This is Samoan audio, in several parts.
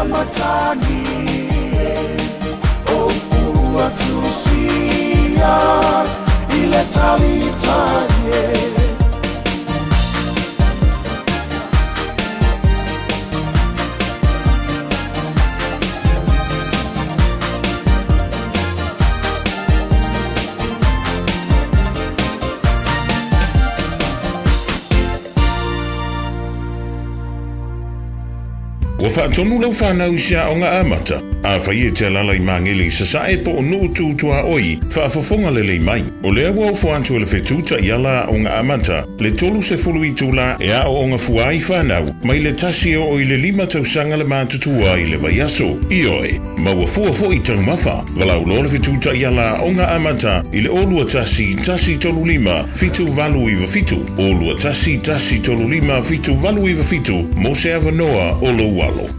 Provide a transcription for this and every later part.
matagi O ua tusia i le talitali e. Ua faatonu lau fanau i se aoga amata. Afai e te alaala i Magele i Sasae po o Nuu Tu Tuaoi, faafofoga lelei mai. O lea ua ofo atu e le Fetu Taiala Aoga Amata le 30 itula e aooga fua ai fanau mai le 1 e oo i le 5 tausaga le matutua i le vaiaso. Ioe, maua fua foi taumafa. Valaau loa le Fetu Taiala Aoga Amata i le 021 135 7897, 021 135 7897 mo se avanoa o lou alo.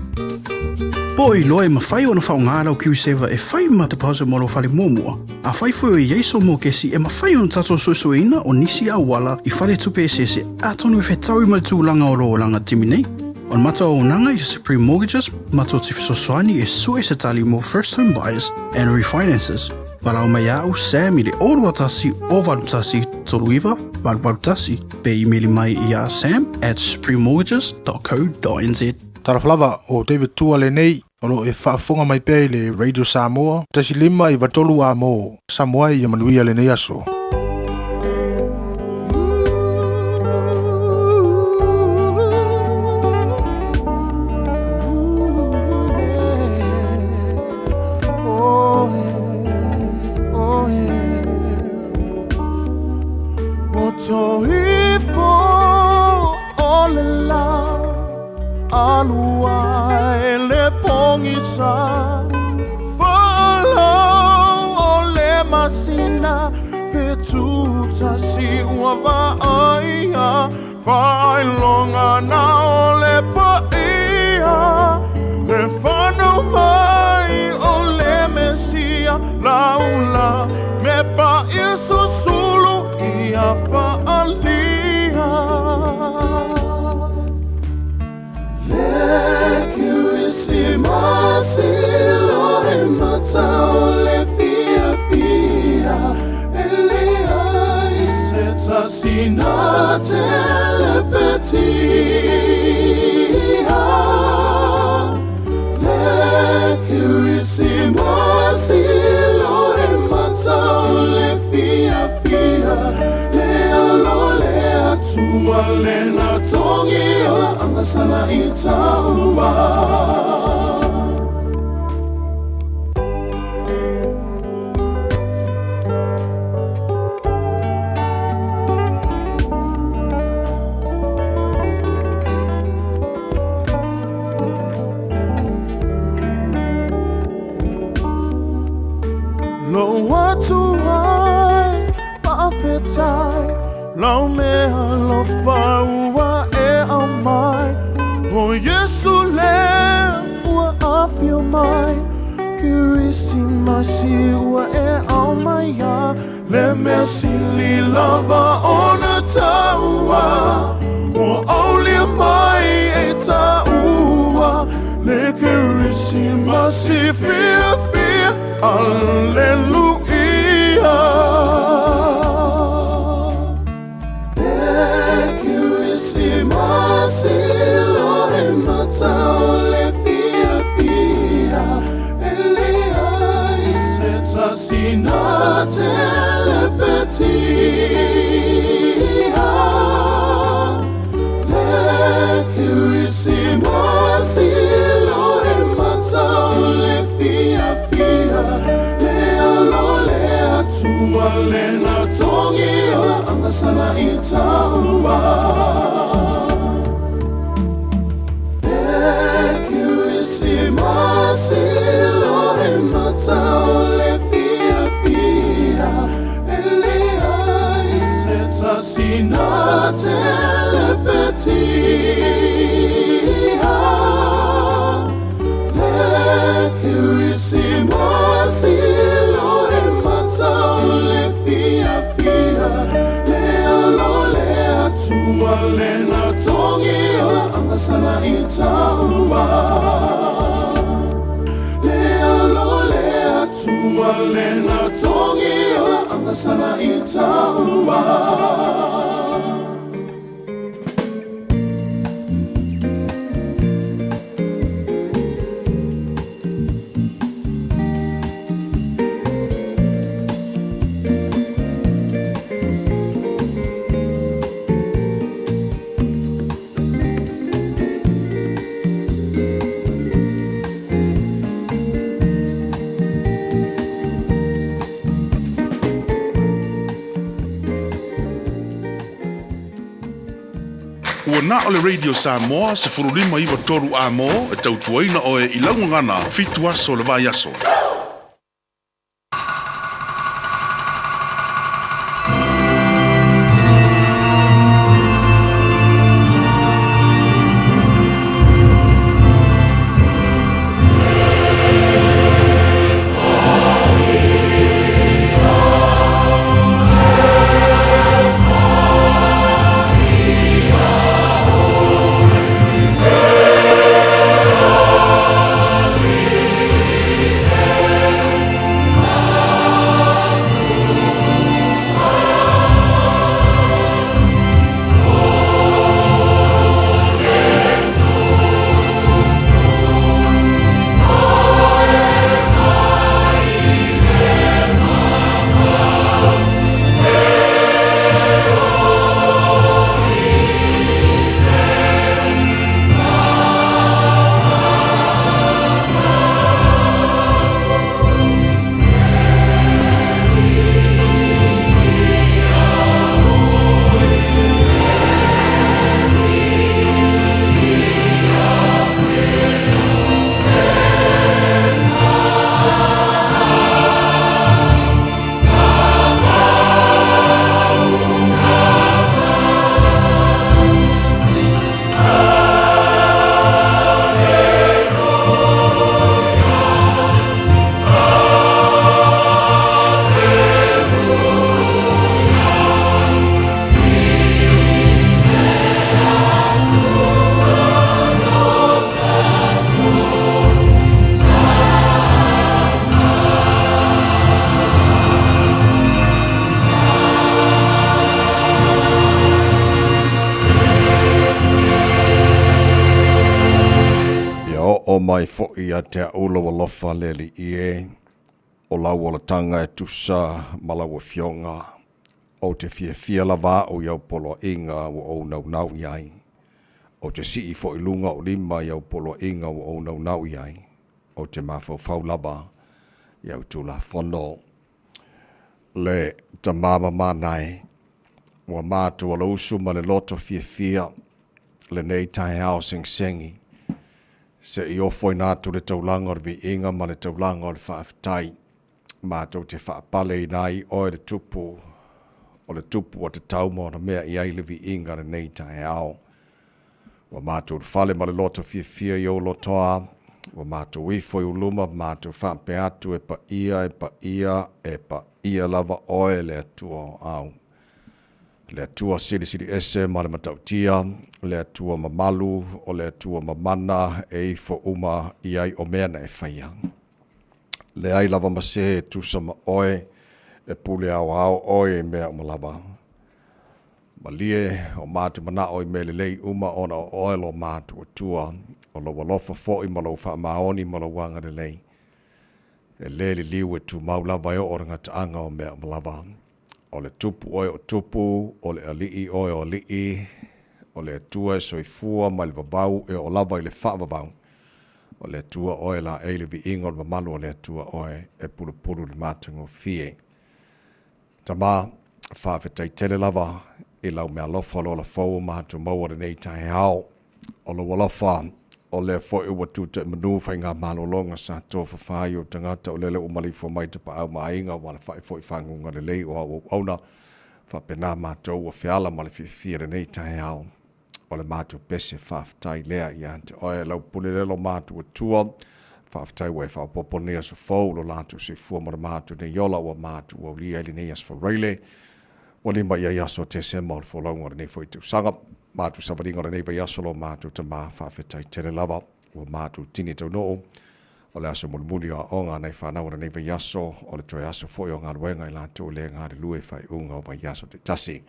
Po o iloa e mafai ona faaaoga lau KiwiSaver e fai ma deposit mo lou fale muamua. Afai foi o i ai sou mokesi e mafai ona tatou suesueina o nisi auala i faletupe eseese atonu e fetaui ma le tulaga o lou olaga timi nei. O le matou auaunaga i Supreme Mortgages matou te fesoasoani e sue se tali mo first home buyers and refinances. Valaau mai ia au Sam i le 021 081 39 881 pe imeli mai ia sam@suprememortgages.co.nz. Talofa lava, o David Tua lenei, o lo o e faafofoga mai pea i le Radio Samoa, 1 5 93 A mo Samoa ia manuia lenei aso. Oh yeah. O toifo o le la alua e le pogisa Falau o le masina 71 ua vaaia Faailoga na o le paia Le fanau mai o le Mesia Laula me paia susulu ia faalia Le Kerisimasi lo e mata o le fiafia E leai se tasi na te lepetia Le Kerisimasi lo e mata o le fiafia Le alo le Atua le na togi o le agasala i taua. Lou atu ai faafetai lau meaalofa ua e aumai O Iesu le ua afio mai Kerisimasi ua e aumaia Le mea sili lava ona taua Ua aulia mai e taua Le Kerisimasi fiafia Aleluia. Le Kerisimasi lo e mata o le fiafia E leai se tasi na te lepetia Le Kerisimasi lo e mata o le fiafia Le Le na togi o la angasala i taua. Ua na o le Radio Samoa 15 93 A-mo e tautuaina oe i lau gagana fitu aso o le vaiaso. Ia oo mai foi ia te au lou alofa le Alii e, o lau olataga e tusa ma lau Afioga, ou te fiafia lava au i au poloaiga ua ou naunau i ai. Ou te sii foi i luga ou lima i au poloaiga ua ou naunau i ai, ou te mafaufau lava i au Tulafono. Le tama mamana e, ua matou alausu ma le loto fiafia lenei taeao segisegi, se i ofoina atu le taulaga o le viiga ma le taulaga o le faafetai. Matou te faapaleina ai oe le Tupu, o le Tupu ua tatau ma ona mea i ai le viiga lenei taeao. Ua matou fale ma le loto fiafia i ou lotoa, ua matou ifo i ou luma, matou faapea atu, e paia, e paia, e paia lava oe le Atua o au. Le Atua silisili ese ma le matautia, le Atua mamalu, o le Atua mamana e ifo uma i ai o mea na e faia. Leai lava ma se e tusa ma oe, e pule aoao oe i mea uma lava. Malie o matou manao i mea lelei uma ona o oe lo matou Atua, o lou alofa foi ma lou faamaoni ma lou agalelei. E le liliu e tumau lava e oo le gataaga o mea uma lava. O le Tupu oe o tupu, o le Alii oe o alii, o le Atua e soifua mai le vavau e oo lava i le faavavau. O le Atua oe laei le viiga o le mamalu o le Atua oe e pulupulu i le matagofie. Tama, faafetai tele lava i lau meaalofa o le ola fou o matou maua lenei taeao. O lou alofa, o lea foi ua tuta i manu faigamalologa sa tofafa ai ou tagata o lele ua maleifua mai tapaau ma aiga ua alafai foi faguga lelei o au auauna. Faapena matou ua feala ma le fiafia lenei taeao. O le matou pese faafetai lea ia te oe lau pule lelo matou Atua. Faafetai ua e faaopoopo lenei aso fou lo latou soifua ma le matou nei ola ua matou aulia ai lenei aso Faraile. Ua 5 i ai aso o Tesema o le folauga o lenei foi tausaga. Matou savaliga o lenei vaiaso lo matou tama faafetai tele lava ua matou tini taunuu. O le aso mulimuli o aoga a nai fanau o lenei vaiaso, o le toe aso foi o galuega i latou le galulue i faaiuga o vaiaso taitasi.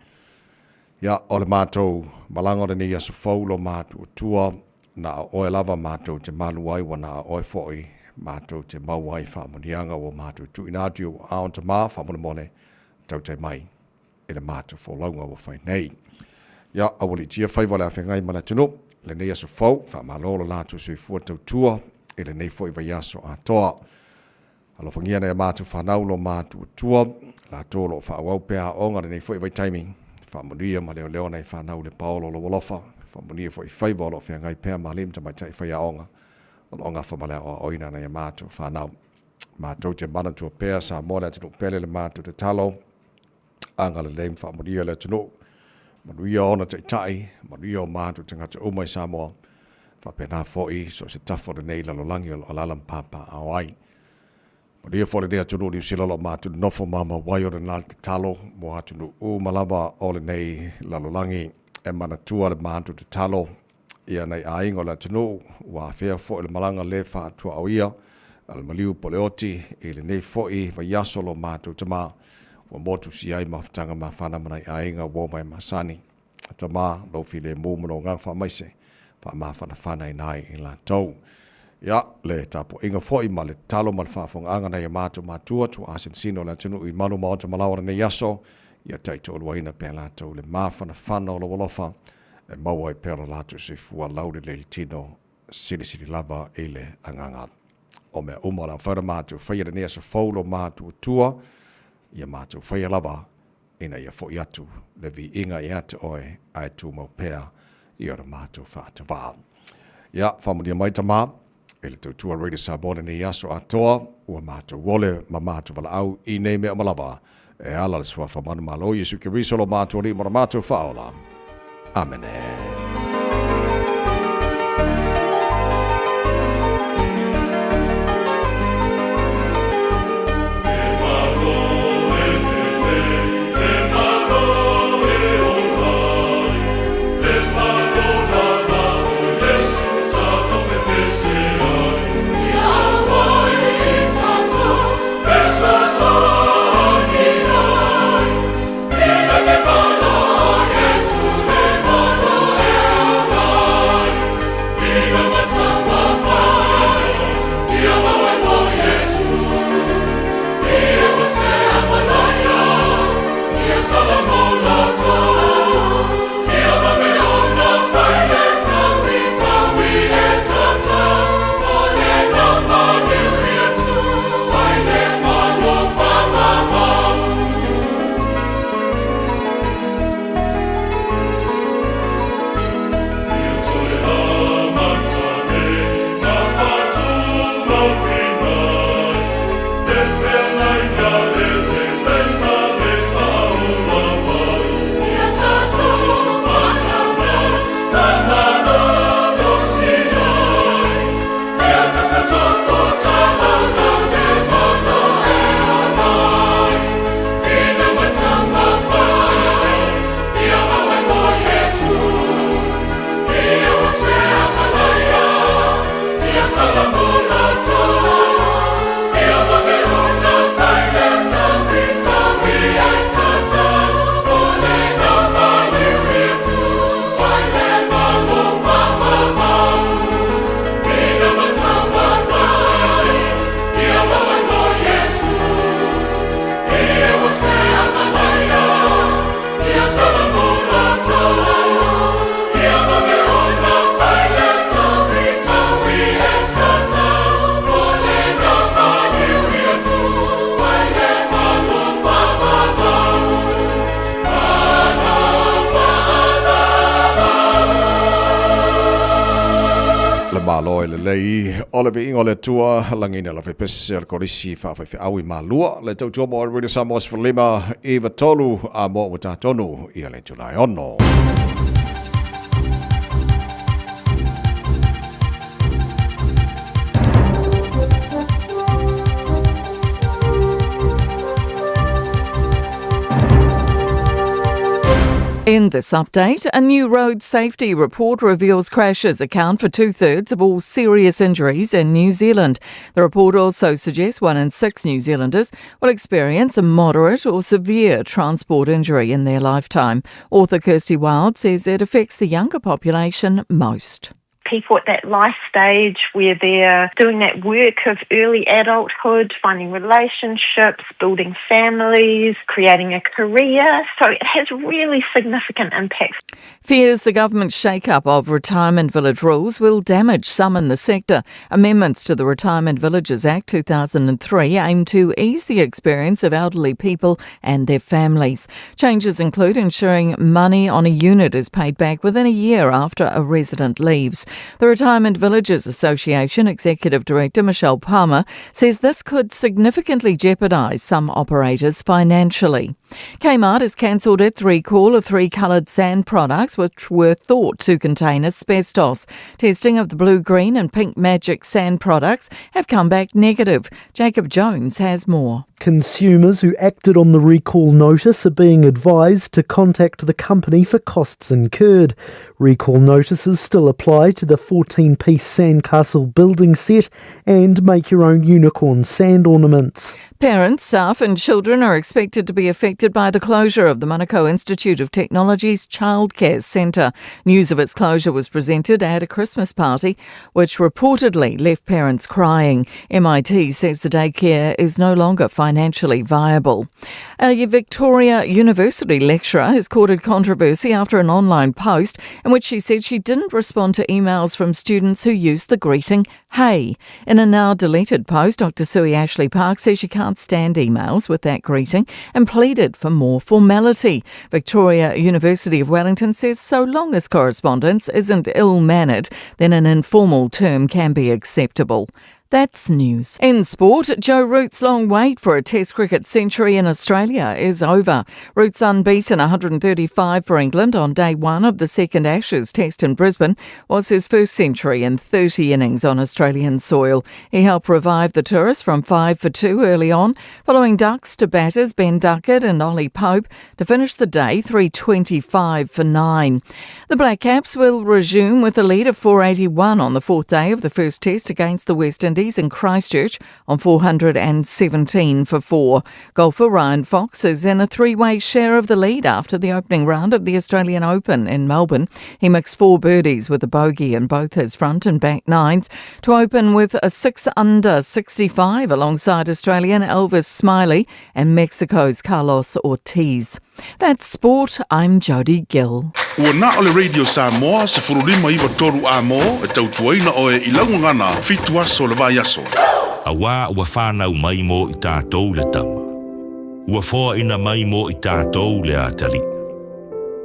Ia, o le matou malaga o lenei aso fou lo matuatua, na o oe lava matou te malu ai ua na o oe foi matou te maua ai faamanuiaga ua matou tuuina atu i ou aao Tama faamolemole tautai mai i le matou folauga ua fai nei. Ia, aualiitia faiva o le afeagai ma le atunuu, lenei aso fou, faamalo lo latou soifua tautua i lenei foi vaiaso atoa. Alofagia nai a matou fanau lo matuatua, latou o lo o faaauau pea aoga lenei foi vaitaimi, faamanuia ma leoleo nai fanau i le paolo o lou alofa, faamanuia foi faiva o lo o feagai pea ma alii ma tamaitai faiaoga o lo o gafa ma le aoaoina nai a matou fanau. Matou te manatua pea Samoa le atunuu pele le matou tatalo, agalelei ma faamanuia le atunuu, manuia ona taitai, manuia o matou tagata uma i Samoa, faapena foi so o se tafa o lenei lalolagi o lo o alaala ma papaaao ai. Manuia foi lenei atunuu Niu Sila o lo o matou nonofo maumau ai o lena le tatalo mo atunuu uma lava o lenei lalolagi. E manatua le matou tatalo ia nai aiga o le atunuu ua afea foi le malaga le faatuaoia a le maliu po o le oti i lenei foi vaiaso lo matou tama ua motusia ai mafutaga mafana ma nai aiga ua omai masani. Tama, lou filemu ma lou agaga faamaise, faamafanafana ai i latou. Ia, le tapuaiga foi ma le tatalo ma le faafofogaaga nai a matou matua, tuaa sinosino o le atunuu i malu maota malaoa lenei aso, ia taitoaluaina pea latou le mafanafana o lou alofa, e maua ai pea lo latou soifua laulelei le tino, silisili lava i le agaga. O mea uma o le a mafai ona matou faia lenei aso fou lo matuatua, ia matou faia lava ina ia foi atu le viiga ia te oe ae tumau pea i ona matou faatavā. Ia, faamanuia mai Tama i le tautua Radio Samoa lenei aso atoa, ua matou ole ma matou valaau i nei mea uma lava, e ala le Suafa manumalo Iesu Keriso lo matou Alii ma lo matou Faaola. Amene. Le Malo e lelei o le viiga o le Atua, lagiina la fepese o le Kolisi faafaifeau i Malua, le tautua mo Radio Samoa 15 93 a mo ua tatonu ia le itula e ono. In this update, a new road safety report reveals crashes account for two thirds of all serious injuries in New Zealand. The report also suggests one in six New Zealanders will experience a moderate or severe transport injury in their lifetime. Author Kirsty Wild says it affects the younger population most people at that life stage where they're doing that work of early adulthood, finding relationships, building families, creating a career. So it has really significant impacts. Fears the government's shake-up of retirement village rules will damage some in the sector. Amendments to the Retirement Villages Act 2003 aim to ease the experience of elderly people and their families. Changes include ensuring money on a unit is paid back within a year after a resident leaves. The Retirement Villages Association Executive Director Michelle Palmer says this could significantly jeopardise some operators financially. Kmart has cancelled its recall of three coloured sand products which were thought to contain asbestos. Testing of the blue, green and pink magic sand products have come back negative. Jacob Jones has more. Consumers who acted on the recall notice are being advised to contact the company for costs incurred. Recall notices still apply to the 14 piece sandcastle building set and make your own unicorn sand ornaments. Parents, staff, and children are expected to be affected by the closure of the Manukau Institute of Technology's Childcare Centre. News of its closure was presented at a Christmas party, which reportedly left parents crying. MIT says the daycare is no longer financially viable. A Victoria University lecturer has courted controversy after an online post in which she said she didn't respond to emails from students who used the greeting, hey. In a now deleted post, Dr. Sui Ashley Park says she can't stand emails with that greeting and pleaded for more formality. Victoria University of Wellington says so long as correspondence isn't ill mannered, then an informal term can be acceptable. That's news. In sport, Joe Root's long wait for a Test cricket century in Australia is over. Root's unbeaten 135 for England on day one of the second Ashes Test in Brisbane was his first century in 30 innings on Australian soil. He helped revive the tourists from 5 for 2 early on, following ducks to batters Ben Duckett and Ollie Pope to finish the day 325 for 9. The Black Caps will resume with a lead of 481 on the fourth day of the first test against the West Indies in Christchurch on 417 for 4. Golfer Ryan Fox is in a three-way share of the lead after the opening round of the Australian Open in Melbourne. He mixed four birdies with a bogey in both his front and back nines to open with a 6 under 65 alongside Australian Elvis Smylie and Mexico's Carlos Ortiz. That's sport. I'm Jody Gill. Ua na o le Radio Samoa 1593 A-mo e tautuaina oe i lau gagana fitu aso o le vaiaso. Auā ua whānau mai mō i tātou le tama. Ua whoaina mai mō i tātou le atalii.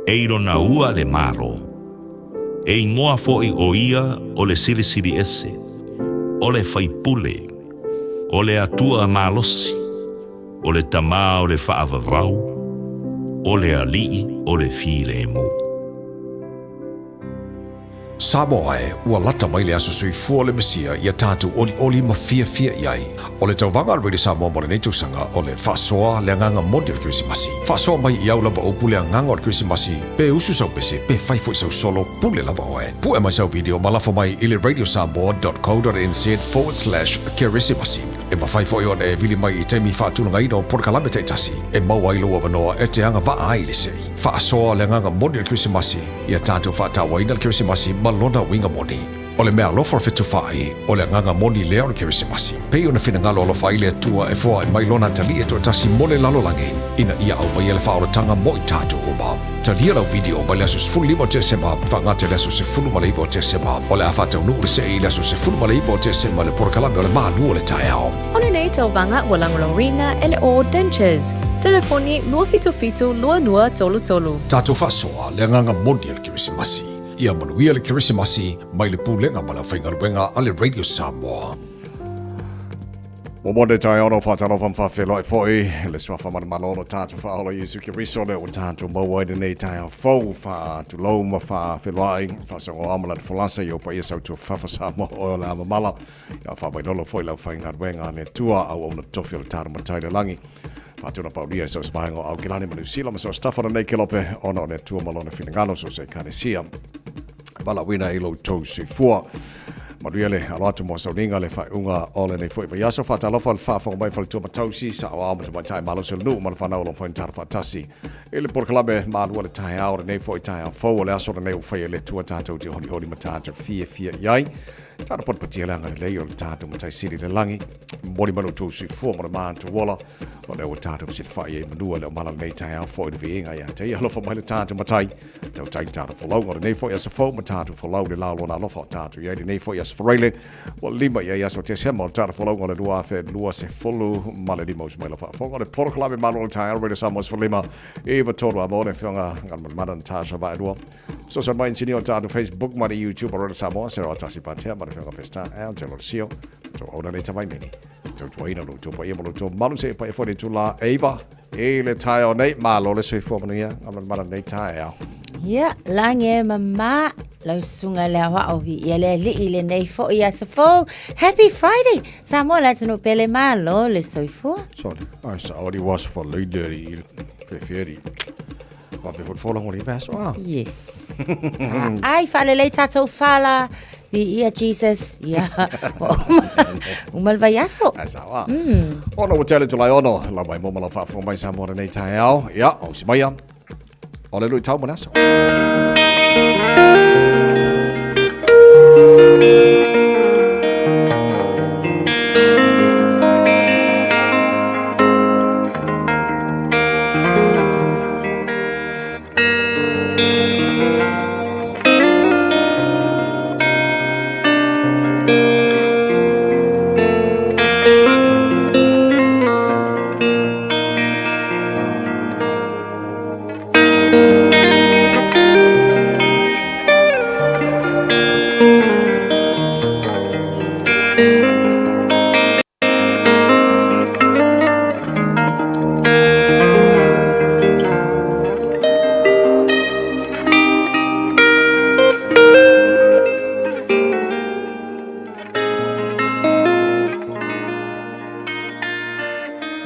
E i lona ua le Malo. E ingoa foʻi ʻo ia o le Silisili Ese, o le Faipule, o le Atua Malosi, o le Tama o le Faavavau, o le Alii o le Filemu. Samoa e, ua lata mai le aso soifua o le Mesia ia tatou olioli ma fiafia i ai. O le tauvaga a le Radio Samoa mo lenei tausaga o le faasoa le agaga moni o le Kerisimasi. Faasoa mai i au lava upu le agaga o le Kerisimasi, pe usu sau pese, pe fai foi sau solo, pule lava oe. Pue mai sau video ma lafo mai i le radiosamoa.co.nz/kerisimasi. E mafai foi ona e vili mai i taimi faatulagaina o polokalame taitasi e maua ai lou avanoa e te agavaa ai i le sei. Faasoa le agaga moni o le Kerisimasi, ia tatou faatauaina le Kerisimasi ma lona uiga moni. O le meaalofa o le fetufaai, o le agaga moni lea o le Kerisimasi. Pei ona finagalo alofa ai le Atua e foai mai Lona Atalii e toatasi mo le lalolagi, ina ia aumaia le faaolataga mo i tatou uma. Talia lau video mai le aso 15 o Tesema faagata i le aso 19 o Tesema. O le a faataunuu le sei i le aso 19 o Tesema i le polokalame o le Malu o le Taeao. O lenei tauvaga ua lagolagoina e le All Dentures. Telefoni 277 2233. Tatou faasoa le agaga moni o le Kerisimasi. Ia manuia le Kerisimasi mai le Pulega ma le Aufaigaluega a le Radio Samoa. Ua mone taeao no whātalofa ma whawheloai foi, le suafa manumalo o lo tātou whaola Iesu Keriso le ua tātou maua ai lenei taeao fou, whaatulou ma whawheloai, whasangoa ma lana folasa i o paia sautua whawha Samoa oe o le amamala, ia whawailolo foi lau whaingaluega le Atua auauna tofi o le tātou matai le langi. Faatuna paulia i so se vaega o Aukilani ma Niu Sila ma so se tafa lenei kelope ona o le Atua ma Lona finagalo so se Ekalesia valaauina i lo outou soifua. Manuia le alo atu mo sauniga le faaiuga o lenei foi vaiaso. Faatalofa le faafofoga mai faletua ma tausi, saoao ma tamaitai malosi o le nuu ma le fanau o lo mafai ona tala faatasi i le polokalame malua le taeao lenei foi taeao fou o le aso lenei ua faia e le Atua tatou te holiholi ma tatou fiafia i ai. Tatou patipatia le agalelei o le tatou Matai Sili i le lagi. Momoli mai lo outou soifua ma le matou ola. O lea ua tatou fesilafai ai i manua le omala lenei taeao foi le viiga ia te ia. Alofa mai le tatou Matai. Tautai le tatou folauga o lenei foi aso fou ma tatou folau le la o lona alofa o tatou i ai lenei foi aso Faraile. Ua 5 i ai aso Tesema o le tatou folauga o le 2025. Usu mai lau faafofoga o le polokalame Malo o le Taeao Radio Samoa 15 i 3 a mo le afioga Galumalemana Natasha Vaelua. Fesoasoani mai inisinia o tatou Facebook ma le YouTube o Radio Samoa, Sarah Tasi Patea ma le afioga Peseta Angelo Sio. Tou auna nei tavaimini. Tautuaina lo outou paia ma lo outou mamalu seia paia foi le itula e 9 i le taeao nei. Malo le soifua manuia, Galumalemana lenei taeao. Ia, lagi e mama, lau susuga le aoao viia le Alii i lenei foi aso fou. Happy Friday! Samoa le atunuu pele, malo le soifua. Sorry, ai sa ori was for leader i feferi. Vave foi fola ngoli vaso ah. Yes. Ai faalelei tatou fala viia Jesus. Ia. Uma le vaiaso. Ai sa wa. Ono ua tele tulai ono. Lau mai mo ma lau faafofoga mai Samoa lenei taeao. Ia, o si maia. O le luitau mo le aso.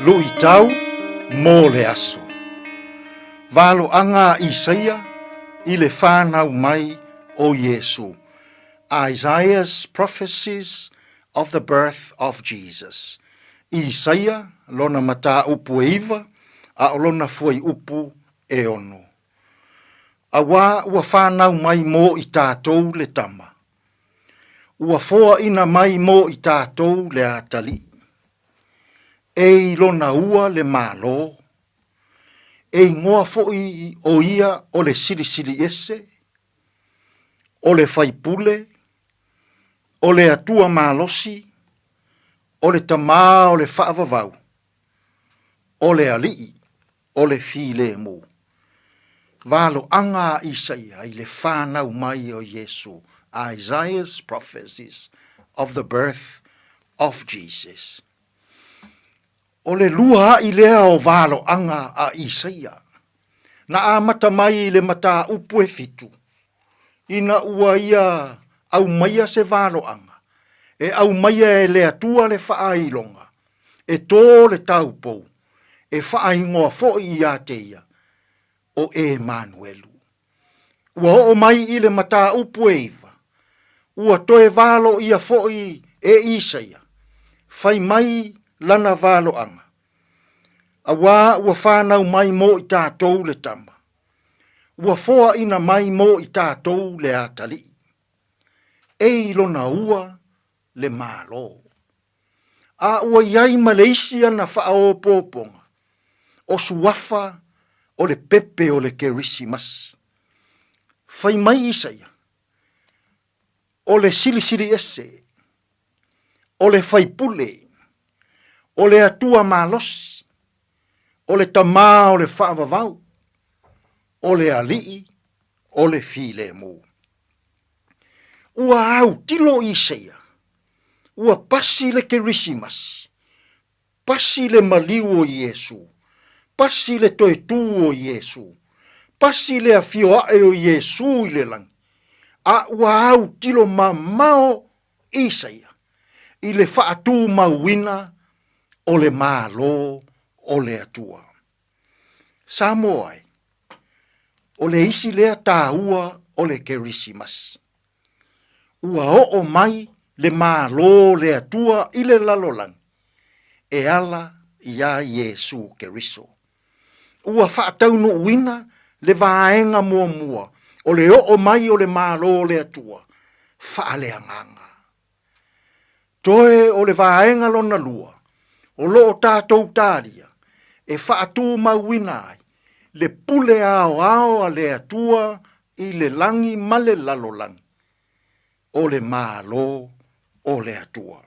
Luitau mo le aso. Valoaga a Isaia i le whanau mai o Iesu. Isaiah's prophecies of the birth of Jesus. Isaia lona mataupu e 9, a o lona fuaiupu e 6. Auā ua whanau mai mō i tātou le tama. Ua foaina mai mō i tātou le atalii. E i lona ua le Malo, e ingoa foi o ia o le Silisili Ese, o le Faipule, o le Atua Malosi, o le Tamā o le Faavavau, o le Alii o le Filemu. Valoaga a Isaia i le whanau mai o Iesu, Isaiah's prophecies of the birth of Jesus. O le lua aʻi lea o valoaga a Isaia, na amata mai i le mataupu e 7, ina ua ia aumaia se valoaga, e aumaia e le Atua le faailoga, e tō le taupou, e faaigoa foi ia te ia, o Emanuelu. Ua oo mai i le mataupu e 9, ua toe valo ia foi e Isaia, fai mai lana valoaga, Auā ua whanau mai mō i tātou le tama, ua foaina mai mō i tātou le atalii, e i lona ua le Malo. A ua i ai ma le isi ana faaopoopoga, o suafa o le pepe o le Kerisimasi. Fai mai Isaia, o le Silisili Ese, o le Faipule, o le Atua Malosi, o le Tamā o le Faavavau, o le Alii o le Filemu. Ua autilo Isaia, ua pasi le Kerisimasi, pasi le maliu o Iesu, pasi le toe tū o Iesu, pasi le afio aʻe o Iesu i le lagi, a ua autilo mamao Isaia i le faatumauina o le Malo o le Atua. Samoa e, o le isi lea tāua o le Kerisimasi. Ua oo mai le Malo o le Atua i le lalolagi e ala iā Iesu Keriso. Ua faataunuuina le vaega muamua o le oo mai o le Malo o le Atua faaleagaga. Toe o le vaega lona lua o lo o tatou talia e faatumauina ai le pule aoao a le Atua i le lagi ma le lalolagi, o le Malo o le Atua.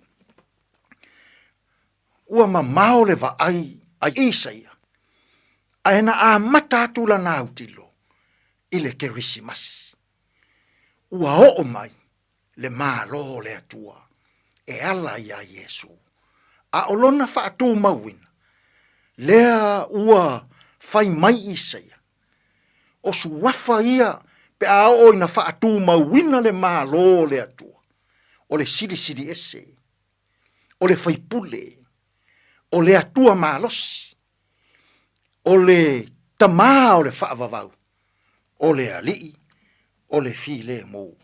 Ua mamao le vaai a Isaia, ae na amata atu lana autilo i le Kerisimasi. Ua oo mai le Malo o le Atua e ala iā Iesu, a o lona faatumauina, lea ua fai mai Isaia, o suafa ia pe a oo ina faatumauina le Malo o le Atua, o le Silisili Ese, o le Faipule, o le Atua malosi, o le Tama o le faavavau, o le Alii o le filemu.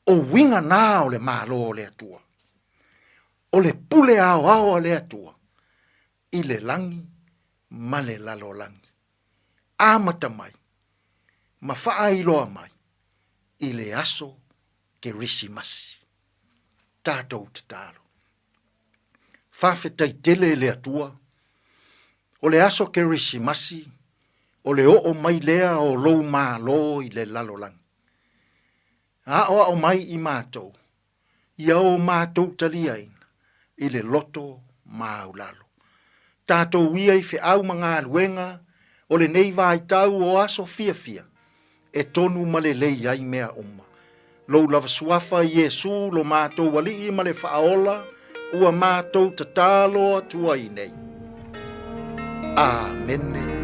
O uiga na o le Malo o le Atua, o le pule aoao a le Atua i le lagi ma le lalolagi. Amata mai ma faailoa mai i le aso Kerisimasi. Tatou tatalo. Faafetai tele e le Atua, o le aso Kerisimasi, o le oo mai lea o lou Malo i le lalolagi. Aoao mai i matou, ia o matou taliaina i le loto maualalo. Tatou ia i feau ma galuega o lenei vaitau o aso fiafia, e tonu ma lelei ai mea uma. Lou lava suafa Iesu lo matou Alii ma le Faaola ua matou tatalo atu ai nei. Amene.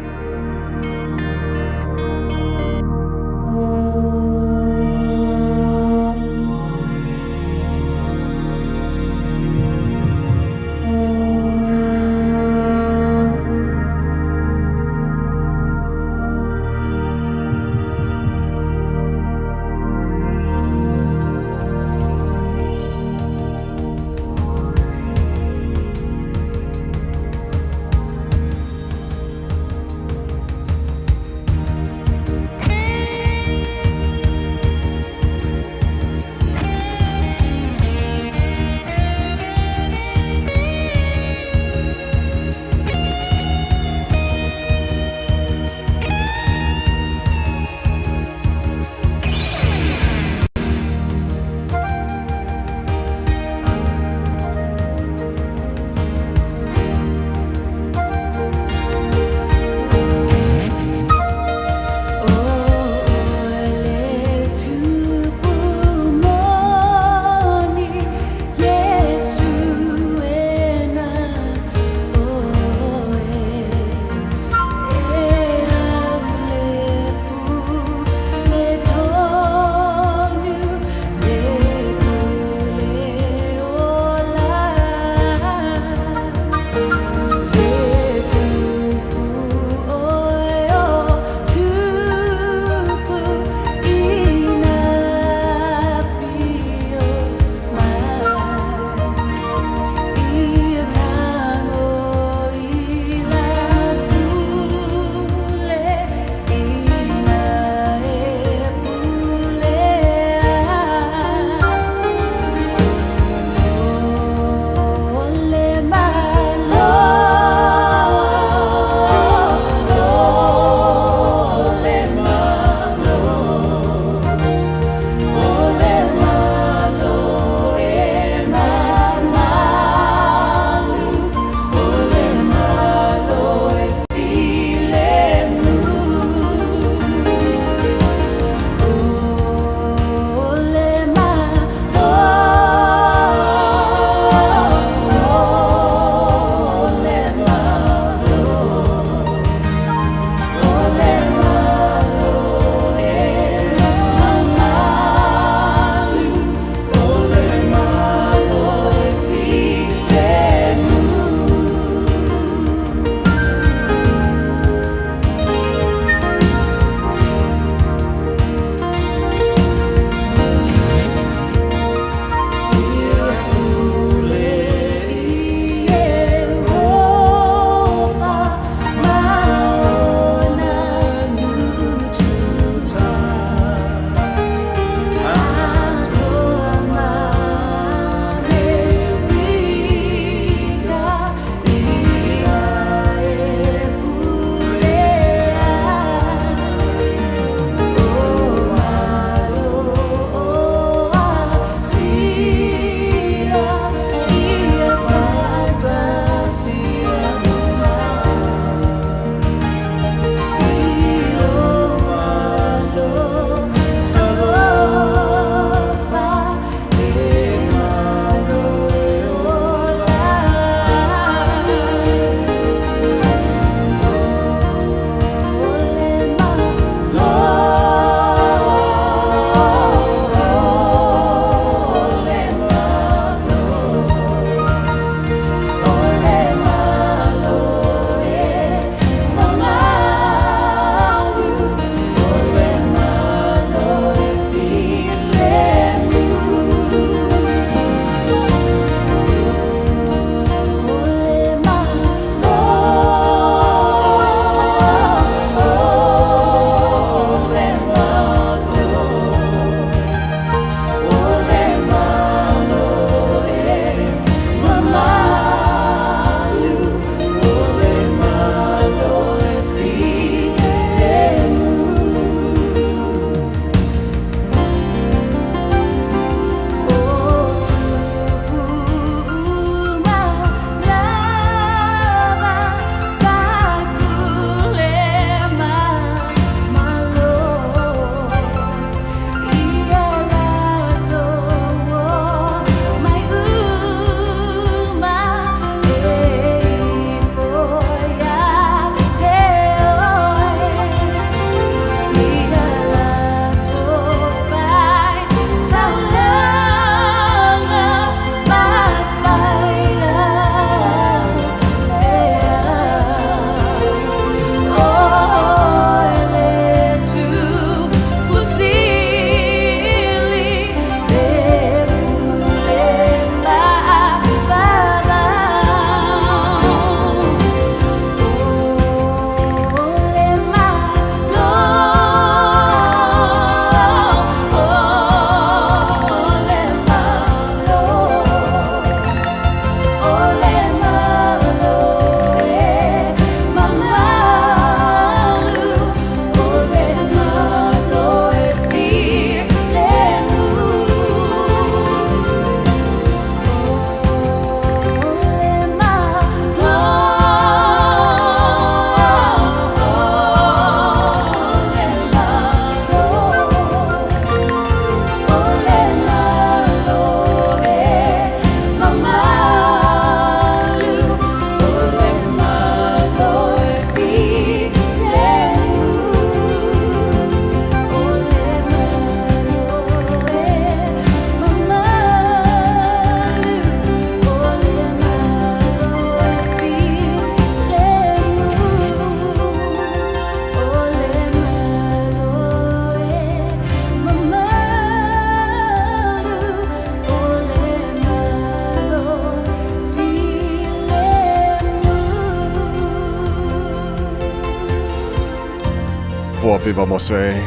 Nofoa Viva Mose,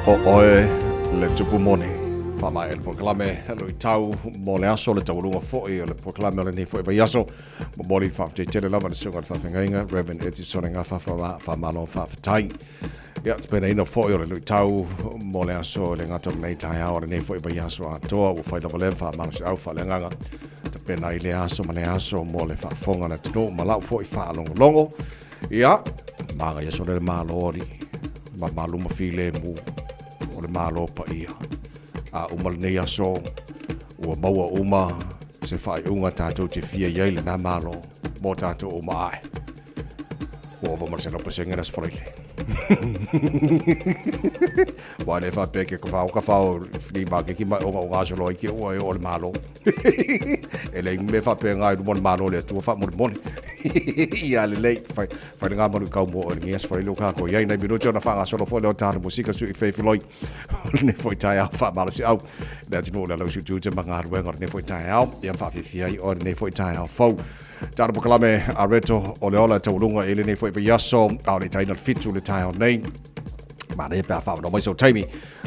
o oe le tupu moni. Whamae le polokalame luitau mo le aso le taualuga foi o le polokalame o lenei foi vaiaso. Momoli faafetai tele lava le susuga i le faafeagaiga Reverend Etisone Gafafa faamalo faafetai. Ia, tapenaina foi o le luitau mo le aso e le gata o lenei taeao o lenei foi vaiaso atoa ua fai lava lea faamalosiau faaleagaga tapena ai lea aso ma lea aso mo le faafofoga a le atunuu ma lau foi faalogologo. Ia, magaia sole le Malo alii, mamalu ma filemu o le Malo paia. A uma lenei aso, ua maua uma se faaiuga tatou te fia i ai lena Malo mo tatou uma ae. Ua ova ma le 100% le Aso Faraile. Ua le faapea ke ka whao ka whao ni makeki mai onga onga aso loa i ke ua e o le Malo. E leai ni mea faapena i luma o le Malo o le Atua faamolemole. Ia lelei, fai, fai le gamalu i kau mo oe lenei aso faraile o kākou i ai. Nai minute ona faagasolo foi lea o tāna musika sui feifiloi o lenei foi taeao faamalosiau. Le atunuu o le alausi utiuti ma galuega o lenei foi taeao. Ia ma faafifia ai oe lenei foi taeao fou. Tāna polokalame a Reto o le ola e taualuga i lenei foi vaiaso, a o le itaina le 7 le taeao nei. Manaia pe a faaavanoa mai sou taimi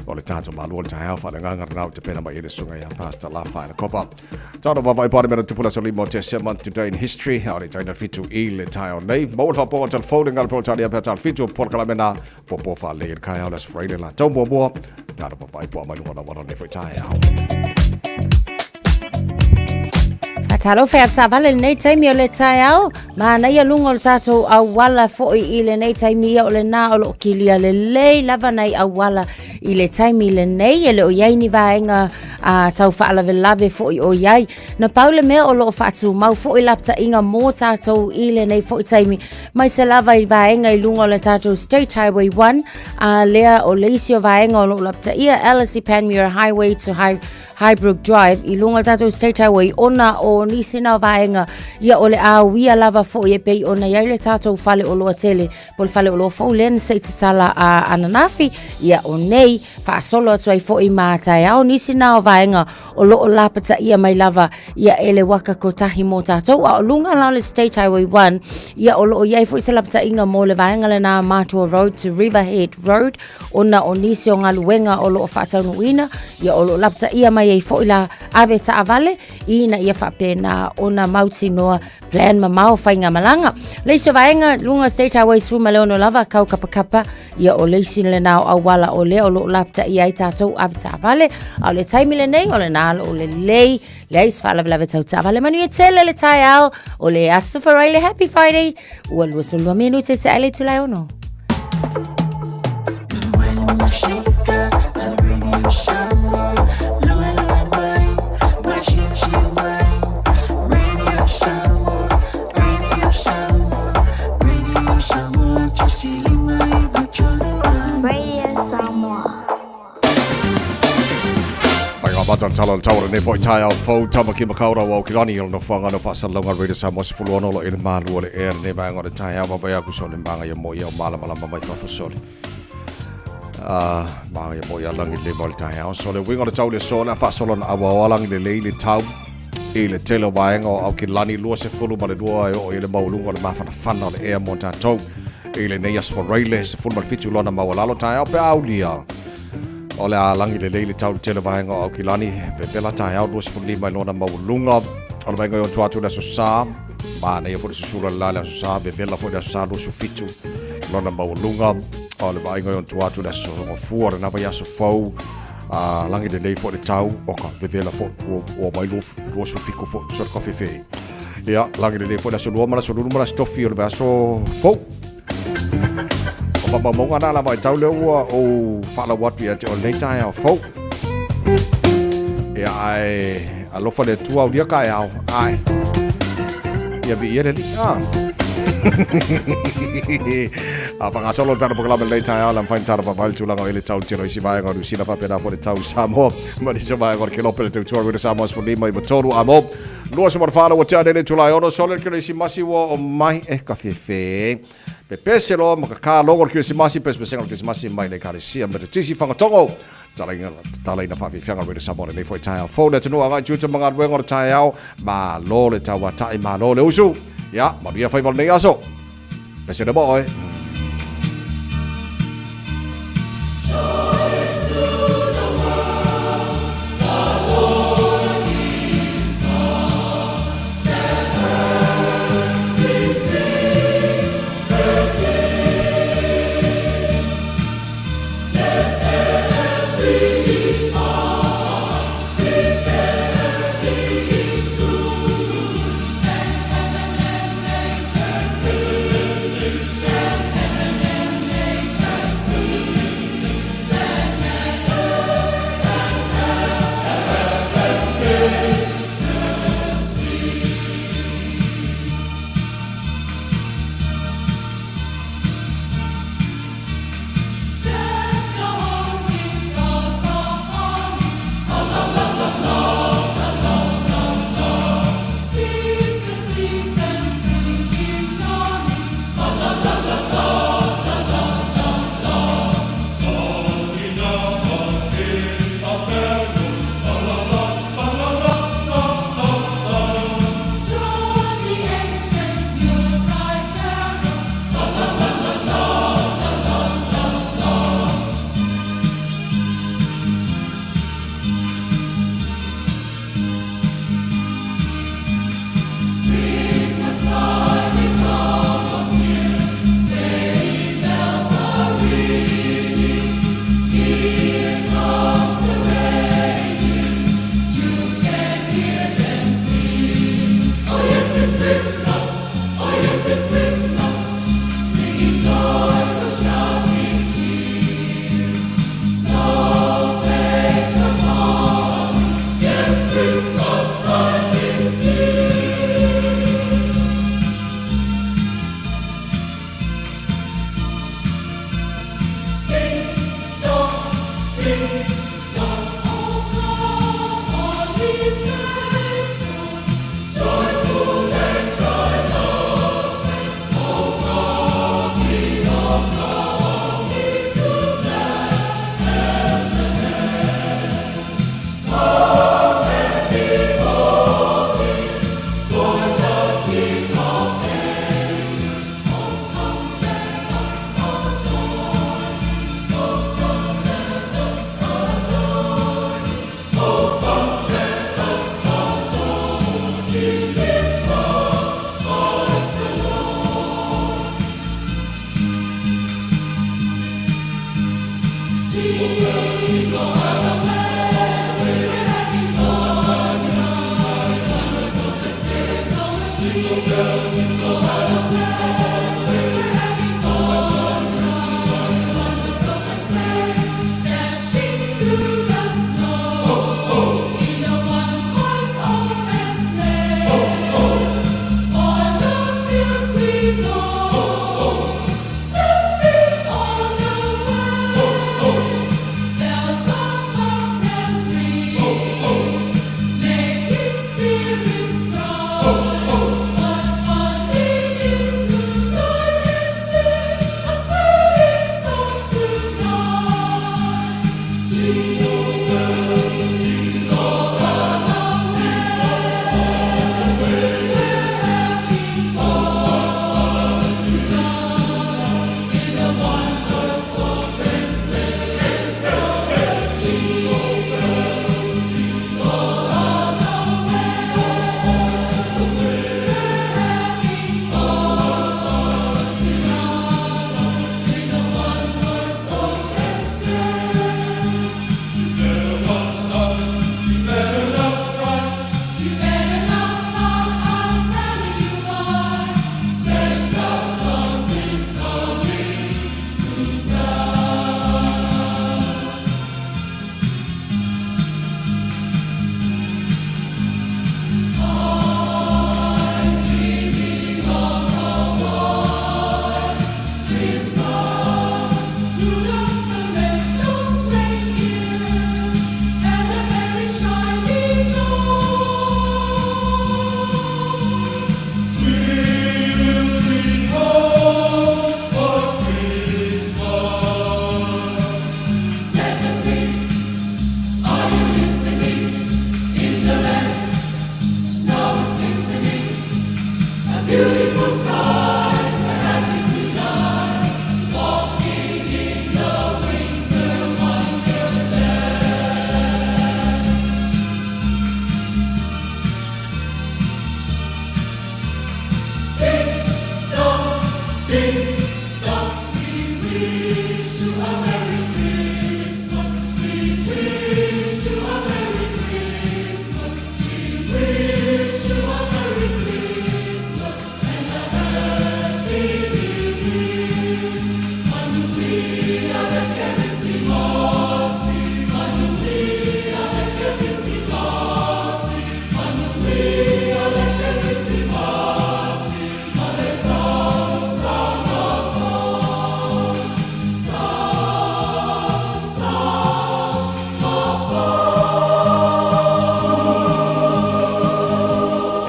o le tatou malua o le taeao faaleagaga lena u tapena mai ai le susuga ia Pastor Lafa le Kopa. Tano vavaai po mena tupu le aso 5 o Tesema Today in History a o le itaina le 7 i le taeao nei. Maua le faapoga o telefone ngā le polo pea talo 7 polokalame na popo faalelei i le kaeao le aso Faraile la tau muamua. Tano vavaai po mai lunga na wana nei foi taeao. Faatalofa e avetaavale i lenei taimi o le taeao, manaia luga o le tatou auala foi i lenei taimi ia o lena o lo o kilia lelei lava nai auala i le taimi lenei e le o i ai ni vaega tau faalavelave foi o i ai. Na pau le mea o lo o faatumau foi lapataiga mo tatou i lenei foi taimi mai se lava i vaega i luga o le tatou State Highway 1 a lea o le isi o vaega o lo o lapataia Ellerslie Panmure Highway to High Highbrook Drive i luga o le tatou State Highway ona o nisi na o vaega ia o le a uia lava foi e pei ona i ai le tatou fale oloa tele po le fale oloa fou lea na se i tatala a ananafi ia o nei faasolo atu ai foi ma taeao nisi na o vaega o lo o lapataia mai lava ia e le waka kotahi mō tātou a o luga la o le State Highway 1 ia o lo o i ai foi se lapataiga mo le vaega lena Matua Road to Riverhead Road ona o nisi o galuega o lo o faataunuuina, ia o lo o lapataia mai ai foi la ave taavale ina ia faapena ona mautinoa plan mamao faigamalaga. Le isi o vaega luga State Highway 16 lava kau kapakapa, ia o le isi lena o auala o lea o lo o lapataia ai tatou ave taavale, a o le taimi lenei o lena lo o lelei leai se faalavelave tau taavale. Manuia tele le taeao o le Aso Faraile. Happy Friday! Ua 22 minute te ale itula e ono. Radio Samoa. Whai ngā mātana tala le tauara nei foi taeao fou Tamaki Makaurau au ki lani o le nofoaga no faasalalauga Radio Samoa 16 lo i le malu o le ea lenei vaega o le taeao vaavaai aku sole maga ia mo ia o malamalama mai fafo sole maga ia mo ia langi le mo le taeao sole uiga o le tau le sole a faasolo na aua o alangi lelei le tau i le tele o vaega o au ki lani 22 e oo i le maualuga o le mafanafana o le ea mo tatou i lenei Aso Faraile 17 lona maualalo taeao pe a aulia O le a lagi lelei le tau i le tele vaega o Aukilani, pepela taeao 25 i lona maualuga. O le vaega i ona tua atu i le Aso Sa, manaia foi le susula le la i le Aso Sa, vevela foi le Aso Sa 27 i lona maualuga. O le vaaiga i ona tua atu i le Aso Gafua, lena vaiaso fou, a lagi lelei foi le tau, oka, vevela foi, ua mai 27 foi, tusa le kafefe. Ia, lagi lelei foi le Aso Lua ma le Aso Lulu ma le Aso Tofi o le vaiaso fou. O faamaumauga na lava i tau lea ua ou faalau atu ia te oe lenei taeao fou. Ia ae alofa le Atua aulia taeao. Ae. Ia viia le Alii. Ah. A faagasolo le tatou polokalame lenei taeao, le mafai ona tatou vaavaai le tulaga o i le tau tele o isi vaega o Niu Sila faapena foi le tau i Samoa ma nisi o vaega o le Kelope le tautua Rita Samoa 15 i 3 amo. 24 ua tea nei le itula e ono sole le Kerisimasi ua oo mai e ka fefe. Pepese loa ma kakā logo le Kerisimasi, pesepesega o le Kerisimasi mai le Ekalesia Metotisi Fagatogo. Tatalaina, tatalaina faafiafiaga Radio Samoa lenei foi taeao fou le atunuu agai tiute ma galuega o le taeao. Malo le tauata'i, malo le usu. Ia, manuia faiva o lenei aso. Pese le mo oe.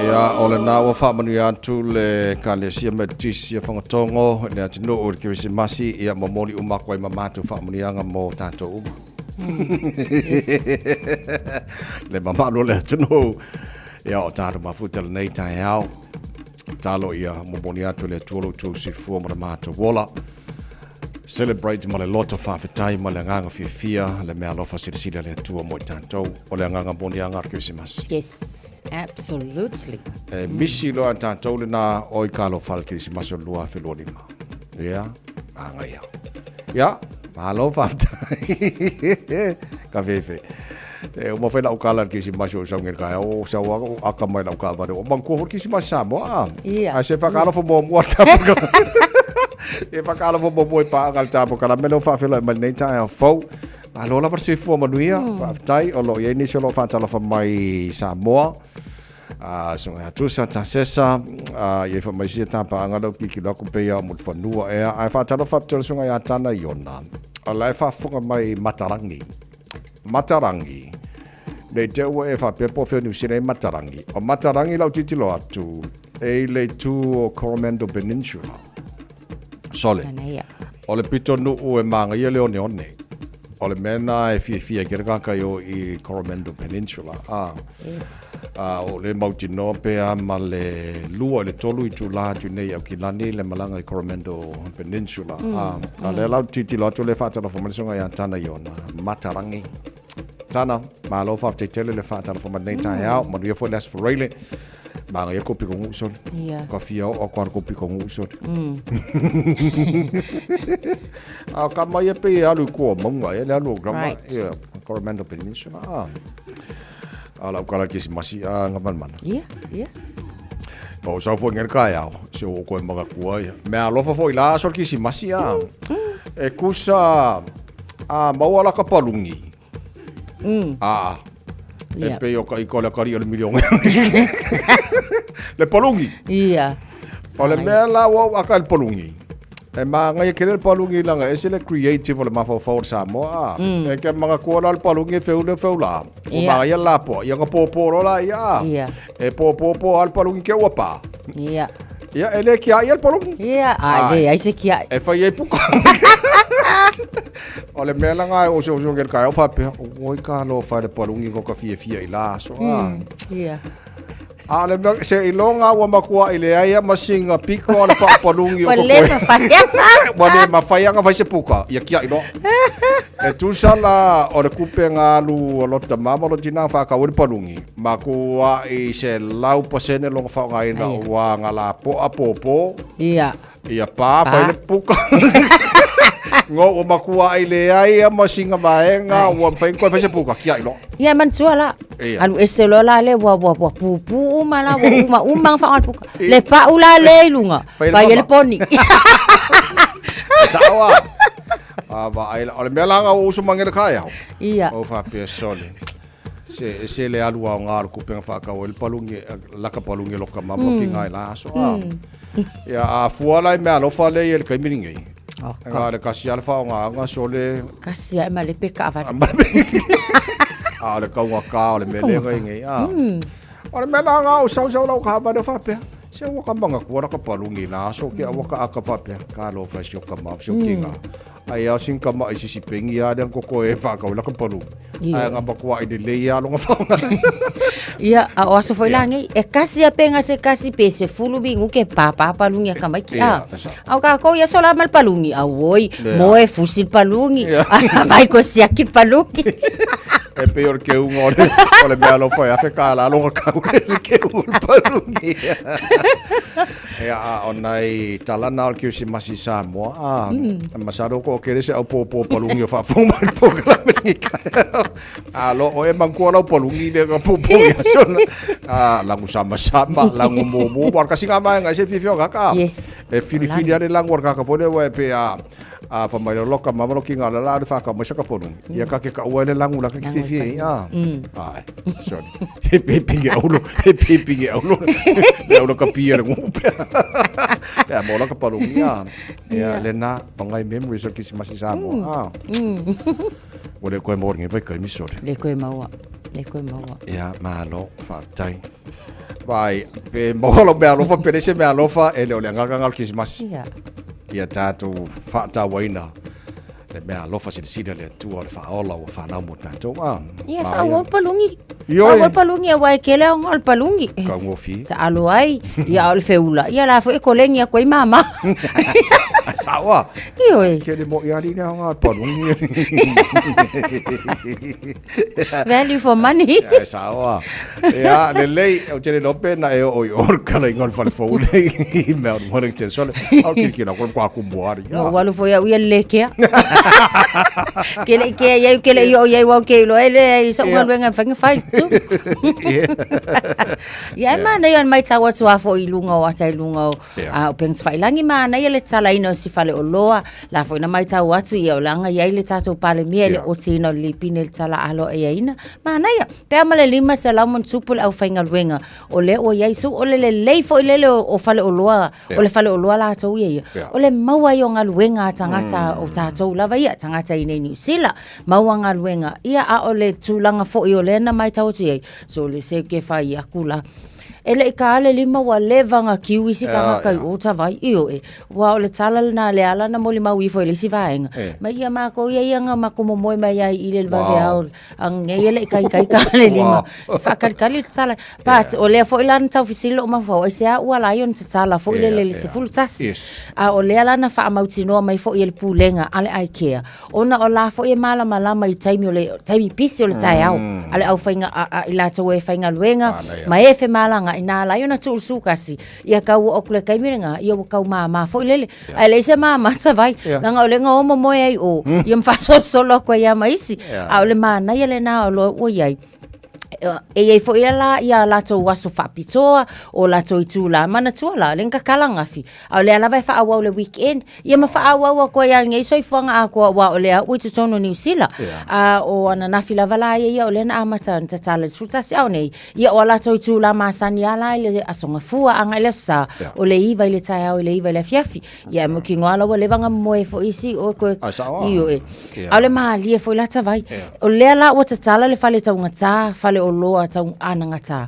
Ia, o lena ua faamanuia atu le Ekalesia Metotisi a Fagatogo i le atunuu i le Kerisimasi, ia momoli uma atu ai ma matou faamanuiaga mo tatou uma. Le mamalu o le atunuu, ia o tatou mafuta lenei taeao. Talo ia momoli atu le Atua lo outou soifua ma le matou ola. Celebrate ma le loto faafetai ma le agaga fiafia le meaalofa silasila le Atua mo i tatou. O le agaga moni aga o le Kerisimasi. Yes, absolutely. E misi loa tatou lena o i talofa le Kerisimasi o le 2025. Ia, aga ia. Ia, malo faafetai. Ka fefe. E uma foi lau kala le Kerisimasi o sau ngel kai o sau o aka mai lau kaavale. O manatua foi le Kerisimasi Samoa. Ia. Ae se whakaalofa muamua le tapo. E whakaalofa muamua i paaga le tapo kala me leo whaawhelo e mai nei taeao fou. Malo lava le soifua manuia. Faafetai o lo o i ai nisi o lo o faatalofa mai Samoa. Songa Tusa Tasesa, ia i whamaisia tā paanga lau kikilo aku pe ia o Mutuwhanua ea. Ae whaatalofa atu le sunga ia Tana Iona. O la e whaafunga mai Matarangi. Matarangi. Nei te ua e whaapea po whio New Zealand e Matarangi. O Matarangi lau titilo atu e i le tū o Coromandel Peninsula. Sole. O le pito nuu e maangaia le oneone. O le mea na e fiafia ke kaka i o i Coromandel Peninsula. Ah. Yes. Ah, o le mautinoa pea ma le lua i le tolu itulā atu nei Aukilani le malaga i Coromandel Peninsula. Ah, a lea la ou tilotilo atu lea e faatalofa mai le susuga ia Tana Iona Matarangi. Tana, malo faafetai tele le faatalofa mai lenei taeao. Manuia foi le Aso Faraile. Manaia ko piko nguu sole. Ia. Ka fia oo aku ana ko piko nguu sole. A ka mai e pe e alu i kua maunga e le alu o grama. Right. Ia, Coromandel Peninsula. Ah. A lau kala kesi masi a nga mana. Ia, ia. O sau foi ngel kai au, se o koe makatua ia. Mea alofa foi la aso le kisimasi a. E kusa a maua la ka palungi. A. E pei o ka iko le kari o le milione. Le palungi. Ia. O le mea la ua ou aka i le palungi. E māngaia kele le palungi langa ese le creative o le mafaufau o le Samoa a. E ke manatua la le palungi e feu le feu la. Ua māngaia le lapoa. Ia na pōpō loa la ia a. Ia. E pōpō a le palungi ke ua pā. Ia. Ia, e le kiaʻi a le palungi. Ia, a e leai se kiaʻi. E fai ai puka. O le mea langa e oso oso ke kai o faapea, oi ka alofa i le palungi ko ka fiafia i la aso a. Ia. A o le mea, se iloga ua makuaʻi leai a ma sina piko o le paʻapalungi o Ua le mafai. Ua le mafai a na fai se puka, ia kiaʻi loa. E tusa la o le kupe na alu o lota mama o lo tina whaakau le palungi. Makuaʻi 100% lona faaaogaina ua na lapoa pōpō. Ia. Ia pā, fai le puka. Ngo ua makuaʻi leai a ma sina vaega, ua mafai ona toe fai se puka, kiaʻi loa. Ia manatua la. Ia. Alu ese loa la le ua ua ua pupū uma la ua uma uma nga whaonga puka. Le pau la le i lunga. Fai le Fai e le mama. poni. E sao a. A vaai la. O le mea la nga ua uso mangele kai au. Ia. O whapea sole. Se, se le alu ao ngā le kupenga whakau e le palungi, laka palungi loka mama ki ngai la aso. A. Ia, a fua lai mea alofa le i e le kaimiri ngei. Oh, Ngā le kasi ala whao ngā anga sole. Kasi a e malepe ka awale. A o le kaunga kā o le mea le ngai ngei. A. O le mea la ngā o sau sau lau ka hapa le whapea. Se ua ka manga kua ka palungi la aso ke awa ka aka whapea. Ka alofa si o ka mau si o ki ngā. Ai a sin kama i sisi pengi a lea koko e whakau laka palu. Ai ngā makua i le lei a longa whaonga. Ia, a o aso foi la ngei, e kasi a penga se kasi pe se fulu mingu ke papa palungi a kamaiki. Ia, A, au ka kou ia sola mal palungi, a oi, moe fusi palungi, a mai ko siaki palungi. E pe o le keunga o le, o le mea alofa e afe ka la longa kau e le keunga o le palungi. Ia, a o nai talana o le Kerisimasi i Samoa, a, masalo ko o kere se au pōpō palungi o faafofoga mai le polokalame lenei taeao. A lo o e manatua lau palungi lea na pōpō i aso na. A, lagu samasama, lagu mumu, wa kasi ngā vaega e se fiafia o kaka. Yes. E whiriwhiri ane lagu o le kaka foi lea ua e pe a, a fa mai lo ka mama lo ki ngā lala le whakau mai sa ka palungi. Ia ka ke ka ua ele lagu la ka ki fiafia i, a. Ai, sorry. He pipi ge aulo, he pipi ge aulo. Le aulo ka pia le ngupe. Pea mo la ka palungi a. Ia le na pangai memories o Kirisimasi Samoa. Ua le koe maua lenei vaikaimi sole. Le koe maua. Le koe maua. Ia, malo, faafetai. Vai, pe maua lau mea alofa, pe leai se mea alofa, e le o le agaga lena o le Kerisimasi. Ia. Ia tatou faatauaina le mea alofa silasila i le Atua o le faaola ua fanau mo tatou. Ah, Ia, manaia. faaauau le palungi. Ioe. Faaauau le palungi aua e tele aoga o le palungi. Kaugofie. Taalo ai, ia o le feula. Ia la foi e kolegi atu ai mama. Ai sao a. Ioe. Ke le mo ia li le aoga o le palungi. Value for money. Ia, e sao a. Ia, lelei, ou te le iloa pe na e oo i o le kalaiga o le fale fou nei i mea o le Wellington. So, le, au kilikila ko le kwa kumu ari. No walu foi au ia le kea. Ke le kea iai, ke le i oo iai wau ke iloa e le ai sa unga luenga whainga whai tu. Ia e mānaia o maitau atu a foi i lunga o ata i lunga o a o Pengs Failangi mānaia le talaina o si fale o loa la foi na maitau atu ia o langa iai le tatou palemia i le otiina o le lipine le tala alo e iaina mānaia pe a ma le 500 ma ona tupu le aufaigaluega o lea ua iai so o le lelei foi lele o fale oloa o le fale oloa latou ia ia o le maua ai o galuega a tagata o tatou lava ia tagata i nei Niu Sila maua galuega ia a o le tulaga foi o lea na maitau atu iai so le se ke fai aku la E le i ka le lima ua leva na kiu isi tagata i o Savaii, ioe. Ua o le tala lena a le ala na molimau ifo i le isi vaega. Ma ia makou ia ia na makou momoe mai ai i le vaveao a nei e le i kaikaika le lima. E faakalikali le tala. But o lea foi la na tau fesili lou mafaufau, aisea ua ala ai ona tatala foi lele i le 11. A o lea la na faamautinoa mai foi e le Pulega a le Ikea, Ona o la foi e malamalama i taimi o le taimi pisi o le taeao a le aufaiga a, a i latou e faigaluega ma e femalagaai na ala ai ona tuu le sukasi ia kau oo atu le taimi lena ia ua kau māmā foi lele ae leai se māmā Savaii leaga o lea na o momoe ai i o ia ma faasolosolo atu ai lava ma isi a o le manaia lena o loa ua i ai. E i ai foi la ia latou aso faapitoa, o latou itula manatua la, le kakala gafi. A o lea lava e faaauau le weekend, ia ma faaauau atu ai lava i lenei soifuaga atoa aua o lea ua i totonu o Niu Sila. A o ananafi lava la ia o lea na amata ona tatala i le 11, a o nei, ia o a latou itula masani lava la i le Aso Gafua agai i le Aso Sa, o le 9 i le taeao i le 9 i le afiafi. Ia e mautinoa la ua leva ona momoe foi isi o koe. Ai sao. Ioe. A o le malie foi la tavai. O lea la ua tatala le fale taugata, fale oloa tau anagata.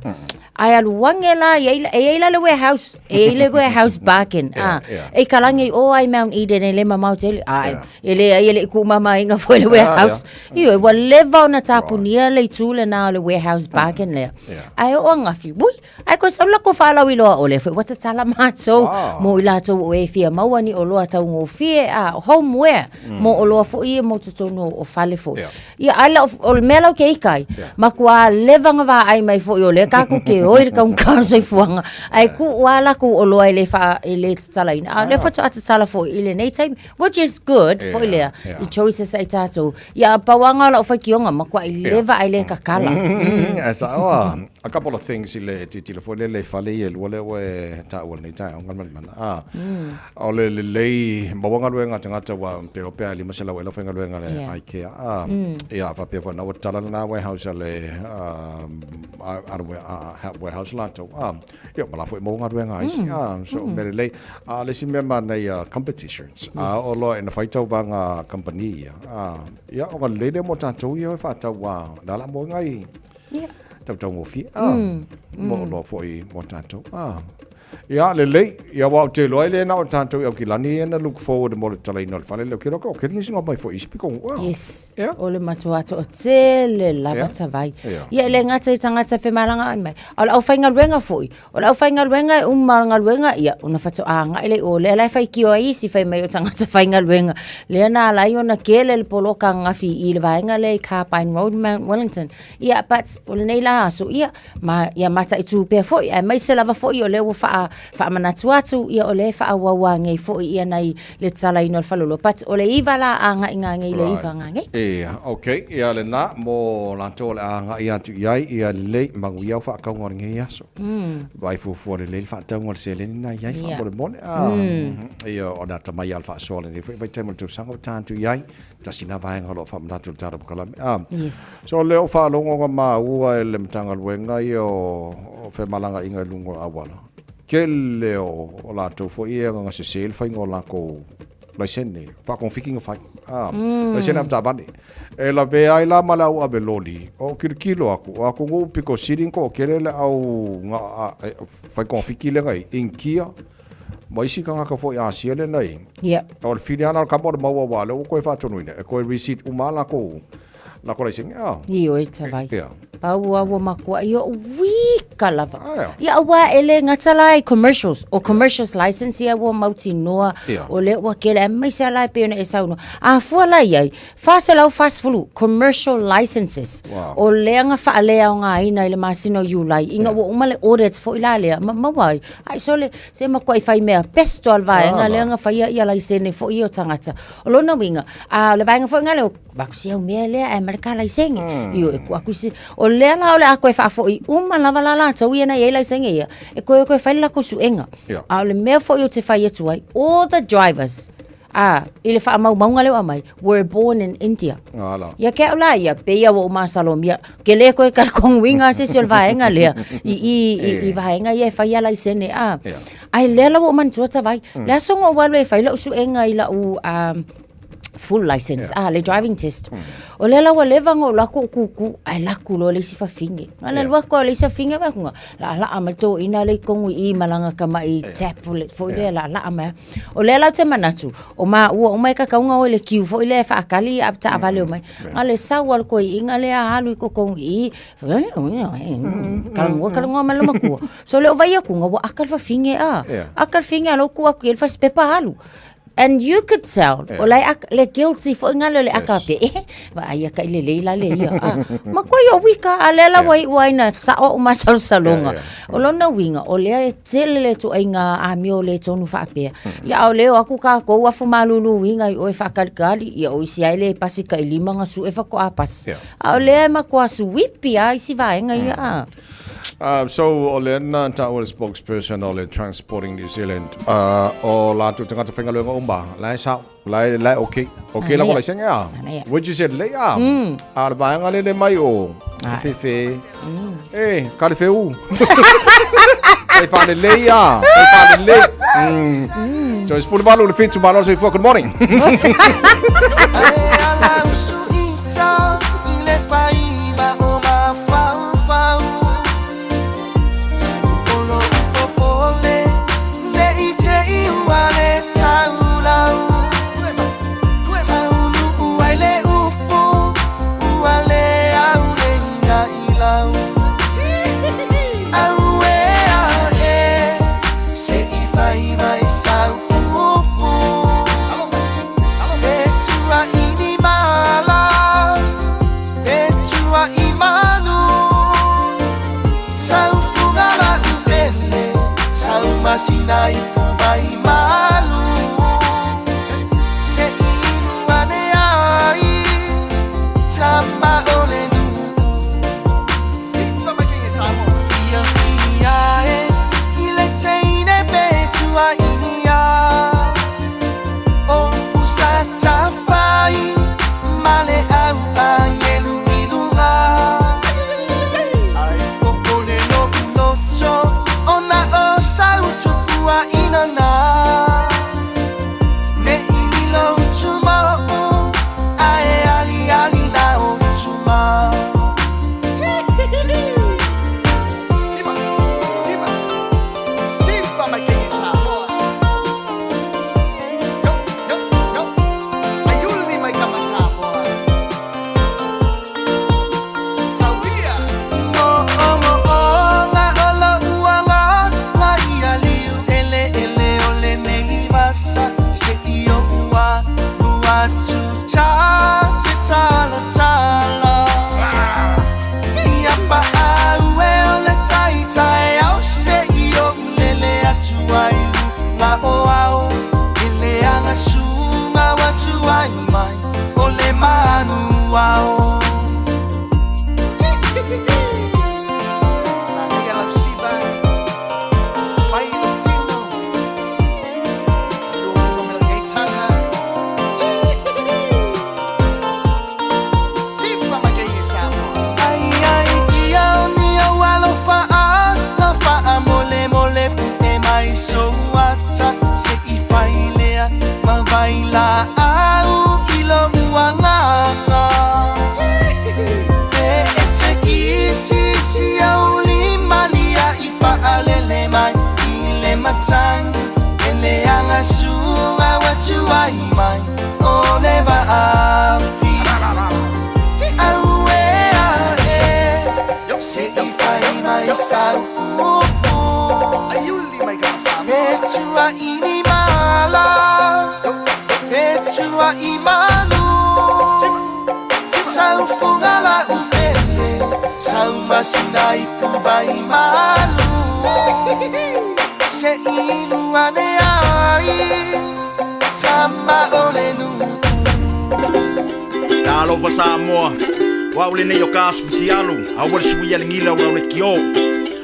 Ae alu ane la, e i ai la le warehouse, e i ai le warehouse bargain. Ah, e i kalagi i o ai Mount Eden e le mamao tele. Ah, e leai e le i tuumamaina foi le warehouse. Ioe, ua leva ona tapunia le itu lena o le warehouse bargain lea. Ae oo angafi, ui, Ae koe sau lako faalauiloa o lea foi ua tatala matou Wow. mo i latou o e fia maua ni oloa taugofie a homeware mo oloa foi ia mo totonu o fale foi. Yeah. Ia ai la o le mea lau ke ika ai, matua leva na vaai mai foi o lea tatou ke oi le taugata o le soifuaga ae tuu lava latou oloa e le faa e le tatalaina. A o lea faatoa tatala foi i lenei taimi which is good foi lea i choices a i tatou. Ia pau lava na o lau faitioga matuai leva ae le tatala. Ae sao a. A couple of things i le tilotilo foi lele i fale ia e lua lea ua e taua i lenei taeao Galumalemana. A, o le lelei maua galuega a tagata ua pe iloa pe a 500 ea le aufaigaluega a le IKEA. A, ia faapea foi na ua tatala lena warehouse a le warehouse latou. A, ia ma la foi maua galuega a isi. A, so o mea lelei. A o le isi mea manaia competitions. A oo loa ina fai tauvaga a kamupani ia, a, ia ona lelei lea mo tatou ia e faatau a, o le a la moega i tautaugofie mo oloa foi mo tatou. Ia, lelei, ia aua ou te iloa e le na o tatou i Aukilani ia na look forward mo le tatalaina o le fale lea. Ou te iloa o tele nisi na omai foi i isi pito. Yes. Yeah. O le matua toatele lava tavai. Ia e le gata i tagata e femalagaai mai, a o le aufaigaluega foi. O le aufaigaluega e uma le galuega, ia, ona faatoa agai lea i o. Lea la e faitio ai isi fai mai o tagata faigaluega. Lea na ala ai ona tele le poloka ananafi i le vaega lea i Carbine Road, Mount Wellington. Ia, but o lenei la aso, ia, ma, ia mataitu pea foi, aemaise lava foi o lea ua faa, faamanatu atu, ia o lea e faaauau anei foi ia nai le tatalaina o le faleoloa. But o le iva la agai ngangei le iva ngangei. Ia, okay, ia lena mo latou o le a agai atu i ai, ia lelei, manuia au faatauga o lenei aso. Vaai fuafua lelei le faatauga o le seleni na i ai faamolemole. Ia, o le atamai lava o le faasoa lenei foi vaitaimi o le tausaga ua ta atu i ai. Tasi lena vaega o lo o faamanatu i le tatou polokalame. Yes. So o lea ua faalogo ona maua e le Matagaluega ia o femalagaaiga i luga o auala, tele o latou foi ia e agaga sese le faiga o latou laisene, faakonfiki na fai. Laisene avetaavale. E lavea ai la ma le au ave loli, o kilokilo atu, o atunuu pito sili ona toatele le au fai konfiki lea na i ai, Initia, ma isi tagata foi Asia lea na i ai. Ia. O le fili lava lena o le kama o le maua aua o lea ua toe faatonuina e toe receipt uma lava latou laisene. A. Ioe tavai. Ia. Pau lava ua makuai oʻu wika lava. Aea. Ia aua e le gata la i commercials, o commercials license ia ua mautinoa, Ia. o lea ua tele, aemaise lava la e pei ona e saunoa. A fua la i ai, 440 commercial licenses Wow. o lea na faaleaogaina i le masina o Iulai, ina ua uma le audit foi la lea, ma maua ai, ai sole, se matuai fai mea pesto a le vaega lea na faia ia laisene foi ia o tagata. O lona uiga, a o le vaega foi lena lea, avatu si au mea lea ae aumai le ta laisene. Ioe, tuu atu isi, o lea la o le a toe faafoi uma lava la latou ia na i ai laisene ia, e toe o toe fai le latou suega. A o le mea foi ou te fai atu ai, all the drivers, a, i le faamaumauga lea ua aumai, were born in India. Ala. Ia ke au la ia, pei ia ua ou masalomia, ke le koe talitonuina se isi o le vaega lea, i, i, i, i vaega ia e fai a laisene, a. Ae lea la ua ou manatua tavai, le aso na ou alu e fai lau suega i lau, um, full license, ah, le driving test. O lea la ua leva ona ou alu atu o kūkū, ae alu atu loa le isi fafine. Na alu atu lava le isi fafine, vaai atu, laalaa mai le toeaina lea i totonu i i ma lana tamai tablet foi lea, laalaa mai lava. O lea la ou te manatu, o maua uma e tatau ona o i le queue foi lea e faatali avetaavale omai. Na o le sau lava o le toeaina lea alu i totonu i i, talanoa talanoa ma le loomatua. So o lea ua vaai atu ua aka le fafine a, aka le fafine a o la ua tuu atu i ai le fasipepa alu. And you could tell, Yeah. o la e aka, le guilty foi ngale o le aka Yes. pe, eh, ma ai aka i le lei la le ia. Ah, ma koe o wika, a lea la wai ua ina sao o masalosaloga. Yeah, yeah. O lona uiga, o lea e tele le tuaiga amio le tonu faapea. Ia a o lea o aku kākou afu malulu uiga i oe faakalikali, ia o isi ai le pasi ka i lima nga su e fakoa pasi. Yeah. A o lea e makoa suipi a isi vaega ia. Ah. So o le na ta'ua le spokesperson o le Transporting New Zealand o latou tagata faigaluega uma la e sa'o la e la e okay okay lava laisene a which is lelei a a o le vaega lele mai o fefe e ka le feu fai faalelei a fai faalelei so it's 18 le 7 malo soifua good morning. Talofa Samoa, o au lenei o ka asu fitialu, aua le suia le gila o lau lekiō.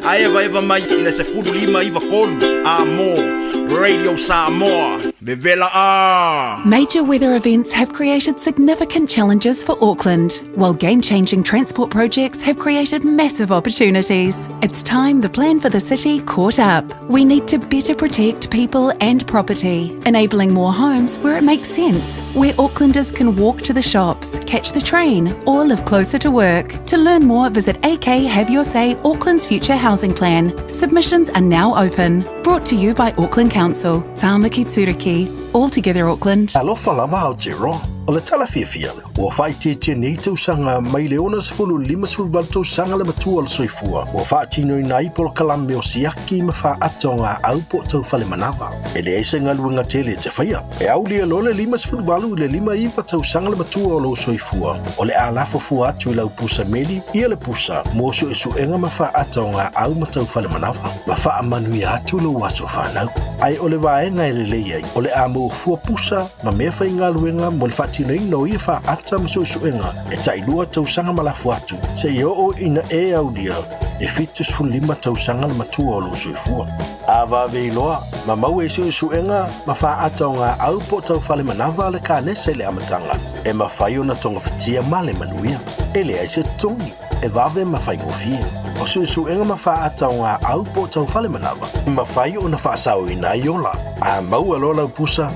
A evaeva mai i le 15 93 a mo Radio Samoa, vevela a! Major weather events have created significant challenges for Auckland, while game changing transport projects have created massive opportunities. It's time the plan for the city caught up. We need to better protect people and property, enabling more homes where it makes sense, where Aucklanders can walk to the shops, catch the train, or live closer to work. To learn more, visit AK Have Your Say Auckland's Future Housing Plan. Submissions are now open. Brought to you by Auckland Council. Tāmaki Turuki. All together Auckland. Alofa lava Aotearoa. O le tala fiafia, ua faaitiitia nei tausaga mai le 60 i le 58 tausaga le matua o le soifua ua faatinoina ai polokalame o siaki ma faata o gaau po o tau fale manava. E leai se galuega tele e te faia. E aulia loa le 58 i le 59 tausaga le matua o lou soifua, o le a lafo fua atu i lau pusa meli ia le pusa mo suesuega ma faata o gaau ma tau fale manava, ma faamanuia atu lou aso fanau. Ae o le vaega e lelei ai, o le a maua fua pusa ma mea faigaluega mo le faatinoina o ia faata ma suesuega e tailua tausaga ma lafo atu, seia oo ina e aulia le 75 tausaga le matua o lou soifua. A vave iloa, ma maua i suesuega ma faata o gaau po o tau fale manava le kanesa i le amataga, e mafai ona togafitia ma le manuia. E leai se totogi, e vave ma faigofie. O suesuega ma faata o gaau po o tau fale manava, e mafai ona faasaoina ai ola. A maua loa lau pusa,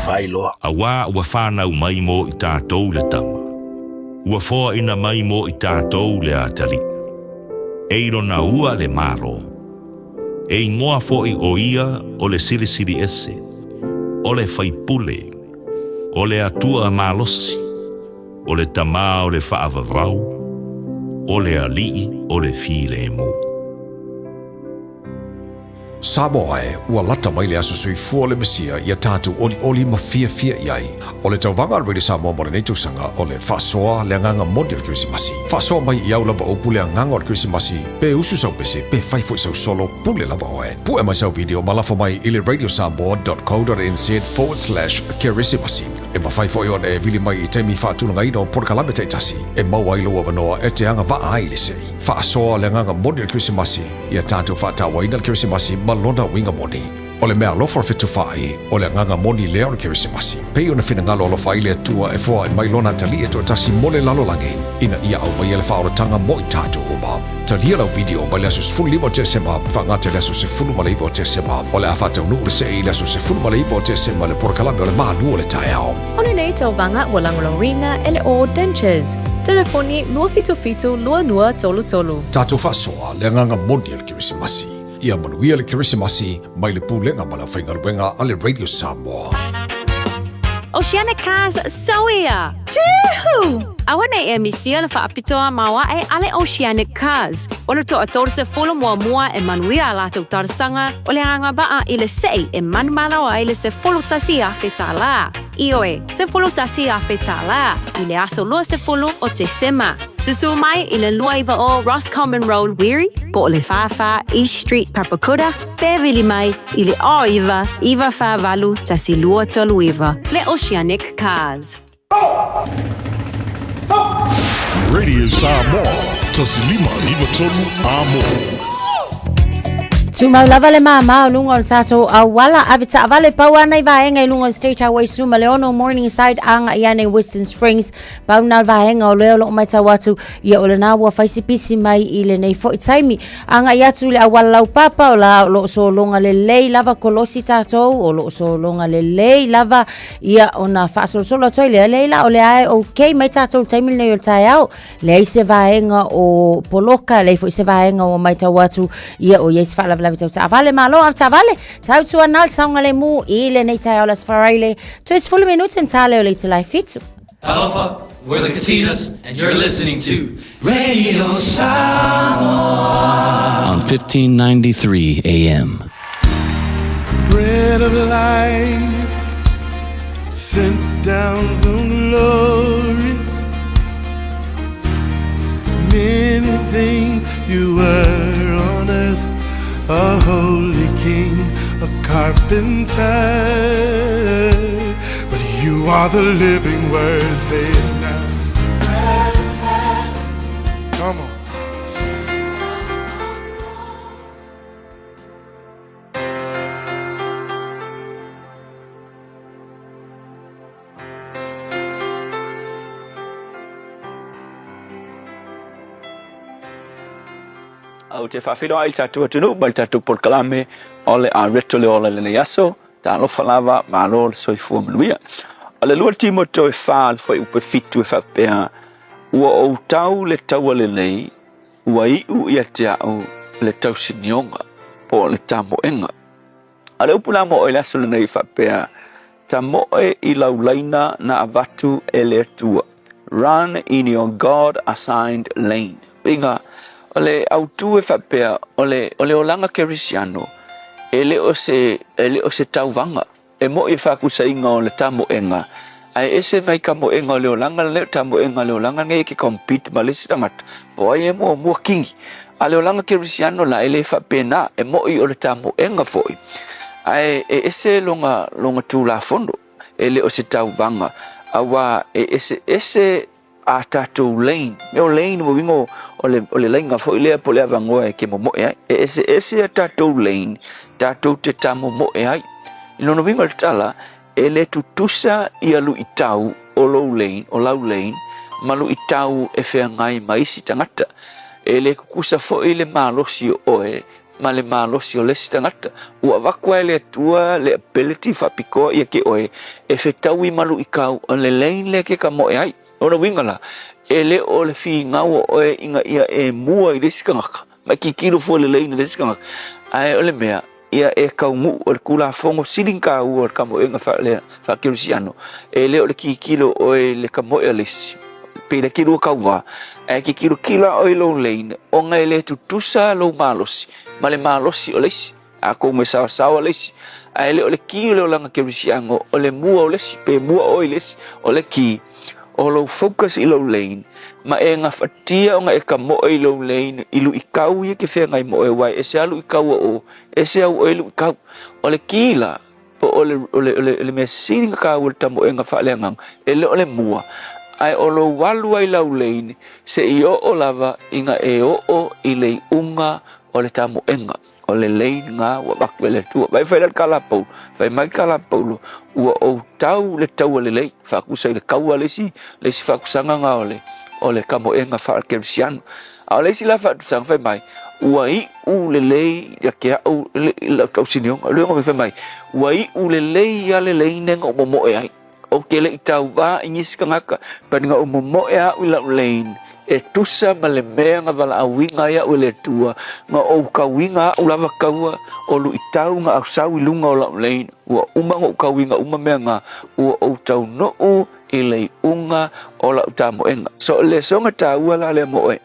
fai loa. Auā ua fanau mai mo i tatou le tama, ua foaina mai mo i tatou le atalii. E i lona ua le Malo. E igoa foʻi ʻo ia o le Silisili Ese, o le Faipule, o le Atua malosi, o le Tamā o le Faavavau, o le Alii o le Filemu. Samoa e, ua lata mai le aso soifua o le Mesia ia tatou olioli ma fiafia i ai. O le tauvaga a le Radio Samoa mo lenei tausaga o le faasoa le agaga moni o le Kerisimasi. Faasoa mai i au lava upu le agaga o le Kerisimasi, pe usu sau pese, pe fai foi sau solo, pule lava oe. Pue mai sau video ma lafo mai i le radiosamoa.co.nz/kerisimasi. E mafai foi ona e vili mai i taimi faatulagaina o polokalame taitasi e maua ai lou avanoa e te agavaa ai i le sei. Faasoa le agaga moni o le Kerisimasi, ia tatou faatauaina le Kerisimasi ma lona uiga moni. O le meaalofa o le fetufaai, o le agaga moni lea o le Kerisimasi. Pei ona finagalo alofa ai le Atua e foai mai Lona Atalii e toatasi mo le lalolagi, ina ia aumaia le faaolataga mo i tatou uma. Talia lau video mai le aso 15 o Tesema faagata i le aso 19 o Tesema. O le a faataunuu le see i le aso 19 o Tesema le polokalame o le Malu o le Taeao. O lenei tauvaga ua lagolagoina e le All Dentures. Telefoni 277 2233. Tatou faasoa le agaga moni o le Kerisimasi. Ia manuia le Kerisimasi mai le Pulega ma le Aufaigaluega a le Radio Samoa. Oceanic Cars Soia! Juhu! Aua nei e misia le faapitoa maoae a le Oceanic Cars. O le toa 30 muamua e manuia a latou talosaga o le agavaa i le sei e manumalo ai le $11,000. Ioe, $11,000 i le aso 20 o Tesema. Susu mai i le 290 Roscommon Road, Wiri, po o le 44 East Street, Papakura, pe vili mai i le 09 948 1239. Le Oceanic Cars. Radio Samoa, 1593 Amo. Tumau lava le māmā o luga o le tatou auala ave taavale pau ana i vaega i luga o le State Highway Sumaleono Morningside agai ane i Western Springs pau na vaega o lea o loo matau atu ia o lena ua fai si pisi mai i lenei foi taimi agai atu i le auala laupapa o la o loo sologa lelei lava kolosi tatou o loo sologa lelei lava ia ona faasolosolo atu ai lea leai la o lea e okay mai tatou i le taimi lenei o le taeao leai se vaega o poloka leai foi se vaega ua matau atu ia o i ai se faalavelave tau taavale malo ave taavale tautuana le saogalemu i lenei taeao le Aso Faraile toe 10 minute na ta lea o le itula e fitu. Talofa, we're the Katinas, and you're listening to Radio Samoa on 1593 AM. Bread of life sent down from glory. Many things you were on earth, a holy king, a carpenter. But you are the living word, say it now. Come on. Ou te faafeiloai i le tatou atunuu ma le tatou polokalame o le a reto le ola i lenei aso. Talofa lava, malo le soifua manuia. O le lua Timoto e fa le fuaiupu e fitu e faapea, Ua ou tau le taua lelei, ua iu ia te au le tausinioga po o le tamoega. A o le upu la mo oe i le aso lenei e faapea, Tamoe i lau laina na avatu e le Atua. Run in your God assigned lane. Uiga, o le autu e faapea, o le, o le olaga kerisiano, e le o se, e le o se tauvaga. E moʻi e faakusaina o le tamoega, ae ese mai tamoega o le olaga lenei, o tamoega o le olaga lenei e ke compete ma le isi tagata, po o ai e muamua kini. A le olaga kerisiano la, e le faapena, e moʻi o le tamoega foi, ae e ese lona, lona tulafono, e le o se tauvaga, auā e eseese a tatou lane. Mea o lane ua uiga o le, o le laina foi lea po o le avanoa e ke momoe ai. E eseese a tatou lane tatou te tamomoe ai. I lona uiga o le tala, e le tutusa ia luitau o lou lane, o lau lane, ma luitau e feagai ma isi tagata. E le tutusa foi le malosi o oe ma le malosi o le isi tagata. Ua avatu lava e le Atua le ability faapitoa ia te oe e fetaui ma luitau o le lane lea e te tamoe ai. O lona uiga la, e le o le finau o oe ina ia e mua i le isi tagata, ma e tilotilo fua i le lane a le isi tagata, ae o le mea, ia e taunuu, o le Tulafono sili ona taua o le tamoega faa-kerisiano, e le o le tilotilo o oe i le tamoe a le isi, pei le tilua tauva, ae te tilotilo lava oe i lou lane, ona e le tutusa lou malosi ma le malosi o le isi. Atonu e saosaoa le isi, ae le o le ki o le olaga kerisiano, o le mua o le isi, pe mua oe i le isi, o le ki o lou focus i lou lane, ma e gafatia ona e tamoe i lou lane i luitau ia e te feagai ma oe, aua e ese lava luitau a o, ese au oe luitau. O le ki la, po o le, o le, o le, le mea sili ona taua i le tamoega faaleagaga, e le o le mua, ae o lou alu ai lau lane se i oo lava ina e oo i le iuga o le tamoega. O le lane lena ua avatu e le Atua. Vaai fai la le tala a Paulo, fai mai le tala a Paulo, ua ou tau le taua lelei, faakusa i le taua le isi, le isi faakusaga lena o le, o le tamoega faa-kerisiano. A o le isi la faatusaga fai mai, ua iu lelei ia te au lau tausinioga. O le uiga fai mai, ua iu lelei ia le lane na ou momoe ai. Ou te le i tauvā i nisi tagata, but na ou momoe au i lau lane e tusa ma le mea na valaauina ai au e le Atua, na ou tauina au lava taua o luitau na ausau i luga o lau lane, ua uma ona ou tauina uma mea na, ua ou taunuu i le iuga o lau tamoega. So o le lesona taua la lea mo oe,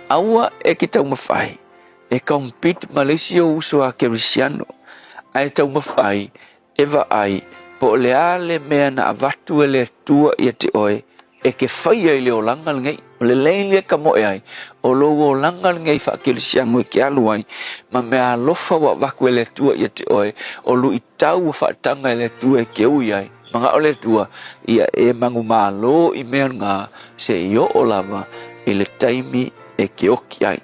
aua e ke taumafai e compete ma le isi ou uso a kerisiano, ae taumafai e vaai po o le a le mea na avatu e le Atua ia te oe e ke faia i le olaga lenei. O le lane lea e tamoe ai, o lou olaga lenei faakelesiano e ke alu ai, ma mea alofa ua avatu e le Atua ia te oe, o luitau ua faataga e le Atua e ke ui ai. Manao le Atua ia e manumalo i mea na se i oo lava i le taimi e ke oki ai.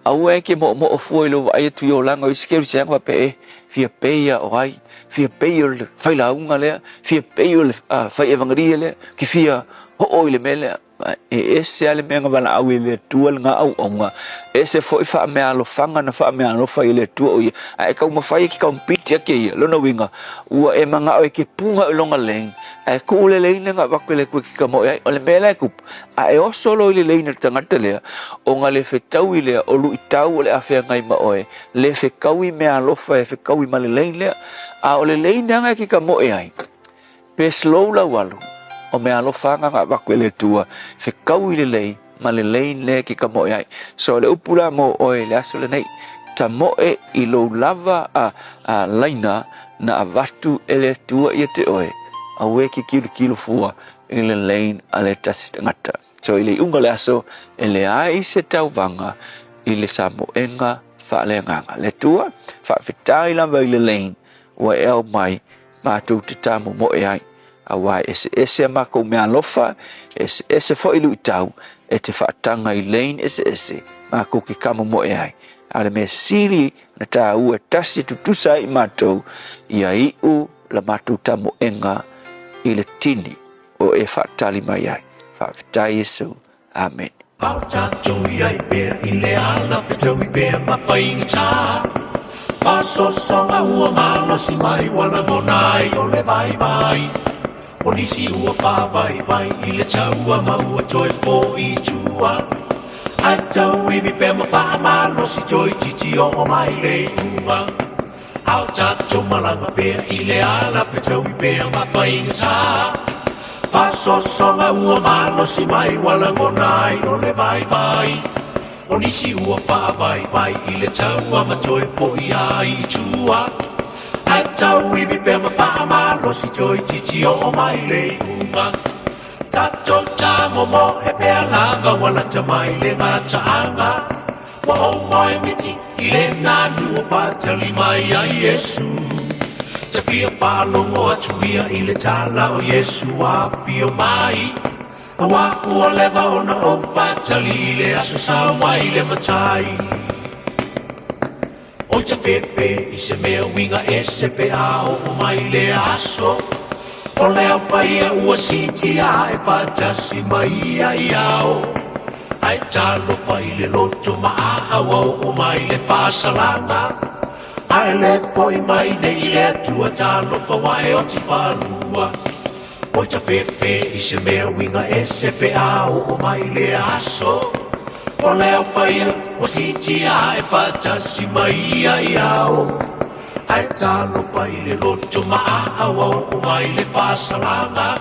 Aua e ke moomoo fua i lou vaai atu i olaga o isi kerisiano faapea e fia pei o ai, fia pei o le failauga lea, fia pei o le fai evangelia lea, ke fia oo i le mea lea. E ese lava le mea na valaau i le Atua lena auauna, ese foi faameaalofaga na faameaalofa i le Atua o ia, ae taumafai e ke compete ia ke ia. Lona uiga, ua e manao e ke puga i lona lane, ae tuu le lane lea na avatu e le Atua e ke tamoe ai. O le mea la e tupu, a e oso loa i le lane a le tagata lea, ona le fetaui lea, o luitau o le a feagai ma oe, le fetaui meaalofa e fetaui ma le lane lea. A o le lane lea e ke tamoe ai, Pe slow lau alu, o meaalofa aga na avatu e le Atua, fekaui lelei ma le lane lea e ke tamoe ai. So o le upu la mo oe i le aso lenei, tamoe i lou lava a, a laina na avatu e le Atua ia te oe, aua e ke kilokilo fua i le lane a le tasi tagata. So i le iuga o le aso, e leai se tauvaga i le samoega faaleagaga. Le Atua, faafetai lava i le lane ua e ao mai matou te tamomoe ai, auā e eseese a makou meaalofa, e eseese foi luitau e te faataga i lane eseese makou ke tamomoe ai. A o le mea sili na tāua e tasi e tutusa ai i matou, ia iu la matou tamoega i le tini o e faatali mai ai. Faafetai Iesu. Amene. Ao tatou i ai pea i le ala fetaui pea ma faigata Masosoga ua malosi mai ua lagona ai o le vaivai O nisi ua faavaivai i le taua ma ua toe foi i tua Ae tauivi pea ma faamalosi toeitiiti oo mai le iuga. A o tatou malaga pea i le ala fetaui pea ma faigata. Faasoasoaga ua malosi mai ua lagona ai o le vaivai. O nisi ua faavaivai i le taua ma toe foi ai i tua. Ae tauivi pea ma faamalosi toeitiiti oo mai le iuga. Tatou tamomoe pea lava ua lata mai le gataaga. Ua ou moe miti i le nanu o faatali mai ai Iesu. Ta fia faalogo atu ia i le tala o Iesu afio mai. Aua ua leva ona ou faatali i le aso sau ai le Matai. Oi ta fefe i se mea uiga ese pe a oo mai lea aso. O le Au Paia ua siitia ae faatasi mai ia i ao. Ae talofa i le loto maaa ua oo mai le faasalaga. Ae le poi mai nei i le Atua talofa ua e oti faalua. Oi ta fefe i se mea uiga ese pe a oo mai lea aso. O le Au Paia ua siitia ae faatasi mai ia i ao. Ae talofa i le loto maaa ua oo mai le faasalaga.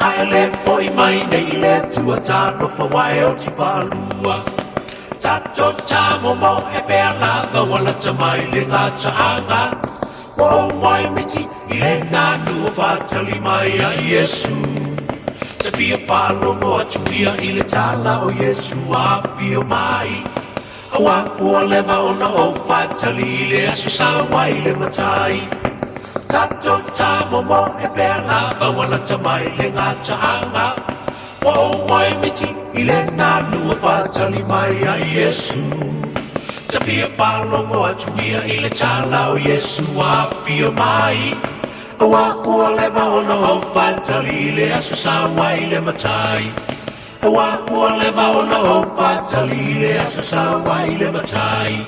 Ae le poi mai nei i le Atua talofa ua e oti faalua. Tatou tamomoe pea lava ua lata mai le gataaga. Ua ou moe miti i le nanu o faatali mai ai Iesu. Ta fia faalogo atu ia i le tala o Iesu afio mai. Aua ua leva ona ou faatali i le aso sau ai le Matai. Tatou tamomoe pea lava ua lata mai le gataaga. Ua ou moe miti i le nanu o faatali mai ai Iesu. Ta fia faalogo atu ia i le tala o Iesu afio mai. Aua ua leva ona ou faatali i le aso sau ai le Matai. Aua ua leva ona ou faatali i le aso sau ai le Matai.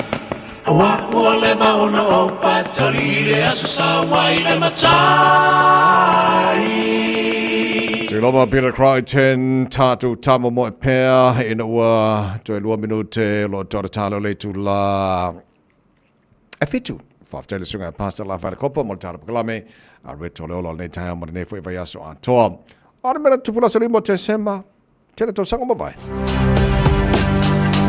Aua ua leva ona ou faatali i le aso sau ai le Matai. Tuiloma Peter Crichton, tātou tamomoe pea ina ua toe 2 minute lo toa talo le itula e fitu. Faafetai le susuga Pastor Lafaele Kopa mo le tala pakalame a Reto le ola o lenei taeao ma lenei foi vaiaso atoa. O le mea tupu le aso 5 o Tesema, tele tausaga mavae.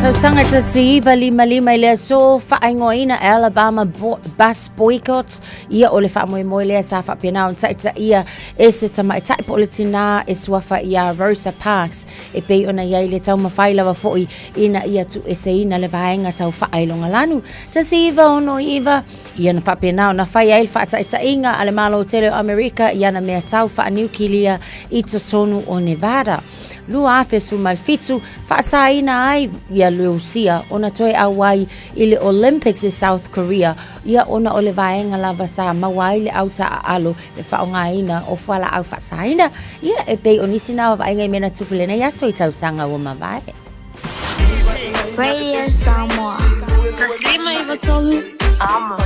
Tausaga 1955 i le aso faaigoaina Alabama Bus Boycott, ia o le faamoemoe lea sa faapena ona taitaia e se tamaitai po o le tinā e suafa iā Rosa Parks e pei ona i ai le taumafai lava foi ina ia tuueseina le vaega tau faailogalanu. 1969, ia na faapena ona fai ai le faataitaiga a le Malo tele o Amerika i ana mea tau faaniukilia i totonu o Nevada. 2017, faasaina ai ia Rusia ona toe auai i le Olympics i South Korea, ia ona o le vaega lava sa maua ai le au taaalo le faaaogaina o fualaau faasaina, ia e pei o nisi na o vaaiga i mea na tupu i lenei aso i tausaga ua mavae. Radio Samoa. 153 Amo.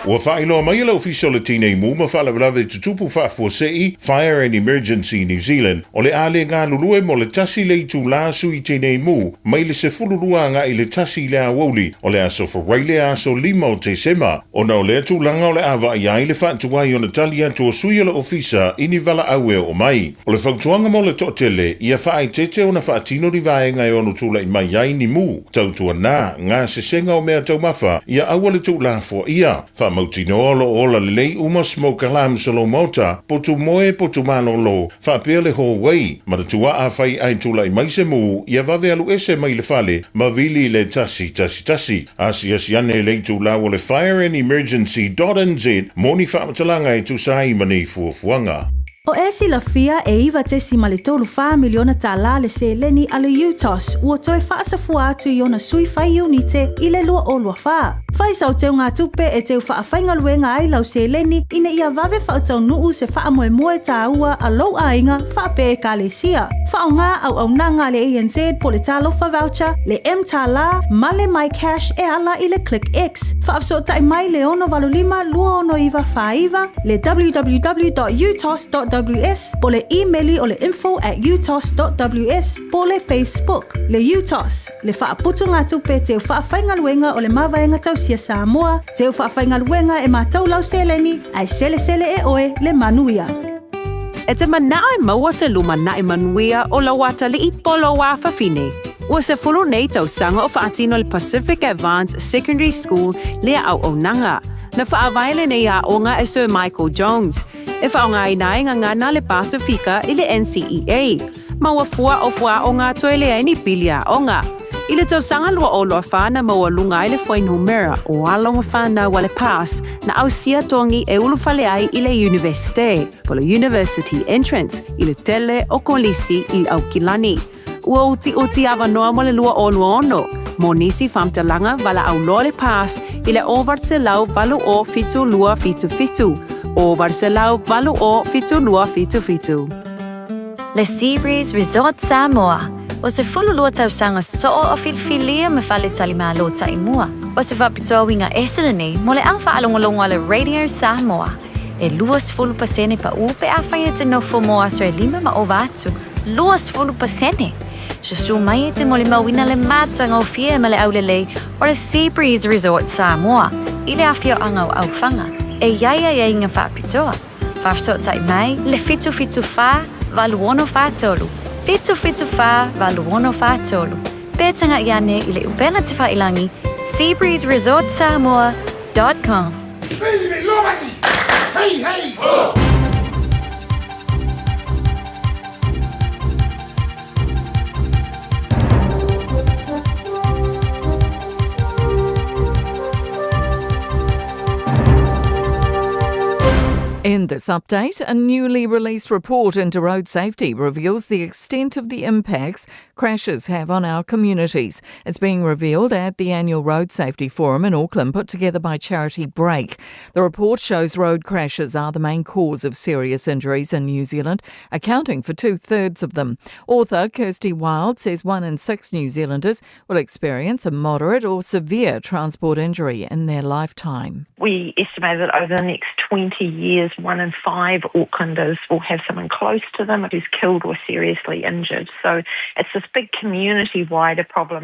Ua faailoa mai e le Ofisa o le Tinei Mu ma Faalavelave Tutupu Faafuasei, Fire and Emergency New Zealand, o le a le galulue mo le tasi le itulā sui tinei mu mai le 12 agai i le tasi i le aoauli o le aso Faraile aso 5 o Tesema. Ona o lea tulaga o le a vaai ai le faatuai ona tali atu o sui o le Ofisa i ni valaau e oo mai. O le fautuaga mo le toatele, ia faaeteete ona faatino ni vaega e ono tulai mai ai ni mu, tautuana, gasesega o mea taumafa, ia aua le tuulafoaia. Faamautinoa o lo o ola lelei uma smoke alarms o lou maota, potu moe, potu malolo, faapea le hallway. Manatua afai ae tulai mai se mu, ia vave alu ese mai le fale ma vili le 111. Asiasi ane le itulau o le Fire and Emergency dot nz mo ni faamatalaga e tusa ai ma nei fuafuaga. O e silafia e 9.34 miliona tālā le seleni a le UTOS ua toe faasafua atu i ona sui fai iunite i le 2024. Fai sau teugatupe e teu faafaigaluega ai lau seleni ina ia vave faataunuu se faamoemoe tāua a lou aiga faapea ekalesia. Faaaoga auaunaga a le ANZ po o le Talofa Voucher, le mTālā ma le MyCash e ala i le ClickX. Faafesootai mai le 685 269 49, le www.utos.ws po o le imeli o le info at utos.ws po o le Facebook, le UTOS, le Faaputugatupe Teu Faafaigaluega o le Mavaega Tausia Samoa, Teu Faafaigaluega e matou lau seleni, ae selesele e oe le manuia. E te manao e maua se lumanai manuia o lou atalii po o lou afafine. Ua 10 nei tausaga o faatino le Pacific Advance Secondary School lea auaunaga. Na faavae lenei aoga e Sir Michael Jones, e faaaogaina ai gagana a le Pasifika i le NCEA. Ma ua fua o fuaaoga toe leai ni pili aoga. I le tausaga 2024 na maualuga ai le fuainumera o alo ma fanau a le PASS na ausia togi e ulufale ai i le Iunivesite, po o le University Entrance, i le tele o kolisi i Aukilani. Ua utiuti avanoa mo le 2026 mo nisi faamatalaga valaau loa le PASS i le 800 80 7277, 800 80 7277. Le Sea Breeze Resort Samoa, ua 12 tausaga soo o filifilia ma faletalimalo taimua. O se faapitoa uiga ese lenei mo le au faalogologo a le Radio Samoa. E 20% paʻu pe afai e te nofo mo aso e lima ma ova atu. 20%! Susu mai e te molimauina le matagofie ma le aulelei o le Sea Breeze Resort Samoa i le afioaga o Aufaga. E i ai aiaiga faapitoa. Faafesootai mai le 774 8643, 774 8643, pe taga'i ane i le upega tefa'ilagi seabreezeresortsamoa.com. Hey, hey, ho! In this update, a newly released report into road safety reveals the extent of the impacts crashes have on our communities. It's being revealed at the annual Road Safety Forum in Auckland, put together by charity Brake. The report shows road crashes are the main cause of serious injuries in New Zealand, accounting for two thirds of them. Author Kirsty Wild says one in six New Zealanders will experience a moderate or severe transport injury in their lifetime. We estimate that over the next 20 years, one in five Aucklanders will have someone close to them who's killed or seriously injured. So it's this big community wider problem.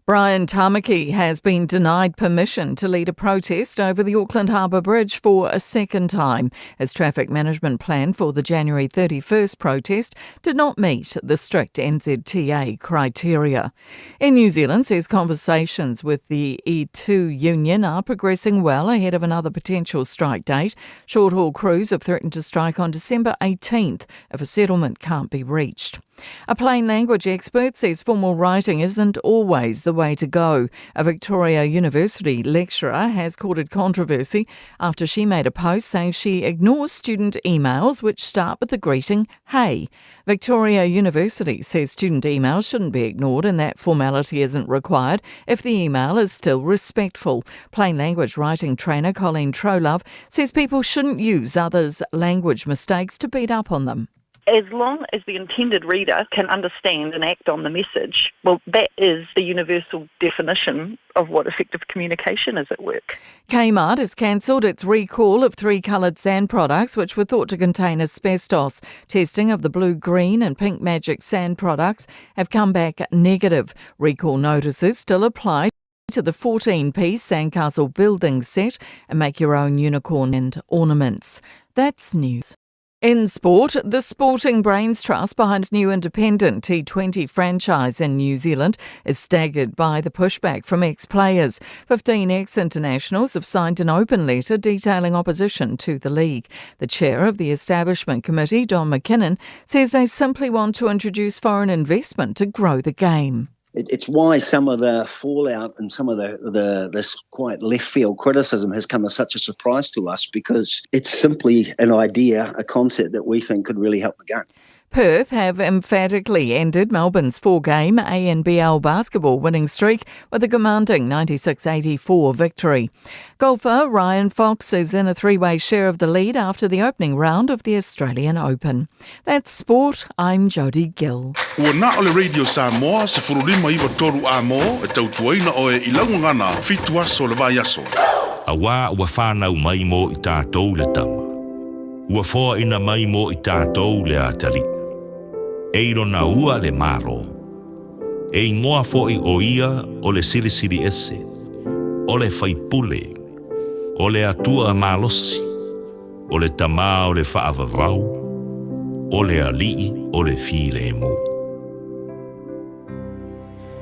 Brian Tamaki has been denied permission to lead a protest over the Auckland Harbour Bridge for a second time. His traffic management plan for the January 31st protest did not meet the strict NZTA criteria. In New Zealand says conversations with the E2 union are progressing well ahead of another potential strike date. Short haul crews have threatened to strike on December 18th if a settlement can't be reached. A plain language expert says formal writing isn't always the way to go. A Victoria University lecturer has courted controversy after she made a post saying she ignores student emails which start with the greeting, hey. Victoria University says student emails shouldn't be ignored and that formality isn't required if the email is still respectful. Plain language writing trainer Colleen Trolove says people shouldn't use others' language mistakes to beat up on them. As long as the intended reader can understand and act on the message, well, that is the universal definition of what effective communication is at work. Kmart has cancelled its recall of three coloured sand products which were thought to contain asbestos. Testing of the blue, green and pink magic sand products have come back negative. Recall notices still apply to the 14-piece sandcastle building set and make your own unicorn and ornaments. That's news. In sport, the Sporting Brains Trust behind new independent T20 franchise in New Zealand is staggered by the pushback from ex-players. 15 ex-internationals have signed an open letter detailing opposition to the league. The chair of the establishment committee, Don McKinnon, says they simply want to introduce foreign investment to grow the game. It's why some of the fallout and some of the, the this quite left field criticism has come as such a surprise to us because it's simply an idea, a concept that we think could really help the game. Perth have emphatically ended Melbourne's four-game ANBL basketball winning streak with a commanding 96-84 victory. Golfer Ryan Fox is in a three-way share of the lead after the opening round of the Australian Open. That's sport. I'm Jodie Gill. Ua na o le Radio Samoa 1593 amo e tautuaina oe i lau gagana fitu aso le vaiaso. Auā ua whānau mai mō i tātou le tama. Ua foaina mai mō i tātou le atalii. E i lona ua le Malo. E ingoa foʻi ʻo ia o le Silisili Ese, o le Faipule, o le Atua Malosi, o le Tamā o le Faavavau, o le Alii o le Filemu.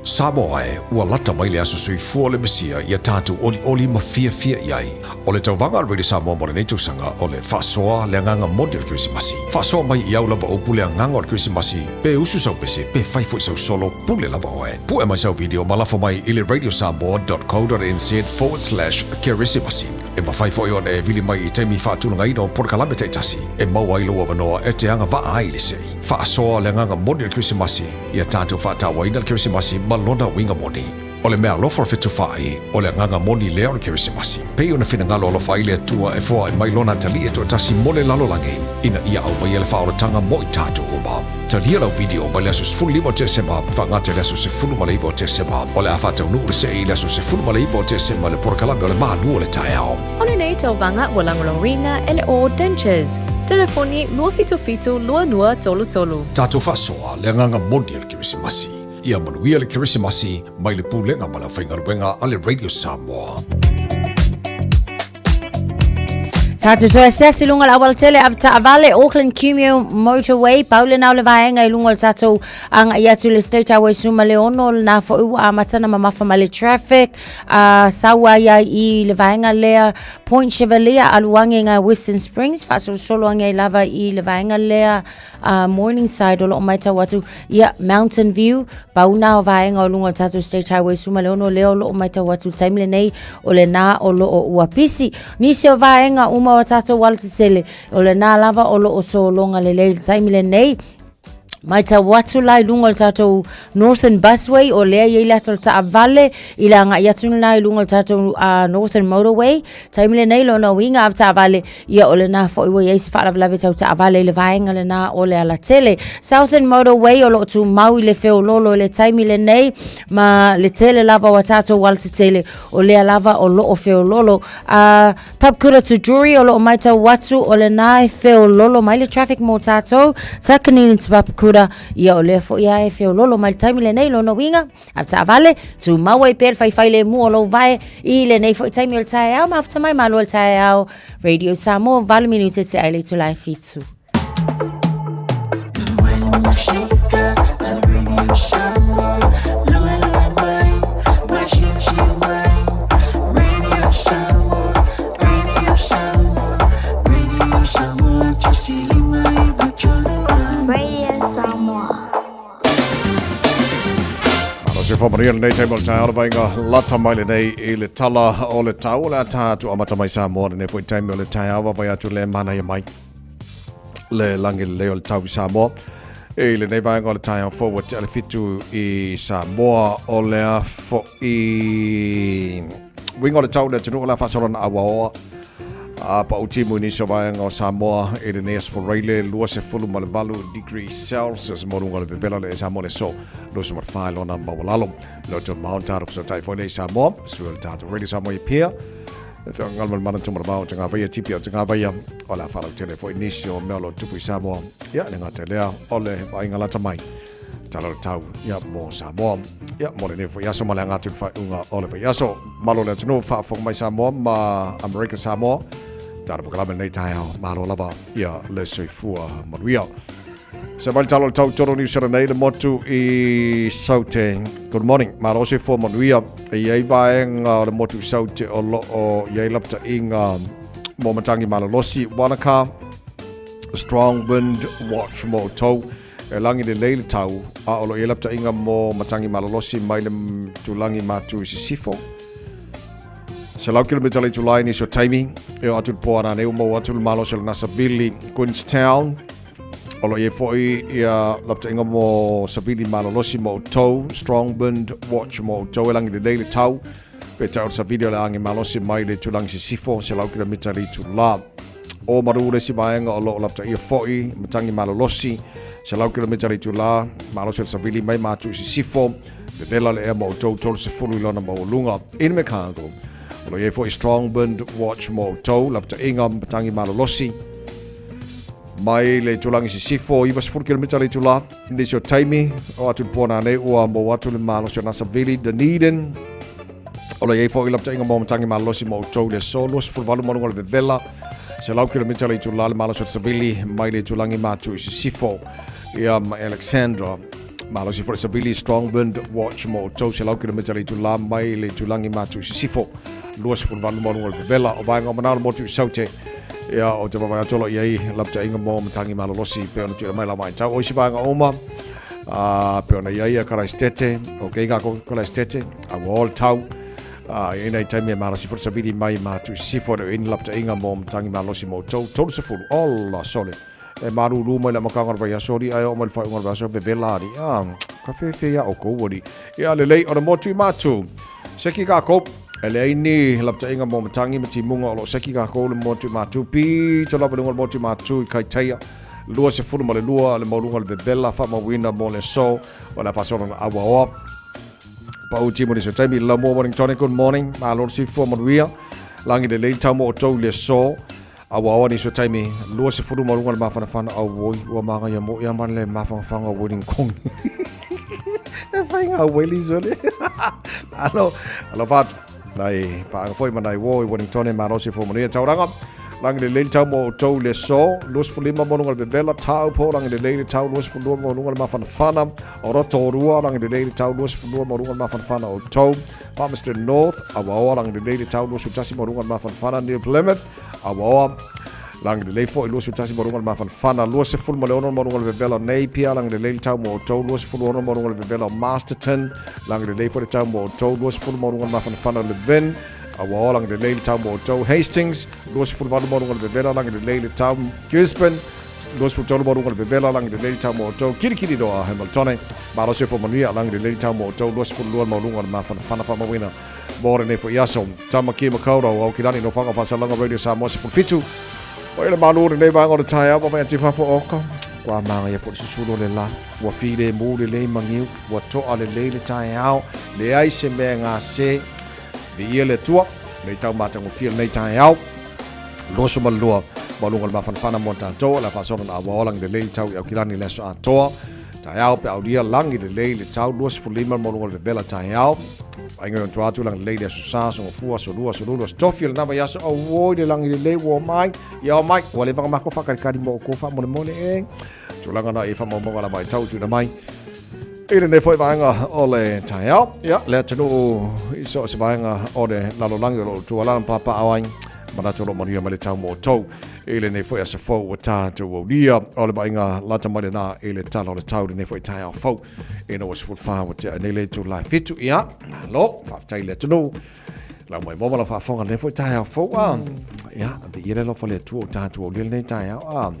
Samoa e, ua lata mai le aso soifua o le Mesia ia tatou olioli ma fiafia i ai. O le tauvaga a le Radio Samoa mo lenei tausaga o le faasoa le agaga moni o le Kerisimasi. Faasoa mai i au lava upu le agaga o le Kerisimasi, pe usu sau pese, pe fai foi sau solo, pule lava oe. Pue mai sau video ma lafo mai i le radiosamoa.co.nz/kerisimasi. E mafai foi ona e vili mai i taimi faatulagaina o polokalame taitasi e maua ai lou avanoa e te agavaa ai i le sei. Faasoa le agaga moni o le Kerisimasi, ia tatou faatauaina le Kerisimasi ma lona uiga moni. O le meaalofa o le fetufaai, o le agaga moni lea o le Kerisimasi. Pei ona finagalo alofa ai le Atua e foai mai Lona Atalii e toatasi mo le lalolagi, ina ia aumaia le faaolataga mo i tatou uma. Talia lau video mai le aso 15 o Tesema faagata i le aso 19 o Tesema. O le a faataunuu le see i le aso 19 o Tesema i le polokalame o le Malu o le Taeao. O lenei tauvaga ua lagolagoina e le All Dentures. Telefoni 277 2233. Tatou faasoa le agaga moni o le Kerisimasi. Ia manuia le Kerisimasi mai le Pulega ma le Aufaigaluega a le Radio Samoa. Tātou toe asiasi lunga le aualatele avetaavale Auckland Kumeu Motorway pau lena o le vaega i luga o le tātou agai atu i le State Highway suma le ono lena foi ua amata na mamafa mai le traffic uh, sau ai ai i le vaega lea Point Chevalier alu age i ngā Western Springs faasolosolo age ai lava i le vaega lea uh, Morningside o loo matau atu ia Mountain View pau na o vaega o luga o le tatou State Highway suma le ono lea o loo matau atu le taimi lenei o lena o loo ua pisi nisi o vaega uma o tatou alatetele o lena lava o loo sologa lelei le taimi lenei Matau atu la i luga o le tatou Northern Busway o lea i ai le ata o le taavale i le agai atu lena i luga o le tatou uh, Northern Motorway. Taimi lenei lona uiga a taavale ia o lena foi ua i ai se faalavelave tau taavale i le vaega lena o le alatele. Southern Motorway o loo tumau i le feololo i le taimi lenei ma le tele lava o a tatou alatetele o lea lava o loo feololo. Uh, Papakura to Drury o loo maitau atu o lena e feololo mai le traffic mo tatou. Takanini to Papakura ia o lea foi a e feololo mai le taimi lenei lona uiga a taavale tumau ai pea le faifailemu o lou vae i lenei foi taimi o le taeao mafuta mai malo le taeao Radio Samoa 8 minute te ai le itula e fitu. Radio Samoa. Malo se whamaria lenei taimi o le taeao le vainga lata mai lenei i le tala o le tau o le ata atu amata mai Samoa lenei foi taimi o le taeao vaavaai atu le manaia mai le lagi lelei o le tau i Samoa i lenei vaega o le taeao fou ua tea le fitu i Samoa o lea fo'i uiga o le tau i le atunuu o le a faasolana auaoa a pau timu i nisi o vaega o Samoa i lenei aso Faraile 28 degree Celsius mo luga o le vevela le Samoa le so 24 i lona maualalo. Loto Mount Taro fesootai foi nei Samoa, sui o le tatou Radio Samoa i Apia. Le whaangal ma le mana tuma o te ngā vaia tipi o te ngā vaia o le awhalau tele foi nisi o mea o lo tupu i Samoa. Ia, le ngā te lea o le vainga lata mai. Tala o le tau, ia, mō Samoa. Ia, mō lenei foi aso ma le anga atu le whaiunga o le vai aso. Malo le atunuu, whaafonga mai Samoa ma Amerika Samoa. Tāna pakalame nei taeao, malo lava, ia, le soifua manuia. Se mai le tala o le tau toro Niu Sera nei le motu i Saute. Good morning. Malo soifua manuia. E i ai vaega o le motu i Saute o loo i ai lapataiga mo matangi malolosi Wanaka. Strong wind watch mo outou. E lagi lelei le tau, a o lo o i ai lapataiga mo matangi malolosi mai le tulagi matu i sisifo. 100 kilomita le itula i nisi o taimi. E o atu le po ana nei ua maua atu le malosi o le Nasavili, Queenstown. O lo o i ai foi ia lapataiga mo savili malolosi mo outou, strong wind watch mo outou e lagi lelei le tau, peitai o le savili o le agi malosi mai le itulagi sisifo, 100 kilomita le itula. O Maru le isi vaega o lo o lapataia foi, matagi malolosi, 100 kilomita le itula, malosi o le savili mai Matu i sisifo, vevela le ea mo outou 30 i lona maualuga. Invercargill, o lo o i ai foi strong wind watch mo outou, lapataiga matagi malolosi, Mai le itulagi sisifo, 90 kilomita le itula, i nisi o taimi, o atu le po nanei ua mou atu le malosi o Nasavili, Dunedin. O lo o i ai foi lapataiga mo matagi malolosi mo outou i le aso 28 ma luga o le vevela, 100 kilomita le itula le malosi o Savili mai le itulagi Matu i sisifo. Ia ma Alexandra. Malosi foi le Savili Strong Wind Watch mo outou 100 kilomita le itula mai le itulagi Matu i sisifo. 28 ma luga o le vevela o vaega o Manao le motu i Saute. Ia, o te vaavaai atu o lo o i ai lapataiga mo matagi malolosi pei ona tuuina mai la vaitau. O isi vaega uma, a, pei ona i ai ia Karaisitete, o kei kākou Karaisitete, a ua o le tau, a, i ai nai taimi e malosi foi le savili mai ma tuusisifo e le o i ai ni lapataiga mo matagi malolosi mo outou. 30, ola sole! E malūlū mai le amataga o le vaiaso, alii, ae oo mai le faaiuga o le vaiaso, vevela, alii. A, ka fefe iā oukou, alii. Ia, lelei, o le motu i Matu. Seki kākou. E leai ni lapataiga mo matagi ma timuga o lo o seki kākou le motu i Matu. Pito lava i luga o le motu i Matu i Kaitaia. 22 le maualuga o le vevela faamauina mo le aso o le a faasolo na auaoa. Pau timu nisi o taimi, Laumua Morning Tonic, good morning. Malo le soifua manuia. Lagi lelei le tau mo outou i le aso. Auaoa nisi o taimi, 20 ma luga le mafanafana auoi, ua magaia mo ia ma le mafanafana o Wedding Kong. E whai ngā weli sole. Alo, alo whātu. Nai, paanga foi ma nai wō i Wellington e malosi fo manuia tauranga. Langi le leili tau mo outou le so, 25 mo lunga le vevela, tau po langi le leili tau 22 mo lunga le mafanafana, o Rotorua langi le leili tau 22 mo lunga le mafanafana o outou, Palmerston North, Awaoa langi le leili tau 21 mo lunga le mafanafana, New Plymouth, Awaoa, Lagi lelei foi 21 ma luga le mafanafana, 26 ma luga le vevela o Napier, lagi lelei le tau mo outou, 26 ma luga le vevela o Masterton, lagi lelei foi le tau mo outou, 20 ma luga le mafanafana o Levin, Awaoa, lagi lelei le tau mo outou, Hastings, 28 ma luga le vevela, lagi lelei le tau, Gisborne, 23 ma luga le vevela, lagi lelei le tau mo outou, Kirikiriroa, Hamiltone, malosi fo manuia, lagi lelei le tau mo outou, 22 ma luga le mafanafana faamauina. Mo lenei foi aso, Tamaki Makaurau, Aukilani no Whanga Whasalanga Radio Samoa 17. O le malu lenei vaega o le taeao, vaavaai atu i fafo oka. Kua māngaia foi le susulu o le lā. Ua filemu lelei magiu, ua toa lelei le taeao, leai se mea e gase. Viia le Atua, nei tau matagofie lenei taeao. 22 ma luga o le mafanafana mo tatou, o le a faasola na aua ola lelei le tau i Aukilani i le aso atoa. Taeao pe aulia lagi lelei le tau 25 ma luga o le vevela taeao. Vaaiga i ona tua atu lagi lelei le aso sa, aso gafua, aso lua, aso lulu, aso tofi o lena vaiaso auoi le lagi lelei ua omai. Ia omai, ua leva ona matou faakalikali mo outou faamolemole e. Tulaga na i faamaumauga lava i tau tuuina mai. I lenei foi vaega o le taeao, ia, le atunuu i so o se vaega o le lalolagi o lo o tuualalo ma papaaao ai, manatu o lo o manuia mai le tau mo outou i lenei foi aso fou ua tatou aulia. O le vaaiga lata mai lena i le tala o le tau i lenei foi taeao fou ina ua 14 ua tea ai nei le itula e 7. Ia, malo, faafetai i le atunuu. Lau mai mo ma lau faafofoga lenei foi taeao fou a. Ia, viia le alofa o le Atua ua tatou aulia lenei taeao a.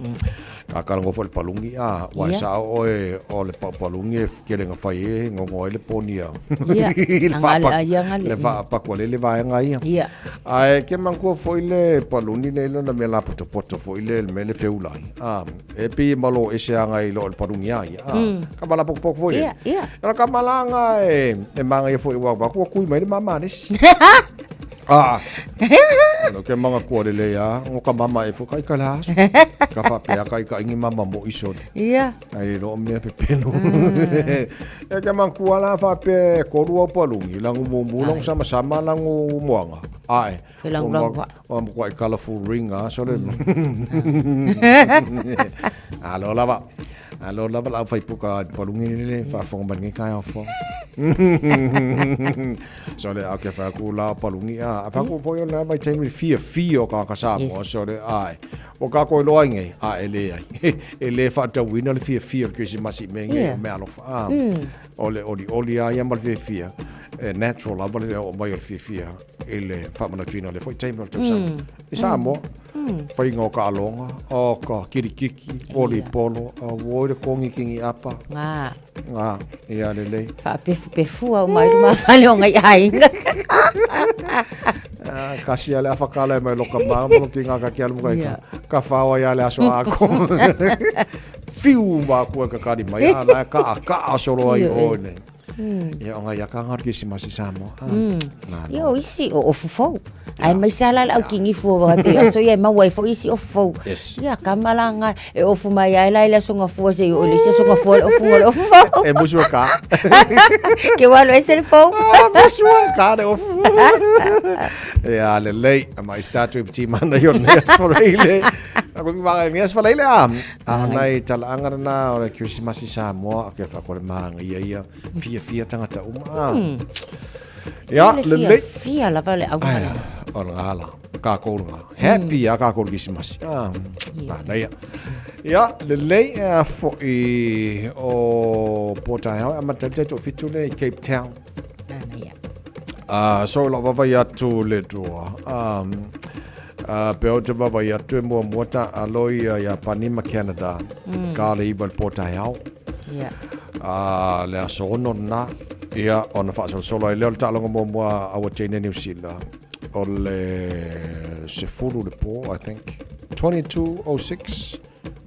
Kakalago foi le palungi a. Ua e sao oe o le palungi e tele na fai e ngongo ai le ponia. Ia, Le faapaku ale le vaega ia. Ia. Ae ke manatua foi le paluni le lona mea lapotopoto foi le mea le feula ai. A, e pei e malo ese aga i lo le palungi a ia. A, ka mala potopoto foi le. Ia, ia. Ela ka malanga e e mangaia foi ua ua kua kui mai le mama nesi. Ah. No ke manga kua le le a, ngo ka mama e fo kai ka la aso. Ka fa pe ka i ka ingi mama mo iso. Ia. Ai lo mea pe pelo. E ke manga kua la fa pe koru au palungi langu mumu langu sama sama langu moanga. Ae. Felangulangu fa. Ua makuai colorful ring a so le. Alo lava. Alo lava la fai puka palungi ni le faafofoga mai lenei taeao fou. So le ake fai aku la palungi a. A fai aku foi o le vaitaimi le fiafia o kāka Samoa. Yes. So le ae. O kākou e loa ai nei, a e leai. E le faatauina le fiafia o le Kerisimasi i mea nei o mea alofa. A. O le olioli lava ia ma le fiafia, e natural lava le oo mai o le fiafia i le faamanatuina o lea foi taimi o le tausaga. I Samoa, faiga o taaloga, o ka kirikiki, volleyball, auoi le kogikingi apa. Ngā, ia lelei. Faapefupefua uma ai luma fale o ngai aiga. Ah, kasi ale awhakala e mai loka maa, mo ki ngā kaki alu muka ika. Ka whao ai ale aso ako. Whiu mā kua ka kari mai, a la ka a ka a solo ai o nei. Ia o ngai aka ngā Krisimasi Samoa. Ah, nā, nā. Ia o isi o ofu fou. Ai mai sa la au kingi fua wa pe aso ia mau ai fo isi ofu fou. Yes. Ia kamala nga e ofu mai ai la ila songa fua se o le se songa fua le ofu le ofu fou. E musu ka. Ke walo e se fou. Ah, musu ka le ofu. E a le lei, a mai statu i pti mana i o nei asfaleile. A ko manga ni asfaleile a. A nai talaanga na o le Krisimasi Samoa, ke fa ko le manga ia ia fia fia tangata uma. Ia, Le lelei. fia lava le auga Ai, o le ngala, kākou le ngala. Happy a kākou le Krisimasi. Ah, manaia. Ia, lelei e a fo'i o Pōtaeao, e amata ai le 7 le i Cape Town. Manaia. Ah, so lau vaavaai atu le Atua. Ah, ah, pe ou te vaavaai atu e muamua taalo ia Iapani ma Canada. Ka le 9 i le Pōtaeao. Ia. A, le aso 6 lena, ia, ona faasolosolo ai lea o le taaloga muamua a Auateine Niu Sila, o le 10 le po, I think, 22:06,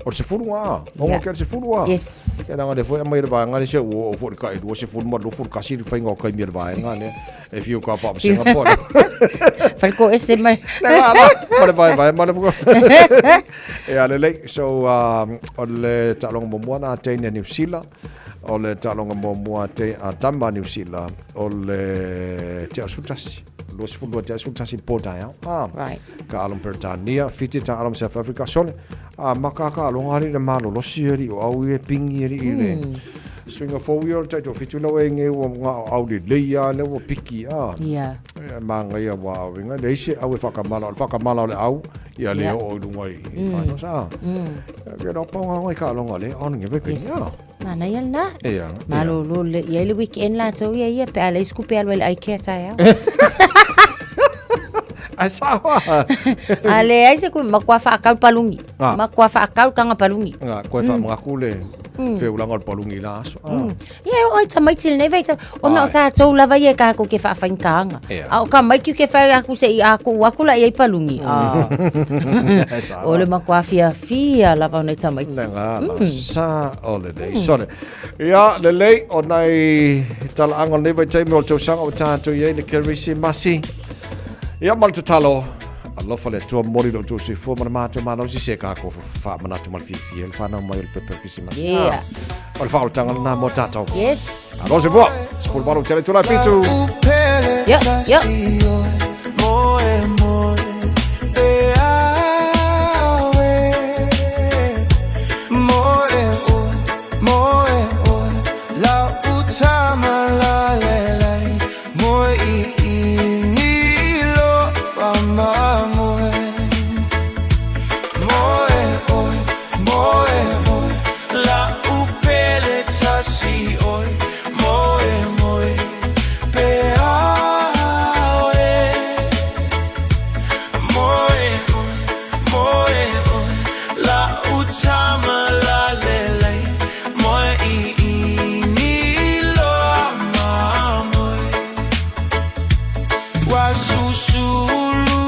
o le 10 lava, ogo ke le 10 lava. Yes. Ia leaga o lea foi e aumai e le vaega lea, se ua oo foi i le tai 20 ma 21 le faiga o taimi a le vaega lea, e fiu ka faavasega po o le Faleko ese mai. Le ala, ma le vaevae ma le Ia lelei, so o le taaloga muamua na a teine a Niu Sila, o le taaloga muamua a te a tama a Niu Sila, o le tea o le 11, 22 tea o le 11 i le po taeao. Ah, Right. Ka alo ma Peretania, Fiti ta alo ma South Africa, sole, a maka ka aloga ali le malolosi ali o au e pingi ali i le suiga fou ia o le taitoafitu lau e ge ua nga o au lelei a lea ua piki a. Ia. E māngaia ua auinga, leai se au e whakamala, o le whakamala o le au, ia le Ia. oo i lunga i finals a. Ke rau pau ngā ka alonga le, on nge weka Yes. ia. Manaia lena. Ia. Malolo le ia i le weekend latou ia ia pe a leai se kupe alu ai le Ikea taeao. Ai saoa. A leai se kupe, matua faakau palungi. Ah. Matua faakau tanga palungi. Nga, koe whamangaku le feulanga o le palungi la aso. Ah. Ia e oo ai tamaiti lenei vaitau, ona o tatou lava ia e kākou ke faafaigataga. Ia. A o tamaiti ke fai aku se i akou aku la i ai palungi. Ah. O le matua fiafia lava o nei tamaiti. Le ngā la sa o le nei. Sole. Ia, lelei, o nai talaaga o lenei vaitaimi o le tausaga ua tatou i ai le Kerisimasi. Ia ma le tatalo, alofa le Atua momoli lo outou soifua ma le matou malosi se kākou faamanatu ma le fiafia i le fanau mai o le pepe o le Kerisimasi. Yeah. O le faaolataga lena mo tatou. Yes. Alo se fua, 18 tele itula e 7. Yo, yo. Moe, moe, pe awe. Moe, oe, moe, oe, la utama la le lai. Moe i i ni lo pa ma moe. Moe, oe, moe, oe, la upele tasi oe. Moe, moe, pe awe. Moe, oe, moe, oe, la utama la le lai. Moe i i ni lo ma moe. Wa susulu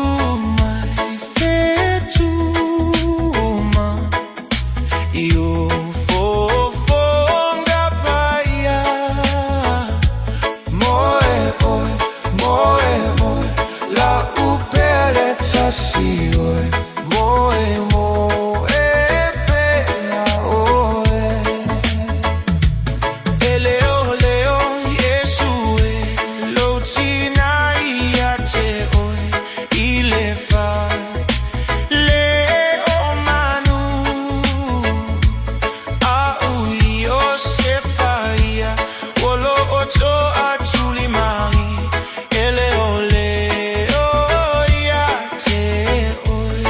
mai fetuma. Io fofonga paia. Moe, oe, moe, oe, la upere tasi oe. Moe, moe, pea oe. E leo, leo, Yesu e, lo tina ia te oe, i le fa, le o manu. A ui o se faia, o lo o to a tuli mai, e leo, leo, ia te oe.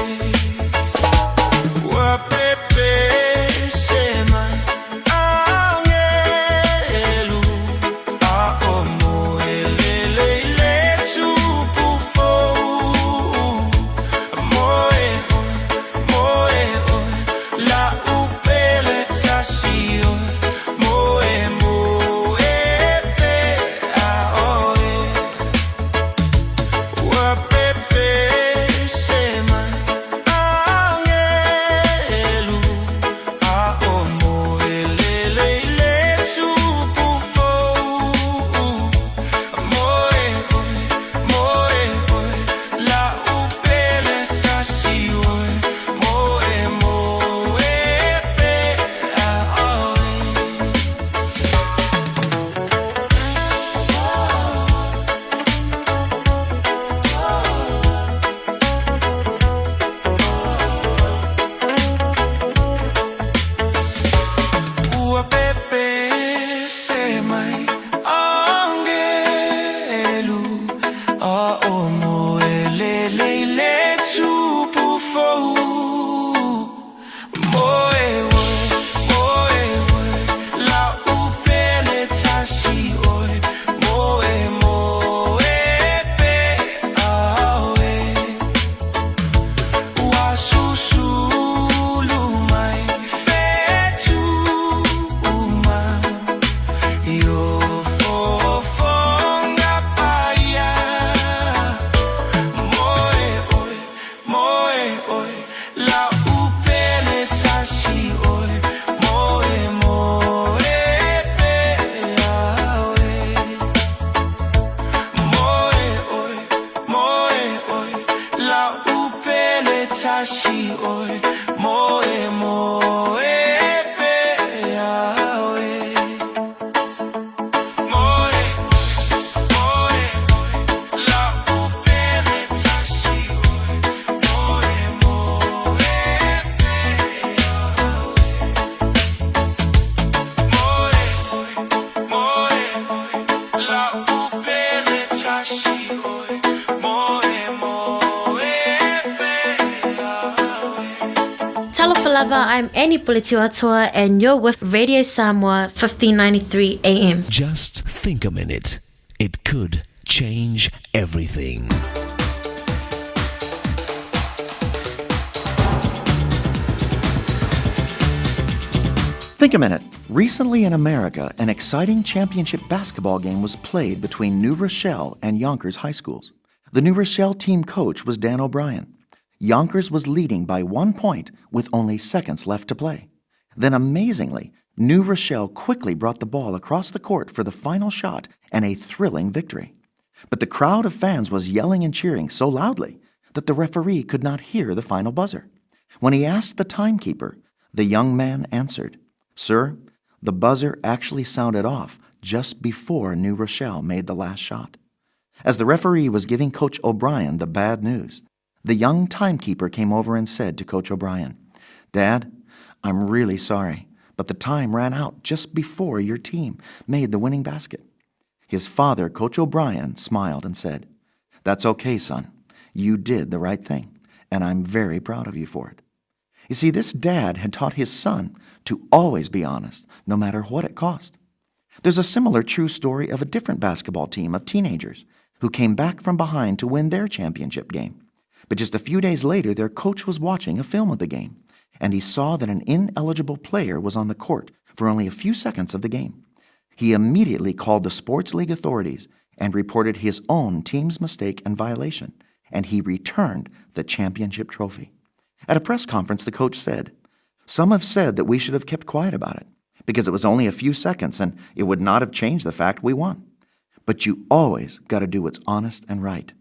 tasi oe Moe moe pea oe Moe moe la upele tasi oe Moe moe pea oe Moe moe la upele tasi oe Moe moe pea oe Talofa lava, I'm Annie Puletiuatoa and you're with Radio Samoa 1593 AM. Just think a minute. It could change everything. Think a minute. Recently in America, an exciting championship basketball game was played between New Rochelle and Yonkers High Schools. The New Rochelle team coach was Dan O'Brien. Yonkers was leading by one point with only seconds left to play. Then, amazingly, New Rochelle quickly brought the ball across the court for the final shot and a thrilling victory. But the crowd of fans was yelling and cheering so loudly that the referee could not hear the final buzzer. When he asked the timekeeper, the young man answered, Sir, the buzzer actually sounded off just before New Rochelle made the last shot. As the referee was giving Coach O'Brien the bad news, the young timekeeper came over and said to Coach O'Brien, Dad, I'm really sorry, but the time ran out just before your team made the winning basket. His father, Coach O'Brien, smiled and said, That's okay, son. You did the right thing, and I'm very proud of you for it. You see, this dad had taught his son to always be honest, no matter what it cost. There's a similar true story of a different basketball team of teenagers who came back from behind to win their championship game. But just a few days later, their coach was watching a film of the game, and he saw that an ineligible player was on the court for only a few seconds of the game. He immediately called the sports league authorities and reported his own team's mistake and violation, and he returned the championship trophy. At a press conference, the coach said, Some have said that we should have kept quiet about it because it was only a few seconds and it would not have changed the fact we won. But you always got to do what's honest and right.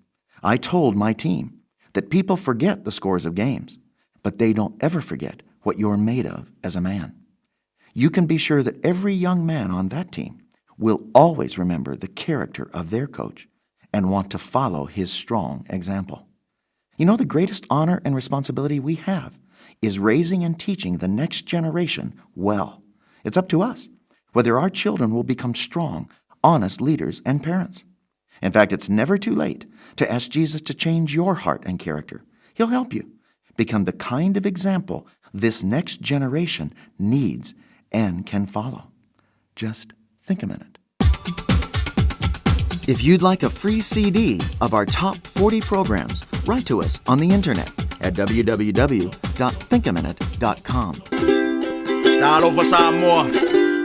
I told my team that people forget the scores of games, but they don't ever forget what you're made of as a man. You can be sure that every young man on that team will always remember the character of their coach and want to follow his strong example. You know, the greatest honor and responsibility we have is raising and teaching the next generation well. It's up to us whether our children will become strong, honest leaders and parents. In fact, it's never too late to ask Jesus to change your heart and character. He'll help you become the kind of example this next generation needs and can follow. Just think a minute. If you'd like a free CD of our top 40 programs, write to us on the internet at www.thinkaminute.com. Talofa Samoa,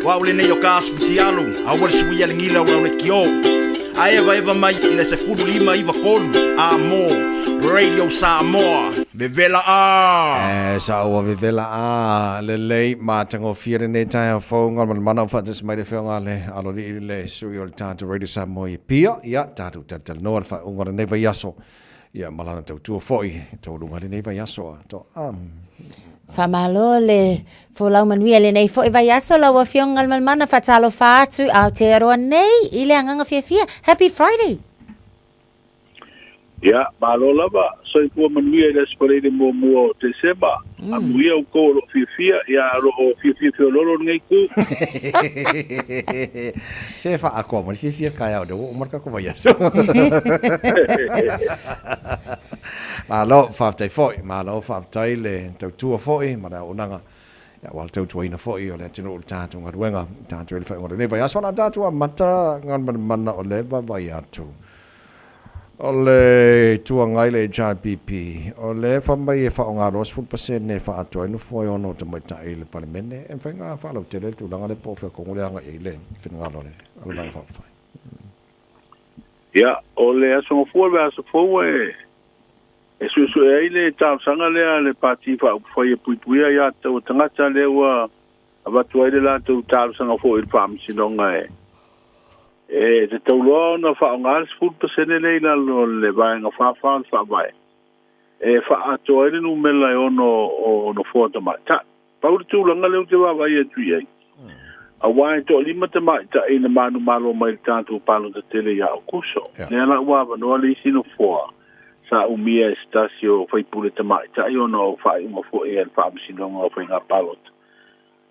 o au lenei o ka aso fitialu, aua le suia le gila o lau lekiō. A evaeva mai i le 15 93 a mo Radio Samoa, vevela a! E sa ua vevela a lelei matagofie lenei taeao fou Galumalemana ua faatasi mai le Afioga a le Aloalii le sui o le tatou Radio Samoa i Apia ia tatou talatalanoa le faaiuga o lenei vaiaso ia ma lana tautua foi taualuga i lenei vaiaso atoa. Faamalo le folau manuia lenei foi vaiaso lau Afioga Galumalemana faatalofa atu Aotearoa nei i le agaga fiafia. Happy Friday! Ia, malo lava, soifua manuia i le Aso Faraile muamua o Tesema. Amuia outou o lo o fiafia, ia, o lo o fiafia feoloolo lenei itu. Se faakoa mai le fiafia le taeao lea ua uma le tatou vaiaso. Malo, faafetai foi, malo faafetai le tautua foi ma le auaunaga aua le tautuaina foi o le atunuu i le tatou galuega, tatou i le faaiuga o lenei vaiaso. O le a tatou amata Galumalemana o lea e vaavaai atu. O le Itu Agai le HRPP, o lea e fai mai e faaaoga 20% e faaatoa ai nofoa e ono o tamaitai i le Palemene. E mafai ona faalautele le tulaga lea po o fea tonu le agai ai le finagalo a le Vaega Faaupufai. Ia, o le Aso Gafua le vaiaso fou e e suesue ai le talosaga lea a le Pati Faaupufai e Puipuia Aiā Tatau a Tagata lea ua avatu ai le latou talosaga foi i le Faamasinoga e e tatau loa ona faaaoga le 10% lea i lalo o le Vaega 44 o le Faavae e fa'aatoa ai le numela e 6 o nofoa tamaita'i. Pau le tulaga lea ou te vaavaai atu i ai, auā e to'alima tamaita'i na manumalo mai le tatou palota tele iā Okuso. Lea la ua avanoa le isi nofoa sa umia e se tasi o faipule tamaita'i ona o fa'ai'uga fo'i a le Fa'amasinoga o Faiga Palota.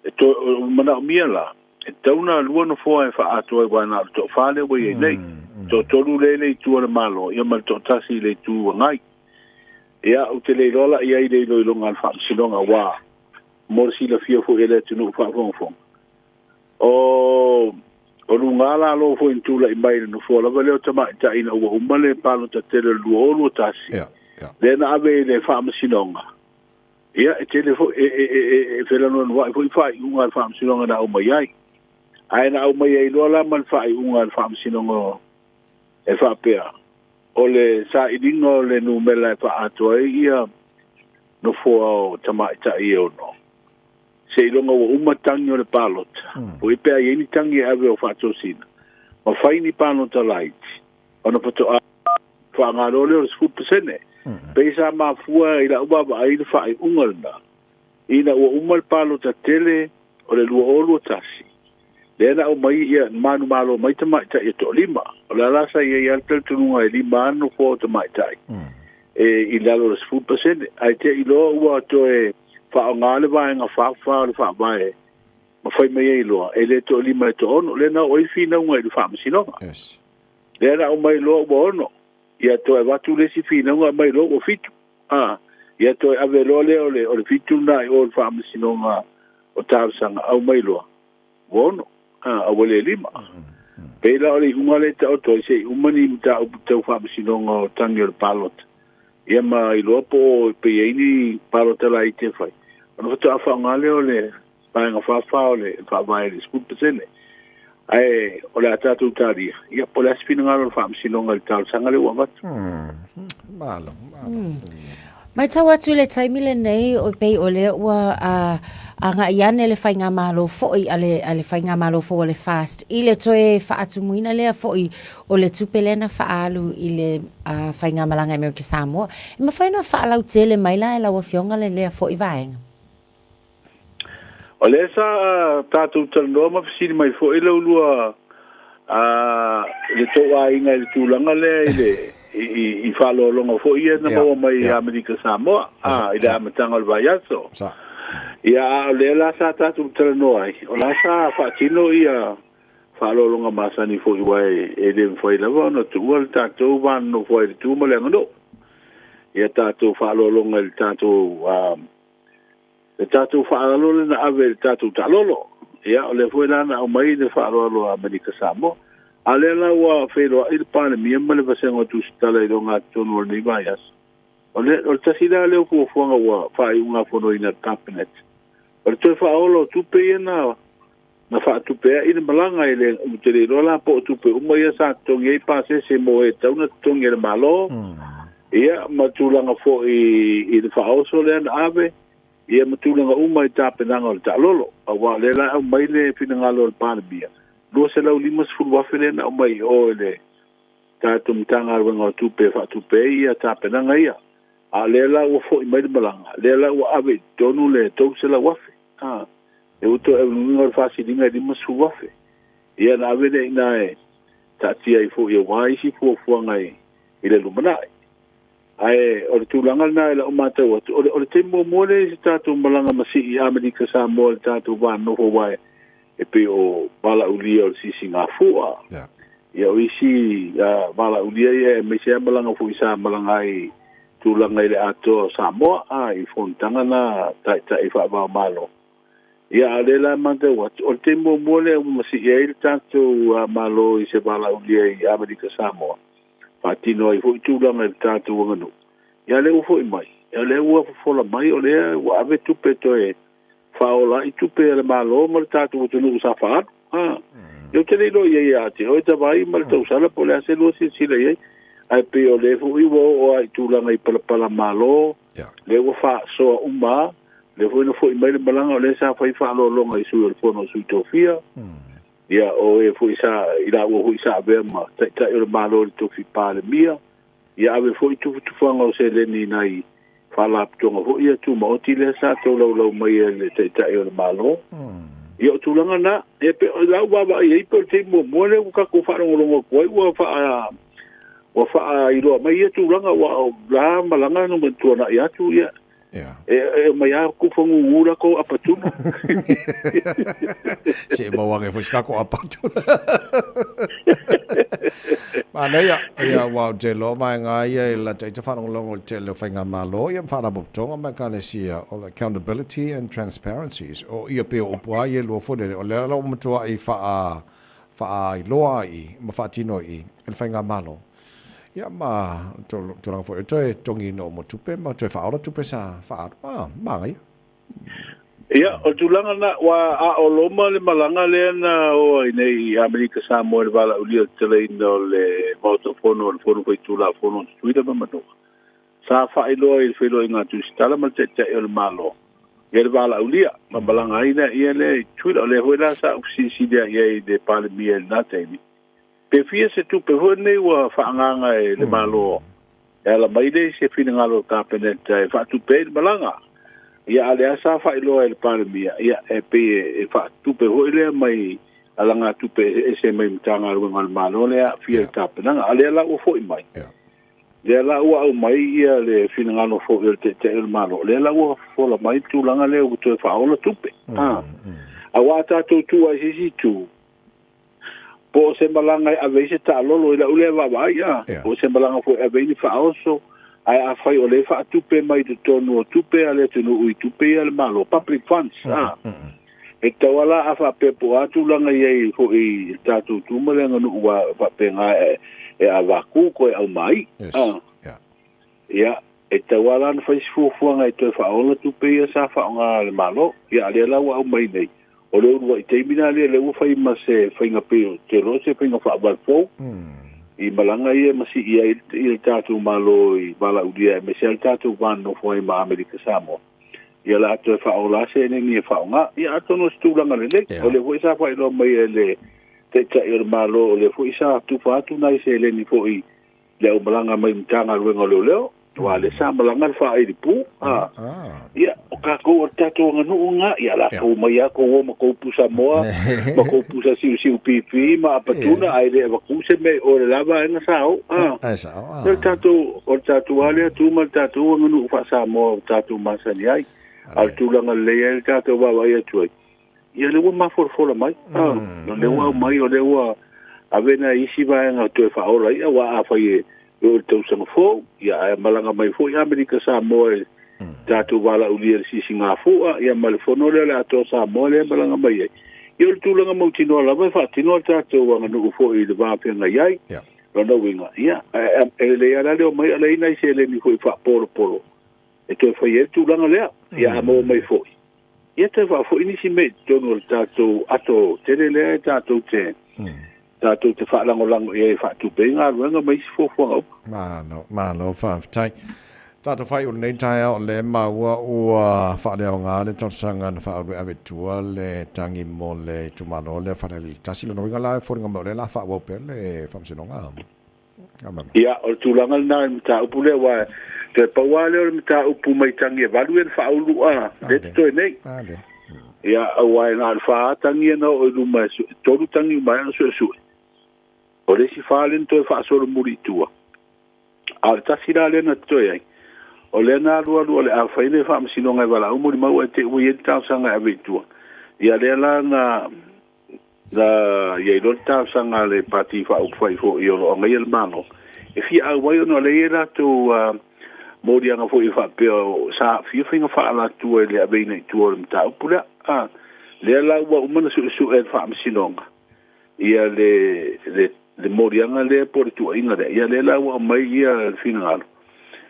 E toe mana'omia la, e tatau ona lua nofoa e fa'aatoa ai uā na o le to'afā lea ua i ai nei. To'atolu lea i le itu a le Malo ia ma le to'atasi i le itu agai. Ia, ou te le iloa la i ai le iloiloga a le Faamasinoga, aua mo le silafia foi e le atunuu faafogafoga, o o luga lalo foi na tulai mai i le nofoa lava lea o tamaitai ina ua uma le palota tele o le 2021, lea na ave i le Faamasinoga. Ia, e tele foi, e, e, e, e, e felanoanoa'i foi faaiuga a le Faamasinoga na aumai ai. Ae na aumai ai loa la ma le faaiuga a le Faamasinoga e faapea, o le sailiga o le numera e faaatoa ai ia nofoa o tamaitai e 6, seiloga ua uma tagi o le palota, foi pe a i ai ni tagi e ave o faatosina, ma fai ni palota laiti, ona faatoa faaaoga loa lea o le 10%. Pei sa mafua i lau vaavaai le faaiuga lena, ina ua uma le palota tele o le 2021, lea na aumai ia manumalo mai tamaitai e to'alima. O le a la sa i ai lava le talitonuga e 5 lava nofoa o tamaitai e i lalo o le 10%, ae te i loa ua toe faaaoga le vaega 44 o le Faavae ma fai mai ai loa e le to'alima e to'aono. Lea na oo ai le finauga i le Faamasinoga. Lea na aumai loa ua 6, ia toe avatu le isi finauga aumai loa ua 7. A, ia toe ave loa lea o le o le 7 lena i o i le Faamasinoga o Talosaga, aumai loa ua 6, a, a ua le 5. Pei la o le iuga lea e taoto ai, se i uma ni mataupu tau Faamasinoga o tagi o le palota, ia ma iloa po o pe i ai ni palota laiti e fai, ona faatoa faaaoga lea o le vaega 44 o le Faavae i le 10%. Ae o le a tatou talia, ia po o le a se finagalo o le Faamasinoga i le talosaga lea ua avatu. Malo, malo. Matau atu i le taimi lenei, o pei o lea ua agai ane le faigamalo foi a le, a le faigamalo fou a le FAST i le toe faatumuina lea foi o le tupe lea na faaalu i le faigamalaga i Amerika Samoa. E mafai ona faalautele mai la e lau Afioga le lea foi vaega? O lea sa tatou talanoa ma fesili mai foi la ulua i le tou aiga i le tulaga lea i le i faaaloaloga foi ia na maua mai i Amerika Samoa i le amataga o le vaiaso. Ia, a o lea la sa tatou talanoa ai, o la sa faatino ia faaaloaloga masani foi aua e le mafai lava ona tuua le tatou va nonofo ai i le tu ma le aganuu. Ia tatou faaaloaloga i le tatou le tatou faaaloalo lea na ave i le tatou taalolo. Ia, o lea foi la na aumai le faaaloalo a Amerika Samoa. A o lea la ua feiloai le Palemia ma le Vasega o Tusitala i le ogatotonu o lenei vaiaso. O le, o le tasi la lea o fuafuaga ua faaiugafonoina e le Kapeneta, o le toe faaola o tupe ia na na faatupeai le malaga e le, ou te le iloa la po o tupe uma ia sa totogi ai pasese mo e tatau ona totogi e le Malo, ia ma tulaga foi i le faaoso lea na ave, ia ma tulaga uma i tapenaga o le taalolo. Aua o lea la e aumai le finagalo o le Palemia, $250,000 lea na aumai i o i le tatou Matagaluega o Tupe e faatupe ai ia tapenaga ia. A o lea la ua foi mai le malaga, lea la ua ave i totonu le $300,000. A, e ua toe aunuiga o le faasiliga e $50,000. Ia na ave lea i ina e taatia ai foi aua isi fuafuaga i le lumanai. Ae o le tulaga lena i lau matau atu, o le, o le taimi muamua lea i se tatou malaga masii i Amerika Samoa i le tatou va nonofo aua e pei o valaaulia o le sisigafua. Ia o isi valaaulia ia aemaise lava malaga foi sa malaga ai i tulaga i le atoa o Samoa a i fonotaga na taitai faavao Malo. Ia a o lea la e matau atu, o le taimi muamua lea ua masii ai le tatou Malo i se valaaulia i Amerika Samoa, faatino ai foi tulaga i le tatou aganuu. Ia lea ua foi mai, ia lea ua fofola mai o lea ua ave tupe toe faaola ai tupe a le Malo ma le tatou atunuu sa faaalu. A, ia ou te le iloa i ai ia te oe Tavaai ma le tausala po o le a se lua silasila i ai, ae pei o lea foi ua oo lava i tulaga i palapala Malo, lea ua faasoa uma lava, lea foi na foi mai le malaga o lea sa fai faaaloaloga i sui o le Fono a Sui Tofia, ia o e foi sa, i laua foi sa avea ma Taitai o le Malo i le tofi Palemia, ia ave foi tufutufuaga o seleni i nai Faalapotopotoga foi ia Tumaoti lea sa tolaulau mai e le Taitai o le Malo. Ia o tulaga na, e pei o lau vaavaai ai pei o le taimi muamua lea ua tatou faalogologo atu ai ua faa ua faailoa mai ia tulaga aua o la malaga na tuanai atu ia e e mai a kufa gugu la kou apatuna. Se e maua ake foi se kako apatuna. Manaia, ia ua ou te iloa vaega ia i la ita faalogologo i le tele o faigamalo ia ma faalapotopotoga ma ekalesia o le accountability and transparency. O ia pei o upu lava ia e lua foi lele, o lea la ua matuai faa faailoa ai i ma faatino ai i le faigamalo. Ia ma tulaga foi o toe totogiina uma o tupe ma toe faaola tupe sa faaalu. Ah, manaia. Ia, o le tulaga lena, aua a o Roma le malaga lea na o ai nei i Amerika Samoa i le valaaulia o le tatalaina o le Maota Fono o le Fono Faitulafono o Tutuila ma Manua, sa faailoa i le feiloaiga a Tusitala ma le Taitai o le Malo ia le valaaulia ma malaga ai lea ia lea i Tutuila. O lea foi la sa ou fesilisili ai i le Palemia i lena taimi, pe fia se tupe foi lenei ua faaagaaga e le Malo e ala mai lea i se finagalo o le Kapeneta e faatupe ai le malaga. Ia, a o lea sa faailoa e le Palemia, ia, e pei e faatupe foi lea mai alagatupe eseese mai Matagaluega a le Malo lea e aafia i le tapenaga. A o lea la ua foi mai, lea la ua aumai ia le finagalo foi o le Taitai o le Malo, lea la ua fola mai le tulaga lea ua toe faaola tupe. Aua a tatou tu ai i se isi itu, Po o se malaga e ave ai se taalolo i lau lea vaavaai, a, po o se malaga foi e ave ai ni faaoso, ae afai o lea e faatupe mai i totonu o tupe a le atunuu i tupe ia a le Malo, public funds, a, e tatau lava la a faapea po o a tulaga i ai foi i le tatou tu ma le aganuu ua faapena e avatu toe aumai, a. Ia, e tatau lava la ona fai se fuafuaga e toe faaola tupe ia sa faaaoga a le Malo. Ia, a o lea la ua aumai nei, o le uluai taimi la lea, lea ua fai ma se faiga pei ou te iloa se faiga faavae fou i malaga ia e masii ai le tatou Malo i valaaulia aemaise lava le tatou va nonofo ai ma Amerika Samoa. Ia, o le a toe faaola lava seleni e faaaoga. Ia, atonu o se tulaga lelei. O lea foi sa faailoa mai e le Taitai o le Malo, o lea foi sa tufa atu nai seleni foi le aumalaga mai Matagaluega o Leoleo, aua o lea sa malaga le faaili pu, a. Ia, o tatou o le tatou aganuu lena, ia latou omai lava tou o ma tou pusa moa, ma tou pusa siusiu pipi ma apatuna, ae le avatu se mea i o i le la vaega sa o, a. O le tatou, o le tatou lava lea tu ma le tatou aganuu faa-Samoa ua tatou masani ai. A o le tulaga lelei ai le tatou vaavaai atu ai, Ia lea ua mafolafola mai. Ah, o lea ua aumai, o lea ua ave nai isi vaega toe faaola ai, aua afai e oo i le tausaga fou, ia ae malaga mai foi Amerika Samoa e tatou valaaulia i le sisigafua, ia ma le fono lea o le Atoa Samoa lea e malaga mai ai. Ia o le tulaga mautinoa lava e faatino a tatou aganuu foi i le va feagai ai. Lona uiga, ia, e lelei lava la le omai, a o lea e i ai nai seleni foi faapolopolo e toe fai ai le tulaga lea, ia a maua mai foi. Ia toe faafoi nisi mea i totonu o le tatou ato tele lea e tatou te tatou te faalagolago i ai e faatupe ai galuega ma isi fuafuaga uma. Malo, malo faafetai. Tatou faaiu i lenei taeao o lea e maua ua faaleaoga le talosaga na faaulu e ave i tua le tagi mo le itumalo lea o Falealili 1. Lona uiga la e foliga mai o lea o le a faaauau pea le faamasinoga. Ia, o le tulaga lena i le mataupu lea, aua toe pau lava lea o le mataupu mai tagi e valu ia na faaulu a, lea totoe nei. Ia, aua e na o le fa lava tagi ia na oo i luma e sue, tolu tagi ua maea ona suesue. O le isi fa lea na toe faasolomuli i tua. A o le tasi la lea na totoe ai, o lea na alualu o le a fai le faamasinoga e valaau molimau ae te i ua i ai le talosaga e ave i tua. Ia, lea la na Na i ai loa le talosaga a le Pati Faaupufai foi o lo o agaia le Malo e fia auai ona o lea e i ai latou moliaga foi e faapea sa aafia faiga faaalatua i le aveina i tua o le mataupu lea. A lea la ua uma ona suesue e le Faamasinoga ia le le le moliaga lea po o le tuuaiga lea, ia lea la ua aumai ia le finagalo.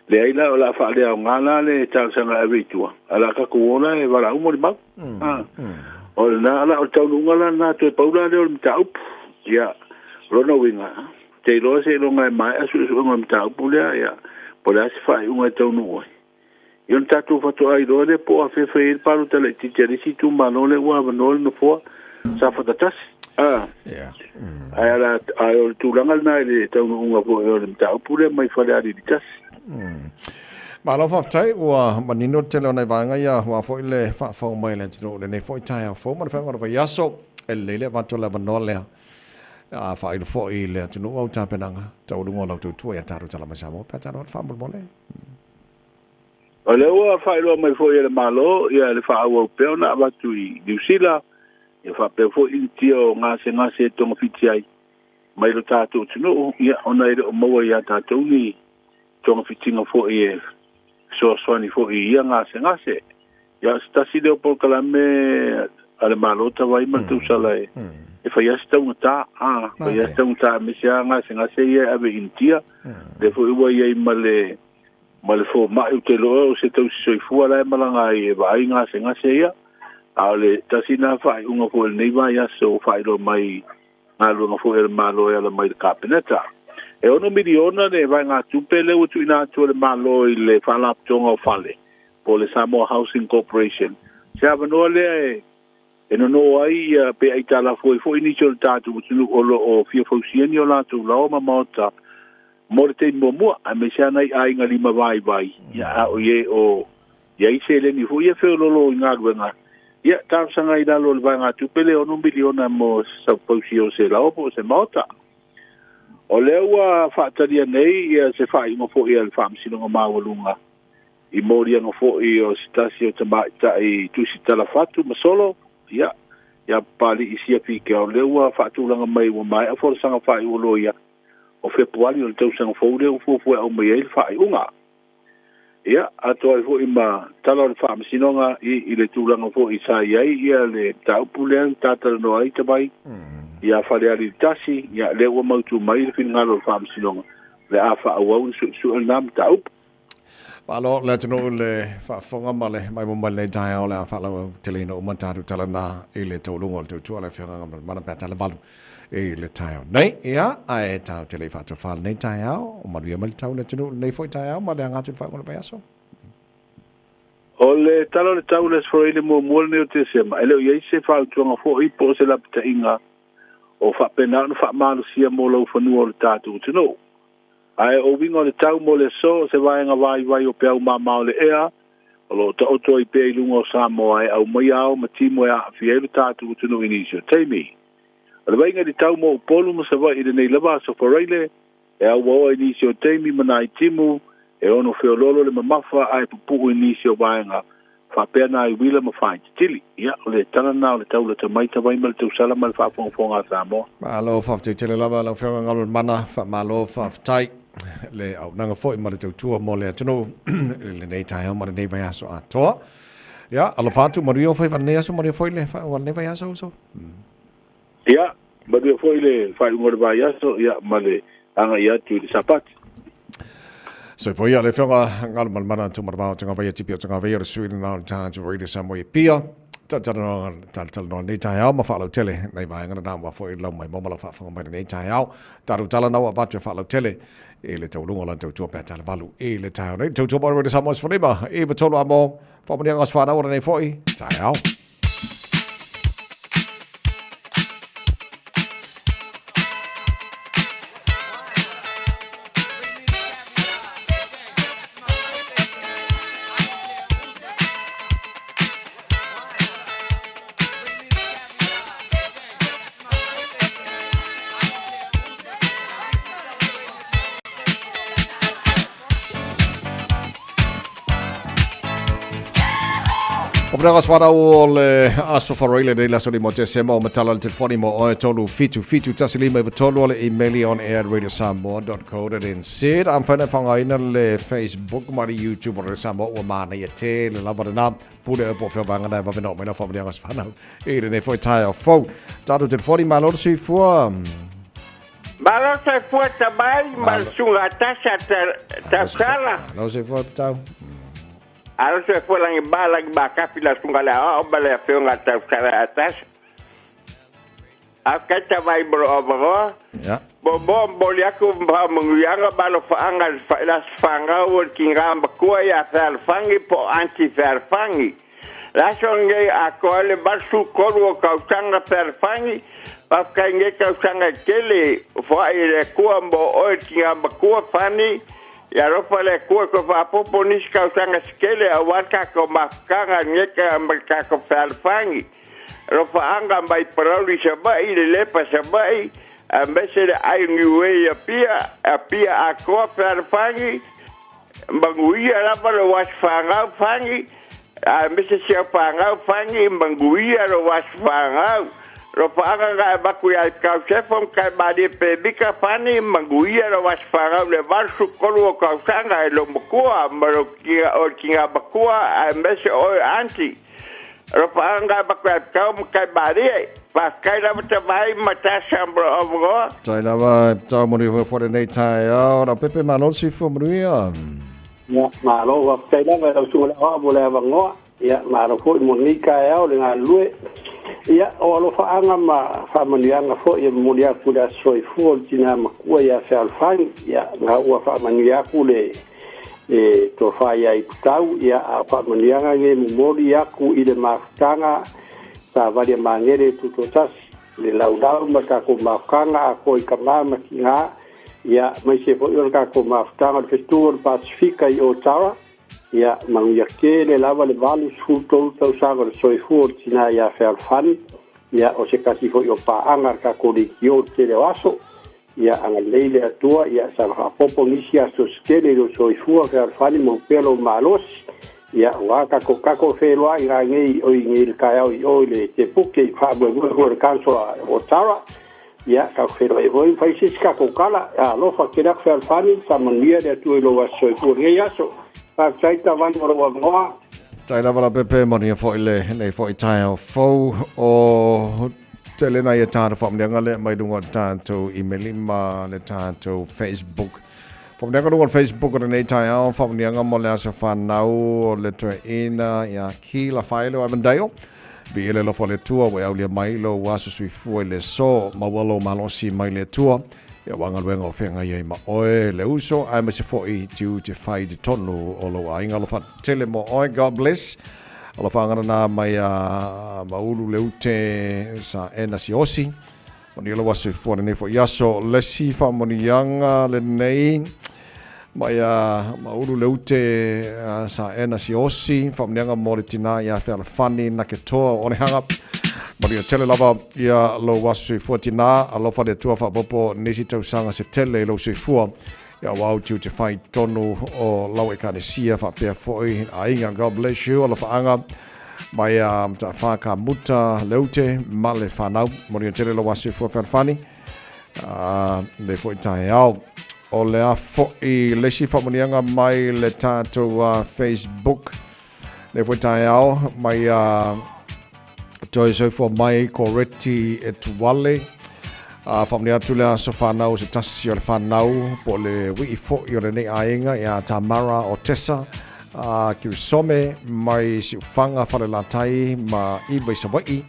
Leai la, o le a faaleaoga la le talosaga e ave i tua, ae o le a tatou o la e valaau molimau. A, o lena la, o le taunuuga la lena, toe pau la lea o le mataupu. Ia, o lona uiga, te iloa seiloga e maea suesuega o le mataupu lea, ia, po o le a se faaiuga e taunuu ai. Ia ona tatou faatoa iloa lea po o afea e fai ai le palota laitiiti a le isi itumalo lea ua avanoa le nofoa Safata 1. A, ae ala, ae o le tulaga lena i le taunuuga foi o le mataupu lea mai Falealili 1. Malo faafetai ua manino le tele o nai vaega ia aua foi le faafofoga mai a le atunuu i lenei foi taeao fou ma le faaiuga o le vaiaso. E lelei le avatu o le avanoa lea a faailo foi i le atunuu au tapenaga taualuga o lau tautua ia tatou tala mai Samoa pe a tatou atu faamolemole. O lea ua faailoa mai foi e le Malo ia le faaauau pea ona avatu i Niu Sila ia faapea foi Initia o gasegase e togafiti ai mai lo tatou atunuu, ia ona e le o maua ia tatou ni togafitiga foi e fesoasoani foi i ia gasegase. Ia o se tasi lea o polokalame a le Malo talu ai ma le tausala e e fai lava se taugata, a fai lava se taugata aemaise lava gasegase ia e ave i Initia. Lea foi ua i ai ma le ma le fomai, ou te iloa o se tausi soifua la e malaga ai e vaai gasegase ia. A o le tasi lena faaiuga foi o lenei vaiaso ua faailoa mai galuega foi a le Malo e ala mai i le Kapeneta. E $6 miliona le vaegatupe lea ua tuuina atu e le Malo i le Faalapotopotoga o Fale po o le Samoa Housing Corporation. Se avanoa lea e e nono ai ia pe aitalafu ai foi nisi o le tatou atunuu o lo o fia fausia ni o latou laoa ma maota mo le taimi muamua, aemaise lava nai aiga lima vaivai, ia a o i ai o i ai seleni foi ia feololo i galuega, ia talosaga i lalo o le vaegatupe lea e $6 miliona mo se fausia o se laoa po o se maota. O lea ua faatalia nei ia se faaiuga foi a le Faamasinoga Maualuga i moliaga foi o se tasi o tamaitai tusitala fatu ma solo, ia, ia Papali'i Siafi Ikea, o lea ua faatulaga mai ua maea folasaga faaiu o loia o Fepuari o le tausaga fou lea ua fuafua e aumai ai le faaiuga. Ia, atoa ai foi ma tala o le Faamasinoga i, i le tulaga foi sa i ai ia le mataupu lea na tatalanoa ai Tavai ia Falealili 1, ia, lea ua mautu mai le finagalo o le Faamasinoga, o le a faaauau le suesue o lena mataupu. Malo le atunuu i le faafofoga ma le maimoa mai lenei taeao o le a faalauaiteleina uma tatou tala na i le taualuga o le tautua le Afioga Galumalemana pe a tala valu i le taeao nei. Ia, ae tatou te le i faatofa lenei taeao, o manuia mai le tau i le atunuu i lenei foi taeao ma le aga atu i le faaiuga o le vaiaso. O le tala o le tau i le Aso Faraile muamua lenei o Tesema, e le o i ai se fautuaga foi po o se lapataiga o faapena ona faamalosia mo laufanua o le tatou atunuu. Ae o uiga o le tau mo le aso, o se vaega vaivai o peau mama o le ea, o lo o taoto ai pea i luga o Samoa e aumaia ao ma timo e aafia ai lo tatou atunuu i nisi o taimi. O le vaaiga i le tau mo Upolu ma Savaii i lenei lava aso Faraile, e auaoa i nisi o taimi ma nai timu, e ono feoloolo le mamafa ae pupuu i nisi o vaega faapea nai uila ma faaititili. Ia, o le tala lena o le tau lata mai tavai ma le tausala ma le faafogafoga a Samoa. Malo faafetai tele lava lau Afioga Galumalemana, faamalo faafetai le auaunaga foi ma le tautua mo le atunuu i lenei taeao ma lenei vaiaso atoa. Ia, alofa atu, manuia ou faiva i lenei aso, manuia foi le faaiuga o lenei vaiaso uso. Ia, manuia foi le faaiuga o le vaiaso, ia, ma le agai atu i le Sapati. Soifua ia le Afioga Galumalemana Tuumanavao Tagavaia Tipi o Tagavaia o le sui lena o le Tātu Radio Samoa i Apia. Talatalanoa lenei taeao ma faalautele nei vaega na ua foi lau mai mo ma lau faafofoga mai lenei taeao. Tatou tala na ua avatu e faalautele i le taualuga o lana tautua pe a talavalu i le taeao nei. Tautua mo Radio Samoa 15 i 3 a mo faamanuiaga o se whanau o lenei foi taeao. O Panagas whanau o le aso wharoile nei laso ni mo te sema o matala le telefoni mo oe tolu fitu fitu tasi lima iwa tolu o le email on air radiosamoa.co.nz. A mawhai na whangaina le Facebook ma le YouTube o le Samoa ua māna ia te le lava rena pule o po whio vanga na wawe no mai na whamanianga whanau i le nei foi tae o fou. Tātou telefoni malo le suifua. Malo soifua tamai ma le suga tasi a tausala. Malo soifua tatau. Alo soifua lagi ba lagi ba kafi la suga le aoao ma le afioga a tausala a tasi. A kai tamai mo loo avanoa. Bo bo momoli atu ma faamanuiaga ma alofaaga i le aso fanau o le tiga matua ia Fealofani po o Aunty Fealofani. Le aso lenei atoa ai le 83 o tausaga Fealofani, faafetai i lenei tausaga e tele, foai e le Atua mo oe le tiga matua Fani, Ia alofa le Atua toe faaopoopo nisi tausaga se tele aua le tatou mafutaga geka ma le tatou fealofani. Alofaaga mai Palauli Savaii, Lelepa Savaii, aemaise le ai Niue i Apia, Apia atoa fealofani, manuia lava lou aso fanau Fani, aemaise si au fanau Fani, manuia lou aso fanau. Alofaaga na avatu ia Tau Sefo ma Tai Malie Pemita Fani, manuia lou aso fanau i le 83 o tausaga e lou matua ma lou tina matua aemaise oe aunty. Alofaaga na avatu ia Tau ma Tai Malie. Faafetai lava Tavai ma Tasha mo lou avanoa. Tai lava e tau moni hoi fore nei tae ao, rau pepe malo le soifua manuia. Ia, malo, faafetai lava i lau susuga i le aoao mo le avanoa. Ia, malo foi mo lenei taeao le galulue. Ia, o alofaaga ma faamanuiaga foi e momoli atu i le Aso Soifua o le Tina Matua ia Fealofani. Ia, na ua faamanuia atu le le tofa ia Iputau, ia, a o faamanuiaga nei e momoli atu i le mafutaga Savali a Magele Tutoatasi, le laulau ma le tatou mafutaga atoa i tama ma tina, ia, aemaise foi o le tatou mafutaga o le Fetu o le Pasefika i Otara. Ia, manuia tele lava le 83 tausaga o le soifua o le tina ia Fealofani, ia, o se tasi foi o paaga a le tatou leitio i le tele o aso. Ia, agalelei le Atua, ia, saga faaopoopo nisi aso se tele i lou soifua Fealofani, maua pea lou malosi. Ia, aua tatou, tatou feiloai i nei, oi, nei le taeao i o i le Tepuke i faamoemoe foi o le Council a Otara. Ia, tatou feiloai foi ma fai se isi tatou tala. Alofa tele atu Fealofani, faamanuia le Atua i lou aso soifua i lenei aso. Faafetai Tavani mo lou avanoa. Tai lava la pepe manuia foi le nei foi taeao fou o tele nai e tātou whaamanianga le mai lunga o tātou email ma le tātou Facebook. Whaamanianga lunga o Facebook o le nei taeao, whaamanianga mo le aso whanau o le toeina ia ki la whaele o Avondale. Viia le alofa o le Atua ua e aulia mai lou aso soifua i le aso. Maua lou malosi mai le Atua i au galuega o feagai ai ma oe le uso aemaise foi tiute fai i totonu o lou aiga. Alofa tele mo oe. God bless. Alofa agana nā mai a Maulu Leute sa ena siosi. Manuia lou aso soifua lenei foi aso. Lesi faamanuiaga lenei mai a Maulu Leute sa ena siosi. Faamanuiaga mo le tina ia Fealofani na ke toa o Onehanga. Manuia tele lava ia lou aso soifua tina. Alofa le Atua faaopoopo nisi tausaga se tele i lou soifua. Ia ua au tiute fai tonu o lau Ekalesia faapea foi aiga. God bless you. Alofaaga mai a Mataafa ka muta leute ma le whanau. Manuia tele lau aso soifua Fealofani. Le foi taeao. O le a foi le isi faamanuiaga mai le tatou Facebook. Le foi taeao mai a toe soifua mai Koreti e Tuale. A whaamani atu le aso whanau se tasi o le whanau po le wii foi o lenei aiga ia Tamara o Tessa a Kirisome mai Siufaga Falelatai ma Iva i Savaii.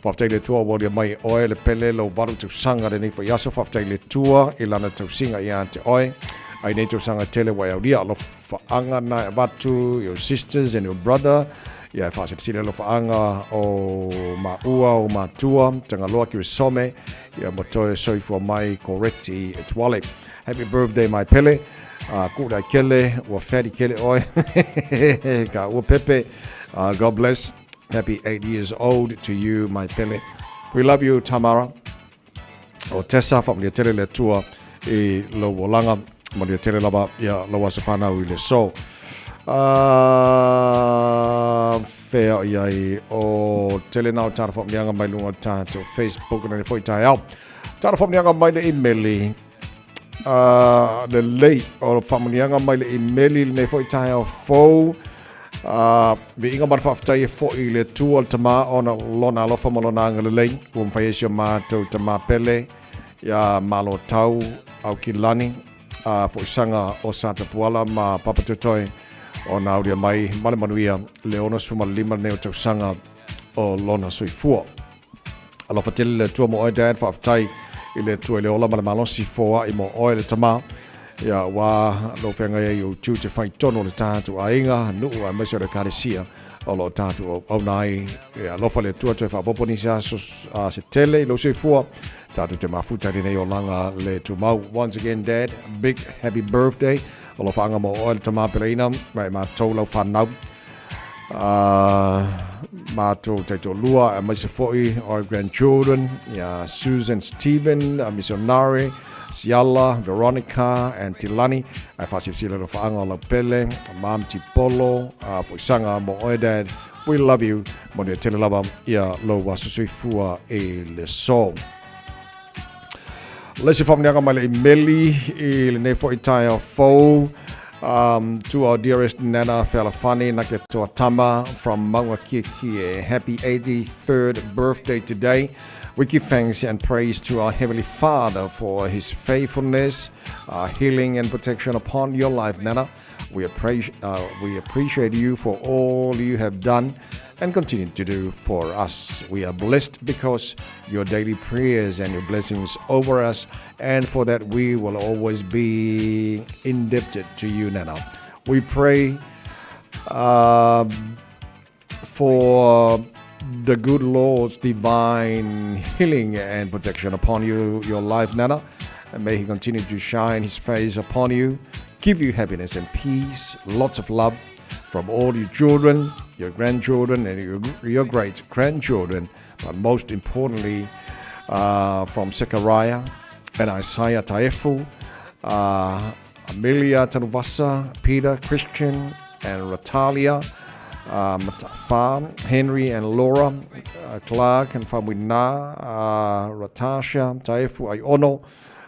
Faafetai le Atua ua aulia mai oe le pele lou valu tausaga lenei foi aso. Faafetai le Atua i lana tausiga ia te oe. Ai nei tausaga tele ua e aulia alofaaga na e avatu your sisters and your brother. Ia e faasilasila alofaaga o maua o matua Tagaloa Kirisome ia ma toe soifua mai Koreti Etuale. Happy birthday my Pele. Ku dai kele, ua fatty kele oe. Ka ua pepe. God bless. Happy 8 years old to you, my Pele. We love you, Tamara. O Tessa, whaamalia tele le Atua i lou olaga. Manuia tele lava ia lou aso whanau i le so. Whea i ai o tele nā o tāna whaamalianga mai lunga o tātou Facebook na le foi taeao. Tāna whaamalianga mai le email lelei o faamanuiaga mai le imeli lenei foi taeao fou. Viiga ma le faafetai e foi i le Atua le Tama ona lona alofa ma lona agalelei ua mafai ai si o matou tama pele ia Malotau Aukilani a foisaga o Satapuala ma Papatoetoe ona aulia mai ma le manuia le 65 lenei o tausaga o lona soifua. Alofa tele le Atua mo oe Dad, faafetai i le Atua i le ola ma le malosi foai mo oe le tama. Ia ua lou feagai ai o tiute fai tonu o le tātou aiga, nuu aemaise o le Ekalesia o lo o tātou auauna ai. Ia alofa le Atua toe faaopoopo nisi aso se tele i lou soifua. Tātou te mafuta i lenei olaga le tumau. Once again Dad, big happy birthday. Alofaʻaga mo oe le tamā peleina ma e matou lau fanau. Matou taitoalua aemaise foʻi our grandchildren ia Susan Stephen, Missionary, Siala, Veronica and Tilani ae faasilasila alofaaga o lau pele Mam Tipolo, foisaga mo oe Dad. We love you. Manuia tele lava ia lou aso soifua i le so. Le isi faamanuiaga mai le imeli i lenei foi taeao fou. To our dearest Nana Fealofani Naketoa Tama from Maungakiekie. Happy 83rd birthday today. We give thanks and praise to our Heavenly Father for His faithfulness, healing and protection upon your life, Nana. We appreciate, we appreciate you for all you have done and continue to do for us. We are blessed because your daily prayers and your blessings over us, and for that we will always be indebted to you, Nana. We pray for the good Lord's divine healing and protection upon you, your life, Nana. And may He continue to shine His face upon you, give you happiness and peace, lots of love from all your children, your grandchildren, and your, your great grandchildren. But most importantly, from Zechariah and Isaiah Taefu, Amelia Tanuvasa, Peter, Christian, and Ratalia, Matafa, Henry and Laura, Clark and Famuina, Ratasha, Taefu Aiono,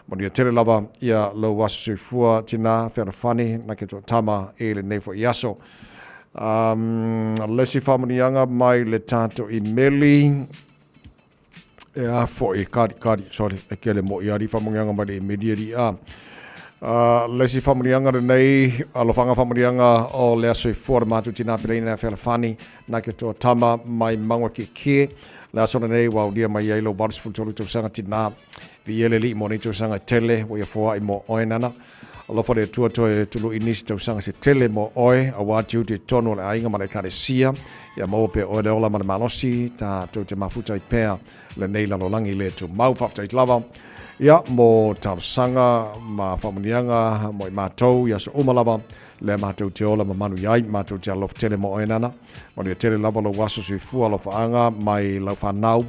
Manuia tele lava ia lou aso soifua tina Fealofani na ke toatama i lenei foi aso. Um, le isi faamanuiaga mai le tatou imeli, e a foi, kari, kari, sorry, e kele mo i ari faamanuiaga mai le imeli e a. Le isi faamanuiaga lenei, alofaga faamanuiaga o le aso soifua le matou tina peleina Fealofani na ke toatama mai Maungakiekie. Le aso lenei ua aulia mai ai lou 83 tausaga tina. Viia le Alii mo nei tausaga e tele ua ia foai mo oe nana. Alofa le Atua toe tului nisi tausaga se tele mo oe, auā tiute i totonu o le aiga ma le Ekalesia. Ia maua pea oe le ola ma le malosi, tatou te mafuta ai pea lenei lalolagi le tumau. Faafetai lava ia mo talosaga ma faamanuiaga mo i matou i aso uma lava lea matou te ola ma manuia ai. Matou te alofa tele mo oe nana. Manuia tele lava lou aso soifua alofaaga mai lau fanau.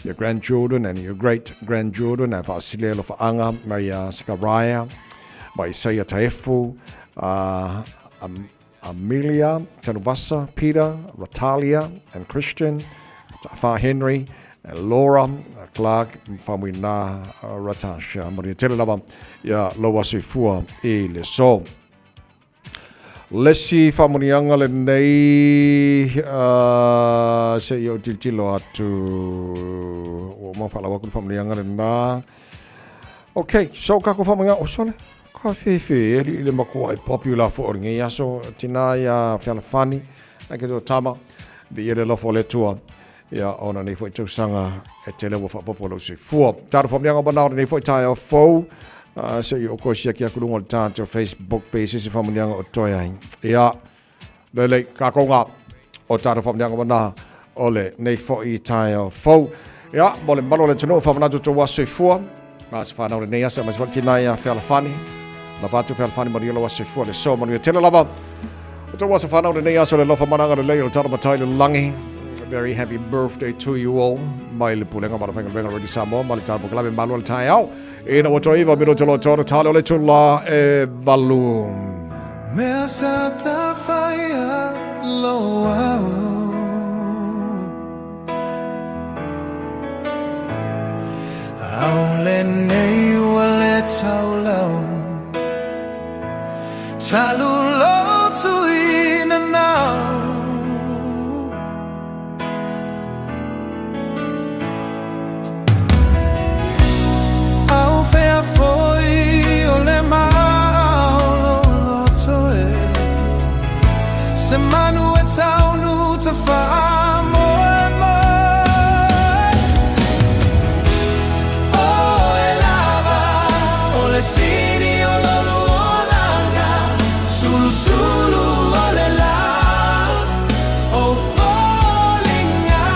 your grandchildren and your great grandchildren ae faasili alofaaga mai ia Sekaraia, mai Isaia Taefu, Amelia Tanuvasa, Peter, Ratalia and Christian, Ta'afa Henry, and Laura Clark, Famuina Ratasha. Manuia tele lava ia lou aso soifua i le so. Le isi faamuniaga lenei uh, se i ou tilotilo atu ua uma faalaua atu le faamuniaga lena. Okay, so kako faamuniaga o sole. Ka fefe e li le matua e popular fo o lenei aso tina ia Fealofani na ke tama bi ele lofo le tua ia ona nei foi tausaga e tele ua faaopoopo lou soifua. Tatou faamanuiaga ua manao lenei foi taeao fou. Se i ou koe siaki atu luga o le tatou Facebook page se isi faamanuiaga o toe ai. Ia, lelei, kākou ngā o tatou faamanuiaga mana o lenei foi taeao fou. Ia, mo le mamalu o le atunuu, faamanatu tou aso soifua. Ma se whanau lenei aso, ma se whanatina ia Fealofani. Lava atu Fealofani manuia lou aso soifua le so manuia tele lava. O tou aso whanau lenei aso le lofa managa lelei o le tala matai le langi. Very happy birthday to you all. Mai le pulega ma le whainga Radio Samoa, ma le tala pokalame malu le taeao. Ina ua toi iwa mino te loa tōna tale o le tula e valu. Mea sa tawhaia lo au. Aole nei ua le taulau Talu lotu i nanau Au fea foi o le maolo loto e Se manu e taunu ta whaamoemoe O e lava o le sini o lolu olaga Sulusulu o le la o foliga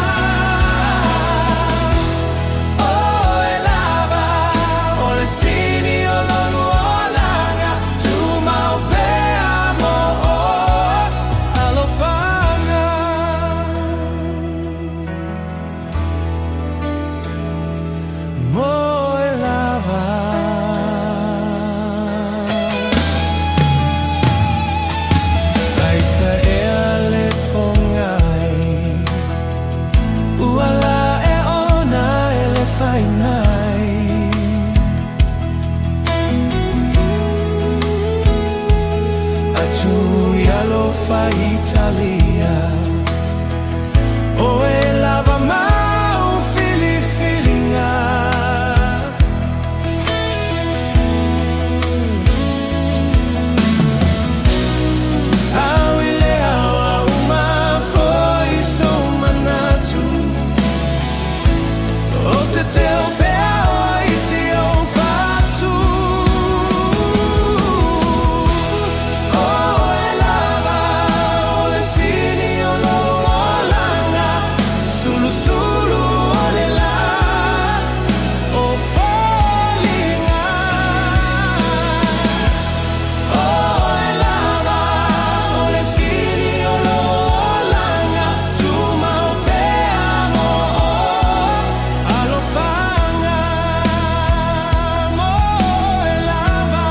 O e lava o le sini o lolu olaga Tumau pea. Italia Oe lava mau filifiliga Au i le ao a uma foi sou manatu O te teo pea o isi ou fatu Oe lava o le sini o lou olaga Sulusulu o le la o foliga Oe lava o le sini o lou olaga Tumau pea mo oe Alofaga mo oe lava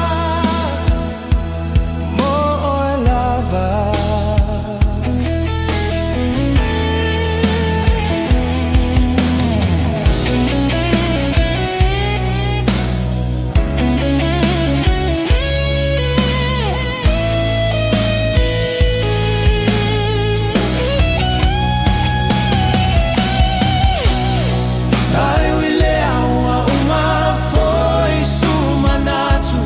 Mo oe lava Ai ui le ao a uma foi su manatu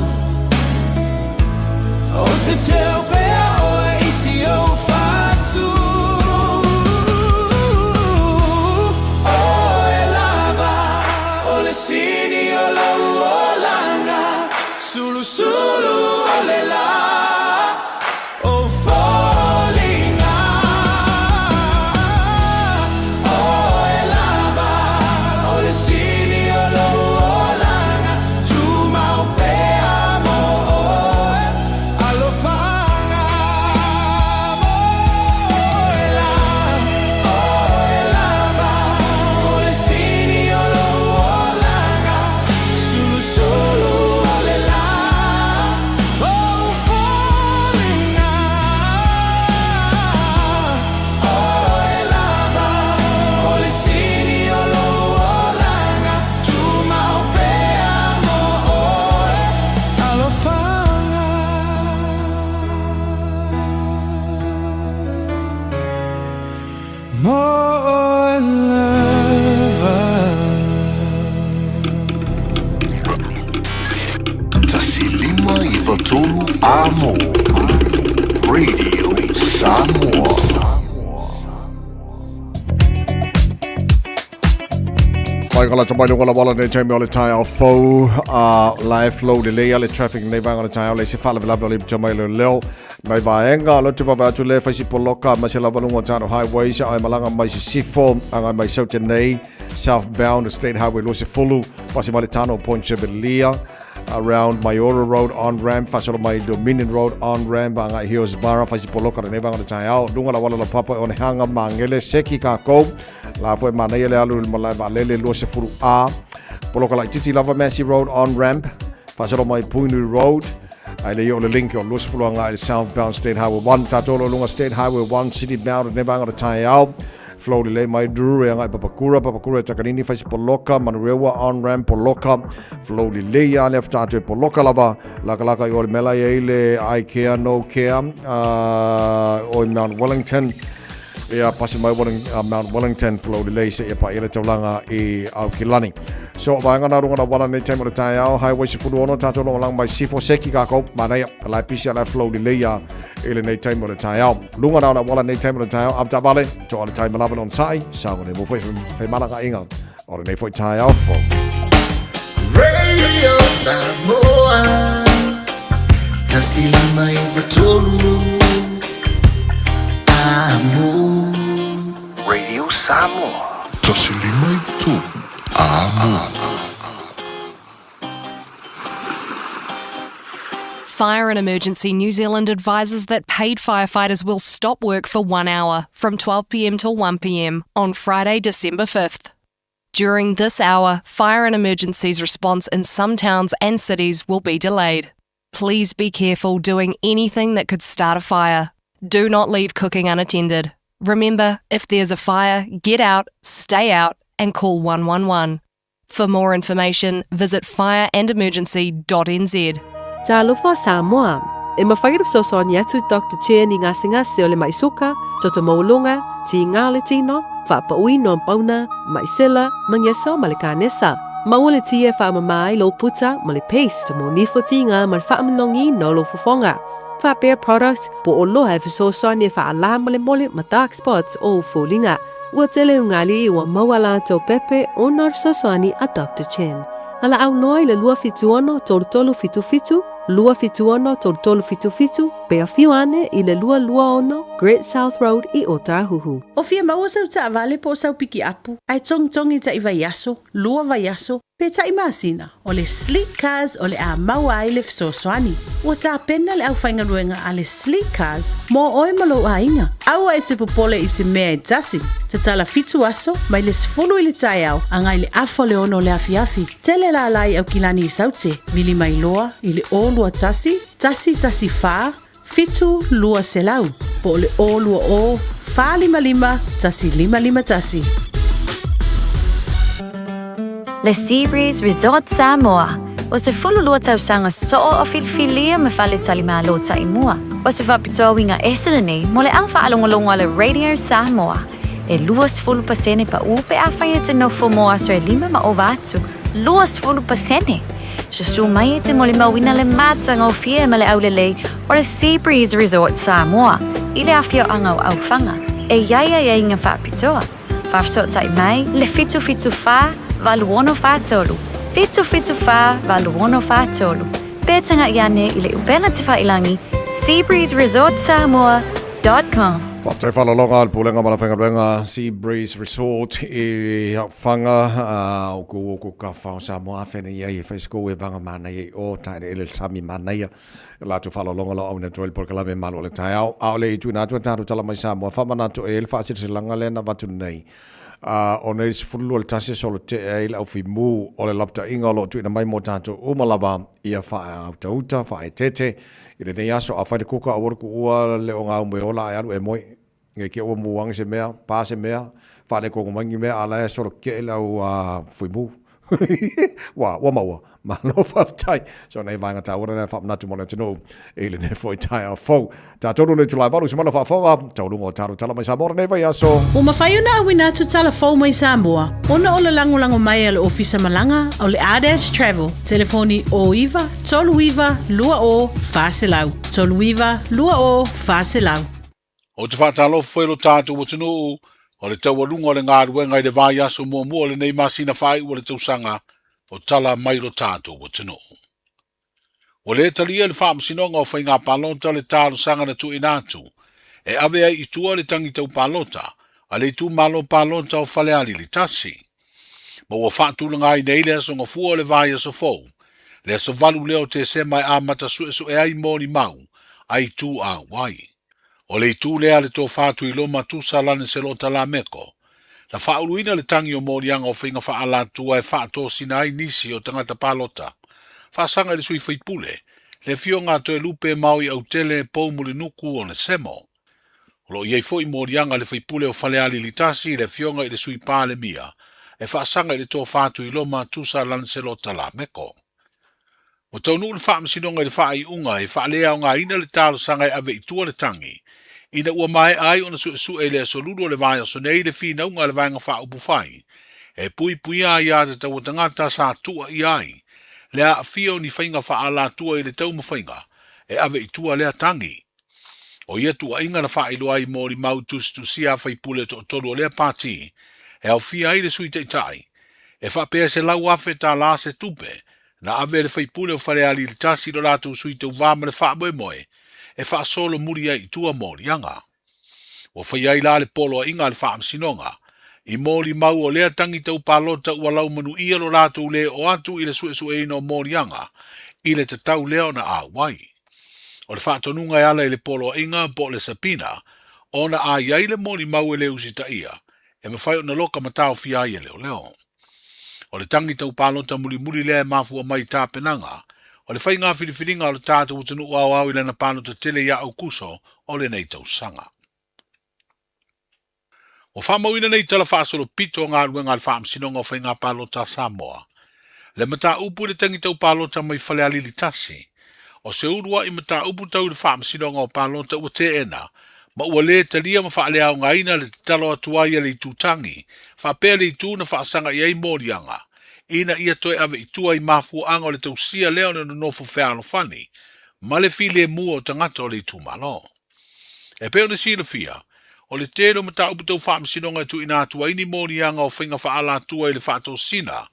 O te teo pea oe isi ou fatu Oe lava o le sini o lou olaga Sulusulu o le la o foliga Oe lava o le sini o lou olaga Tumau pea mo oe Alofaga mo oe la Oe lava o le sini o lou olaga Sulusulu o le la o foliga Oe lava o le sini o lou olaga Tumau pea mo oe Alofaga mo oe lava 1593 Amo. Radio Samoa. Mai ka lata mai lunga la wala nei taimi o le taeao fou live flow lelei a le traffic nei vaega o le taeao le se faalavelave o le ipita mai le leo nai vaega lo te vave atu le faisi poloka ma se lava lunga o tātou highways ai malaga mai sisifo agai mai saute nei southbound state highway 20 pasi mai le tano Point Chevalier around Maiora Road on ramp fasolo mai Dominion Road on ramp agai Hillsborough faisi poloka nei vaega o le taeao lunga la wala la papa o ne hanga mangele seki kākou La foi manaia le alu i le malae vaalele 20 A. Poloka laitiiti lava Massey Road on ramp. Faasolo mai Puhinui Road. Ai le i o le link o 20 agai i le southbound State Highway 1. Tātou o lo lunga State Highway 1 city bound i nei vaega o le taeao. Flow lelei mai Drury agai Papakura, Papakura e Takanini, Faisi Poloka, Manurewa on ramp Poloka. Flow lelei a le aftato e Poloka lava. Lakalaka i o le mela i le I care no care o i Mount Wellington. Ia pasi mai Welling, Mount Wellington flow lelei se ia paia le taulaga i Aukilani. So vaega na runga na wala nei taimi o le taeao Highway 16 tātou lo lang mai Sifo Seki kākou manaia lai pisi lai flow lelei a i lenei taimi o le taeao. Lunga na wala nei taimi o le taeao avtavale to o le taimi lava on sai sa le mo foi whaimalaga inga o lenei foi taeao fou. Radio Samoa 1593 Amo. Radio Samoa. 1593 Amo. Fire and Emergency New Zealand advises that paid firefighters will stop work for 1 hour from 12 p.m. till 1 p.m. on Friday, December 5th. During this hour, fire and emergencies response in some towns and cities will be delayed. Please be careful doing anything that could start a fire. Do not leave cooking unattended. Remember, if there's a fire, get out, stay out, and call 111. For more information, visit fireandemergency.nz. Talofa Samoa. E mafai ona fesoasoani atu Doctor Chen i gasegase o le mai suka, toto maualuga, tiga o le tino, faapauina o pauna, mai sela, mageso ma le kanesa. Maua le ti e faamama ai lou puta ma le paste mo nifo tiga ma le faamanogiina o lou fofoga. Faapea product po o loa e fesoasoani e faalamolemole ma dark spots o ou foliga. Ua tele ugali ua maua latou pepe ona o le fesoasoani a Doctor Chen. Valaau loa i le 276 3377, 276 3377, pe afio ane i le 226 Great South Road i Ōtāhuhu. O fia maua sau taavale po o sau pikiapu ae togitogi taʻi vaiaso, lua vaiaso, pe taʻi masina, o le Sleek Cars o le a maua ai le fesoasoani. Ua tapena le aufaigaluega a le Sleek Cars mo oe ma lou aiga. Aua e te popole i se mea e tasi. Tatala fitu aso, mai le 10 i le taeao agai le afa o le ono o le afiafi. Tele lala i Aukilani i Saute, vili mai loa i le 021 114 7200 po o le 020 455 1551. Le Sea Breeze Resort Samoa, o se 12 tausaga soo o filifilia ma faletalimalo taimua. O se faapitoa uiga ese lenei mo le au faalogologo a le Radio Samoa. E 20% paʻu pe afai e te nofo mo aso e lima ma ova atu. 20%! Susu mai e te molimauina le matagofie ma le aulelei o le Sea Breeze Resort Samoa i le afioaga o Aufaga. E i ai aiaiga faapitoa. Faafesootai mai le 774 8643, 774 8643, pe tagaʻi ane i le upega tefailangi seabreezeresortsamoa.com. Faafetai faalologa a le Pulega ma le Faigaluega Sea Breeze Resort i Aufaga, o kou o kou kafa o Samoa afe nei ai e fai se kou e vaga manaia i o taeleele le sami manaia latou faalologa lo auina atu ai le polokalame malu o le taeao. Aole i tuuina atu a tatou tala mai Samoa faamanatu e le faasilasilaga lea na avatu nei. O nei le 12 o le tasi e solo tee ai le aufimu o le lapataiga o lo o tuuina mai mo tatou uma lava ia faautauta, faaeteete i lenei aso. Afai le kuka aua le kuua le ogaumu e ola ae alu e moe. Nge ke ua muangi se mea, pa se mea, faaletonu mai ni mea, a la e solo keʻe lau fuimu. Ua, ua maua. Malo faafetai. So nei vaega taua lena e faamanatu mo le atunuu i lenei foi taeao fou. Tatou le itula e valu se mana faafofoga, taualuga o tatou tala mai Samoa lenei vaiaso. Ua mafai ona auina atu tala fou mai Samoa ona o le lagolago mai a le Ofisa Malaga o le Ardash Travel, telefoni 09 39 20 400, 39 20 400. Ou te faatalofa foi i lo tatou atunuu, o le taualuga o le galuega i le vaiaso muamua o lenei masina faaiu o le tausaga o tala mai lo tatou atunuu. Ua le talia e le Faamasinoga o Faiga Palota le talosaga na tuuina atu e ave ai i tua le tagi tau palota a le itumalo palota o Falealili 1. Ma ua faatulaga ai nei le aso Gafua o le vaiaso fou, le aso 8 lea o Tesema e amata suesue ai molimau a itu auai. O le itu lea a le Tofa Tuiloma Tusa Laneselota Lameko, na faauluina le tagi o moliaga o faiga faaalatua e faatosina ai nisi o tagata palota, faasaga i le sui faipule, le afioga a Toelupe Maoi Autele Poumulinuku Onesemo. O lo o i ai foi moliaga a le faipule o Falealili 1, le afioga i le Sui Palemia, e faasaga i le Tofa Tuiloma Tusa Laneselota Lameko. Ua taunuu le Faamasinoga i le faaiuga e faaleaogaina le talosaga e ave i tua le tagi, ina ua maea ai ona suesue i le aso Lulu o le vaiaso nei le finauga a le Vaega Faaupufai e puipuia ai aiatatau a tagata sa tuuaia ai le aafia o ni faiga faaalatua i le taumafaiga e ave i tua lea tagi. O ia tuuaiga na faailoa ai molimau tusitusia a faipule e toatolu o lea pati e aofia ai le Sui Taitai e faapea e $100,000 se tupe Na ave e le faipule o Falealili 1 lo latou sui tauva ma le faamoemoe e faasolo muli ai i tua moliaga. Ua faia ai la le poloaiga a le Faamasinoga i molimau o lea tagi tau palota ua laumanuia lo latou le oo atu i le suesueina o moliaga i le tatau lea ona auai. O le faatonuga e ala i le poloaiga po o le subpoena ona a i ai le molimau e le usitaia e mafai ona loka ma taofia ai e leoleo. O le tagi tau palota mulimuli lea e mafua mai i tapenaga o le faiga filifiliga o le tatou atunuu aoao i lana palota tele ia Aukuso o lenei tausaga. Ua faamauina nei tala faasolopito o galuega a le Faamasinoga o Faiga Palota a Samoa le mataupu i le tagi tau palota mai Falealili 1. O se ulua'i mataupu tau i le Faamasinoga o Palota ua teena, ma ua lē talia ma faaleaogaina le tatalo atu ai a le itutagi, faapea le itu na faasaga i ai moliaga, ina ia toe ave i tua i mafuaaga o le tausia lea o le nonofo fealofani ma le filemu o tagata o le itumalo. E pei ona silafia, o le tele o mataupu tau faamasinoga e tuuina atu ai ni moliaga o faiga faaalatua i le faatosina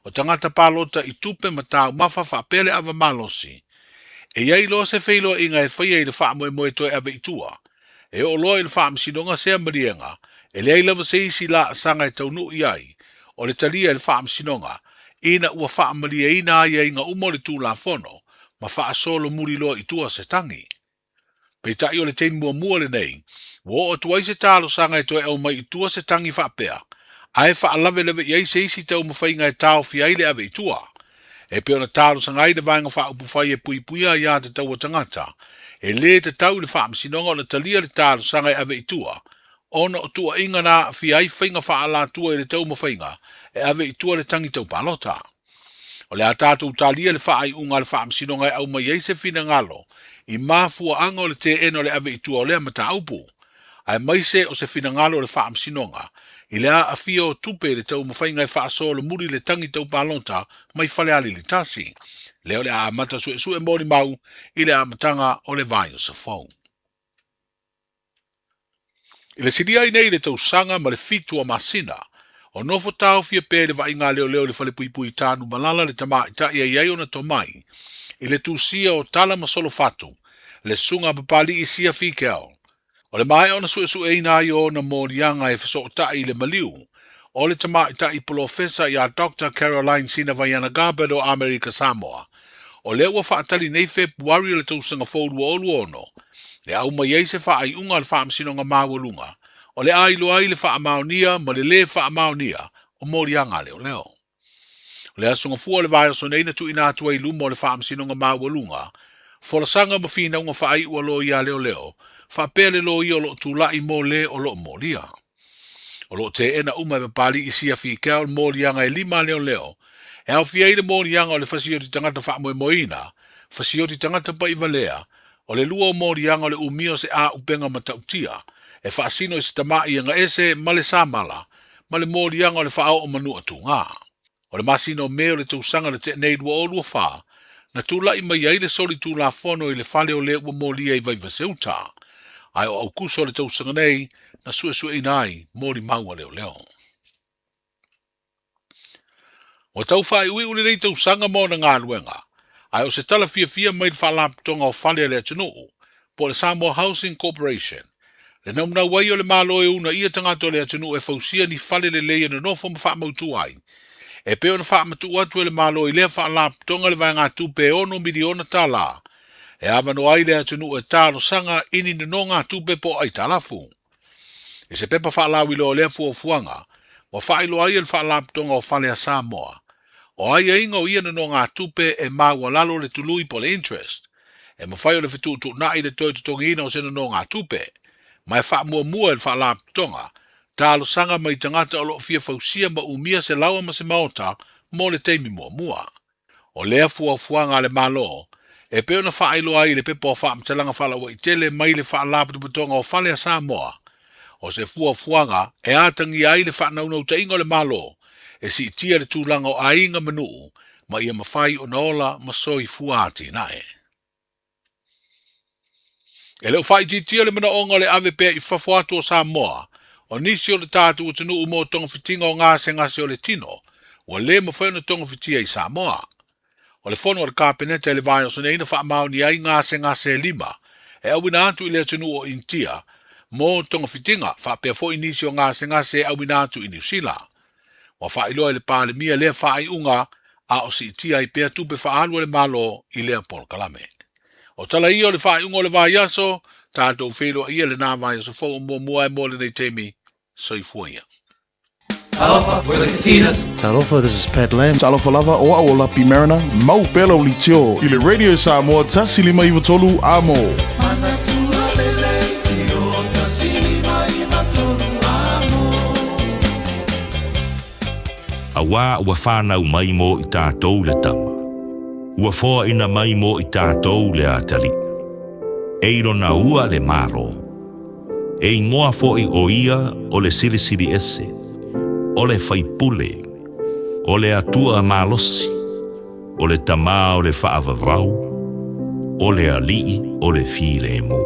o tagata palota i tupe ma taumafa faapea le ava malosi. E i ai loa se feiloaiga e faia i le faamoemoe toe ave i tua, e oo loa i le faamasinoga sea maliega, e leai lava se isi laasaga e taunuu i ai, o le talia e le faamasinoga, ina ua faamalieina aiaiga uma o le Tulafono ma faasolomuli loa i tua se tagi. Peitai o le taimi muamua lenei, ua oo atu ai se talosaga e toe aumai i tua se tagi faapea, ae faalavelave i ai se isi taumafaiga e taofia ai le ave i tua. E pei ona talosaga ai le Vaega Faaupufai e Puipuia Aia Tatau a Tagata, e lē tatau i le Faamasinoga ona talia le talosaga e ave i tua, ona o tuuaiga na aafia ai faiga faaalatua i le taumafaiga e ave i tua le tagi tau palota. O le a tatou talia le faaiuga a le Faamasinoga e aumai ai se finagalo i mafuaaga o le teena o le ave i tua o lea mataupu, aemaise o se finagalo o le Faamasinoga i le aafia o tupe i le taumafaiga e faasolomuli le tagi tau palota mai Falealili 1, lea o le a amata suesue molimau i le amataga o le vaiaso fou. I le silia ai nei i le tausaga ma le fitu o masina, o nofo taofia pea i le vaaiga a leoleo i le falepuipui i Tanumalala le tamaitai e i ai ona tomai i le tusia o tala ma solofatu le susuga a Papali'i Sia Fikeau. O le maea ona suesueina ai o ona moliaga e fesootai i le maliu o le tamaitai polofesa ia Doctor Caroline Sinavaiana Gabbard o Amerika Samoa, o lea ua faatali nei Fepuari o le tausaga fou 2026 e aumai ai se faaiuga a le Faamasinoga Maualuga o le a iloa ai le faamaonia ma le lē faamaonia o moliaga a leoleo. O le aso Gafua o le vaiaso nei na tuuina atu ai i luma o le Faamasinoga Maualuga folasaga ma finauga faaiu a loia a leoleo faapea le loia o lo o tulai mo le o lo o molia. O lo o teena uma e Papali'i Sia Fikeau le moliaga e lima a leoleo e aofia ai le moliaga o le fasioti tagata faamoemoeina, fasioti tagata pa'ivalea, o le lua o moliaga o le umia o se āupega matautia e faasino i se tama'i agaese ma le samala, ma le moliaga o le faaoo manua tugā. O le masina o Me o le tausaga na tea nei 2024, na tula'i mai ai le soli tulafono i le fale o le ua molia i Vaivase-uta, ae o Aukuso o le tausaga nei na suesueina ai molimau a leoleo. Ua tau faaiuiu lenei tausaga ma ona galuega, ae o se tala fiafia mai le Faalapotopotoga o Fale a le Atunuu, po o le Samoa Housing Corporation, le naunau ai o le Malo e uunaia tagata o le atunuu e fausia ni fale lelei e nonofo ma faamautu ai. E pei ona faamatuu atu e le Malo i lea faalapotopotoga le vaegatupe e $6 miliona tala e avanoa ai le atunuu e talosaga i ni nonogatupe po o aitalafu. I se pepa faalauiloa o lea fuafuaga, ua faailoa ai e le Faalapotopotoga o Fale a Samoa, o aiaiga o ia nonogatupe e maualalo le tului po o le interest, e mafai ona fetuutuunai le toe totogiina o se nonogatupe, ma e faamuamua e le Faalapotopotoga talosaga mai tagata o lo o fia fausia ma umia se laoa ma se maota mo le taimi muamua. O lea fuafuaga a le Malo, e pei ona faailoa ai i le pepa o faamatalaga faalauaitele mai le Faalapotopotoga o Fale a Samoa, o se fuafuaga e atagia ai le faanaunautaiga o le Malo e siitia le tulaga o aiga ma nuu ma ia mafai ona ola ma soifua atinae. E le o faaitiitia le manaoga o le ave pea i fafo atu o Samoa o nisi o le tatou atunuu mo togafitiga o gasegase o le tino ua lē mafai ona togafitia i Samoa. O le fono a le Kapeneta i le vaiaso nei na faamaonia ai gasegase e lima e auina atu i le atunuu o Initia mo togafitiga faapea foi nisi o gasegase e auina atu i Niu Sila. Ua faailoa e le Palemia lea faaiuga a o siitia ai pea tupe faaalu a le Malo i lea polokalame. O tala ia o le faaiuga o le vaiaso, tatou feiloai ia lena vaiaso fou o muamua ae mo lenei taimi, soifua ia. Talofa, we're the Katinas. Talofa, this is Pat Lam. Talofa lava, o au o Lapi Mariner, mau pea lau leitio i le Radio Samoa 153 Amo. Auā ua fanau mai mo i tatou le tama. Ua foaina mai mo i tatou le atalii. E i lona ua le Malo. E ingoa foʻi ʻo ia o le Silisili Ese, o le Faipule, o le Atua Malosi, o le Tama o le Faavavau, o le Alii o le Filemu.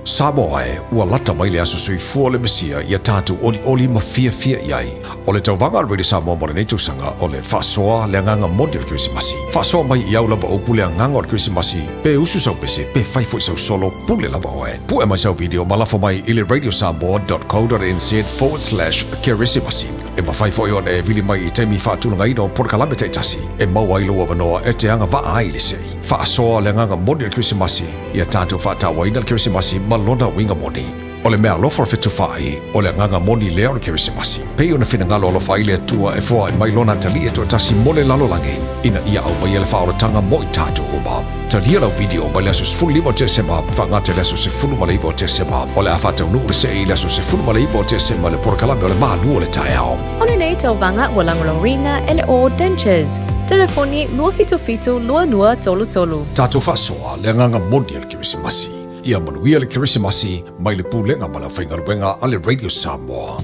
Samoa e, ua lata mai le aso soifua o le Mesia ia tatou olioli ma fiafia i ai. O le tauvaga a le Radio Samoa mo lenei tausaga o le faasoa le agaga moni o le Kerisimasi. Faasoa mai i au lava upu le agaga o le Kerisimasi, pe usu sau pese, pe fai foi sau solo, pule lava oe. Pue mai sau video ma lafo mai i le radiosamoa.co.nz/kerisimasi. E mafai foi ona e vili mai i taimi faatulagaina o polokalame taitasi e maua ai lou avanoa e te agavaa ai i le sei. Faasoa le agaga moni o le Kerisimasi, ia tatou faatauaina le Kerisimasi ma lona uiga moni. O le meaalofa o le fetufaai, o le agaga moni lea o le Kerisimasi. Pei ona finagalo alofa ai le Atua e foai mai Lona atalii e toatasi mo le lalolagi, ina ia aumaia le faaolataga mo i tatou uma. Talia lau video mai le aso 15 o Tesema faagata i le aso 19 o Tesema. O le a faataunuu le see i le aso 19 o Tesema i le polokalame o le Malu o le Taeao. O lenei tauvaga ua lagolagoina e le All Dentures. Telefoni 277 2233. Tatou faasoa le agaga moni o le Kerisimasi. Ia manuia le Kerisimasi mai le Pulega ma le Aufaigaluega a le Radio Samoa.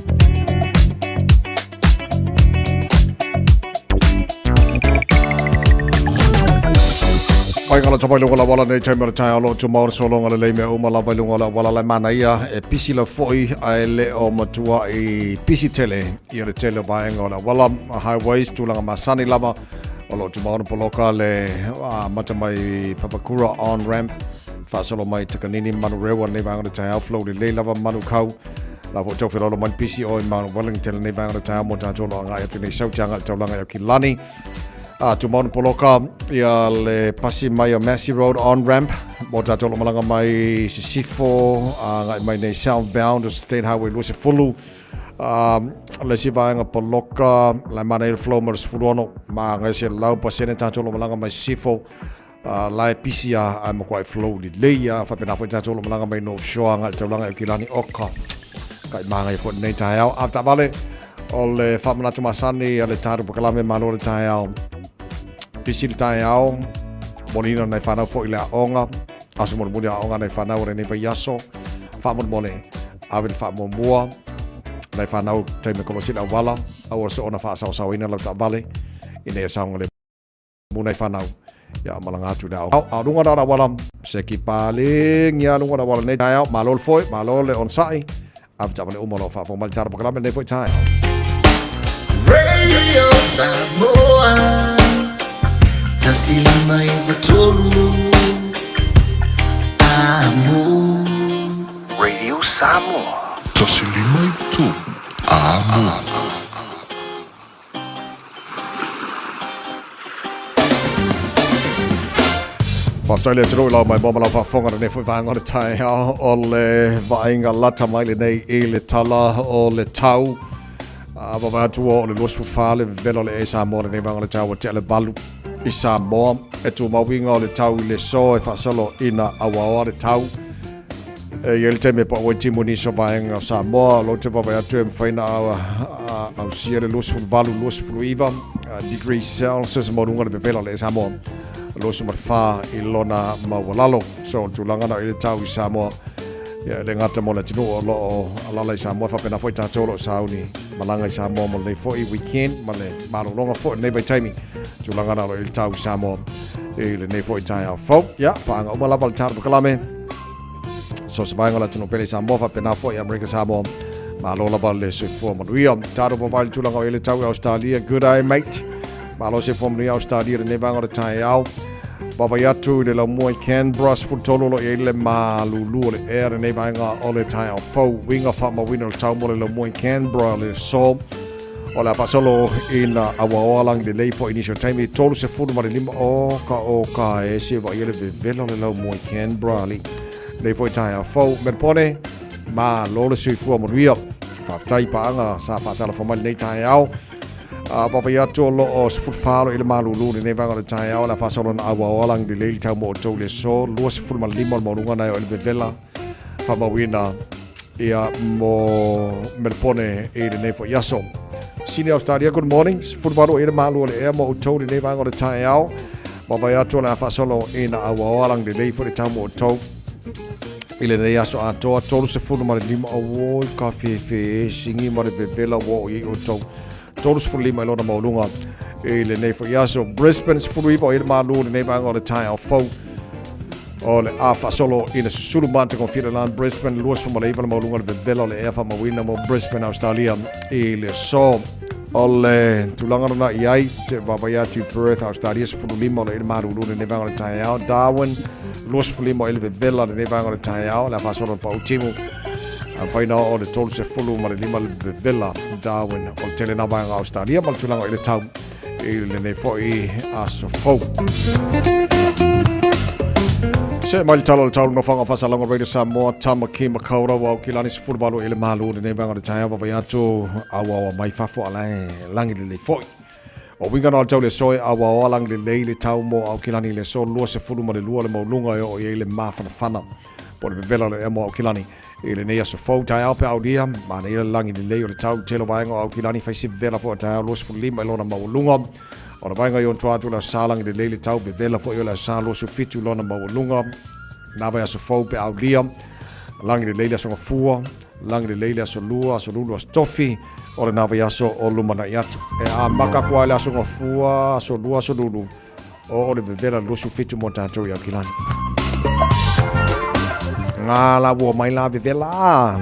Mai ngala tapa i lunga la wala nei taimi o le taeao lo tu maora sologa lelei mea uma lava i luga o le auala la e manaia e pisi lau foi ae le o matua i pisi tele ia le tele o vaega o le auala highways tulaga masani lava o lo o tumau ona poloka le amata mai Papakura on ramp faasolo mai Takanini Manurewa nei vaega o le taeao flow lelei lava Manukau La fo tau whelolo mai pisi o i Mount Wellington lenei vaega o le taeao mo tatou lo agai atu nei sau te agai taulaga i Aukilani. A tu maunu poloka ia le pasi mai o Massey Road on ramp mo tatou lo malanga mai Sisifo a ngai mai nei southbound o State Highway 20. Le isi vaega poloka la mana i le flow mo le 16 ma ngai se lau pasene tatou lo malanga mai Sisifo. La e pisi a ae makuai flow lelei a faapena foi tatou lo malaga mai North Shore agai le taulaga i Aukilani oka kai māngai foi lenei taeao a taavale o le faamanatu masani a le tatou polokalame malo le taeao pisi le taeao moliina nai whanau foi le aoga aso molimoli aoga nai whanau o lenei vaiaso faamolemole ave le faamuamua nai whanau taimi kolosi le auala aua so ona faasaosaoina lau taavale ina ia saoga le mu nei whanau. Ia malanga atu le ao. A runga rara wala, se ki pāling ia runga rara wala nei taeao, malo le foi, malo le onsa'i, a wale uma lo whaafo mai tara pakalame nei foi taeao. Radio Samoa 153 Amo Radio Samoa 153 Amo. Faafetai le atunuu i lau mai moa ma lau faafofoga lenei foi vaega o le taeao o le vaaiga lata mai lenei i le tala o le tau. A vaavaai atu o le 24 le vevela o le ea i Samoa lenei vaega o le taeao ua tea le 8 i Samoa. E tumau uiga o le tau i le so e faasolo ina auaoa le tau. E i ai le taimi e pau ai timu i nisi o vaega o Samoa, o lou te vaavaai atu e mafai ona ausia le 28, 29 degrees Celsius maualuga le vevela o le ea Samoa, 24 i lona maualalo. So, o le tulaga na i le tau i Samoa, ia, e le gata mo le atunuu o lo o alala i Samoa, faapena foi tatou o lo o sauni malaga i Samoa mo lenei foi weekend ma le malologa foi o lenei vaitaimi. Tulaga na o lo o i le tau i Samoa i lenei foi taeao fou. Ia, paaga uma lava le tatou polokalame. So se vaega o le atunuu pele i Samoa faapena foi i Amerika Samoa. Malo lava le soifua manuia. Tatou vavae le tulaga o i le tau i Australia. Good day mate. Malo soifua manuia Australia lenei vaega o le taeao. Vaavaai atu i le laumua i Canberra, 13 o lo o i ai le malulu o le ea lenei vaega o le taeao fou. Uiga faamauina o le tau mo le laumua i Canberra le so. O le a faasolo ina auaoa lagi lelei foi i nisi o taimi 35 o ka o ka e se vaai le vevela o le laumua i Canberra ali. Nei foi taeao fou. Melbourne, malo le soifua manuia. Faafetai paaga sa faatalofa mai lenei taeao. A vaavaai atu o lo o 14 i le malulu lenei vaega o le taeao o le a faasolo ina auaoa lagi lelei le tau mo outou i le aso 25 o le maualuga na e o i le vevela faamauina ia mo Melbourne i lenei foi aso. Sydney Australia, good morning. 18 o i le malu o le ea mo outou lenei vaega o le taeao. Vaavaai atu o le a faasolo ina auaoa lagi lelei foi le tau mo outou i lenei aso atoa. 35 auoi ka fefe e sigi ma le vevela ua oo i ai outou. 35 i lona maualuga i lenei foi aso. Brisbane 19 o i le malu lenei vaega o le taeao fou. O le a faasolo ina susulu matagofie le la Brisbane 29 le maualuga o le vevela o le ea faamauina mo Brisbane Australia i le aso. O le tulaga lena i ai te vaavaai atu i Perth Australia 15 o le i le malulu lenei vaega o le taeao. Darwin 25 o i le vevela lenei vaega o le taeao. Le a faasolo le pau timu a mafai na oo le 35 ma le 5 le vevela Darwin. O le tele na vaega Australia ma le tulaga i le tau i lenei foi aso fou. Se mai le tala o le tau nofoaga faasalaga Radio Samoa, Tamaki Makaurau, Aukilani 18 i le malu lenei vaega o le taeao vaavaai atu auaoa mai fafo a lae lagi lelei foi. O uiga na o le tau le aso e auaoa lagi lelei le tau mo Aukilani i le aso 22 le maualuga e oo i ai le mafanafana po o le vevela o le ea mo Aukilani i lenei aso fou. Taeao pe aulia, manaia le lagi lelei o le tau tele o vaega o Aukilani fai si vevela foi o taeao 25 i lona maualuga. O le vaega i ona tua atu o le aso Sa lagi lelei le tau vevela foi o le aso Sa 27 i lona maualuga. Na vai aso fou pe aulia, lagi lelei le aso Gafua, lagi lelei le aso Lua, aso Lulu, aso Tofi, o lena vai aso o lumanai atu. E amaka atu ai le aso Gafua, aso Lua, aso Lulu, o le vevela 27 mo tatou i Aukilani. Ngā la ua mai la vevela.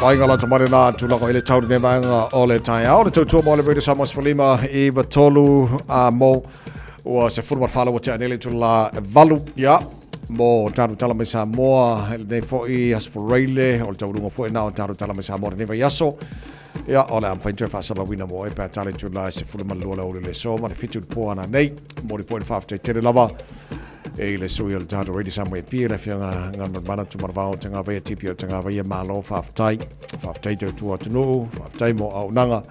Vainga la tamare nā tulaga i le tau ne vaenga o le taeao. Le tautua mo le Radio Samoa 15 i tolu a mo ua se fulu ma ua te anele tu la valu ia mo tātou tala mai Samoa lenei foi aso Foreile o le taualuga foi na o tātou tala mai Samoa lenei vaiaso. Ia, o le a mafai toe faasalauina mo e pe a tala atu la e 12 le aoauli le aso ma le 7 le po ana nei. Momoli foi le faafetai tele lava e i le sui o le tātou Radio Samoa e pia le afioga Nganmanmana Tumanavao Tagavaia TPO Tagavaia malo faafetai. Faafetai tautua atunuu, faafetai mo auaunaga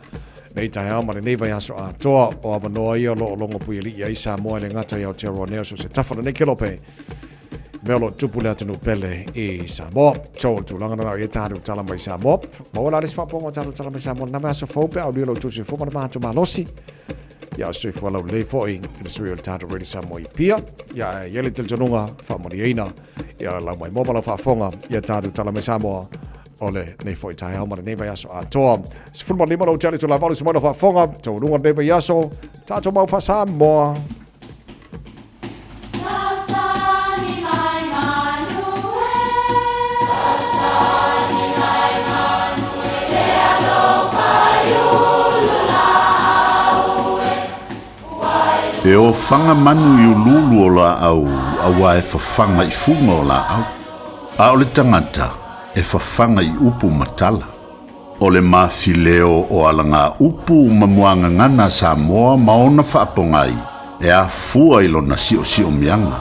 nei taeao ma lenei vaiaso atoa. O avanoa ia o lo o logo puialii ai Samoa e le gata i Aotearoa nei o so o se tafa o lenei kelope. Mea o lo o tupu le atunuu pele i Samoa. So, o le tulaga lena o ia tātou tala mai Samoa. Maua la le isi faapoga o tātou tala mai Samoa. Lena vaiaso fou pe a aulia lo outou soifua ma le matou malosi. Ia o soifua laulelei foi i le sui o le tātou Radio Samoa i Apia. Ia e i ai le talitonuga faamalieina ia lau maimoa ma lau faafofoga ia tātou tala mai Samoa o lenei foi taeao ma lenei vaiaso atoa. 15 lou tali tula valu se mai lau faafofoga. Taualuga lenei vaiaso. Tātou mau faa-Samoa. E ofaga manu i uluulu o laau auā e fafaga i fuga o laau, a o le tagata e fafaga i upu ma tala. O le mafileo o alagaupu ma muagagana a Samoa ma ona faapogai e afua i lona siosiomiaga.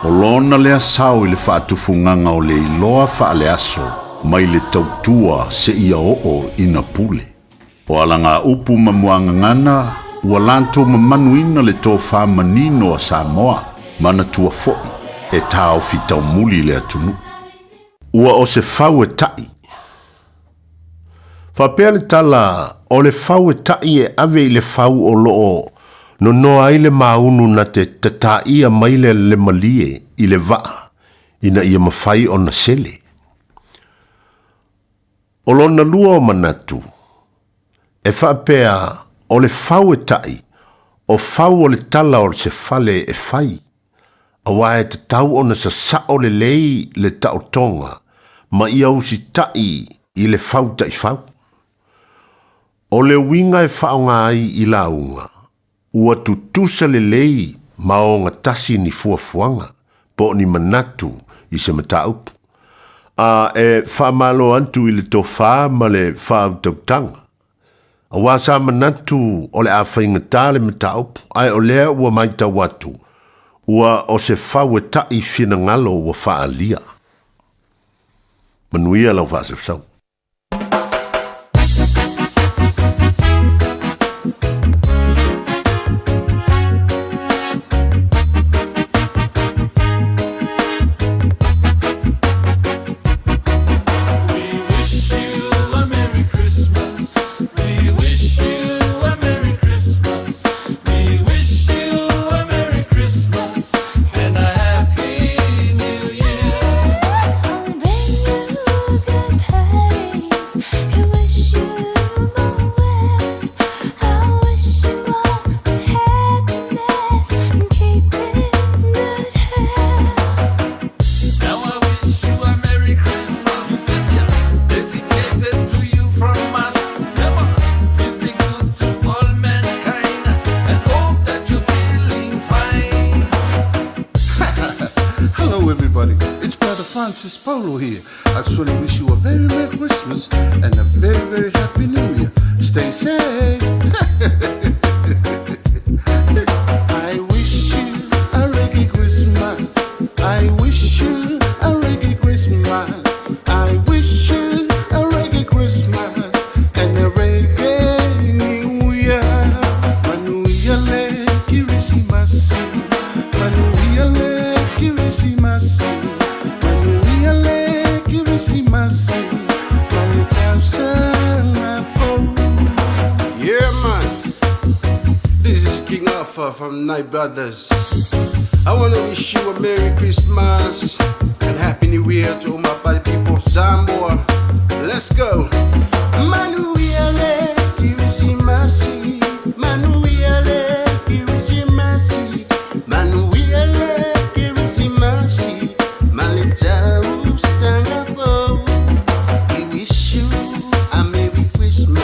O lona lea sao i le faatufugaga o le iloa faaleaso mai le tautua seia oo ina pule. O alagaupu ma muagagana ua latou mamanuina le tofa manino a Samoa, manatua foi e taofi taumuli le atunuu. Ua o se fau e ta'i. Faapea le tala, o le fau e ta'i e ave i le fau o lo o nonoa ai le māunu na te tatā'ia mai le le malie i le va'a ina ia mafai ona sele. O lona lua o manatu, e faapea o le fau e ta'i, o fau o le tala o se fale e fai, Auā e tatau ona sasa'o lelei le taotoga ma ia usita'i i le fau taifau. O le uiga e faaaoga ai i lauga, ua tutusa lelei ma ogatasi ni fuafuaga po o ni manatu i se mataupu, a e faamalo atu i le tofa ma le faautautaga. Aua sa manatu o le a faigata le mataupu, ae o lea ua matau atu, ua o se fau e taʻi finagalo ua faaalia. Manuia lau faasausau. Paulo here. I just want to wish you a very Merry Christmas and a very, very Happy New Year. Stay safe. I wish you a reggae Christmas. I wish you a reggae Christmas. I wish you a reggae Christmas and a reggae New Year. Manuia le Kirisimasi. Manuia le Kirisimasi. Manuia le Kirisimasi. Manu Yeah, man. This is King Alpha from Night Brothers. I want to wish you a Merry Christmas and Happy New Year to all my party people of Samoa. Let's go. Manuia le Kirisimasi. Manuia le Kirisimasi. Manuia le Kirisimasi. Maletau sangafo. We wish you a Merry Christmas.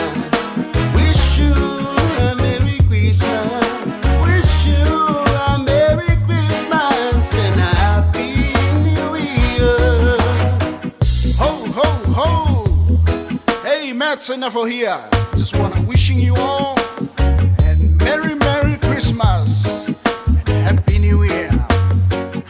Wish you a Merry Christmas. Wish you a Merry Christmas and a Happy New Year. Ho, ho, ho! Hey, Matt Senafo here. Just wanna wishing you all and Merry, Merry Christmas and Happy New Year.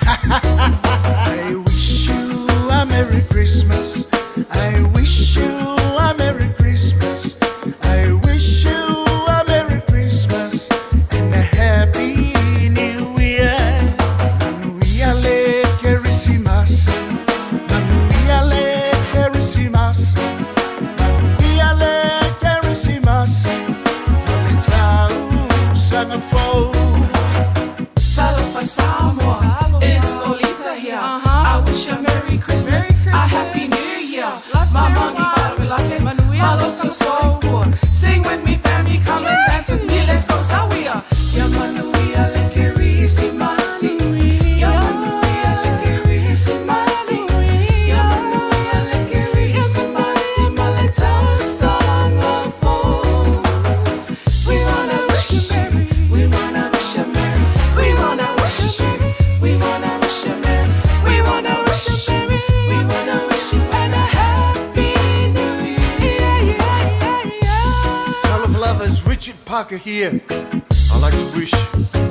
I wish you a Merry Christmas. I wish you a Merry Christmas. I wish you a Merry Christmas and a Happy New Year. Manuia le Kerisimasi. Manuia le Kerisimasi. Manuia le Kerisimasi. Maletau sangafo. Talofa Samoa, it's Olita here. I wish you a Merry Christmas, a Happy New Year. My mommy father malo so soifua. Sing with me, family, come and dance with me. Let's go, Sawia. Ya manuia le Kerisimasi. Ya manuia le Kerisimasi. Ya manuia le Kerisimasi. Maletau sangafo. We wanna wish you merry. We wanna wish you merry. We wanna wish you merry. We wanna wish you merry. We wanna wish you merry. We wanna wish you and a happy new year. Yeah, yeah, yeah. Talofa lava, Richard Parker here. I'd like to wish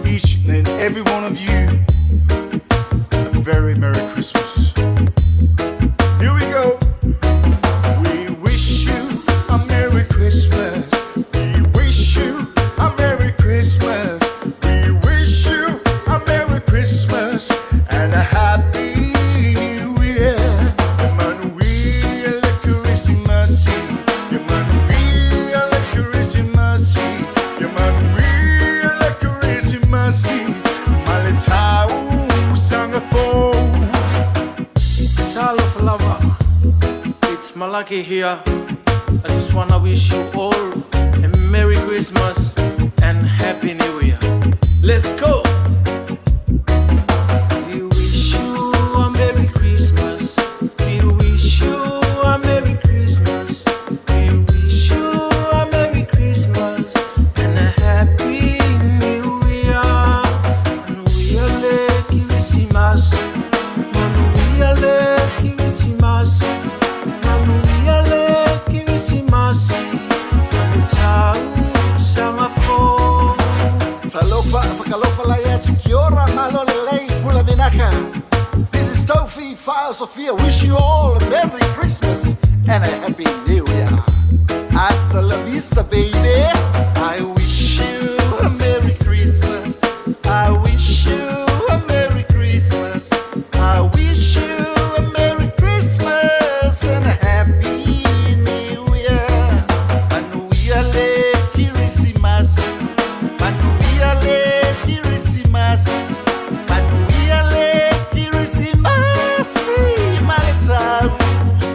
each and every one of you a very Merry Christmas. Here we go. We wish you a Merry Christmas. We wish you a Merry Christmas. We wish you a Merry Christmas and a Happy New Year. Emmanuel Christmas. Emmanuel Christmas. Emmanuel Christmas. Maletau sangafo. Talofa lava, it's Malaki here. I just wanna wish you all a Merry Christmas and Happy New Year. Let's go! We wish you a Merry Christmas. We wish you a Merry Christmas. We wish you a Merry Christmas and a Happy New Year. Manuia le Kirisimasi. Manuia le Kirisimasi. Manuia le Kirisimasi. Manutau sangafo. Talofa, fakalofa lai atu kia ora, malo lelei, pula vinaka. This is Tofi File Sophia. Wish you all a Merry Christmas and a Happy New Year. Hasta la vista, baby. I wish you a Merry Christmas. I wish you a Merry Christmas. I wish you a Merry Christmas and a Happy New Year. Manuia le Kirisimasi. Manuia le Kirisimasi. Manuia le Kirisimasi. Maletau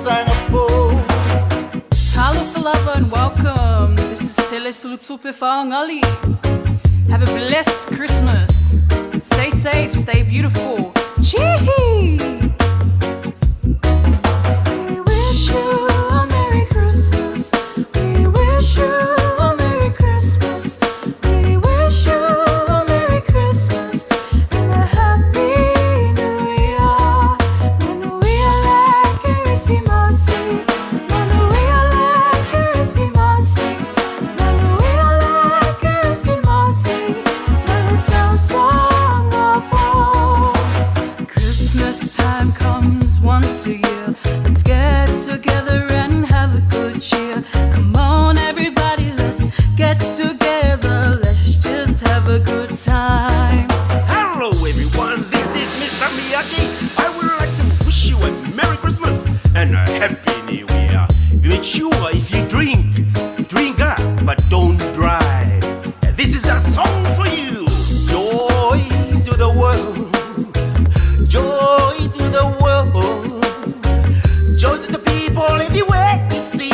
sangafo. Talofa lava and welcome. This is Tele Sulutupe Whaangali. Have a blessed Christmas. Stay safe, stay beautiful. Chee! We wish you a Merry Christmas. We wish you a Merry Christmas. We wish you a Merry Christmas and a Happy New Year. Manuia le here. Let's get together and have a good cheer. Come on, everybody, let's get together. Let's just have a good time. Hello, everyone. This is Mr. Miyagi. I would like to wish you a Merry Christmas and a Happy New Year. Make sure if you drink, drink up, but don't drive. This is a song for you. Joy to the world. Joy to the world. Joy to the people everywhere you see.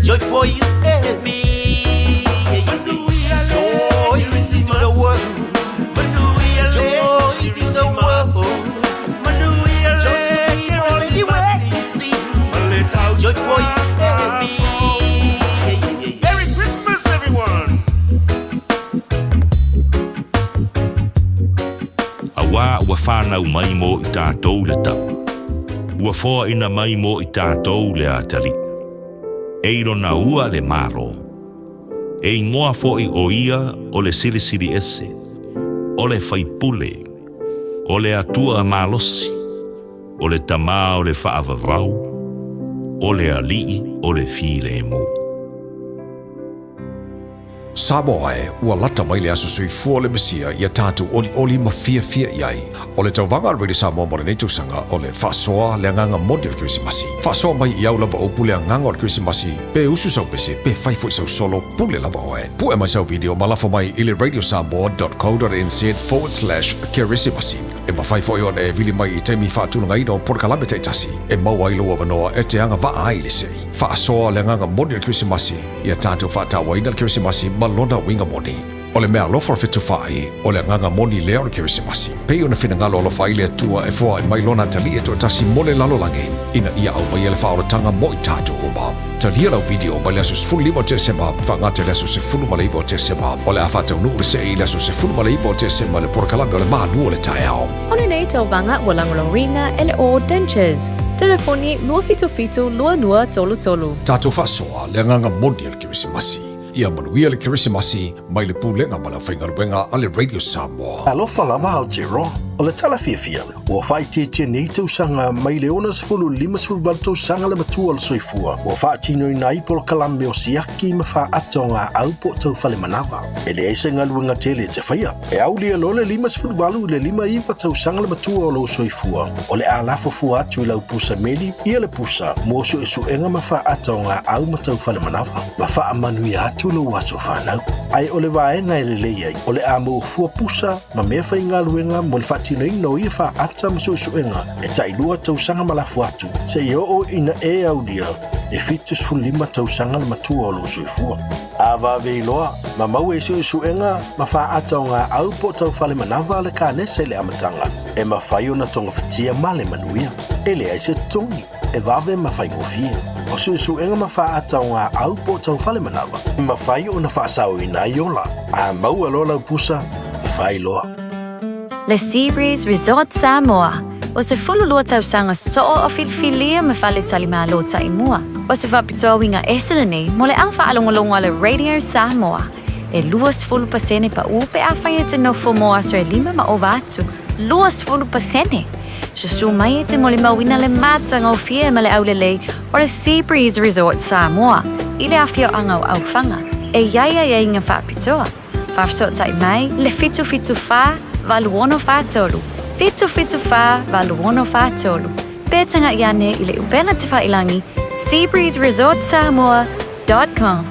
Joy for you and me. Joy to the world. Joy to the world. Joy to the people everywhere you see. Joy for you and me. Merry Christmas, everyone. Auā ua fanau mai mo i tātou le tama. Ua foaina mai mo i tātou le atalii. E i lona ua le Malo. E igoa foʻi o ia o le Silisili Ese, o le Faipule, o le Atua Malosi, o le Tamā o le Faavavau, o le Alii o le Filemu. Samoa e, ua lata mai le aso soifua o le Mesia ia tatou olioli ma fiafia i ai. O le tauvaga a le Radio Samoa mo lenei tausaga o le faasoa le agaga moni o le Kerisimasi. Faasoa mai i au lava upu le agaga o le Kerisimasi, pe usu sau pese, pe fai foi sau solo, pule lava oe. Pue mai sau video ma lafo mai i le radiosamoa.co.nz/kerisimasi. E mafai foi ona e vili mai i taimi faatulagaina o polokalame taitasi e maua ai lou avanoa e te agavaa ai i le sei. Faasoa le agaga moni o le Kerisimasi, ia tatou faatauaina le Kerisimasi ma lona uiga moni. O le meaalofa o le fetufaai, o le agaga moni lea o le Kerisimasi. Pei ona finagalo alofa ai le Atua e foai mai lona atalii e toatasi mo le lalolagi, ina ia aumaia le faaolataga mo i tatou uma. Talia lau video mai le aso 15 o Tesema faagata i le aso 19 o Tesema. O le a faataunuu le sei i le aso 19 o Tesema i le polokalame o le Malu o le Taeao. O lenei tauvaga ua lagolagoina e le All Dentures. Telefoni 277 2233. Tatou faasoa le agaga moni o le Kerisimasi. Ia manuia le Kerisimasi mai le Pulega ma le Aufaigaluega a le Radio Samoa. Alofa lava Aotearoa, o le tala fiafia, ua faaitiitia nei tausaga mai le 60 i le 58 tausaga le matua o le soifua ua faatinoina ai polokalame o siaki ma faata o gaau po o taufale manava. E leai se galuega tele e te faia. E aulia loa le 58 i le 59 tausaga le matua o lou soifua, o le a lafo fua atu i lau pusa meli ia le pusa mo suesuega ma faata o gaau ma taufale manava, ma faamanuia atu lou aso fanau. Ae o le vaega e lelei ai, o le a maua fua pusa ma mea faigaluega mo le faatinoina o ia faata ma suesuega e tailua tausaga ma lafo atu, seia oo ina e aulia le 75 tausaga le matua o lou soifua. A vave iloa, ma maua i suesuega ma faata o gaau po o taufale manava a le kanesa i le amataga, e mafai ona togafitia ma le manuia. E leai se totogi, e vave ma faigofie. O suesuega ma faata o gaau po o taufale manava, e mafai ona faasaoina ai ola. A maua loa lau pusa, fai loa. Le Seabreeze Resort Samoa, o se 12 tausaga soo o filifilia ma faletalimalo taimua. O se faapitoa uiga ese lenei mo le au faalogologo a le Radio Samoa. E 20% paū pe afai e te nofo mo aso e lima ma ova atu. 20%! Susū mai e te molimauina le matagofie ma le aulelei o le Seabreeze Resort Samoa i le afioaga o Aufaga. E i ai aiaiga faapitoa. Faafesootai mai le 774 8643, 774 8643, pe taga'i ane i le upega tefa'ilagi seabreezeresortsamoa.com.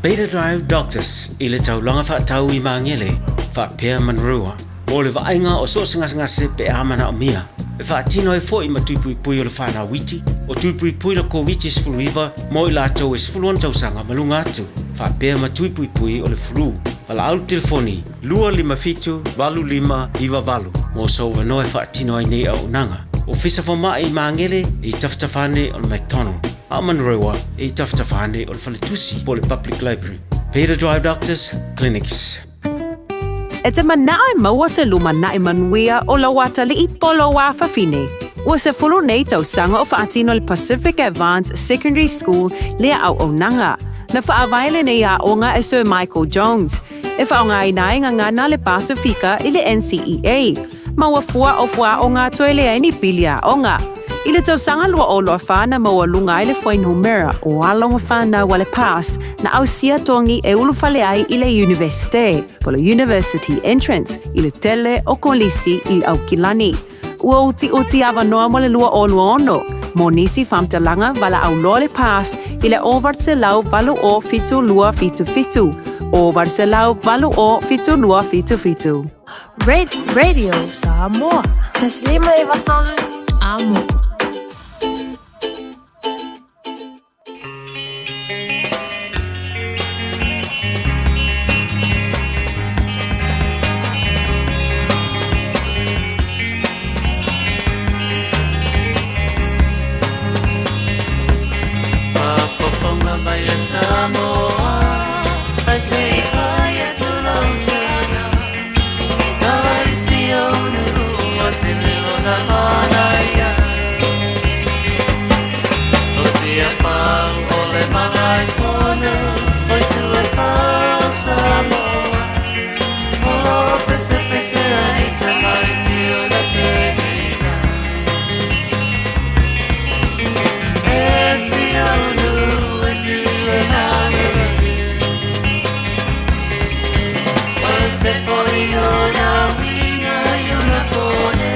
Beta Drive Doctors i le taulaga faatau i Magele, faapea Manurewa, mo le vaaiga o so o se gasegase pe a manaomia. E faatino ai foi ma tui puipui o le fanau iti, o tui puipui le Koviti-19 mo i latou e 16 tausaga ma luga atu, faapea ma tui puipui o le flu. Valaau i le telefoni 257 8598 mo sou avanoa e faatino ai nei auaunaga. Ofisa Fomai i Magele e i tafatafa ane o le McDonald, a o Manurewa e i tafatafa ane o le Faletusi po o le Public Library. Beta Drive Doctors Clinics. E te manao e maua se lumanai manuia o lou atalii po o lou afafine. Ua 10 nei tausaga o faatino le Pacific Advance Secondary School lea auaunaga. Na faavae lenei aoga e Sir Michael Jones, e faaaogaina ai gagana a le Pasifika i le NCEA, ma ua fua o fuaaoga toe leai ni pili aoga. I le tausaga 2024 na maualuga ai le fuainumera o alo ma fanau a le PASS na ausia togi e ulufale ai i le Iunivesite, po o le University Entrance, i le tele o kolisi i Aukilani. Ua utiuti avanoa mo le 2026 mo nisi faamatalaga valaau loa le PASS i le 0800 80 7277, 0800 80 7277. Radio Samoa. Taslima e vatolu. Amo. Faafofoga mai e Samoa, ae se i fai atu lau tala. E tala i si ou nuu o se leo na manaia. O Tiafau o le Malaefono, o itu e fā o Samoa. O lo o pesepese ai tamaiti o le penina. E si ou nuu e si le lalelei. O se foi o na uiga i ona kone.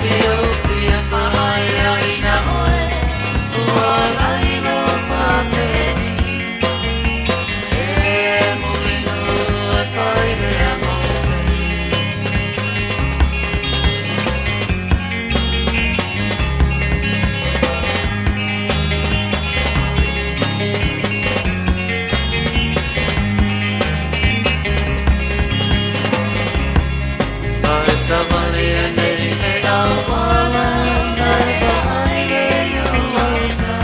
Si ou fia faaia oe, ua laina faapeni. E Mulinuu e fai lea mo se. A e savali nei le auala, na e vaai le iu autafa.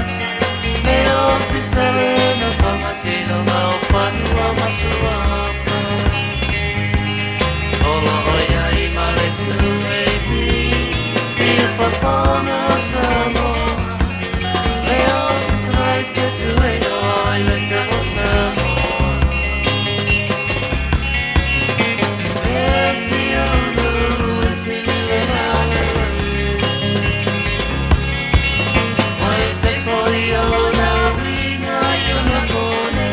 E ofisa le no faamasinoga o fanua ma suafa. O lo o iai ma le 2AP, si fofoga o Samoa. Le ofisa life e tuʻe ai le tau o Samoa. E si ou nuu e si le lalelei. O se foi o na uiga i ona kone.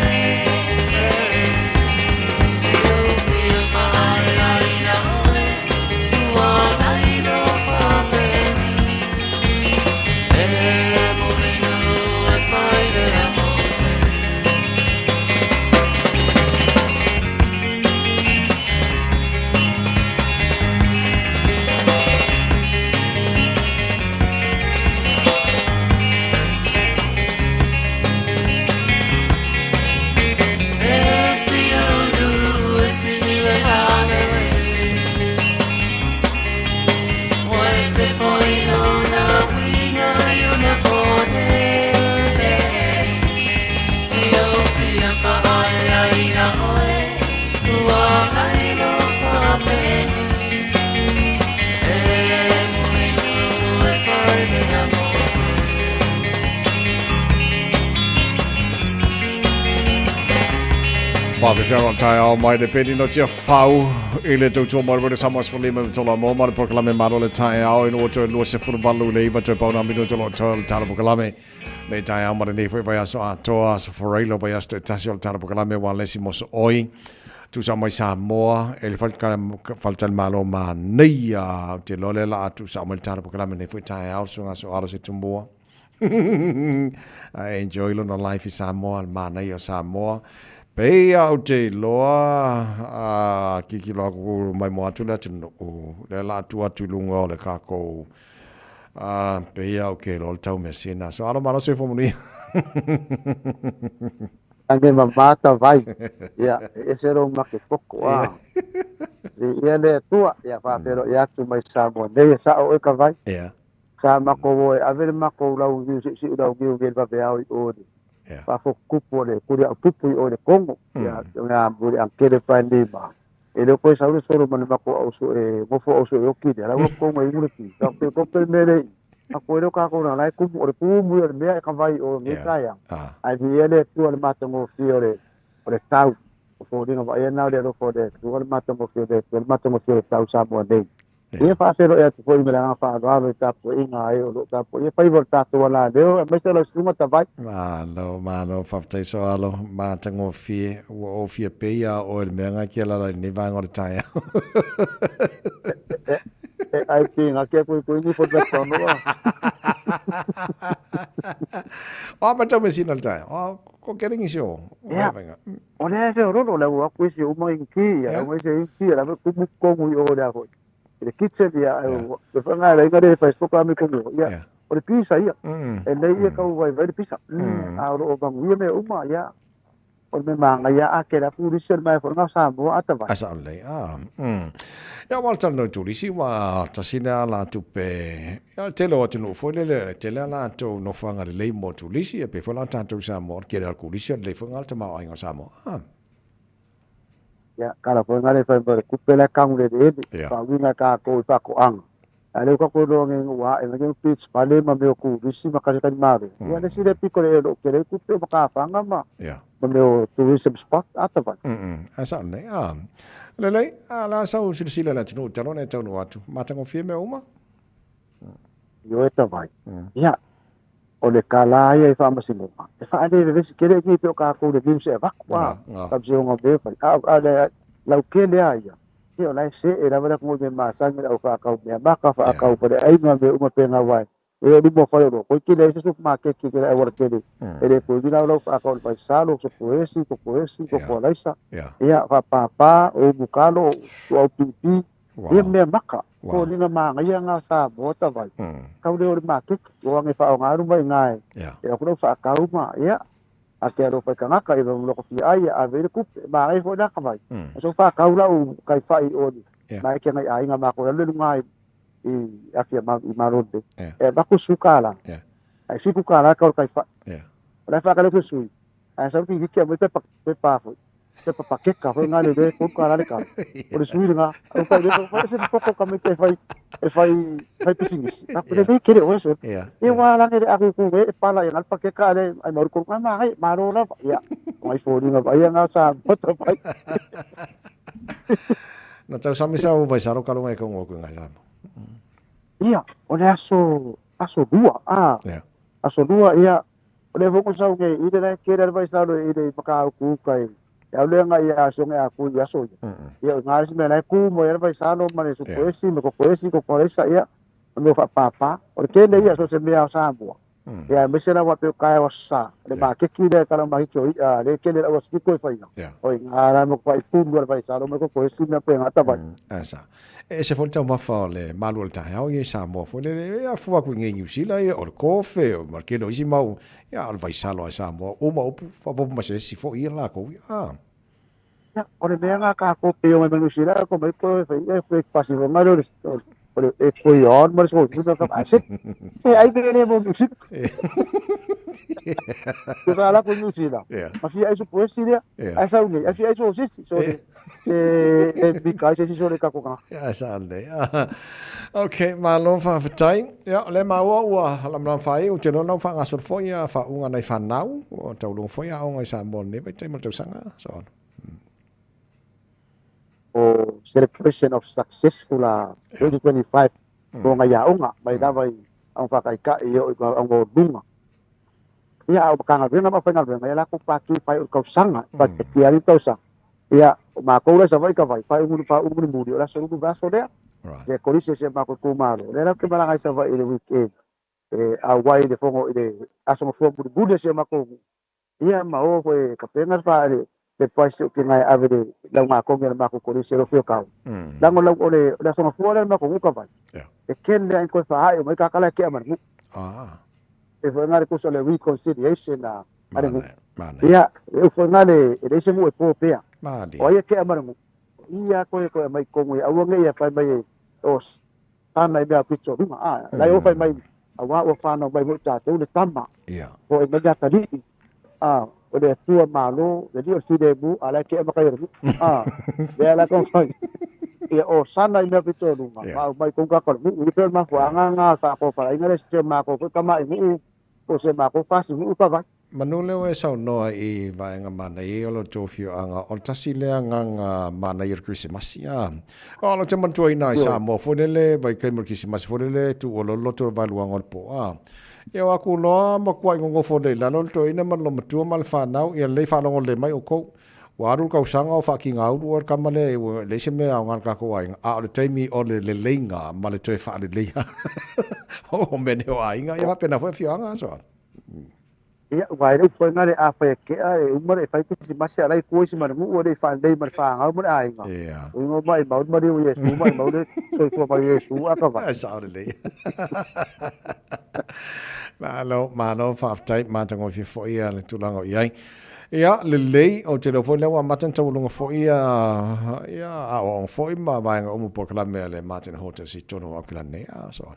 Si ou fia faaia oe, ua laina faapeni. E Mulinuu e fai lea mo se. E si ou nuu e si le lalelei. O se foi o na uiga i ona kone. Si ou fia faaia oe, ua laina faapeni. E Mulinuu e fai lea mo se. Faafefea o taeao mai le peni no Tiafau i le tautua mai le Samoa 15 i tola mo ma le polokalame Malo le taeao ina ua toe 28 i le 9 toe pauna minuta o lo o tohe o le tala polokalame nei taeao ma lenei foi vaiaso atoa aso Farailo vaiaso taitasi o le tala polokalame ua lesi mosooi tuusa mai Samoa e le faletalimalo manaia ou te iloa lea la a tuusa mai le tala polokalame nei foi taeao le susuga Soalo se Tumua. I enjoy lona life i Samoa, le manaia o Samoa. Pei a ou te iloa, a kikilo aku mai moa atu le atunuu, lea la atu atu i luga o le kākou, a pei a ou ke iloa le tau mea sina. So alo malo soifua manuia. Age mamā ta vai. Ia, e ese lou makepoko, a. Viia le Atua, ia faafeiloai atu mai Samoa nei, e sao oe ka vai. Sa makou o e ave le makou laugiu siusiu laugiu i le vaveao i o le faafotutupu o le kuliautupu i o i le Kogo. Ia, ia mo le ankele pae nei ma. E le o toe sau le solo ma le makou auso e nofo auso e oki lea, la ua kou mai igu le ki. Ka pe ko pe mele i. A koe leo kākou nā, la e kumu, o le kumu ia o le mea e ka vai o nei taeao. Ae viia le Atua le matagofie o le, o le tau. O foliga vaaia na o le alofa o le Atua le matagofie o le Atua, le matagofie o le tau Samoa nei. Ia faafeiloai atu foi ma le agaga faaaloalo i tapuaiga a e o lo o tapuaia faiva o le tatou alaleo aemaise o lau susuga Tavai. Malo, malo, faafetai Soalo, matagofie, ua ou fia pei ia oe i le mea nga ke alala i lenei vaega o le taeao. E ai pi nga ke kui kui ni fo McDonald a. O ma tau mesina le taeao. O ko ke ringi se o. Ia. O lea se ororo le ua ku isi uma i ki, ia uma isi i ki, la ku mu kongu i o lea foi. I le kitchen ia, le whanga le inga le Facebook a me kongu. Ia. O le pisa ia. E nei ia kau vai vai le pisa. A o o bangu ia me uma ia. O le manga ia a ke la purisi o le mai fo nga Samoa ata vai. Asa lei. Ah. Ia wal tal no turisi wa tasina la tupe. Ia tele o atu foi le le tele la tu no fanga le lei mo turisi e pe fo la tātou Samoa ke le kulisi le fo ngal tama ai Samoa. Ah. Ia kala fo ngare fai mo kupe la kangu le le. Pa winga ka ko i fa ko anga. A le ka ko lo nge wa e nge pitch pa le ma me ku risi ma ka ka mare. Ia le sile piko le lo ke le kupe ma ka fanga ma. Ma me o tourism spot ata vai. Asa le. Ah. Le le a la sa u sila la tunu talo ne tau no atu. Matagofie me uma. Io e tavai. Ia o le kala ia i whaamasinoga. E whaane vevesi kere ki pe o ka kou le niu se avaku. Ka se onga me whai. A le lau kele a ia. Ia o lai se e rawa la kongo me masangi au whaakau mea maka whaakau whare ainga me uma pe ngā wai. E o luma whare ro. Koi kele e se supermarket ki kere awara kele. E le koe vina lau whaakau le whai salo, so koesi, ko koesi, ko koalaisa. Ia whapapa, o mukalo, o au pipi. Ia mea maka. Ko nina maanga ia ngā Samoa tawai. Kau leo le makeke, o ange whao ngā ruma i ngāe. E aku lau whaakau ma, ia. A te aro whai kangaka, i loko fia ai, a vere kupe, maanga i fo naka vai. So whaakau lau kai whai o ni. Mai ke ngai ainga mako, le lunga i afia i maronde. E baku suka la. Ai fiku ka la kau kai whai. O lai whaakale sui. Ai sa rupi hiki a mo pepa, pepa foi. Pepa pakeka foi ngā le le ko ka la le ka. O le sui nga, o kai le ko se poko ka me te fai e fai fai pisingisi. A ko le kere o so. E wa la ngere aku ku e pala ia ngal pakeka le ai maru ko ma ai maro la ia. Mai fo ni nga ai nga sa moto pai. Na tau sami sa u vai saro kalunga e kongo ku ngai sa. Ia, o le aso aso lua. Ah. Aso lua ia. O le fongo sau nge i le la kere vai saro i le maka ku kai. Ia le nga ia aso nge aku ia so ia. Ia nga si me la ku mo ia vai salo ma le su koesi me ko koesi ko koesa ia. Me fa papa. O le kele ia so se mea o Samoa. Ia me se la wa pe kai o sa. Le ma ke ki le kala ma ki o ia le kele la wa si ko fa ia. O nga ra mo ko i fu lo vai salo me ko koesi me pe nga ta vai. Asa. E se fo tau mafa o le malu o le taeao ia i Samoa foi le ia fua ku nge New Zealand ia o le kofe o ma ke lo isi mau ia o le vaisalo a Samoa o ma upu fa po ma se si fo ia la ko ah. Ia o le mea nga ka ko pe o mai New Zealand ko mai ko fa ia breakfast fo mai o le e ko i on ma so so ka a se e ai pe le mo New Zealand. Ko ka la ko New Zealand. Ma fia ai so poesi lea. Ai sa nei, ai fia ai so sisi so e e bi kai se so le ka ko ka. Ia sa le. Okay, malo fa fatai. Ia le maua ua lam lam fai u te no fa ngaso fo ia fa unga nei fa nau o tau long fo ia o ngai Samoa nei vai tai mo tau sanga so. O celebration of successful 2025 ko ngai aonga mai lava i au whakaikai o au o lunga. Ia au makanga venga ma whainga venga ia la ko paki whai o kausanga, paki ari kausanga. Ia o mākou la sa vai ka vai, whai umuru wha umuru muri, o la so ulu vaso lea. Se kolise se mākou kūmaro. Le la ke maranga i sa vai i le weekend. E a wai le fongo i le aso mafua muri muri se mākou. Ia ma o koe ka penga wha le le price o ke ngai ave le lau ngā kongi le mākou kolise ro whio kau. Lango lau o le aso mafua le mākou nguka vai. E ken lea in koe wha ai o mai kakala ke amara ngu. E wha ngā le kusa le reconciliation na are ngu. Ia, e wha ngā le e le ise ngu e pō pea. O ia ke amara ngu. Ia koe koe mai kongo ia aua nge ia whai mai e o tāna i mea pito runga. Lai o whai mai a wā ua whānau mai mo tātou le tama. O e mai atalii. O le atua malo, le li o whire mu, a lai ke amakai ru. Le ala kong whai. Ia o sana i mea pito runga. Ma au mai konga kore. Mu, i peo mafu, a ngā ngā wha ko whara. Inga le se mā ko kama i mu, o se mā ko whasi mu ka vai. Manu lea ua e saunoa i vaega manaia o lo outou afioaga, o le tasi lea agaga manaia o le Kerisimasi, a. O lo te manatuaina i Samoa foi lele, vaitaimi o le Kerisimasi foi lele, tuua loa le loto i le vaeluaga o le po, a. Ia o aku loa matuai nonofo nei i lalo le toeaina ma le loomatua ma le fanau, ia lelei faalogo lelei mai outou. Ua alu le tausaga o faatigaulu oe le tama lea, ua leai se mea aoga i le tatou aiga, a o le taimi o le leleiga ma le toe faaleleia o mea nei o aiga, ia faapena foi afioaga aso. Ia, ua e le ufai le a fai kea e uma le fai kerisimasi a lai kua isi ma le nuu e le i faalelei ma le fanau ma le aiga. Ia. Uiga o maimau le maliu o Iesu, maimau le soifua mai o Iesu a ka vai. E sao lelei. Malo, malo, faafetai, matagofie foi le tulaga o i ai. Ia, lelei, ou te iloa foi lea ua amata ona taualuga foi ia, ia aoaoga foi ma vaega uma o polokalame a le Martin Hotels i totonu o Aukilani nei, a so on.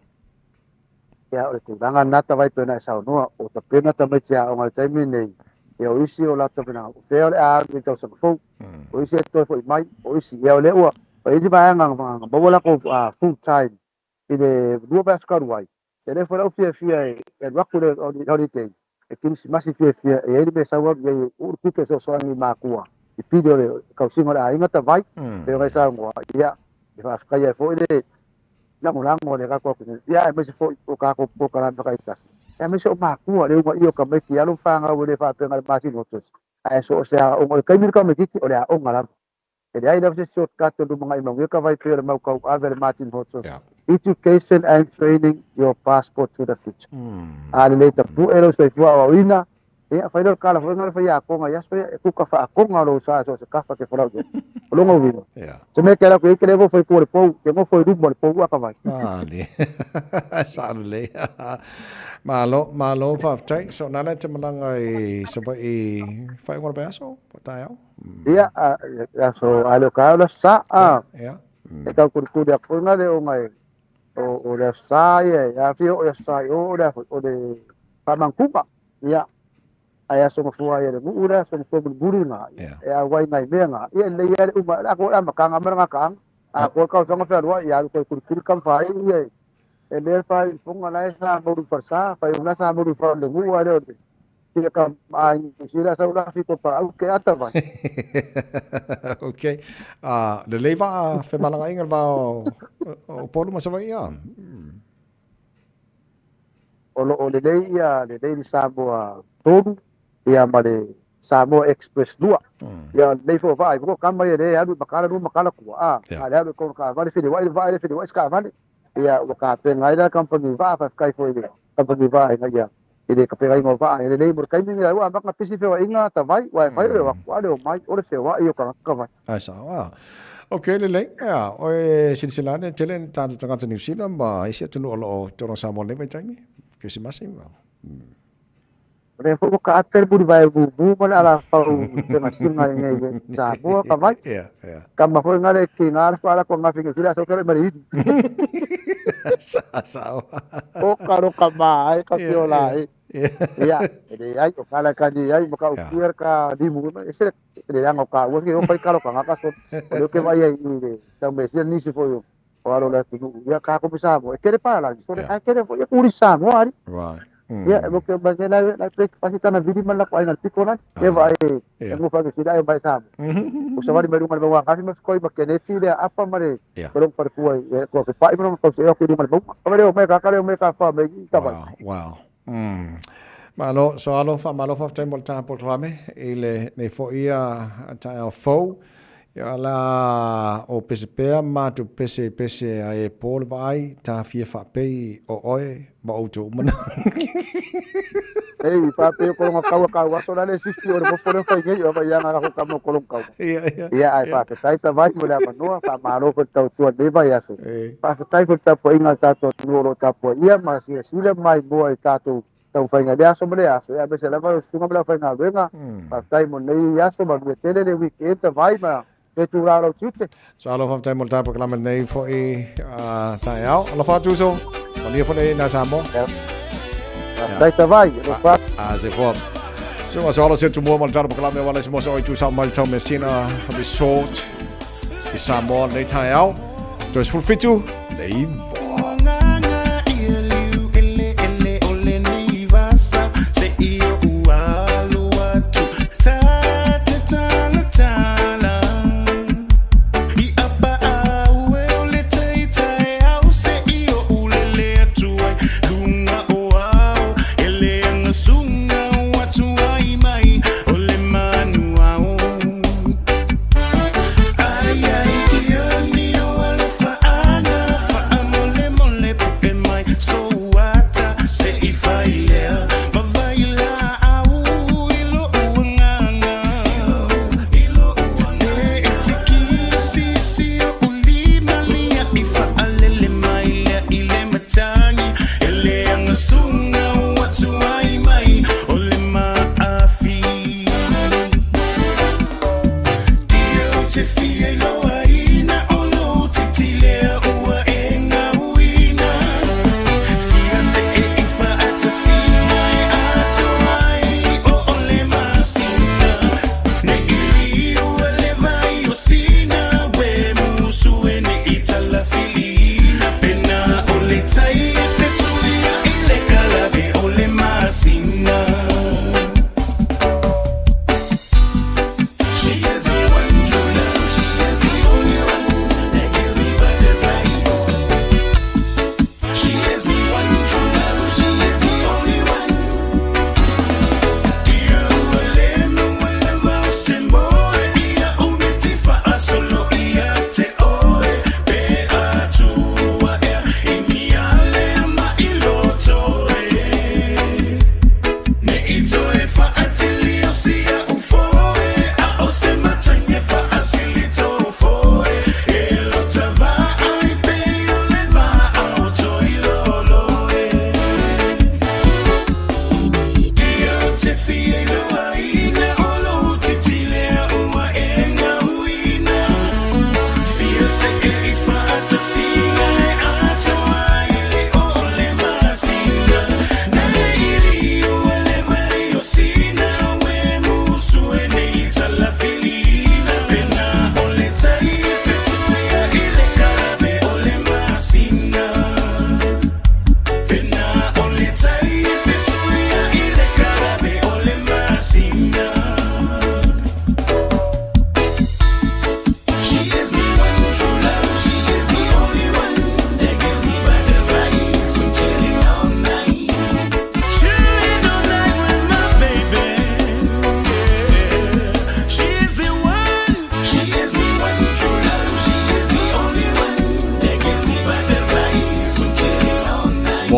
Ia, o le tulaga lena tavai pei ona e saunoa, o tapena tamaiti aoga i le taimi lenei, ia o isi o latou tapenaga, o fea o le a alu i le tausaga fou, o isi e toe foi mai, o isi, ia o lea ua, ua i ai se vaega na maua latou full time i le lua vaiaso talu ai, e le foi lau fiafia e alu atu le holiday e kerisimasi fiafia e i ai le mea e sau alu i ai e uu le tupe e fesoasoani i makua i pili o le tausiga o le aiga tavai pei ona e saunoa ia e faafetaia ai foi le lagolago a le tatou atunuu ia aemaise foi o tatou polokalame faitaitasi aemaise o makua le uunaia o tamaiti alo ma fanau e le faapea na o le masina o toesi ae so o se aoga o le taimi o le tamaititi o le aoga lava. E leai lava se shortcut o lumanai manuia ka vai pei o le mau tauave a le Martin Hotsos, Education and Training, Your Passport to the Future. A lelei tapue lou soifua aoaoina, ia, fai lea o le kala foi lena o le faiakoga i aso ia, e kuka faakoga lou sa so o se kafa ke folau i ai. O lona uiga, se mea ke alu atu i ai, ke le nofo i tua o le pou, ke nofo i luma o le pou a ka vai. Mali. Sao lelei. Malo, malo faafetai. So nana e te malaga i Savaii faaiuga o le vaiaso po o taeao? Ia, aso a le o ka le aso Sa, a. Ia. E tau kulikuli atu foi na le ona e o le aso Sa ia, e afio o le aso Sa i o o le o le faamantuga. Ia, ae aso mafua ai e le nuu le aso mafua mulimuli na, e auai nai mea na. Ia, e lelei lava le uma, le atoa le amataga ma le gataaga. A atoa le tausaga fealuai, ia alu toe kulikuli tama fai ia e lea fai i foga la e sa moulu i falesa, fai una sa moulu i fale le nuu a le o le Ia ka ai sila sau la fito pa au ke ata vai. Ok. Ah, lelei vaa femalagaaiga le va o Upolu ma Savaii a? O lo o lelei ia lelei le Samoa 3 ia ma le Samoa Express 2. Ia lelei foi o vaa i luga o tama ia lea e alu i Makala lua Makala tua a. A le alu i kona taavale feliuai le vaa e le feliuai se taavale. Ia ua tapena ai la le kamupani vaa faafetai foi i le kamupani vaa ina ia i le tapenaina o vaa e lelei mo le taimi lenei ua amata ona pisi feoaiga tavai aua e fai o le o atu a o le omai o le feoai o tagata tavai. Ae sao a. Ok lelei, ea, oe silasila ane tele ni tatou tagata Niu Sila ma isi atunuu o lo o totonu o Samoa i lenei vaitaimi, Kerisimasi ma. O lea foi ua taape le mulivae mumu ma le alafau segasega i nei Samoa ka vai. Yeah, yeah. Kama foi ngale ki ngā le whaala ko ngā whinga whira so kere mare hiri. Sa, sao. O ka roka mā ai, ka pio la ai. Ia, e le ai, o kala ka ni ai, ma ka upuer ka limu, e se le anga o ka ua, ki o pai kalo ka ngaka so, o leo ke vai ai i le, tau me sia nisi foi o, o alo le atunuu. Ia, ka kopi Samoa, e kere pā la, so le, ai kere foi, ia kuri Samoa ari. Right. Ia, e moke mai nei lai, lai break pasi tana vili ma lako aiga le piko lai, e va e, e ngofa ke sila e mai Samoa. O sawali mai runga le maua ngafi ma fikoi ma Keneti le apa ma le, ma long fale kua i, kua ke pai ma long tau se aku i runga le maunga. Ka leo mai ka ka leo mai ka fa mai i tawai. Wow, wow. Malo, so alofa, malo faafetai mo le taha polokalame i lenei foi taeao fou. Ia la o pese pea matou pese pese a e po le vaai ta fia faapei o oe ma outou uma na. Ei, faapei o kolonga kaua kau aso la le sifi o le mofo leo fai nei o vai anga ka kama o kolonga kaua. Ia, ia. Ia, ai faafetai tavai mo le avanoa, faamalo foi le tautua i lenei vaiaso. Faafetai foi le tapuaiga a le tatou atunuu o lo o tapuaia ma silasila mai mua i tatou taumafaiga i lea aso ma lea aso, ia aemaise lava lau susuga ma le aufaigaluega. Faafetai mo lenei aso, manuia tele le weekend, tavai ma toe tūrā o lau tiute. So alofa faafetai mo le tatou polokalame lenei foi taeao. Alofa atu uso. Manuia foi le ina Samoa. Faafetai tavai, alofa atu. A se foa. So so alo se tumua mo le tatou polokalame wala se mo se oi tu sa mai tau Messina Resort i Samoa lenei taeao. Toe 17 nei voa.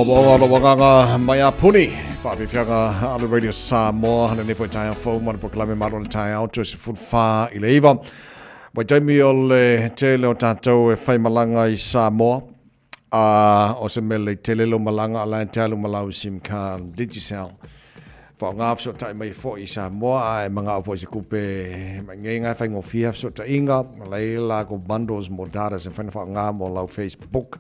Maomaoga o lou agaga mai a puni. Faafiafiaga a le Radio Samoa, lenei foi taeao fou ma le polokalame Malo o le Taeao, toe 8:45. Vaitaimi o le tele o tatou e faimalaga i Samoa, a o se mea lelei tele lou malaga a la e te alu ma lau sim card Digicel. Faaaoga fesootai mai foi i Samoa a e manao foi i se kupe mai nei ga e faigofie fesootaiga, ma laila lakou bundles mo data e mafai ona faaaoga mo lau Facebook.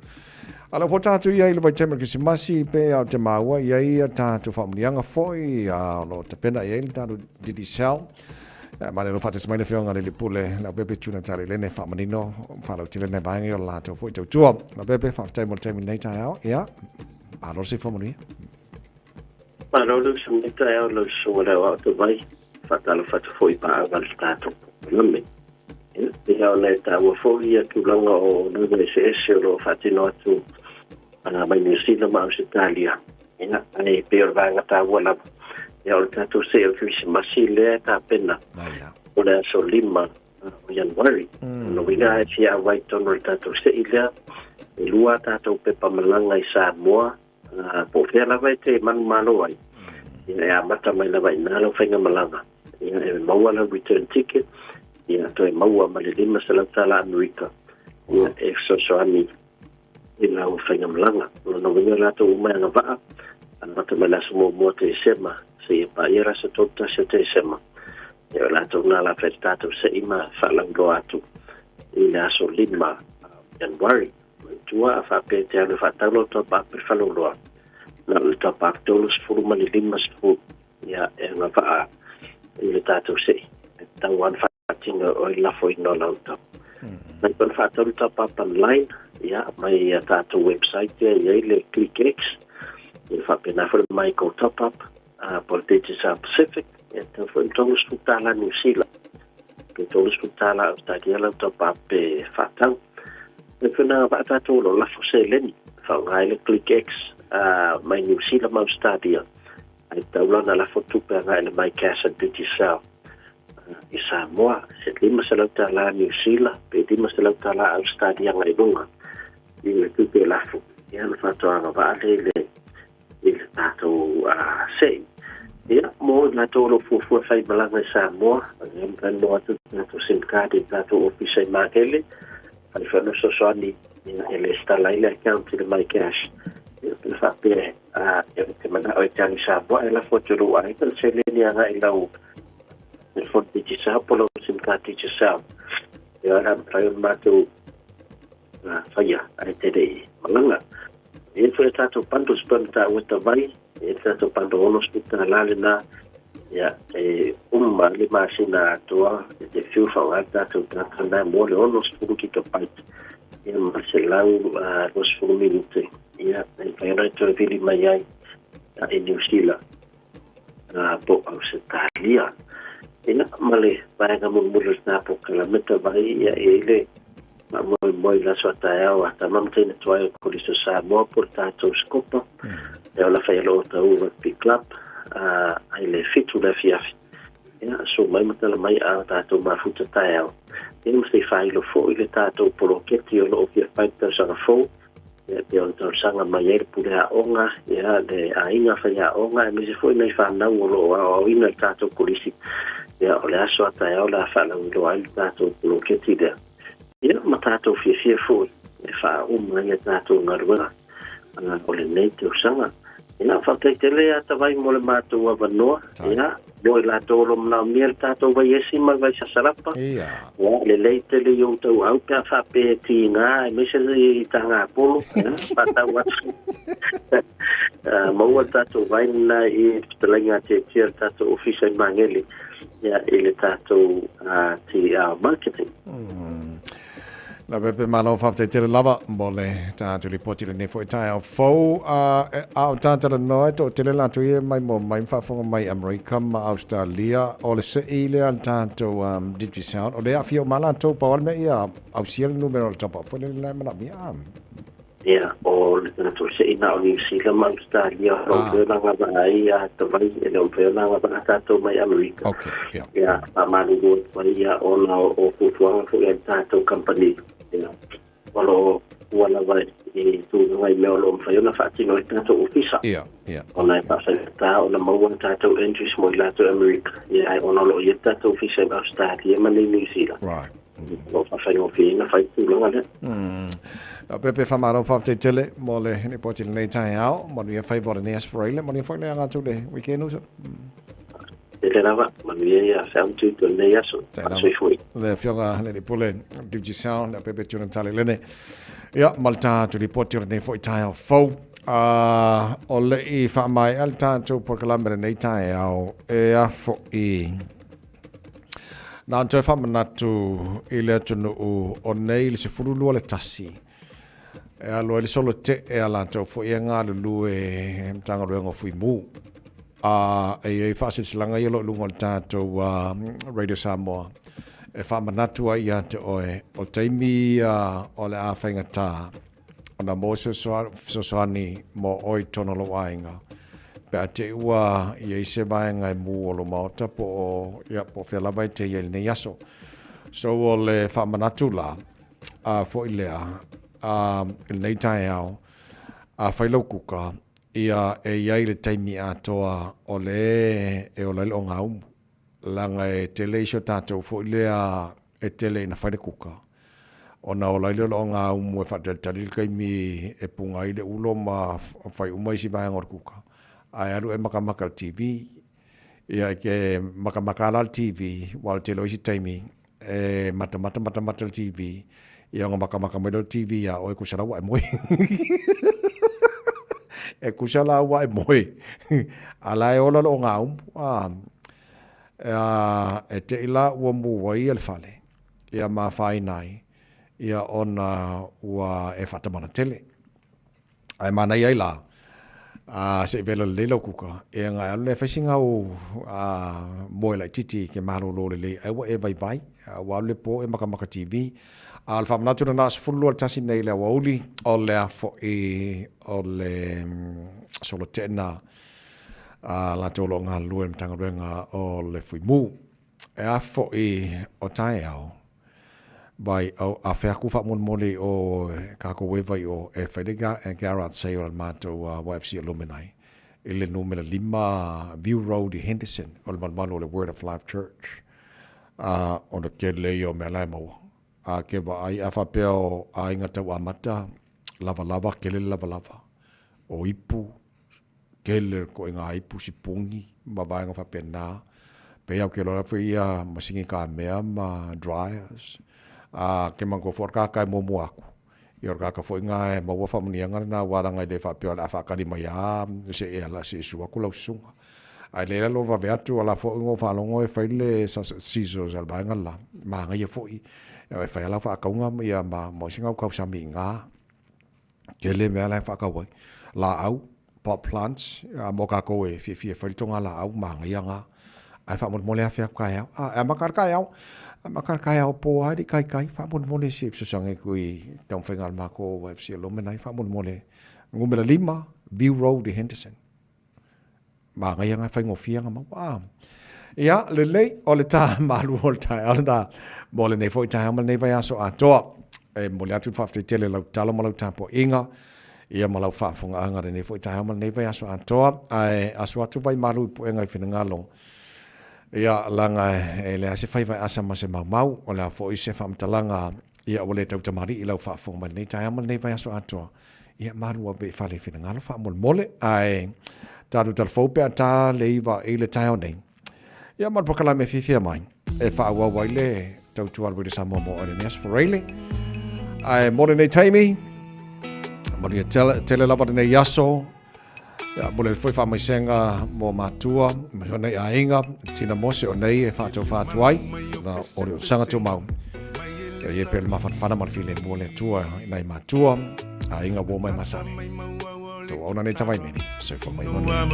A lea foi tatou i ai i le vaitaimi o le Kerisimasi, pe a o te maua i ai a tatou faamanuiaga foi, a o lo o tapena i ai le tatou Digicel. Ma le faatasi mai le Afioga i le Alii Pule Leaupepe Tuna Talalelei e faamanino ma faalautele nai vaega o le latou foi tautua. Leaupepe, faafetai mo le taimi i lenei taeao. Ia, malo le soifua manuia. Malo le uso mai taeao lau susuga le aoao tavai. Faatalofa atu foi i paaga le tatou polokalame. Ia, pei lava ona e taua foi ia tulaga o galuega eseese o lo o faatino atu mai Niu Sila ma Ausetalia. Ia, ae pei o le vaega taua lava, ia o le tatou see o le Kerisimasi lea e tapena o le aso 5 o Ianuari. Lona uiga e fia auai tonu i le tatou sei lea, e lua a tatou pepa malaga i Samoa, po o fea lava e te manumalo ai. Ia, e amata mai lava i ina lau faigamalaga. Ia, e maua lau return ticket, ia toe maua ma le $500 Amerika, ia, e fesoasoani i lau faigamalaga. O lona uiga latou uma e agavaa, amata mai le aso 1 o Tesema seia paia le aso 31 o Tesema. Ia, o latou na la fai le tatou sei ma faalauiloa atu i le aso 5 o Ianuari. Manatua a faapea e te alu e faatau lau top-up i le faleoloa, na o le top-up 30 ma le 50, ia, e agavaa i le tatou sei. E tatau lava ona faatino e oe le lafoina o lau top. Mai koe ona faatau le top-up online, ia, mai a tatou website ia e i ai le ClickX, ia faapena foi le MyGo Top-up, po o le Digicel Pacific, ia, e tatau foi ona $30 Niu Sila, pe $30 Ausetalia lau top-up pe faatau. E pei ona vaa tatou o lo o lafo seleni e faaaoga ai le ClickX mai Niu Sila ma Ausetalia, ae tatau la ona lafo tupe agai i le MyCash a Digicel i Samoa, se $500 Niu Sila pe $500 Ausetalia agai i luga i le tupe e lafo. Ia ona faatoa agavaa lea i le i le tatou sei. Ia, mo i latou o lo o fuafua e faimalaga i Samoa, e mafai ona maua atu le tatou sim card i le tatou ofisa i Makele, fai foi ona fesoasoani e lesitala ai le account i le MyCash. Ia, pe faapea e te manao e te alu i Samoa, e lafo atu i lou aiga le seleni agai i lau telefoni Digicel po o lau sim card Digicel. Ia, o le a mafai ona matou faia ae te le i malaga. E i ai foi a tatou bundles pei ona taua e Tavai, e i ai le tatou bundle $60 lena, ia, e uma le masina atoa e te fiu faaaoga le tatou data lena mo le 60 gigabyte, ia ma le 120 minute, ia, e mafai ona e toe vili mai ai i Niu Sila po o Ausetalia. Ia, ma le vaega mulimuli o lena polokalame Tavai, ia, e i ai le Faamoemoe i le aso a taeao a tama ma teine tuai o Kolisi o Samoa po o le tatou Scopa e ola fai alo o Taua Rugby Club ai le 7 le afiafi. Ia, suo mai ma tala mai a tatou mafuta taeao. Ia ma se i faailo foi le tatou poloketi o lo o fia fai le tausaga fou, ia pei ona talosaga mai ai le pule aoga, ia le aiga faiaoga aemaise foi nai fanau o lo o aoaoina i le tatou kolisi. Ia, o le aso a taeao o le a faalauiloa ai le tatou poloketi lea. Ia, ma tatou fiafia foi e faauma ai a tatou galuega o lenei tausaga. Ia, faafetai tele ia Tavai mo le matou avanoa. Ia, mo i latou o lo o manaomia le tatou vaiesi ma le vaisasalapa. Ia, lelei tele i ou tauau pe a faapea e tiga aemaise i Tagapolo. Ia, faatau atu. Maua le tatou vai lena i le fetalaiga a Tietia le tatou ofisa i Magele, ia, i le tatou TR Marketing. La pepe malo faafetai tele lava mo le tatou lipoti i lenei foi taeao fou. A o tatalanoa e toatele latou ia mai mo mai ma faafofoga mai Amerika ma Australia, o le sei lea a le tatou Digisound, o lea aafia uma lava latou, pau lava le mea ia ausia le numera o le top-up foi lele la e manaomia. Ia, o le tatou sei na o Niu Sila ma Ausetalia, o lo o mafai ona agavaa ai a Tavai, e le o mafai ona agavaa tatou mai Amerika. Okay, yeah. Ia, faamalulu atu ai, ia, ona o fuafuaga foi a le tatou kamupani, ia, o lo o fuafua lava i tulaga i mea o lo o mafai ona faatino ai tatou ofisa. Ia, ia. Ona e faafaigata ona maua ni tatou entries mo i latou i Amerika, ia ae ona o lo o i ai le tatou ofisa i Ausetalia ma nei Niu Sila. Right. O lo o faafaigofie ai ona fai le tulaga lea. Nā Pepe, faamalo faafetai tele mo le lipoti i lenei taeao. Manuia faiva o lenei Aso Faraile, manuia foi le aga atu i le weekend uso. Tele lava, manuia ia feau ma tiute o lenei aso. Faasoifua. Le Afioga le Alii Pule, Digicel, le Pepe Tuna Tale Lene. Ia, ma le tatou lipoti o lenei foi taeao fou. O le i faamaea le tatou polokalame lenei taeao, e a foi na ona toe faamanatu i le atunuu o nei le 12 le tasi e alu ai le solo tee a latou foi e galulue e Matagaluega o Fuimu. A e i ai faasilasilaga ia o lo o i luga o le tatou Radio Samoa e faamanatu ai ia te oe o le taimi ia o le a faigata ona maua se fesoasoani mo oe i totonu o lou aiga pe a te i ua i ai se vaega e mu o lou maota po o, ia, po o fea lava e te i ai i lenei aso. So o le faamanatu la, a foi lea, a, i lenei taeao, a fai lau kuka, ia e i ai le taimi atoa o le e ola ai le ogaumu. Leaga e tele isi o tatou foi lea e tele ina fai le kuka, ona ola ai lea o le ogaumu e faatalitali le taimi e puga ai le ulo ma fai uma isi vaega o le kuka, ae alu e makamaka i le TV. Ia e ke makamaka lava la le TV, aua o le tele o isi taimi e matamata matamata le TV, ia ona makamaka mai lea o le TV iā oe, kusa la ua e moe. E kusa la ua e moe, a la e ola le ogaumu. E te i la ua mu ai le fale, ia ma afaina ai, ia ona ua e faatamala tele. Ae manaia ai la, a se i vela lelei lau kuka, e na e alu lea e fai sina au moe laitiiti ke malolo lelei ai ua e vaivai, ua alu le po e makamaka TV. A o le faamanatu lena, 12 i le tasi nei i le aoauli, o le a foi o le solo tena a latou o lo o galulue i le Matagaluega o le Fuimu. E a foi o taeao, Vai, au, a fea aku faamolemole i o kākou e vai o e fai le garage sale a le matou YFC Alumni i le numera 5 View Road i Henderson, o le malumalu o le Word of Life Church. A ona tele ia o mea la e maua. A ke vaai, a faapea o aiga tau amata, lavalava, tele le lavalava. O ipu, tele koe ngā ipu sipungi ma vaega faapena. Pei au ke loa foi ia masini kamea ma dryers. A ke manatua foi o le kaka e muamua atu. Ia o le kaka foi ngā e maua faamanuiaga lena aua leaga e le faapea o le a faatali mai lava se i ala se i susu atu lau susuga. Ae le lalo vave atu ala foi ona ou faalogo e fai le scissors a le vaega le la, manaia foi. E fai lava lau faatauga ia ma isi gaukau sami i ina. Tele mea la e faatau ai. Laau, pot plants, mo kākou e fiafia e fai le toga laau, manaia ngā. Ae faamolemole afe atu taeao. A, e amata le taeao. Amata le taeao po lava e le i taitai. Faamolemole se fesoasoani atu i taumafaiga a le matou YFC Alumni. Faamolemole. Numera 5, View Road i Henderson. Manaia ngā faigofie nga maua. A. Ia, lelei, o le tā malu o le taeao lena mo lenei foi taeao ma lenei vaiaso atoa. E momoli atu le faafetai tele i lau tatalo ma lau tapuaiga, ia ma lau faafofogaaga lenei foi taeao ma lenei vaiaso atoa. Ae aso atu vai malu i puega i finagalo. Ia, leaga e leai se faiva e asa ma se maumau, o le a foi se faamatalaga, ia ua le tautamalii i lau faafofoga mai lenei taeao ma lenei vaiaso atoa. Ia, malu ave i fale i finagalo faamolemole, ae tatou talafou pe a ta le 9 i le taeao nei. Ia, ma le polokalame fiafia mai e faaauau ai le tautua a le Radio Samoa mo oe lenei aso Faraile. Ae mo lenei taimi, manuia tele, tele lava lenei aso. Ia, mo le foi faamaisega mo matua, ma nei aiga, Tina Mose o nei e faataufa atu ai, na o le osaga tumau. Ia ia pea le mafanafana ma le filemu o le Atua i nai matua, aiga uo mai masani. Tau auna nei tavaimene, soifua mai manuia.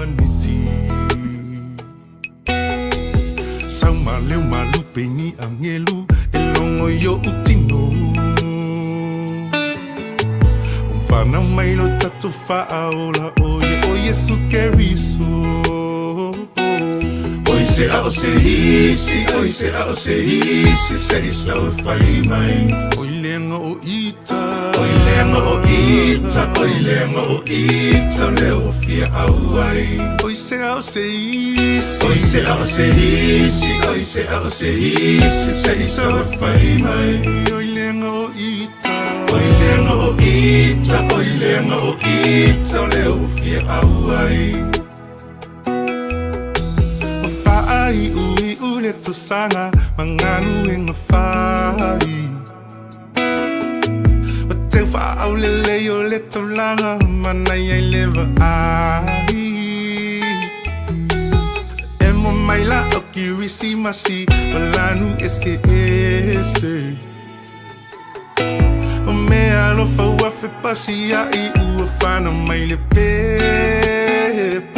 Sau ma leo ma lupe ni angelu e logo i oʻu tino Ua whanau mai lo tatou faaola o ia o Iesu Keriso. Oi. se a o se isi, oi se a o se isi, se i sau e fai mai. Oi lenga o ita, oi lenga o ita, oi lenga o ita, le o fia au ai. Oi se a o se isi, oi se a o se isi, oi se a o se isi, se i sau e fai mai. Oi lenga o ita, oi lenga o ita, oi lenga o ita, le o fia au ai. O whaaiuiu le tausaga ma galuega fai. O teu faaulelei o le taulaga manaia i le vaai. E mo mai la o Kirisimasi ma lanu eseese. O mea alofa ua fepasiaʻi ua fana mai le pepe.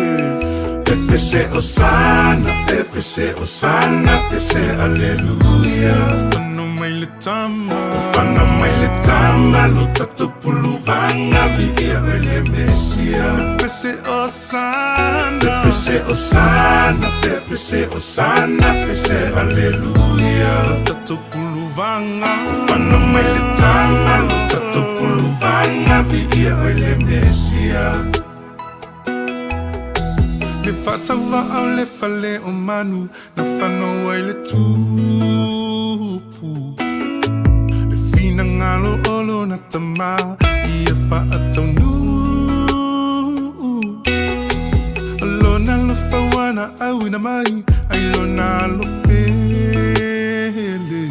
Pepe se osana, pepe se osana, pe se aleluia. Fana mai le tama, fana mai le tama, lo tatou puluvaga viia oe le Mesia. Pepe se osana, pepe se osana, pepe se osana, pe se aleluia. Lo tatou puluvaga, fana mai le tama, lo tatou puluvaga viia oe le Mesia. Le faatauvaa o le fale o manu na fanau ai le tupu. Le finagalo o lona tama ia faataunuu. O lona alofa ua na auina mai ai lona alo pele.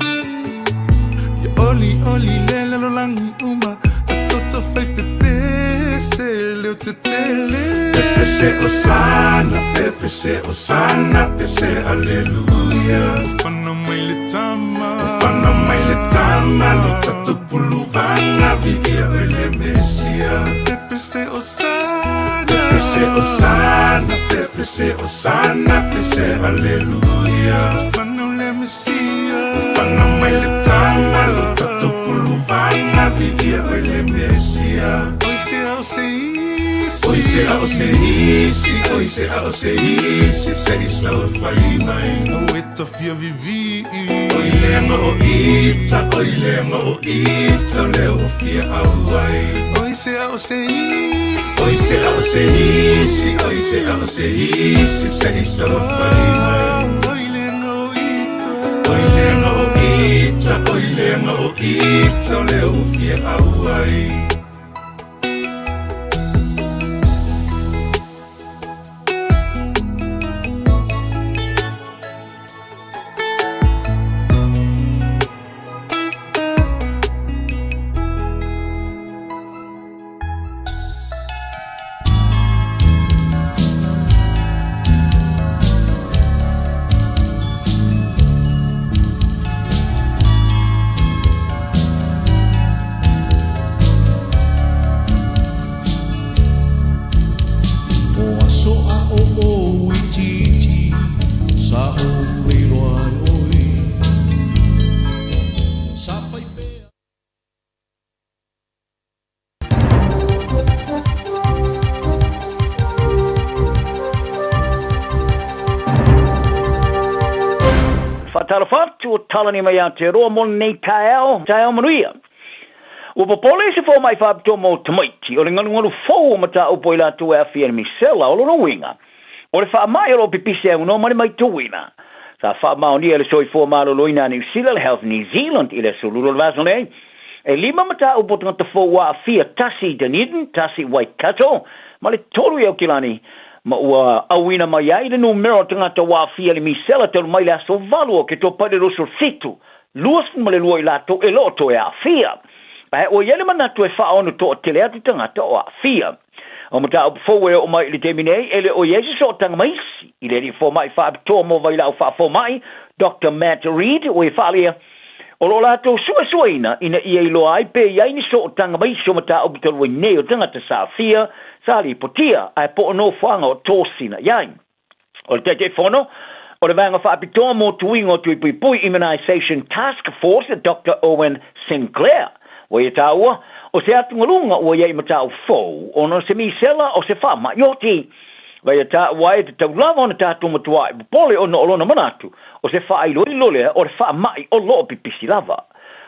Ia olioli le lalolagi uma ta toto fai pepese leo tetele. Pepese osana, pepese osana, pese aleluia. O fana mai le tama, o fana mai le tama, lo tatou puluvaga viia oe le Mesia. Pepese osana, pepese osana, pepese osana, pese aleluia. O fana le Mesia, o fana mai le tama, lo tatou puluvaga viia oe le Mesia. Oi se a o se isi, oi se a o se isi, oi se a o se isi, se i sau e fai mai. O e tafia vivii. Oi lenga o ita, oi lenga o ita, le o fia au ai. Oi se a o se isi, oi se a o se isi, oi se a o se isi, se i sau e fai mai. Oi lenga o ita, oi lenga o ita, oi lenga o ita, le o fia au ai. O aso a o ou itiiti sa ou leiloa ai oe. Sa fai pea. Faatalofa atu o Talani mai Aotearoa mo lenei taeao, taeao manuia. Ua popole se fomai faapitoa mo tamaiti o le galugalu fou o mataupu ai latou e aafia i le misela. O lona uiga, o le faamai o lo o pipisi aunoa ma le maitauina. Sa faamaonia e le Soifua Maloloina a Niu Sila, le Health New Zealand, i le aso Lulu o le vaiaso nei, e lima mataupu o tagata fou ua aafia, tasi i Dunedin, tasi i Waikato, ma le tolu i Aukilani, ma ua auina mai ai le numera o tagata ua aafia i le misela talu mai le aso 8 o Oketopa i le 27 22 i latou e le o toe aafia. Ae ua i ai le manatu e faaono toatele atu tagata o aafia. O mataupu fou e oo mai i le taimi nei, e le o i ai se sootaga ma isi i le alii fomai faapitoa mo vailaau faafomai, Doctor Matt Reid, ua e faaalia, o lo o latou suesueina ina ia iloa ai pe i ai ni sootaga ma isi o mataupu talu ai nei o tagata sa aafia, sa lipotia, ae po o nofoaga o tosina i ai. O le Taitaifono o le Vaega Faapitoa mo Tuiga o Tui Puipui Immunisation Task Force, Doctor Owen Sinclair, ua ia taua, o se atugaluga ua i ai mataupu fou ona o se misela o se faamai oti. Vaai a taua ai e tatau lava ona tatou matua'i popole ona o lona manatu, o se faailoilo lea o le faama'i o lo o pipisi lava.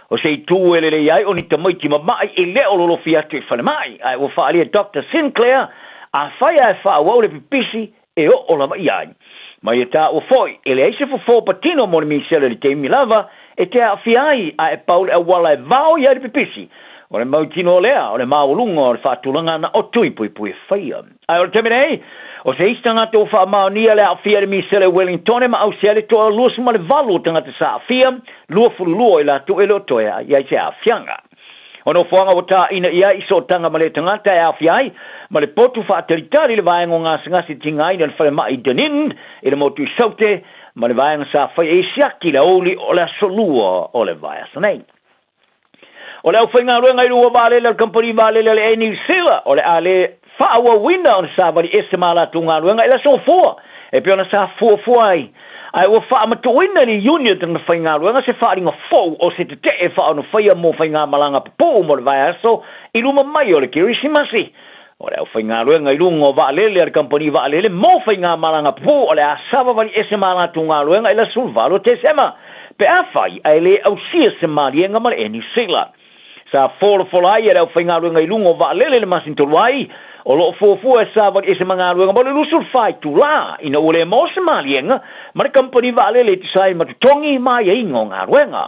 O se itu e lelei ai o ni tamaiti mama'i e le o lolofi atu i falemai, ae ua faaalia Doctor Sinclair, afai ae faaauau le pipisi, e oo lava i ai. Ma ia taua foi, e leai se fofo patino mo le misela i le taimi lava e te aafia ai, ae pau le auala e vao i ai le pipisi, o le mautinoa lea o le maualuga o le faatulagaga o tui puipui e faia. Ae o le taimi nei, o se isi tagata ua faamaonia le aafia i le misela i Wellingtone ma ausia ai le toa 28 o tagata sa aafia, 22 i latou e le o toe i ai se aafiaga. O nofoaga ua tāina i ai i sootaga ma lea tagata e aofia ai ma le potu faatalitali i le vaega o gasegase tigaina i le falemai i Dunedin i le motu i Saute ma le vaega sa faia i Siaki i le aoauli o le aso Lua o le vaiaso nei. O le aufaigaluega i luga o vaalele a le kamupani vaalele a le Air New Zealand o le a le faaauauina ona savali ese ma a latou galuega i le aso Gafua e pei ona sa fuafua ai, ae ua faamatuuina e le Union tagata faigaluega se faaaliga fou o se tetee faaonofaia mo faigamalaga pupuu mo le vaiaso i luma mai o le Kerisimasi. O le aufaigaluega i luga o vaalele a le kamupani vaalele mo faigamalaga pupuu o le a savavali ese ma a latou galuega i le aso 18 o Tesema pe afai ae le ausia se maliega ma le Air New Zealand. Sa folafola ai e le aufaigaluega i luga o vaalele i le masina talu ai, o lo o fuafua e savali ese ma galuega mo le 24 itulā ina ua le maua se maliega ma le kamupani vaalele e tusa ai ma totogi ma aiaiga o galuega.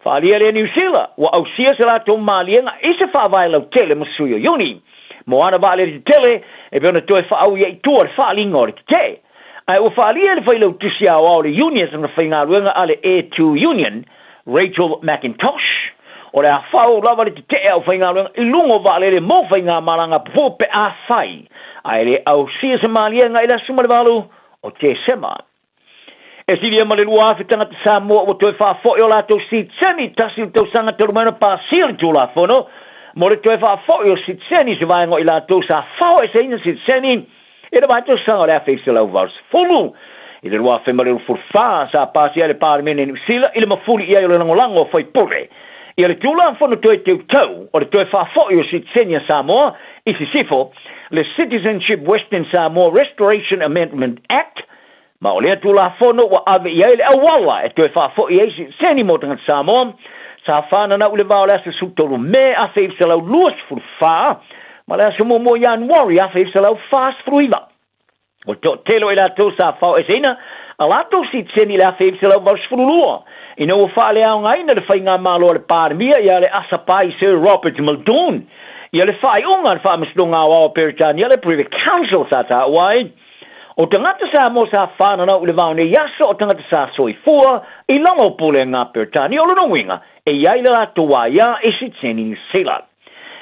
Faaalia le Niu Sila, ua ausia se latou maliega i se faavae lautele ma sui o Iuni mo ana vaalele tetele e pei ona toe faaui ai i tua le faaaliga o le tetee. Ae ua faaalia e le Failautusi Aoao o le Iuni e sana faigaluega a le Air Two Union, Rachel McIntosh, o le a faauu lava le tetee aufaigaluega i luga o vaalele mo faigamalaga pupuu pe afai ae le ausia se maliega i le aso 18 o Tesema. E silia ma le 2,000 tagata Samoa ua toe faafoi o latou sitiseni tasi i le tausaga talu mai ona pasia le Tulafono mo le toe faafoi o sitiseni i se vaega o i latou sa faoeseina sitiseni i le vaitausaga o le 1980. I le 2024, sa pasia e le Palemene Niu Sila i le mafuli i ai o le lagolago a faipule ia le Tulafono Toe Teuteu o le Toe Faafoi o Sitiseni a Samoa i Sisifo, le Citizenship Western Samoa Restoration Amendment Act, ma o lea Tulafono ua ave i ai le auala e toe faafoi ai sitiseni mo tagata Samoa sa fananau i le va o le aso 13 Me 1924 ma le aso 1 Ianuari 1949. O le toatele o i latou sa faoeseina a latou sitiseni i le 1982 ina ua faaleaogaina le faigamalo a le Palemia ia le Asapai Sir Robert Muldoon ia le faaiuga a le Faamasinoga Aoao a Peretania le Privy Council sa taua ai O tagata Samoa sa fananau i le vao nei aso o tagata sa soifua i lalo o pulega a Peretania o lona uiga e i ai le latou aia i sitiseni Niu Sila.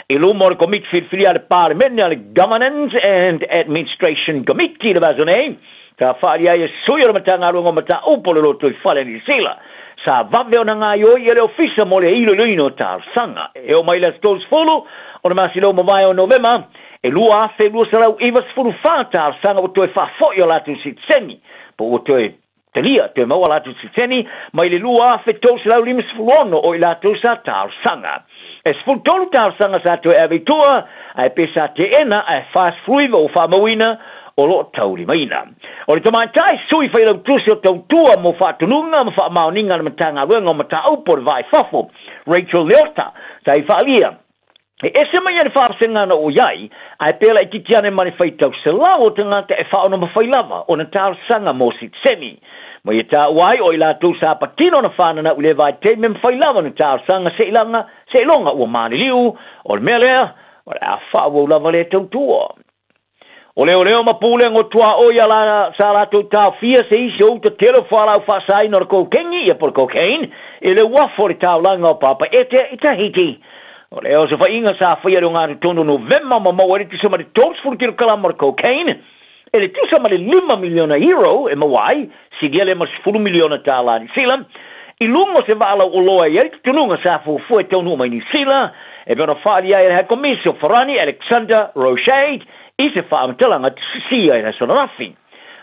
I luma o le Komiti Filifilia a le Palemene a le Governance and Administration Committee i le vaiaso nei, sa faaalia ai e sui o le Matagaluega o Mataupu o le Lotoifale a Niu Sila, sa vave ona gaioi e le Ofisa mo le iloiloina o talosaga. E oo mai i le aso 30 o le masina ua mavae o Novema, E 2,294 talosaga ua toe faafoi o latou sitiseni, po ua toe talia, toe maua latou sitiseni mai le 2,356 o i latou sa talosaga. E 13 talosaga sa toe ave i tua, ae pe sa teena ae 49 ua faamauina o lo o taulimaina. O le tamaitai sui failautusi o tautua mo faatonuga ma faamaoniga a le Matagaluega o Mataupu o le Va i Fafo, Rachel Leota, sa i faaalia, E ese mai ai le faavasega na oo i ai, ae pea laitiiti ane ma le faitau selau o tagata e faaonomafai lava ona talosaga mo sitiseni. Ma ia taua ai o i latou sa patino na fananau i lea vaitaimi e mafai lava ona talosaga seilaga seiloga ua maliliu, o le mea lea, o le a faaauau lava lea tautua. O leoleo ma pulega o tuaoi a la, sa latou taofia se isi o uta tele o fualaau faasaina o le kokengi, ia po o le cocaine, i le uafu o le taulaga o Papaetea i Tahiti. O le osofaiga sa faia i le ogatotonu o Novema ma maua ai le tusa ma le 30 kilokalama o le cocaine, e le tusa ma le $5 miliona euro e maua ai, silia lea ma le $10 miliona tālā Niu Sila, i luga o se vaa lauoloa e i ai le tutunuga sa fuafua e taunuu mai Niu Sila, e pei ona faaalia ai e le High Komisi o Farani Alexander Rochade i se faamatalaga tusisia i le aso ananafi.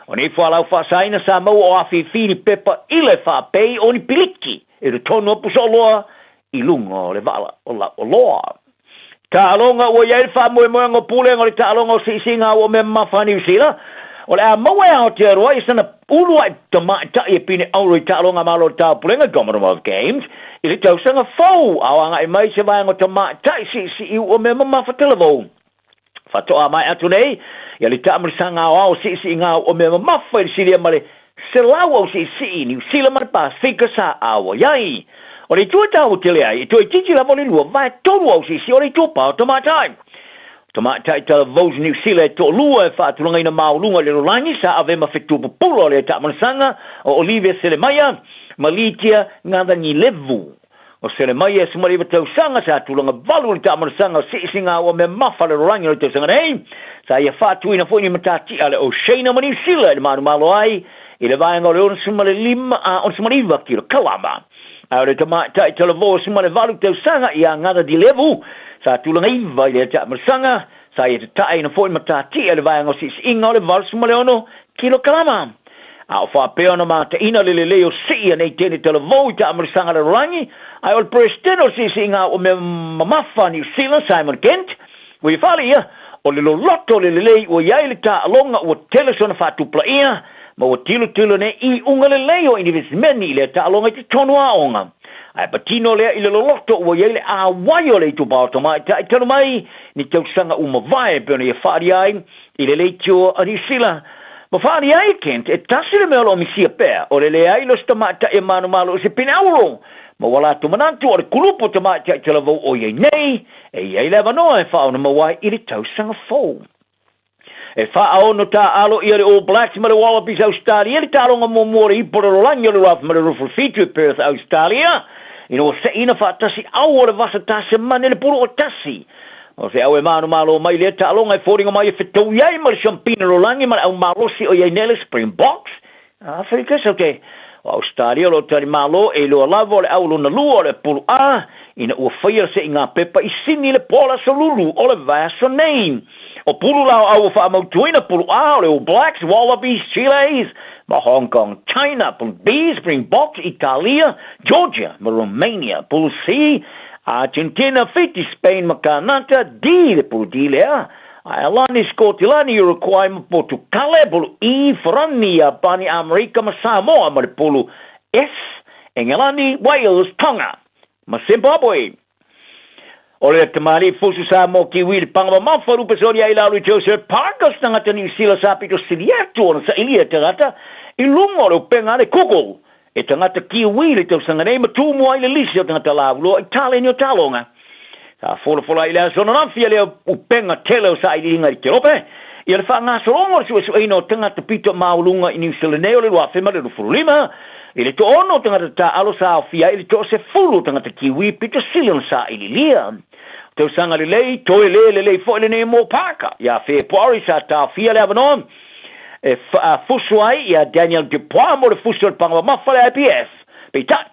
O nei fualau faasaina sa maua o afifi ni pepa i le faapei o ni piliki i totonu o pusaoloa i luga o le vaa o lauoloa. Taaloga ua i ai le faamoemoega o Pulega o le Taaloga o Siisiiga Ua Mea Mamafa a Niu Sila, O le a maua e Aotearoa i sana ulua'i tamaitai e pine auro i taaloga a Malo o le Taupulega, Commonwealth Games, i le tausaga fou, a o agai mai se vaega o tamaitai siisii ua mea mamafa talavou. Faatoa mae atu nei ia le taamilisaga aoao siisiiga ua mea mamafa i le silia ma le 100 au siisii i Niu Sila ma le Pasefika sa auai ai. O le itu e taua tele ai, e toeitiiti lava o le lua vae tolu au siisii o le itupa o tamaitai. Tamaitai talavou Niu Sila e toalua e faatulagaina maualuga i le lalolagi sa ave ma fetu pupula o le taamilisaga o Olivia Selemaia ma Litia Qacanilevu. O Selemaia e 19 tausaga sa tulaga valu i le taamalasaga o siisiga ua mea mafa le lalolagi o le tausaga nei. Sa ia faatuina foi ni matatia a le Oceania ma Niu Sila i le manumalo ai i le vaega o le 65 a 69 kilokalama. A o le tamaitai talavou e 18 tausaga ia Qacanilevu sa tulaga iva i lea taamalasaga. Sa ia tataeina foi matatia i le vaega o siisiiga o le 86 kilokalama. A o faapea ona mataina le lelei o sii a nei teine talavou i taamilisaga lalolagi, ae o le Peresetene o le Siisiiga ua mea mamafa a Niu Sila, Simon Kent, ua ia fale ia, o le loloto o le lelei ua i ai le taaloga ua tele sona faatupulaia, ma ua tilotilo nei iuga lelei o inivesimeni i lea taaloga i totonu o aoga. Ae patino lea i le loloto ua i ai le āwai o le itupa o tamaitai talu mai ni tausaga ua mavae e pei ona ia faaalia ai I le leitio a Niu Sila, ma faaalia ai e Kent, e tasi le mea o lo o misia pea, o le leai o se tamaitai e manumalo i se pine auro, ma ua latou manatu o le kulupu o tamaitai talavou o i ai nei, e i ai le avanoa e faaono mau ai i le tausaga fou. E faaono taaalo ʻia le All Blacks ma le Wallabies Ausetalia i le taaloga muamua o le Ipo Lalolagi o le 2027 i Perth, Ausetalia, ina ua seʻiina faatasi au o le vasa Tasemane i le pulu o tasi. O se au e manumalo mai lea taaloga e foliga mai e fetaui ai ma le Siampina Lolagi ma le au malosi o i ai nei le Springboks. Aferika Saute o Ausetalia o lo o tali malo e iloa lava o le au lona lua o le pulu A ina ua faia se i pepa i Sini le po o le aso Lulu o le vaiaso nei. O pulu la o au ua faamautuina pulu A o le All Blacks, Wallabies, Chiles ma Hong Kong, China, pulu B, Springboks, Italia, Georgia ma Romania, pulu C, Argentina, Fiti, Spain ma Kanata, D, le pulu D lea, Aelani, Skotilani, Urukuai ma Potukale, pulu E, Farani, Iapani, Amerika ma Samoa ma le pulu S, Engelani, Wales, Tonga ma Zimbabwe. O le tamalii fusu Samoa Kiwi le panga mamafa lupe soli ai lalo i Joseph Parker se tagata Niu Sila sa pito sili atu ona sailia tagata i luga o le upega a le Google E tagata Kiwi le tausaga nei ma tu mua ai le lisi o tagata lauloa i taleni o taaloga. Sa folafola i le aso ananafi a lea upega tele o sailiiliga i Kerope, ia le faagasologa o le suesueina o tagata pito maualuga i Niu Sila nei o le 2025, i le toaono o tagata taaalo sa aofia ai i le toasefulu o tagata Kiwi pito sili ona sailiilia. Tausaga lelei, toe le lelei foi lenei mo Parker. Ia Fepuari sa taofia le avanoa e fusu ai ia Daniel Dupois mo le fusi o le paga mamafa le IPF. Peitai,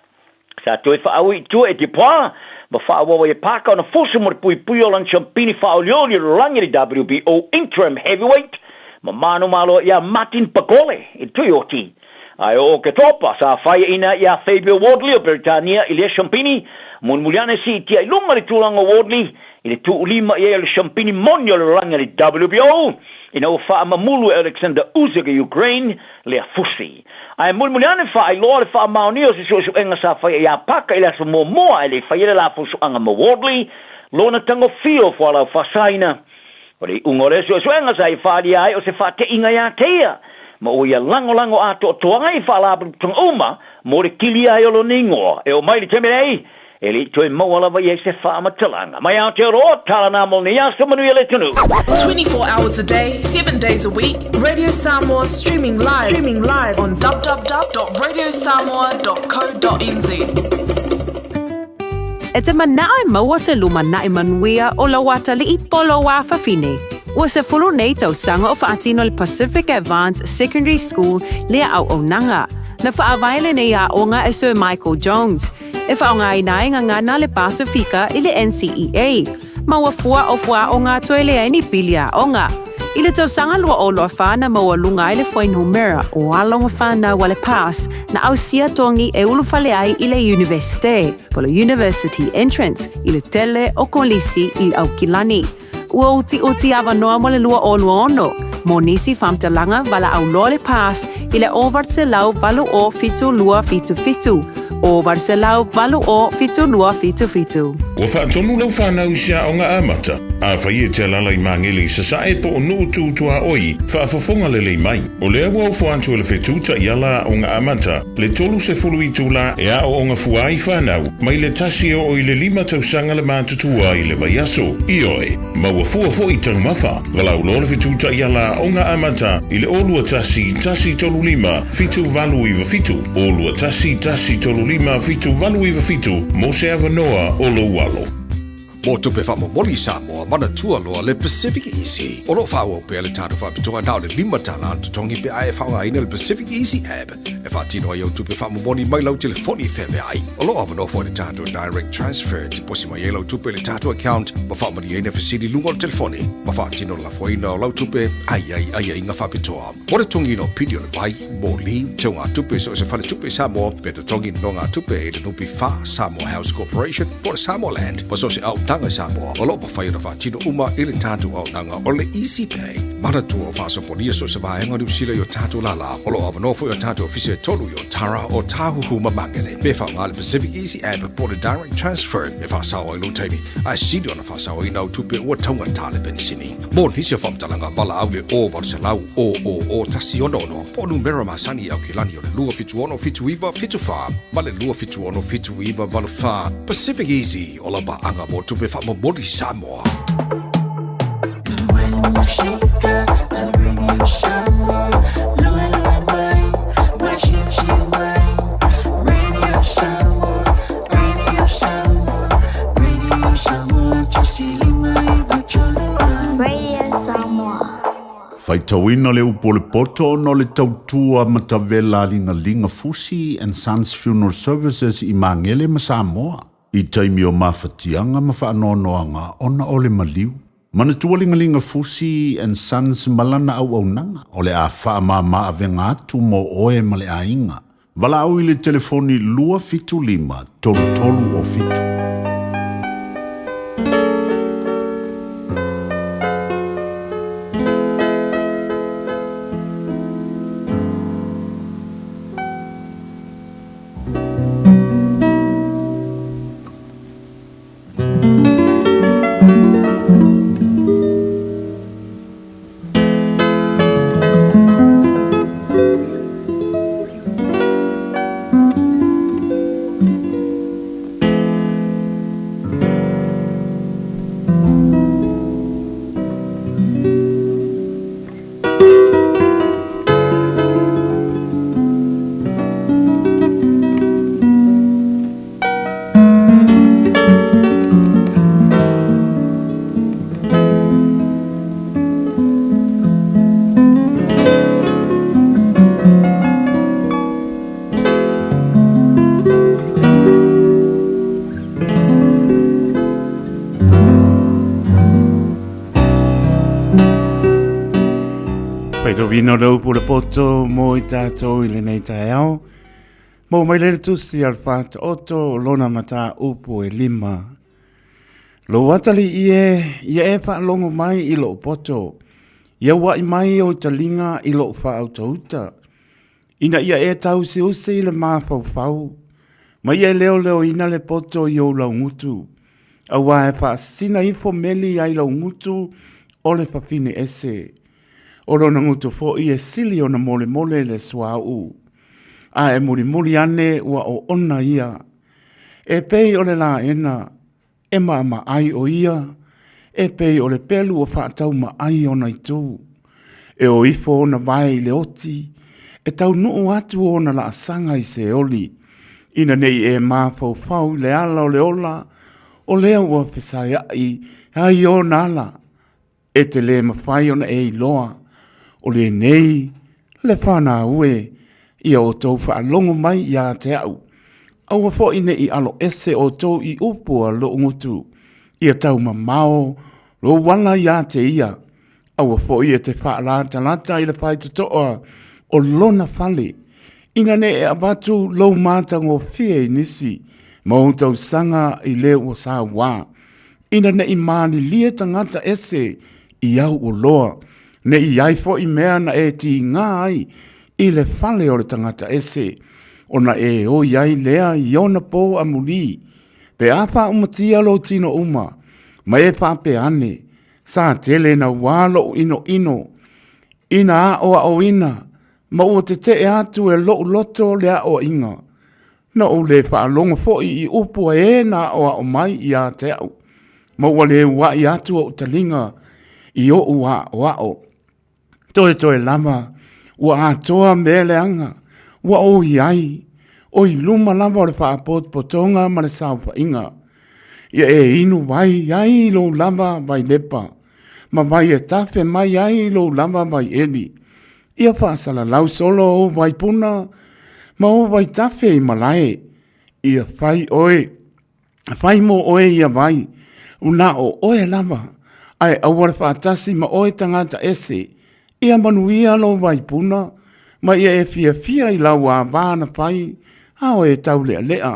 sa toe faaui i tua e Dupois ma faaauau ai e Parker ona fusu mo le puipui o lana siampini faaolioli o le lalolagi le WBO Interim Heavyweight ma manumalo ia Martin Bakole i le Tuioti. Ae o Oketopa, sa faiaina ia Fabio Wardley o Beretania i lea siampini, mulimuli ane siitia i luga le tulaga o Wardley i le tuulima i ai o le siampini moni o le lalolagi a le WBO ina ua faamamulu e Alexander Usyk o Ukraine lea fusi. Ae mulimuli ane faailoa le faamaonia o se suesuega sa faia ia Parker i le aso muamua ae le i faia le lafusuaga ma Wardley lona tagofia o fualau faasaina. O le iuga o lea suesuega sa i faaalia ai o se faateiga ia te ia, ma ua ia lagolago atoatoa ai i faalapotopotoga uma mo le kilia ai o lona igoa. E oo mai i le taimi nei, e le i toe maua lava i ai se faamatalaga. Mai Aotearoa, tala nā mo lenei aso, manuia le atunuu. 24 hours a day, 7 days a week, Radio Samoa streaming live, streaming live on www.radiosamoa.co.nz. E te manao e maua se lumanaʻi manuia o lau atalii po o lou afafine. Ua 10 nei tausaga o faatino le Pacific Advance Secondary School lea auaunaga. Na faavae lenei aoga e Sir Michael Jones, e faaaogaina ai gagana le Pasifika i le NCEA. Ma ua fua o fuaaoga toe leai ni pili aoga. I le tausaga 2024 na maualuga ai le fuainumera o alo ma fanau a le PASS na ausia togi e ulufale ai i le Iunivesite, po o le University Entrance, i le tele o kolisi i Aukilani. Ua utiuti avanoa mo le 2026. Mo nisi faamatalaga valaau loa le PASS i le 0800 80 72 77, 0800 80 72 77. Ua faatonu lau fanau i se aoga amata? Afai e te alaala i Magele i Sasae po o Nuu Tu Tuaoi, faafofoga lelei mai. O lea ua ofo atu e le Fetu Taiala Aoga Amata le 30 itula e aooga fua ai fanau mai le tasi e oo i le lima tausaga le matutua i le vaiaso. Ioe, maua fua foi taumafa. Valaau loa le Fetu Taiala Aoga Amata i le 021 135 7897, 021 135 7897 mo se avanoa o lou alo. Mo tupe faamomoli i Samoa, manatua loa le Pacific Easy. O lo o faaauau pea le tatou faapitoa na o le $5 le totogi pe a e faaaogaina le Pacific Easy app e faatino ai au tupe faamomoli mai lau telefoni feaveai. O lo o avanoa foi le tatou Direct Transfer e tiposi mai ai lau tupe i le tatou account ma faamalieina fesili i luga o le telefoni ma faatino le lafoina o lau tupe a i ai aiaiga faapitoa. Mo le totogiina o pili o le vai, moli, teugatupe i so o se faletupe i Samoa, pe totogi nonogatupe i le NPF, Samoa House Corporation, po o le Samoa Land, ma so o se auaunaga i Samoa, o lo o mafai ona faatino uma i le tatou auaunaga o le Easy Pay. Manatua o faasopolia so o se vaega o Niu Sila i o tatou lala. O lo o avanoa foi o tatou ofisa e tolu i Otara, Otāhuhu ma Magele. Pe faaaoga le Pacific Easy App po o le Direct Transfer e faasao ai lou taimi, ae sili ona faasaoina au tupe ua taugata le penisini. Mo nisi o faamatalaga, valaau le 0800 000 166 po o numera masani i Aukilani o le 276 79 74 ma le 276 79 84. Pacific Easy, o lau paaga mo tupe faamomoli Samoa. Faitauina le upu o le poto ona o le tautua matavela a Ligaliga Fusi and Sons Funeral Services i Magele ma Samoa i taimi o mafatiaga ma faanoanoaga ona o le maliu. Manatua Ligaliga Fusi and Sons ma lana auaunaga o le a faamama avega atu mo oe ma le aiga. Valaau i le telefoni 275 3307. Faitauina o le upu o le poto mo i tātou i lenei taeao. Maua mai lea le tusi a le Faataoto o lona mataupu e lima. Lou atalii e, ia e faalogo mai i lou poto, ia uaʻi mai ou taliga i lou faautauta, ina ia e tāusiusi i le mafaufau, ma ia e leoleoina le poto i ou laugutu, auā e faasina ifo meli ai laugutu o le fafine ese. O lona gutu foi e sili ona molemole le suauu, a e mulimuli ane ua oona ia. E pei o le laena, e maamaai o ia, e pei o le pelu ua faataumaai ona itu. E o ifo ona vae i le oti, e taunuu atu ona laasaga i Seoli, ina ne i e mafaufau i le ala o le ola, o lea ua fesaeai ai ona ala. E te lē mafai ona e iloa, o lenei le fanau e, ia outou faalogo mai ia te a'u. Aua foi ne i alo ese outou i upu a lo'u gutu, ia taumamao lou ala ia te ia. Aua foi e te faalatalata i le faitotoa o lona fale, ina ne i avatu lou matagofie i nisi ma ou tausaga i le ua sauā. Ina ne i malilie tagata ese i au oloa, Ne i ai foʻi mea na e tigā ai i le fale o le tagata ese, ona e oi ai lea i ona pō amulī, pe a faaumatia lou tino uma, ma e faapea ane, Sa tele naua loʻu ʻinoʻino ina aʻoaʻoina ma ua teteʻe atu e loʻu loto le aʻoaʻiga. Na ou lē faalogo foʻi i upu a e na aʻoaʻo mai iā te aʻu, ma ua lē uaʻi atu oʻu taliga i oʻu aʻoaʻo. Toetoe lava, ua atoa mea leaga, ua ʻoi ai, ʻo i luma lava o le faapotopotoga ma le saofaʻiga. Ia e inu wai ai i lou lava wailepa, ma wai e tafe mai ai i lou lava waiʻeli. Ia faasalalau solo ou waipuna ma ou waitafe i malae. Ia fai ʻoe, fai mo ʻoe ia wai, una o ʻoe lava, a e aua le faatasi ma ʻoe tagata ese. Ia manuia lou waipuna, ma ia e fiafia i lau āwā na fai, a o e tauleʻaleʻa.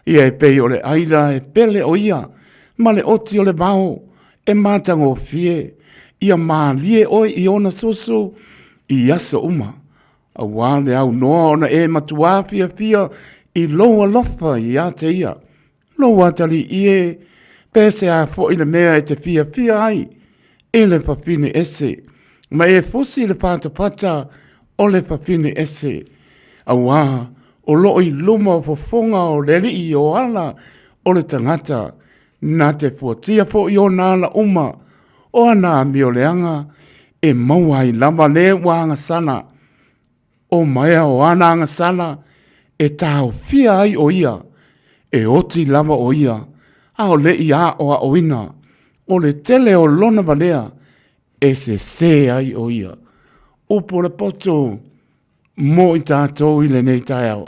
Ia e pei o le ʻaila e pele ʻo ia ma le ʻoti o le wao e matagofie, ia mālie ʻoe i ona soso i aso uma, auā le aunoa ona e matuā fiafia i lou alofa iā te ia. Lou atalii e, pehea foʻi le mea e te fiafia ai i le fafine ese, ma e fusi le fatafata o le fafine ese, auā o loo i luma o fofoga o le alii o ala o le tagata, na te fuatia foʻi ona ala uma o ana amioleaga e maua ai lava le ua agasala, o maea o ana agasala e taofia ai ʻo ia, e oti lava ʻo ia, ʻaʻole i aʻoaʻoina, ʻo le tele o lona walea e sesē ai ʻo ia. Upu o le poto mo i tātou i lenei taeao.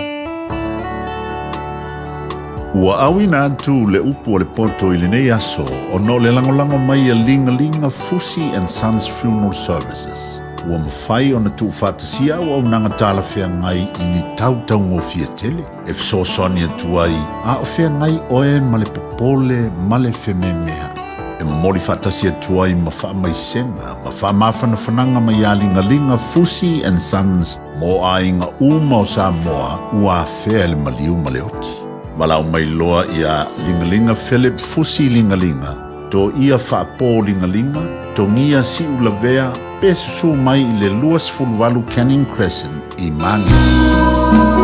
Ua auina atu le upu o le poto i lenei aso ona o le lagolago mai a Ligalinga Fusi and Sons Funeral Services. Ua mafai ona tuufaatasia auaunaga talafeagai i ni tautaugofie tele e fesoasoani atu ai a o feagai oe ma le popole ma le fememeaʻi. E momoli faatasi atu ai ma faamaisega ma faamafanafanaga mai iā Ligaliga Fusi and Sons mo aiga uma o Samoa ua afea e le maliu ma le oti. Valaau mai loa iā Ligaliga Philip Fusi Ligaliga, Toia Faapō Ligaliga, Togia Siulavea, pe susū mai i le 28 Canning Crescent i Māngere.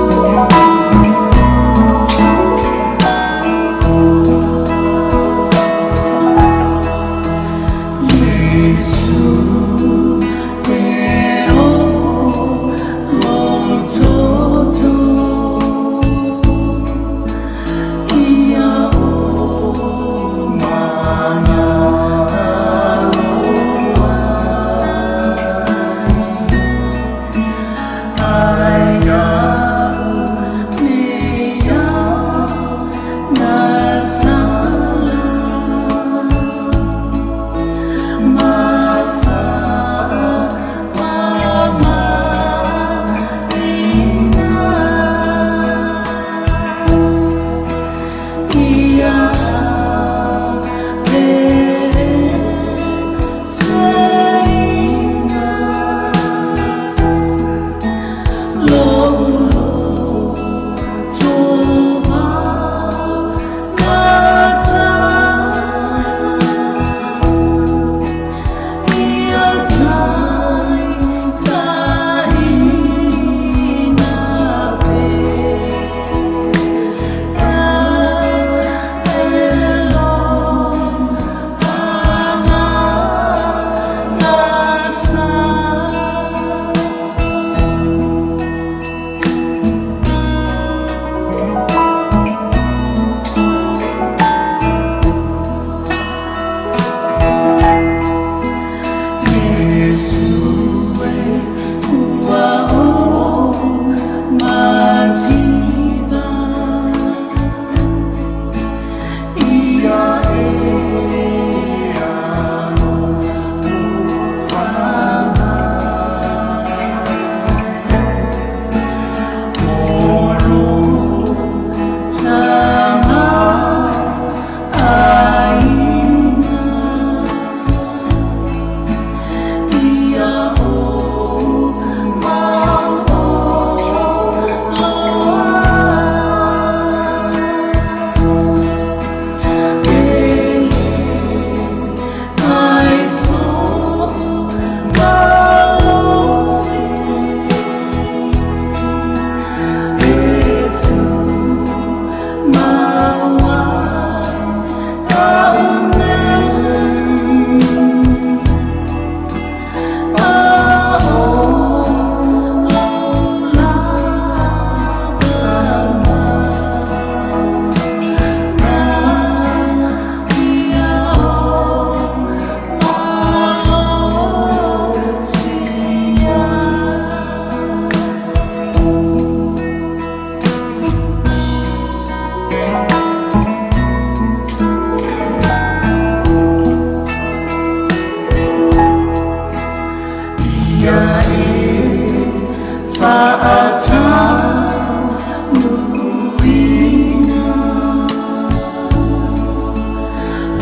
faataunuuina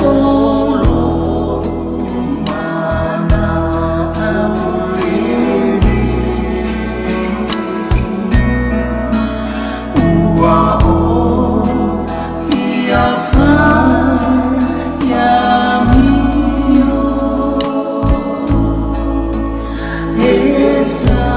o lou mana aulele. Ua o fia fai amio e sa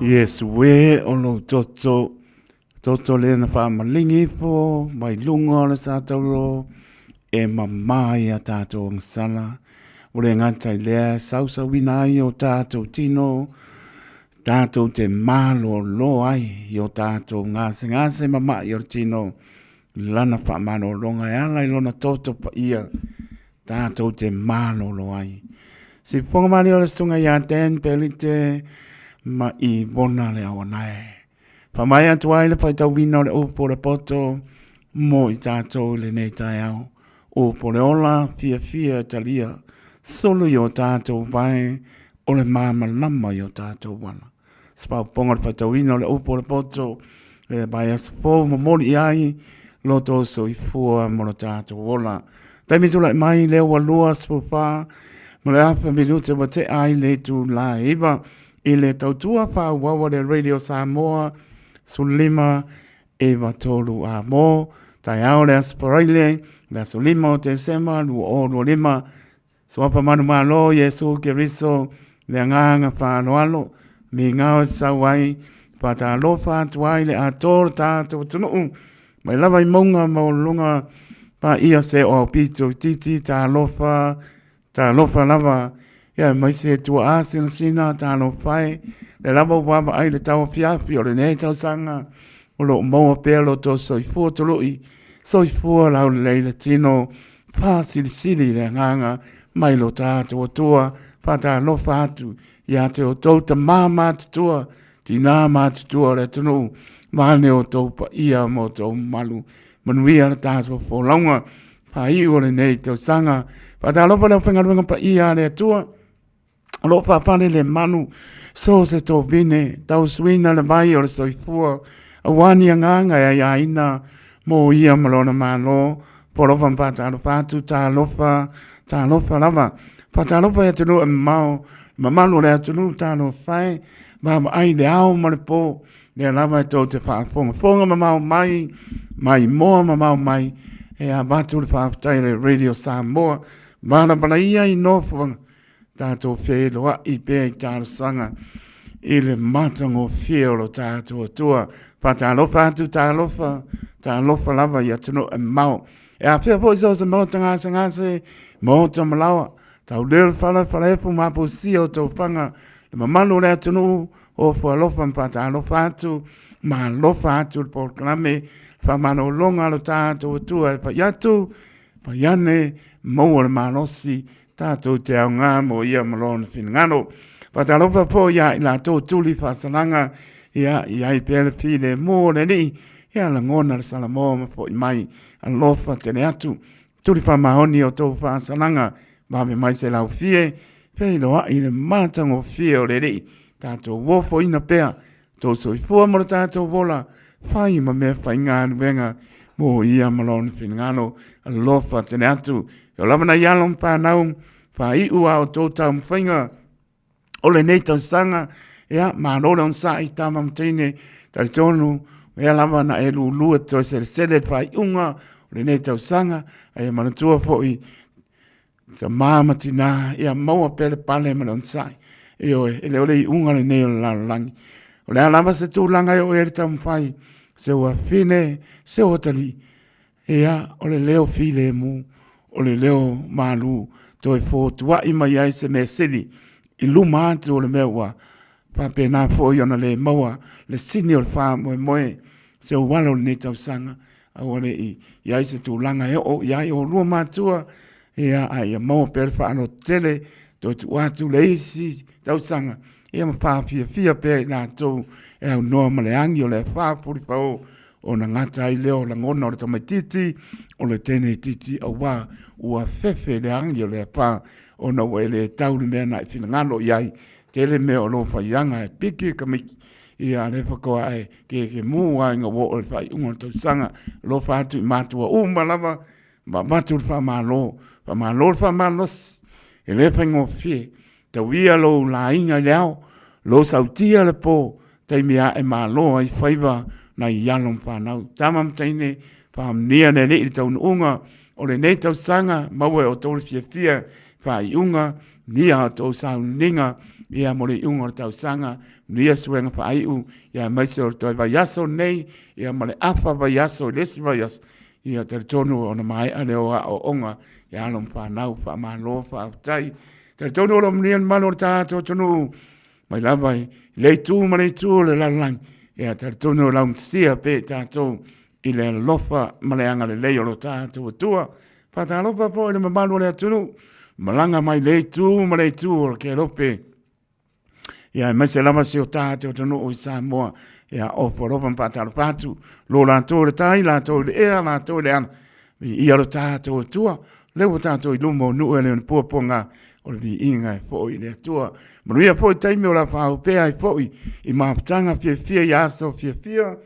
Yes, we o lou toto, toto le na whaamalingi ifo, mai lunga o le sātauro, e mamā i a tātou agasala. O le ngata i lea, sausauina ai o tātou tino, tātou te malōlō ai i o tātou gasegase mama'i o le tino, lana faamalologa e ala i lona toto paia, tātou te malōlō ai. Sipoga malie o le susuga ia Dan Pelite ma i bona le auanae. Faamaea atu ai le faitauina o le upu o le poto mo i tātou i lenei taeao. Upu o le ola, fiafia e talia, solo i o tātou vae o le māmalama i o tātou ala. Se paopaoga o le faitauina o le upu o le poto, le vaiaso fou momoli i ai lo tou soifua mo lo tātou ola. Taimi tulai mai lea ua 24 ma le afa minute ua tea ai le itula e 9 i le tautua faaauau a le Radio Samoa 15 9 3 a mo taeao le Aso Faraile le aso 5 o Tesema 2025 Suafa manumalo Iesu Keriso le agaga faaaloalo migao e sau ai faatalofa atu ai le atoa o le tatou atunuu mai lava i mauga maualuluga paia se o aupito itiiti talofa Talofa lava, ia aemaise tuaa sinasina talofa e, lea lava ua vaavaai le tauafiafi o lenei tausaga o lo o maua pea lo outou soifua tului, soifua laulelei le tino, faasilisili le agaga mai lo tatou Atua, faatalofa atu ia te outou tama matutua, tinā matutua o le atunuu, vaeane outou paia ma outou mamalu, manuia le tatou folauga. Faaiu o lenei tausaga. Faatalofa le aufaigaluega paia a le Atua o lo o faapale le manu so se tovine tausuina le vai o le soifua aua ni agaga e aiaina mo ia ma lona Malo. Polofa ma faatalofa atu, talofa, talofa lava. Faatalofa i atunuu e mamao, le mamalu o le atunuu, talofa e, vaavaai i le ao ma le po, Lea lava e tou te faafogafoga mamao mai, mai moa mamao mai, e avatu le faafetai a le Radio Samoa, valavala ia i nofoaga, tatou feiloai pea i talosaga i le matagofie o lo tatou Atua. Faatalofa atu, talofa, talofa lava i atunuu e mamao. E afea foi so o se maota gasegase, maota malaoa, tauleo le fala, falaefu ma aposia o tofaga, le mamalu o le atunuu, Ofo alofa ma faatalofa atu, ma alofa atu le polokalame, faamalologa a lo tatou Atua e fai atu, fai ane, maua le malosi, tatou te aoga mo ia ma lona finagalo. Faatalofa foi ia i latou tuli faasalaga, ia i ai pea le filemu o le Alii, ia lagona le Salamoa ma foi mai, alofa tele atu. Tuli faamaoni o tou faasalaga, vave mai se laufie, feiloai le matagofie o le Alii, tatou ofoina pea tou soifua ma lo tatou ola, fai ma mea faigaluega mo ia ma lona finagalo. Alofa tele atu. E lava nai alo ma fanau, faaiu a outou taumafaiga o lenei tausaga, Ia, malo le onosai, tama ma teine, talitonu, mea lava na e lulu e toe selesele le faaiuga o lenei tausaga, a ia manatua foi tamā ma tinā, ia maua pea le pale ma le onosai. Ioe, e le o le iuga lenei o le lalolagi. O le a lava se tulaga e oo i ai le taumafai, se ua fine, se ua atalii, Ia, o le leo filemu, o le leo malū, toe fotuaʻi mai ai se mea sili i luma atu o le mea ua faapena foi ona le maua le sini o le faamoemoe se auala o lenei tausaga, aua ne i i ai se tulaga e oo i ai oulua matua, ia, a ia maua pea le faalototele, toe tuu atu le isi tausaga, ia ma faafiafia pea i latou e aunoa ma le agi o le afa fulifao ona gata ai lea o lagona o le tamaitiiti o le teine itiiti auā ua fefe le agi o le afa ona ua e le tau le mea na e finagalo i ai. Tele mea o lo faiaga e piki ka miki ia a lea faatoa e kekemū ai ina ua oo i le faaiuga o le tausaga. Alofa atu i matua uma lava ma avatu le faamalo, faamalo le faamalosi, e le faigofie. Tauia lou laina i le ao, lou sautia le po, taimi ae malo ai faiva nai alo ma fanau. Tama ma teine, faamanuia le Alii i le taunuuga o lenei tausaga, maua e outou le fiafia faaiuga, manuia a outou sauniuniga ia mo le iuga o le tausaga, manuia suega faaiu, ia aemaise o le toe vaiaso lenei, ia ma le afa vaiaso i le isi vaiaso, ia talitonu ona maea lea o aoaoga i alo ma fanau, faamalo, faafetai. Talitonu o lo o manuia le mamalu o le tatou atunuu mai lava i le itu ma le itu o le lalolagi. Ia talitonu o laugatasia pea i tatou i le alofa ma le agalelei o lo tatou Atua. Faatalofa foi i le mamalu o le atunuu, malaga mai le itu ma le itu o le Kelope. Ia aemaise lava si o tatou atunuu i Samoa. Ia ofo alofa ma faatalofa atu. Lo latou i le tai, latou i le ea, latou i le ala. Viia lo tatou Atua, lea ua tatou i luma o nuu e le o ni puapuaga o le viiga e foi i le Atua. Manuia foi taimi o la faaopea ai foi i mafutaga fiafia i aso fiafia,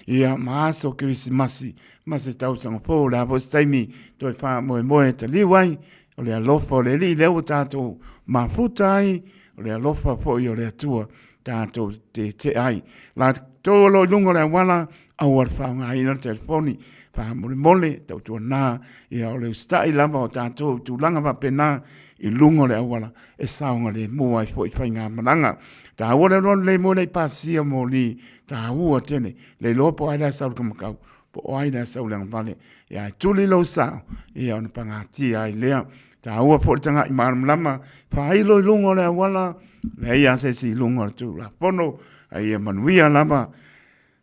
ia ma aso Kerisimasi ma se tausaga fou. O le a foi se taimi toe faamoemoe e taliu ai, o le alofa o le Alii lea ua tatou mafuta ai, o le alofa foi o le Atua tatou tetea ai. Latou o lo o i luga o le auala, aua le faaaogaina le telefoni, faamolemole, tautuana, ia o le usitai lava o tatou i tulaga faapena i luga o le auala e saogalemu ai foi faigamalaga. Taua le alualu lemu e le i pasia moli, taua tele, le iloa po o ai le a sau i le kamakau, po o ai le a sau i le agavale, ia e tuli lou sao, ia ona pagatia ai lea. Taua foi le tagai malamalama, faailo i luga o le auala, leai lava se isi i luga o le Tulafono, a ia manuia lava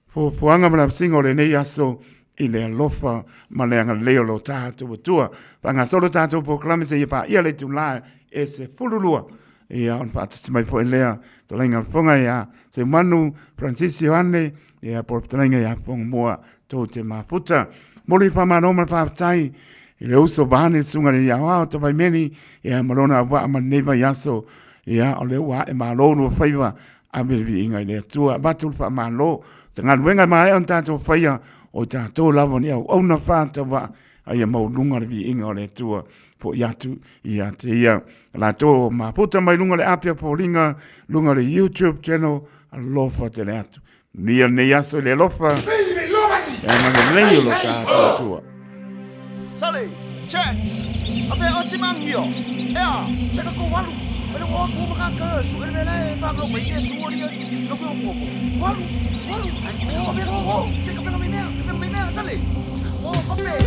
fuafuaga ma le avasiga o lenei aso i le alofa ma le agalelei o lo tatou Atua. Faagasolo tatou polokalame seia paia le itula e 12, ia ona faatasi mai foi lea fetalaiga o le Fofoga ia Seumanu Francis Ioane, ia po o le fetalaiga ia Fofogamua tou te mafuta. Momoli le faamalo ma le faafetai i le uso vaeane le susuga i le Aoao Tavaimeli ia ma lona auvaa ma lenei vaiaso, ia o lea ua ae malo lua faiva, ave le viiga i le Atua. Avatu le faamalo, se galuega e maea ona tatou faia, o i tatou lava ni auauna faatauvaa, a ia maualuga le viiga o le Atua foi atu ia te ia. Latou o mafuta mai luga o le api a foliga, luga o le YouTube channel, alofa tele atu. Manuia lenei aso i le alofa. E agalelei o lo tatou Atua. Sale, check. Afe o timangio. Ea, se ka ko walu. Ele o ko maka ka su ele le fa ko mai e su ori. No ko fo fo. Walu, walu. Ai ko be ko. Se ka pe me mea, pe me mea sale. O ko pe.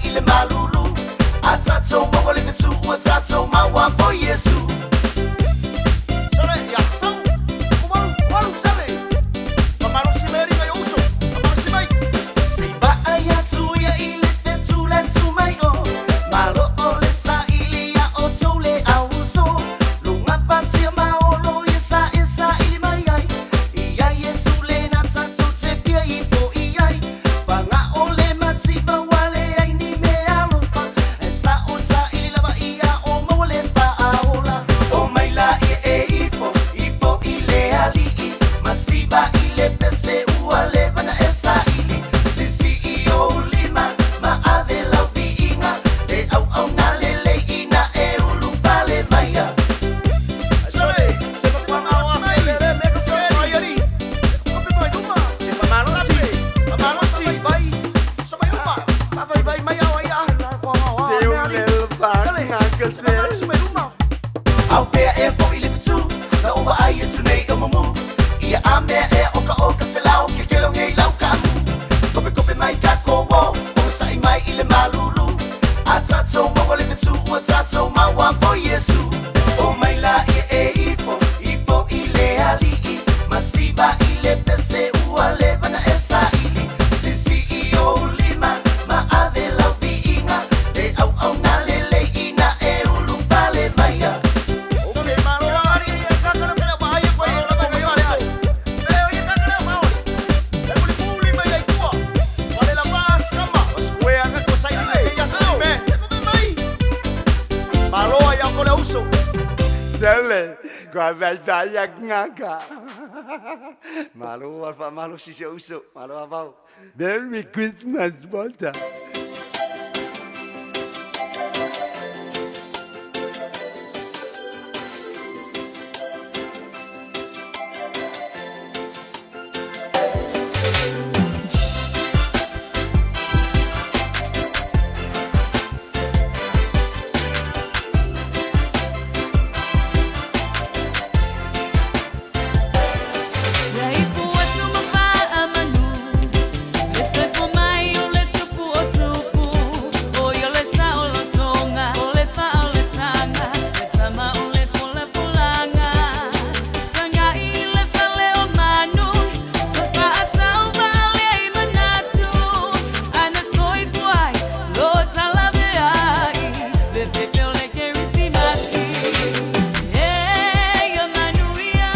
i le malulu. A tatou maua le fetu ua tatou maua po Iesu. Sale, ia, sau, kumalu, kumalu, sale. Mamalo si meri ngai uso, mamalo si mai. Se i vaai atu ia i le fetu le tu mai o. Malo o le saili ia outou le auuso. Luga patia maolo ia sa e saili mai ai. Ia Iesu lena tatou te fia ifo i ai. Paga o le mativa ua leai ni mea alofa. E sa'o saili lava ia o maua le faaola. O mai laia e ifo, ifo i le alii. Masiva i le pese ua leva na e saili. Sisii ou lima ma ave lau viiga. Le auauna lelei ina e ulufale maia. Sale, se pa malo si mai, le me ka sai ali. Kope mai luma, se pa malo si, pa malo si, vai. So mai luma, pa vai vai mai au ai a. Se pa malo si mai luma. Au pea e po i le fetu, na o vaai atu nei o mumu. Ia a mea e oka oka se lau, ke kelo ngei lau kamu. Kope kope mai ka ko wo, o sa'i mai i le malulu. A tatou maua le fetu ua tatou maua po Iesu. O mai laia e ifo, ifo i le alii. Masiva i le pese ua leva na e saili. Sisii ou lima ma ave lau viiga. Le auauna lelei ina e ulufale maia. Se malo ari ia ka ka ka vai vai la vai vai ai. Le o ia ka ka maoli. Le muli muli mai ai tua. Wale la pas kama. Square ka ko sai ni ia sa me. Kope mai. Malo ia ko le uso. Sele, kua vai ngaka. Malo alfa malo si se uso, malo avau. Merry Christmas, Walter. Ia ifo atu ma faamanu, le soifua mai o le tupu o tupu. O ia le saolotoga, o le faaoletaga, le tama o le folafolaga. Sagai i le fale o manu, ma faatau vaale ai manatu. Ana soifua ai, lo talaveai, le pepe o le Kerisimasi. E ia manuia,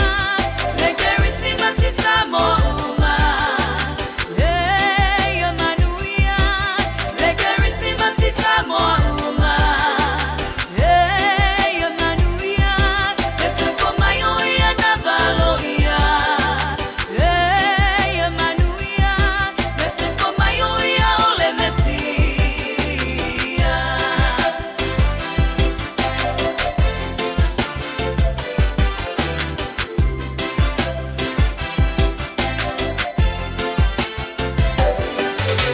le Kerisimasi Samoa uma. E ia manuia, le Kerisimasi Samoa uma. E ia manuia, le soifua mai o ia na valoia. E ia manuia, le soifua mai o ia o le Mesia.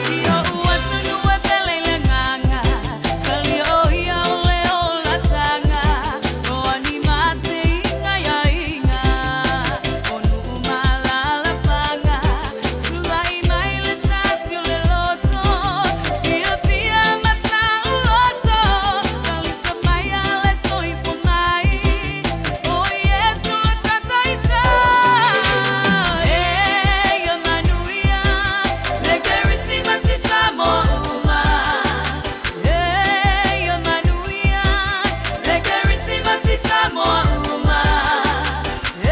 Si o'u atunuu e pele i le agaga, salia o ia o le olataga. O ani maseiga iaiga, o nuu ma alalafaga. Tulai mai le tasi o le loto, fiafia ma sauloto. Talisa mai a le soifua mai, o Iesu lo tataitau. E ia manuia, le Kerisimasi Samoa uma. E ia manuia, le Kerisimasi Samoa uma. E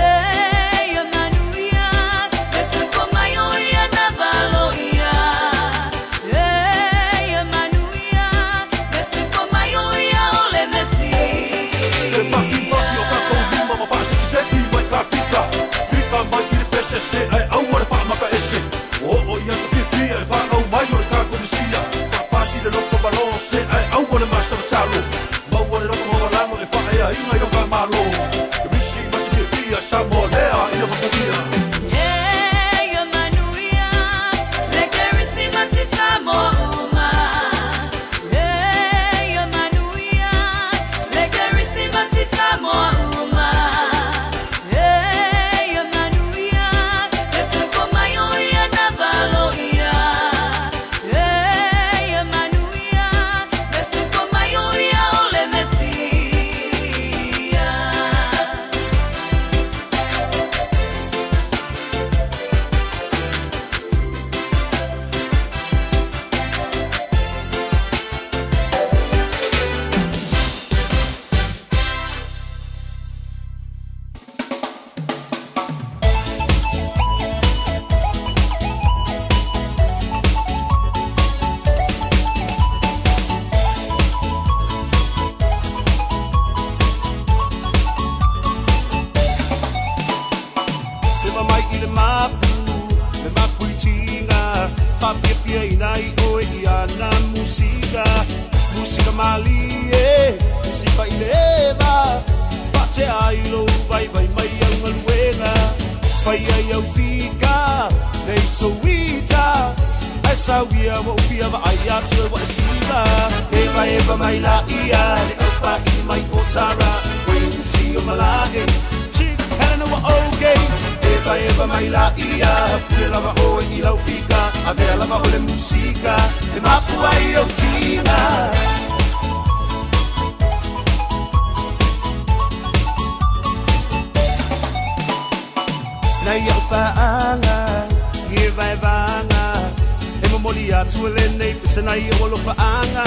ia manuia, le soifua mai o ia na valoia. E ia manuia, le soifua mai o ia o le Mesia. Se maki maki o tatou lima ma faasekiseki mai ka fika. Fika mai i le pese se ae aua le faamaka ese. O oo ia sa fiafia le fanau mai o le tatou Mesia. Papasi le loto malo se ae aua le masalosalo. Maua le loto maualalo e faaeaina i o ka malo. Kerisi masi fiafia Samoa lea ia mapuia. E ia manuia, le Kerisimasi Samoa uma. E ia manuia, le Kerisimasi Samoa uma. E ia manuia, le soifua mai o ia na valoia. E ia manuia, Musika malie, musika i le eva Faatea ai lou vaivai mai au galuega Faia i au fika, le isouita Ae sauia ua ou fia vaai atu e ua e siva Evaeva mai laia le aufaili mai o Tara Quincy o Malae Chief Helena ua okay Evaeva mai laia pule lava oe i lau fika Avea lava o le musika e mapu ai ou tiga Nai au paaga i e vaevaga E momoli atu e lenei pese nai ou alofaaga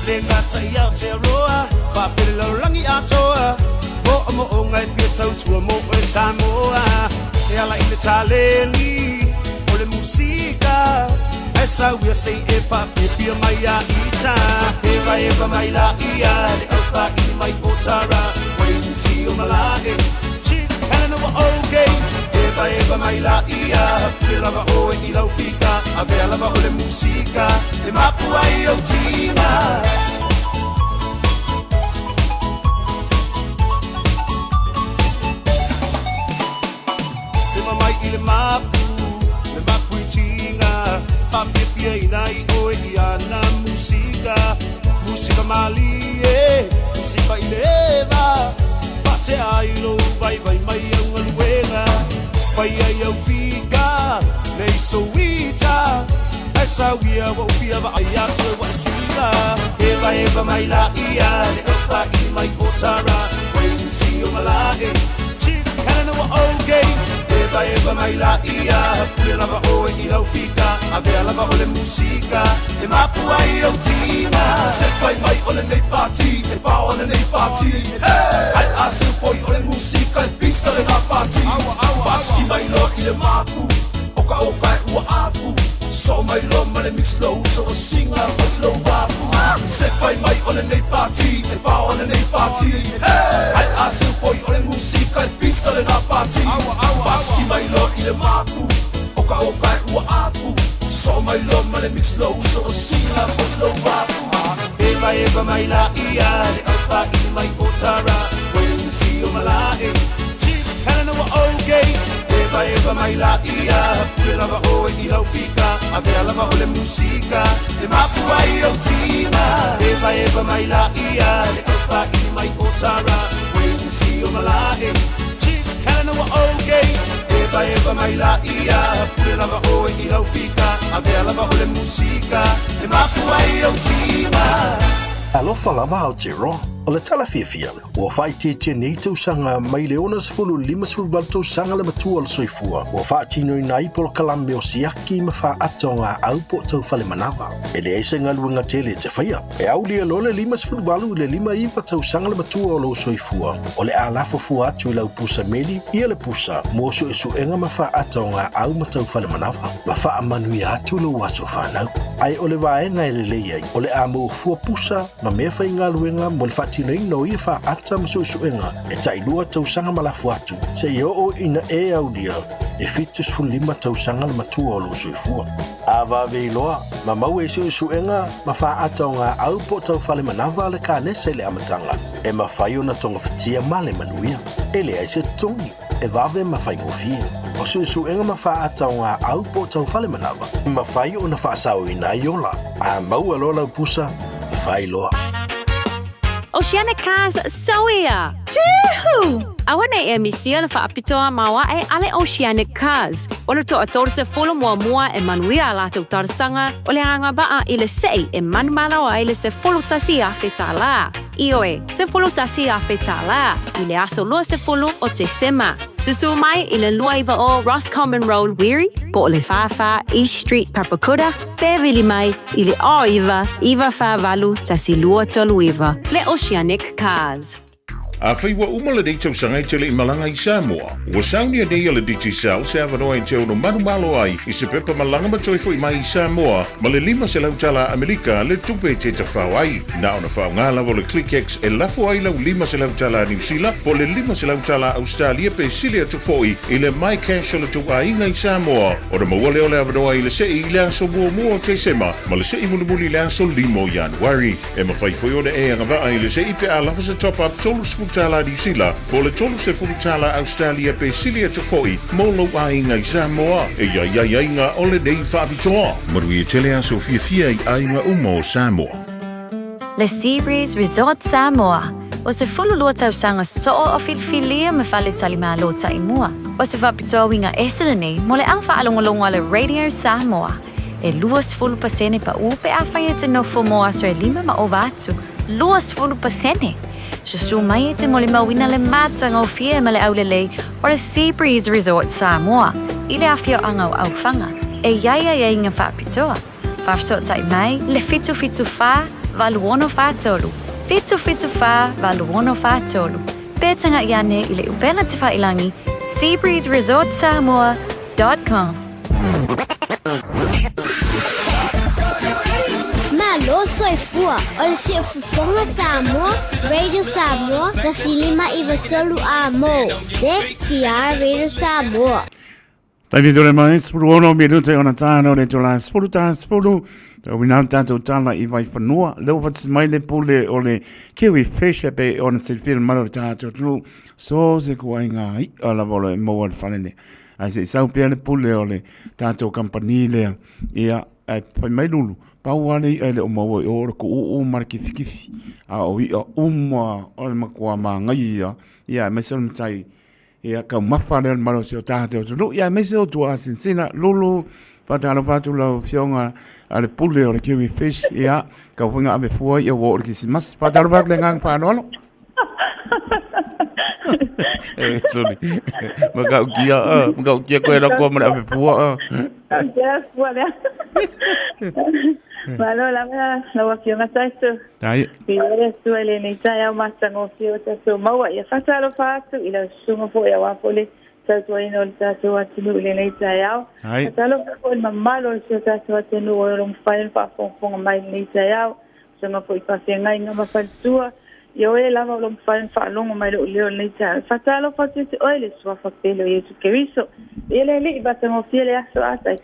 Le gata i Aotearoa faapea le lalolagi atoa Moomooga e fia tautua mo oe Samoa E ala i le taleni o le musika Ae sauia se i e faafiafia mai ia ita Evaeva mai laia le aufaili mai o Tara Quincy o Malae Chief Helena ua okay Evaeva mai laia pule lava oe i lau fika Avea lava o le musika e mapu ai ou tiga Lima mai i le mapu, le mapu i tiga Faafiafiaina ai oe i ana musika Musika malie, musika i le eva Faatea ai lou vaivai mai au galuega Faia i au fika, le isouita Ae sauia ua ou fia vaai atu e ua e siva Evaeva mai laia le aufaili mai o Tara Quincy o Malae Chief Helena ua okay Evaeva mai laia pule lava oe i lau fika Avea lava o le musika e mapu ai ou tiga Se fai mai o lenei pati e pao lenei pati Ai a se foi o le musika e pisa lena pati Faasiki mai loa i le mapu o ka oka e ua afu Sosoo mai loa ma le mix lou uso ua siga foi lou afu Se fai mai o lenei pati e pao lenei pati Ai a se foi o le musika e pisa lena pati Faasiki mai loa i le mapu o ka oka e ua afu Sosoo mai loa ma le mix lou uso ua siga foi lou afu Evaeva mai laia le aufaili mai o Tara Quincy o Malae Chief Helena ua okay Evaeva mai laia pule lava oe i lau fika Avea lava o le musika e mapu ai ou tiga Evaeva mai laia le aufaili mai o Tara Quincy o Malae Chief Helena ua okay Evaeva mai laia pule lava oe i lau fika Avea lava o le musika e mapu ai ou tiga Alofa lava Aotearoa. O le tala fiafia, ua faaitiitia nei tausaga mai le 60 58 tausaga le matua o le soifua ua faatinoina ai polokalame o siaki ma faata o gaau po o taufale manava. E leai se galuega tele e te faia. E aulia loa le 58 i le 59 tausaga le matua o lou soifua, o le a lafo fua atu i lau pusa meli ia le pusa mo suesuega ma faata o gaau ma taufale manava, ma faamanuia atu lou aso fanau. Ae o le vaega e lelei ai, o le a maua fua pusa ma mea faigaluega mo le faatinoina o ia faata ma suesuega e tailua tausaga ma lafo atu, seia oo ina e aulia le 75 tausaga le matua o lou soifua. A vave iloa, ma maua i suesuega ma faata o gaau po o taufale manava a le kanesa i le amataga, e mafai ona togafitia ma le manuia. E leai se totogi, e vave ma faigofie. O suesuega ma faata o gaau po o taufale manava, e mafai ona faasaoina ai ola. A maua loa lau pusa, fai loa. Oceanic Cars Sauia! Juhu! Aua nei e misia le faapitoa maoae a le Oceanic Cars. O le toa 30 muamua e manuia a latou talosaga o le agavaa i le sei e manumalo ai le $11,000. Ioe, $11,000 i le aso 20 o Tesema. Susu mai i le 29 Roscommon Road, Wiri, po o le 44 East Street, Papakura, pe vili mai i le 09 948 1239, le Oceanic Cars. Afai ua uma lenei tausaga e te le i malaga i Samoa, ua saunia nei e le Digicel se avanoa e te ono manumalo ai i se pepa malaga ma toe foi mai i Samoa ma le 500 tala Amerika le tupe e te tafao ai. Na ona faaaoga lava o le ClickX e lafo ai lau 500 tala Niu Sila po o le 500 tala Ausetalia pe sili atu foi i le MyCash o le tou aiga i Samoa ona maua lea o le avanoa i le sei i le aso muamua o Tesema ma le sei mulimuli i le aso 5 o Ianuari. E mafai foi ona e agavaa i le sei pe a lava se top-up $30 Niu Sila po o le $30 Ausetalia pe sili atu foi mo lou aiga i Samoa. E i ai aiaiga o lenei faapitoa. Manuia tele aso fiafia i aiga uma o Samoa. Le Sea Breeze Resort Samoa, o se 12 tausaga soo o filifilia ma faletalimalo taimua. O se faapitoa uiga ese lenei mo le au faalogologo a le Radio Samoa. E 20% paʻu pe afai e te nofo mo aso e lima ma ova atu. 20%! Susu mai e te molimauina le matagofie ma le aulelei o le Sea Breeze Resort Samoa i le afioaga o Aufaga. E i ai aiaiga faapitoa. Faafesootai mai le 774 8643, 774 8643. Pe tagaʻi ane i le upega tefailangi seabreezeresortsamoa.com. Malo soifua, o le Siufofoga Samoa, Radio Samoa, 1593 amo. CKR Radio Samoa. Taimi tole mai, 16 minute ona tāna o le tola 10 tā 10. Tau ina tātou tala i Vaifanua. Leo whatsi mai le pule o le Kiwi Fish e pe ona silfia le malo tātou tunu. So se kua i ngā i'a lava o le maua le whare le. Ai se i sau pea le pule o le tātou kampani lea. Ia, ai whai mai lulu. Pau a le i'a i le o maua i o le ku'u'u ma le kifikifi. A o i'a uma o le matua māngai ia. Ia, aemaise o le matai. Ia, taumafa lea o le malosi o tātou atunuu. Ia, aemaise o tua asinsina. Lulu, faatalofa atu lau afioga a le pule o le Kiwi Fish. Ia, kau foi ngā ave fua ia ua oo le Kirisimasi. Faatalofa atu le agaga faaaloalo. E, sorry. Matautia, matautia koe la koa ma le ave fua. Matautia fua lea. Malo lava lau afioga Taito. Tai. Viia le Atua i lenei taeao matagofie o tatou maua. Ia faatalofa atu i lau susuga foi aua foi le tautuaina o le tatou atunuu i lenei taeao. Ai. Faatalofa foi i le mamalu o si o tatou atunuu o lo o mafai ona faafogafoga mai i lenei taeao. Susuga foi i faafeagaiga ma faletua, ia o e lava o lo o mafai ona faalogo mai lou leo i lenei taeao. Faatalofa atu ia te oe le Suafa pele o Iesu Keriso. Ia le Alii, matagofie le aso a Taito.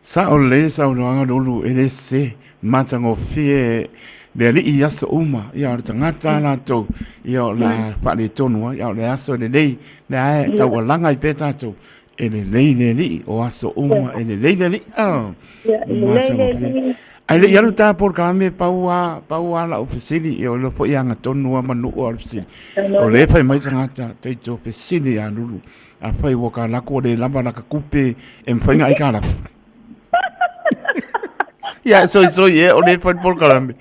Sao lelei le saunoaga Lulu, e le sese, matagofie le Alii i aso uma, ia o le tagata latou, ia o le a faaletonu ai, a o le aso e lelei, lea e taualaga ai pea tatou, e lelei le Alii, o aso uma e lelei le Alii. Oh, Ia, e lelei le Alii. Ai le i alu tā polokalame pau a, pau a lau fesili, ia o le foi anga tonu a manu o le fesili. O le fai mai tagata, taito fesili a lulu. A fai ua ka lako o le lava laka kupe e mawhai nga ai ka lako. Ia, soi soi e, o le fai polokalame.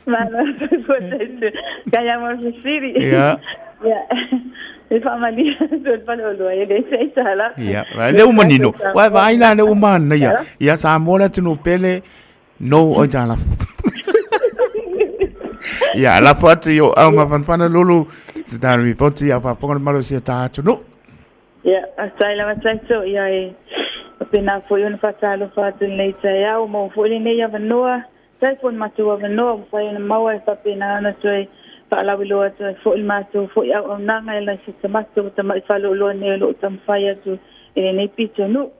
Malo, soifua Taito. Kai a mo le fesili. Ia. Ia. E faamalia atu le faleoloa e le se i tala. Ia, vai le uma nino. Vai vai la le uma na ia. Ia Samoa le atunuu pele no oi tala. Ia, lafo atu i o au mafanafana lulu se tā ripoti ia faafofoga le malosi o tā atunuu. Ia, faafetai lava Taito, ia e faapena foi ona faatalofa atu i lenei taeao, maua foi lenei avanoa Faafetai foi i le matou avanoa ua mafai ona maua e faapena ona toe faalauiloa atu ai foi le matou foi auaunaga e ala i se tamato ua tamai faaloloa nei o lo o taumafai atu i lenei pitonuu.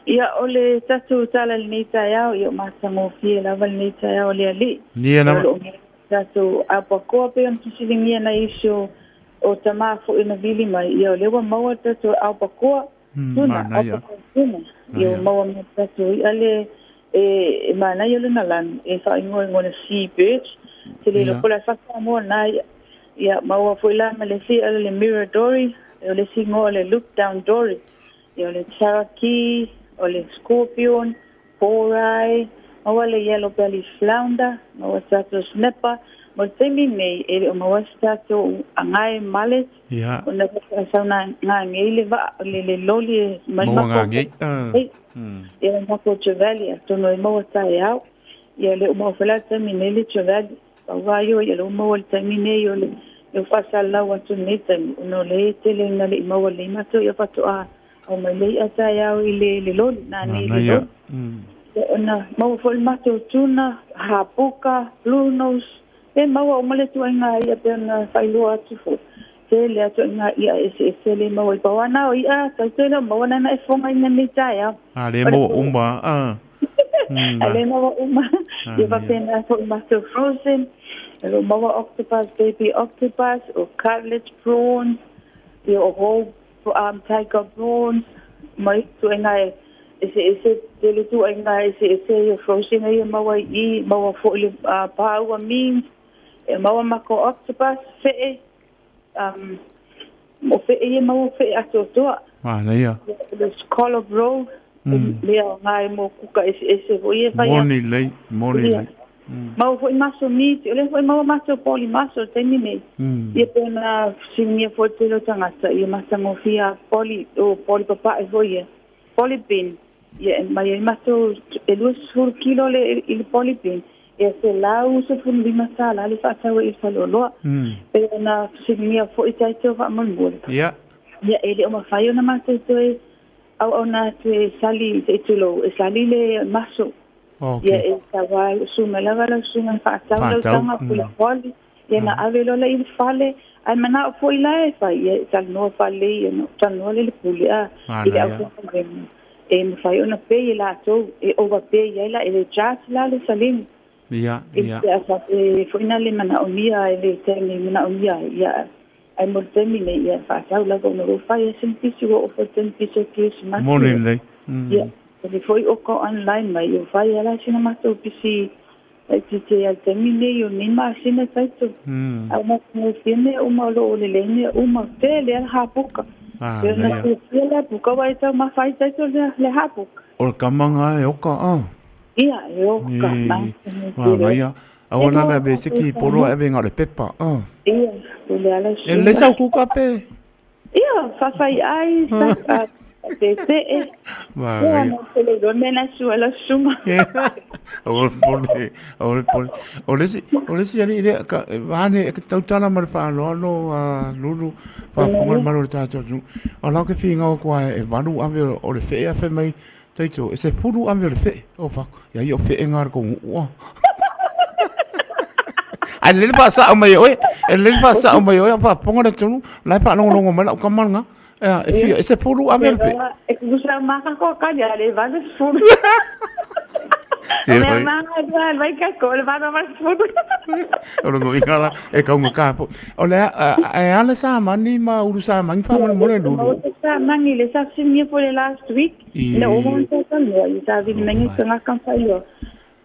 Ia, o le tatou tala i lenei taeao, ia o matagofie lava lenei taeao a le Alii. Ia lava. O lo o tatou apoakoa pei ona fesiligia nai isi o tama foi na vili mai, ia o lea ua maua le tatou apoakoa. Tuna, Manaia. albacore tuna. Ia ua maua mai tatou i'a le e, e manaia lona lanu, e faaigoa igoa le sea birch. Te le iloa po o le a faa-Samoa na i'a. Ia maua foi la ma le isi i'a le mirror dory, o le isi igoa o le look down dory. Ia o le cherokee, o le scorpion, Pōrai, maua le yellow belly flounder, maua tatou snapper, mo le taimi nei e le o maua se tatou agae mullet, Ia. ona e sau na ngangei le vaa, le, le loli e mai Maua mako ngangei. Ei, ia mako trevally, atonu e maua taeao. Ia le o maua foi la le taimi nei le trevally. Pau lava ia o le maua i le taimi nei o le E ua faasalalau atu lenei taimi, ona o lea e tele ina le i maua lelei matou i'a faatoa aumai le i'a taeao i le le loli, nanei i le loli. Ia ona maua foi le matou tuna, hapuka, blue nose, e maua uma le ituaiga i'a pei ona faailoa atu foi. Tele lava ituaiga i'a eseese lea e maua i pau lava na o i'a tatou e le o maua na na e fogaina nei taeao. A lea e maua uma a. A lea e maua uma. Ia faapena foi matou frozen, o lo o maua octopus, baby octopus, o cartilage prawns, ia o whole tiger prawns, ma ituaiga eseese, tele ituaiga eseese ia frozen ia maua i i, maua foi le paua mince, e maua matou octopus, fe'e, o fe'e ia maua fe'e atoatoa. Manaia. Le scallop roe, mea o ngā e mō kuka eseese foi e whai Moni lei, moni lei. Maua foi maso meat, o lea foi maua matou poli maso i le taimi nei. Ia pei ona fesiligia foi le tele o tagata, ia matagofie a poli, o poli papae foi ia, poly bin, ia e aumai ai matou e 20 kilo le i le poly bin, ia $115 le faatau ai i le faleoloa. Pei ona fesiligia foi tatou faamolemole. Ia e le o mafai ona matou toe auauna atu e sali, se i tulou, e sali le maso. Ia e taua susuga lava lau susuga e faatau lau taga pule poli, ia na ave loa lea i le fale, ae manao foi la e fai, ia e talanoa faalelei, ia ona talanoa lea i le pule a, i le aufaigaluega, e mafai ona pay e latou, e overpay ai la, e le charge la le saliga. Ia, ia. I pe a faapea foi na le manaomia i le taimi e manaomia ai, ia, ae mo le taimi nei, ia, e faatau lava ona ua fai lava sina pisi, ua oo foi i le taimi pisi o Kerisimasi. Moni lelei. Ia, e foi oka online mai, ua fai lava la sina matou pisi laitiiti ai i le taimi nei o lenei masina tatou. A ua matagofie mea uma o lo o lelei mea uma, tele lava le hapuka. Pei ona silafia le hapuka, aua e taumafa ai tatou le hapuka. O le tama na e oka a. Ia, e oka, manaia. Aua la le ave se ki polo ae ave na o le pepa. Ia, o le ala E lelei sau kuka pe? Ia, fafai ai, sa, peepe'e. Manaia. Ia, te le iloa le mea na sua lau susuga. Aua le popole, aua le popole. O le isi, o le isi alii lea, ka, vaeane, e tautala ma le faaaloalo a Lulu, faafofoga le mamalu o le tatou atunuu. O la ou te finau atu lava e 8 ave o le fe'e ae fai mai Taito, e 10 ave o le fe'e. O fako, ia ia o fe'e ngā le kou nu'u a. Ae lelei le faasa'o mai e oe, e lelei le faasa'o mai e oe a o faafofoga le atunuu, la e faalogologo mai la'u tama lena. Ea, e fia, e 10 ave o le fe'e. E tutusa uma kako a kali, a le 80. Se O mea fai. manga lua mai kako, o le 80. O lona uiga la, e taugata foi. O le a, ae a le samani ma ulu samani faamolemole Lulu? Maua se samani, le sa fesiligia foi le last week, Ina ua uma ona talanoa i savili mai nei tagata ma faailoa.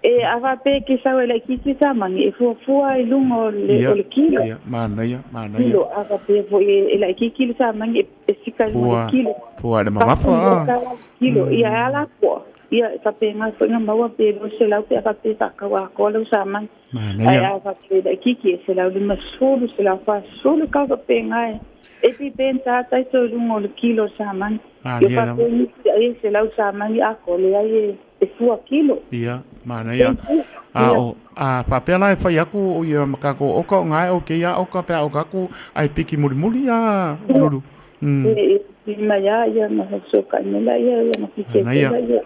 E a faapea e ke sau e laitiiti samani, e fuafua i luga o le, o le kilo. Ia, manaia, manaia. Kilo, a faapea foi e, e laitiiti le samani, e, e sika i luga o le kilo. Fua, fua i le mamafa, a. Kilo, ia e ala poa. Ia, e faapena foi na maua pe 200 pe a faapea e faatau atoa lau samani. Manaia. Ae a faapea e laitiiti e 150, 140, kau faapena e. E depends lava tatou i luga o le kilo o le samani. Manaia Ia lava. faapea nisi ai e 100 samani atoa, leai e, e fua kilo. Ia, manaia. A o, a faapea la e fai atu ia ma tatou oka o na e okay a oka pe a oka atu ae piki mulimuli a Lulu. E, e mai lava ia ma fesootai mai laia ia ma piki atu Manaia. laia.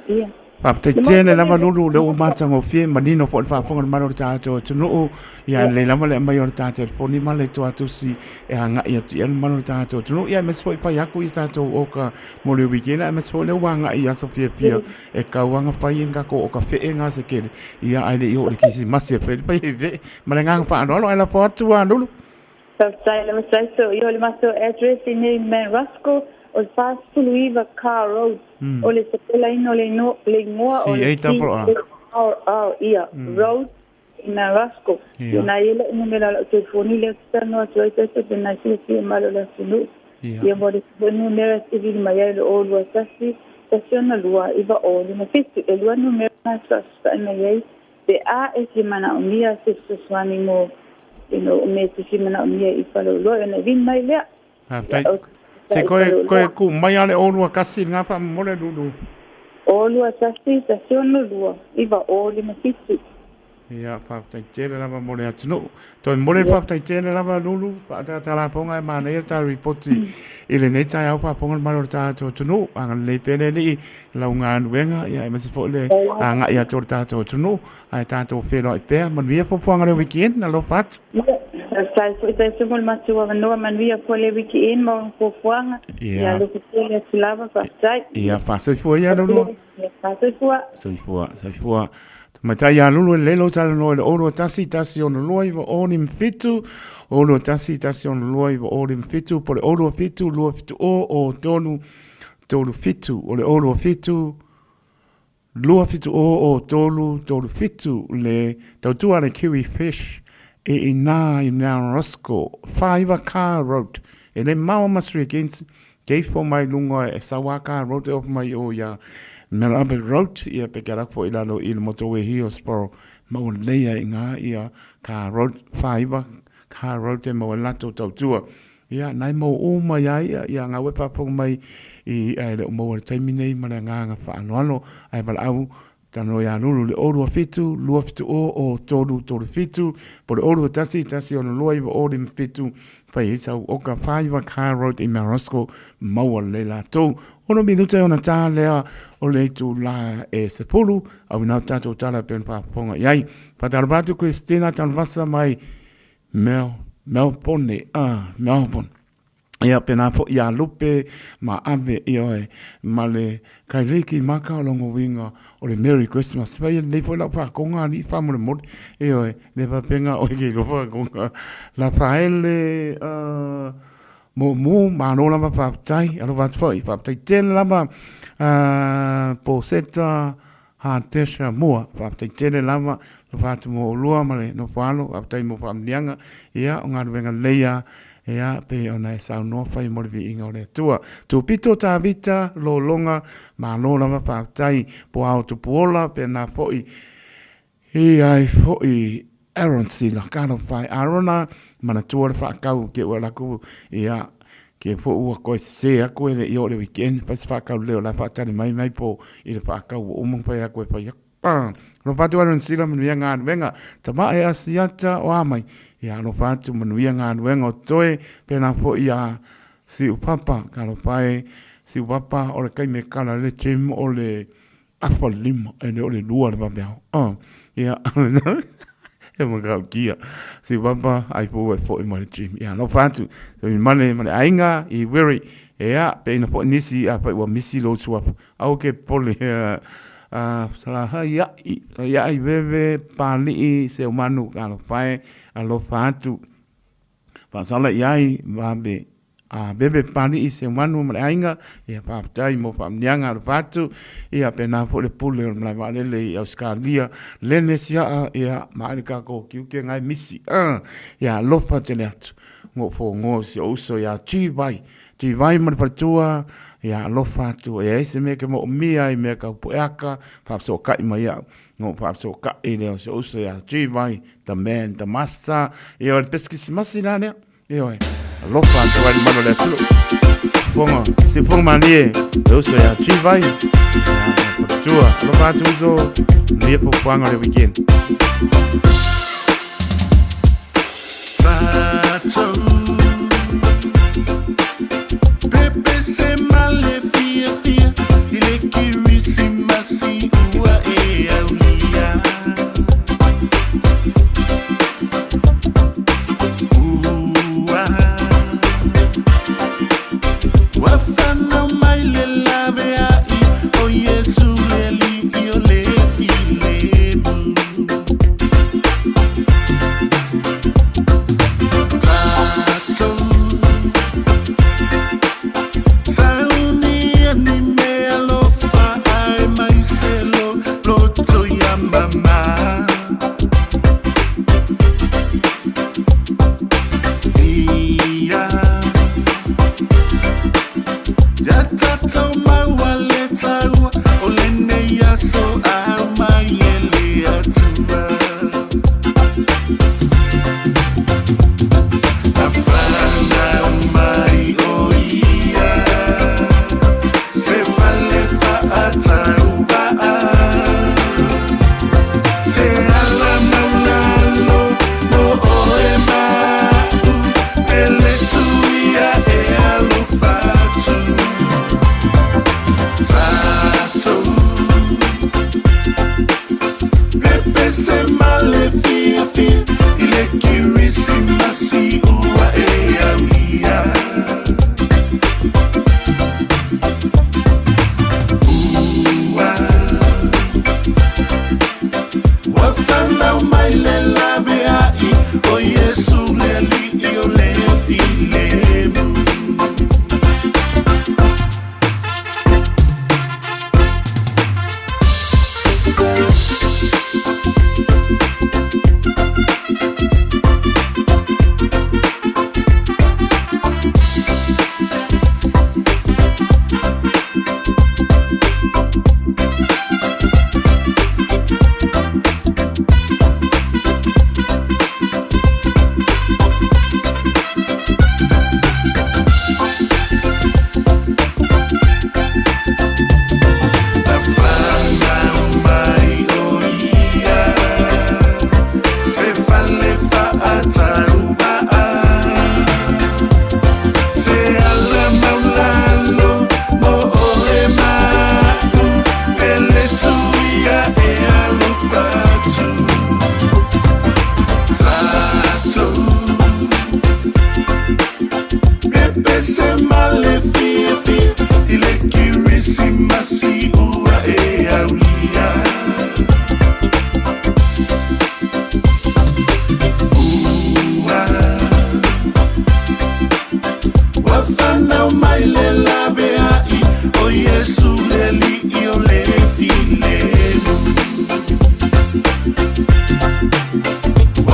Ia. Faafetai tele lava Lulu, lea ua matagofie manino foi le faafofoga a le mamalu o le tatou atunuu. Ia lelei lava le aumai o le ta telefoni ma le tuatusi e agai atu i ai le mamalu o le tatou atunuu. Ia aemaise foi fai atu ia tatou oka mo le weekend, aemaise foi lea ua agai i aso fiafia e tau lava ona fai ni tatou oka fe'e na se tele. Ia ae le i oo i le Kerisimasi e fai ai le fe'e. Ma le agaga faaaloalo, ae lafo atu lava Lulu. Faafetai lava Taito. Ia o le matou address i nei Mount Roskill o le 49 Carr Road. O le sapelaina o le le igoa o le C-A-R-R, ia, Road i Mount Roskill. Ia na i ai la'u numera o la'u telefoni lea ou te talanoa atu ai Taito pe na silafia malo le atunuu. Ia mo le isi foi numera e te vili mai ai o le 021 162 9057. E lua numera na e fesoasoasoa'i mai ai Pe a e fia manaomia se fesoasoani mo, you know, o mea e te fia manaomia i Faleoloa, ona e vili mai lea. Faafetai. Se koe, koe ku mai a le 021 lena faamolemole Lulu. 021 162 9057. Ia, faafetai tele lava mo le atunuu. Toe momoli le faafetai tele lava Lulu, faatatalafoga e manaia ta ripoti i lenei taeao faafofoga le mamalu o le tatou atunuu. Agalelei pea le Alii i lau galuega, ia aemaise foi le agai atu o le tatou atunuu. Ae tatou feiloai pea. Manuia fuafuaga o le weekend. Alofa atu. Faafetai foi Taito mo le matou avanoa. Manuia foi le weekend ma fuafuaga. Ia alofa tele atu lava. Faafetai. Ia, faasoifua ia Lulu. Ia, faasoifua. Soifua, soifua. Tamaitai ia Lulu e lelei lou talanoa i le 021 162 9057, 021 162 9057, po o le 027 270 03 37, o le 027 270 03 37 le tautua a le Kiwi Fish e inā i Mount Roskill, 5 Car Road. E le mao ma Sri Against Keifo mai luga e sau a ka road e ofa mai o ia Mount Albert Road ia pe ke foi lalo i le motorway Hillsborough ma ua lelei ai ngā ia ka road 5 ka road e maua latou tautua ia nai mau uma ia ia ia ngā wepa mai i e le o maua le taimi nei ma le agaga faaaloalo ae valaau Tano ia Lulu le 027 270 o 337 po le 021 162 9 05 7 fai ai sau oka 5 Car Road i Mount Roskill maua lelei latou. Ono minuta e ona tā lea o le itulā e 10 au inā o tātou tala e pei ona faafofoga i ai. Faatalofa atu Christina Tanuvasa mai Melbourne, Melbourne. Ia pēnā foi ia Lupe ma Ave ioe ma le Kailiki maka o longo uiga o le Merry Christmas. Fai nei foi lau whaakonga ni whamolemole. Ioe, le whapenga o ke ilo whaakonga. La whaele mo mu malo lava whaapetai, alofa atu foi, whaapetai tele lava po seta ha tesha mua, whaapetai tele lava, alofa atu mo olua ma le nofo alo, whaapetai mo whaamnianga, ia o galuega leia, ia pe ona e saunoa whai mo le viiga o le Atua. Tupito Tavita, lologa, malo lava whaapetai, po ao tupuola, pe nā foi, i ai foi Aaron Sila, ka alofa e Arona, manatua le whaakau ke ua laku, ia, ke fo ua koe se aku e le i o le weekend, pai se whaakau leo la whaatari mai mai po i le whaakau o umang pai aku e whai aku. Alofa atu Aaron Sila, manuia galuega, tama e asiata o amai, ia alofa atu manuia galuega o toe, pēnā foi ia Siu Papa, ka alofa e Siu Papa o le kaime kala le gym o le afa lima, e le o le lua le vaveao. Ia, e makaukia. Siu Papa, ai fo e foi mai le gym. Ia, alofa atu, so i male, male aiga, i wiri, ia, pe ina foi nisi, a fai ua misi lou suafa. Au ke pole, sala hai ai, ai veve, pali'i, seumanu, ka alofa e, alofa atu. Faasala i ai, vave, a veve pali'i seumanu ma le aiga, ia faafetai mo faamanuiaga alofa atu, ia pēnā foi le pule o le malae vaalele i Ausekalia, lele sia'a, ia ma ai le kākou kiuke ngai misi, ia alofa tele atu, gofogoa si ou uso iā Tivai, Tivai ma le faletua, ia alofa atu, e ai se mea ke moomia i mea kau pueaka, faafesootai mai au. No faafesootai lea o si ou uso iā Tivai, the man, the master, ia o le pesi kisimasi la lea. Ioe, alofa atu ai le malu o le atunuu. Fofoga, siufofoga malie, le uso iā Tivai, ia ma le faletua. Alofa atu uso, manuia fuafuaga o le weekend.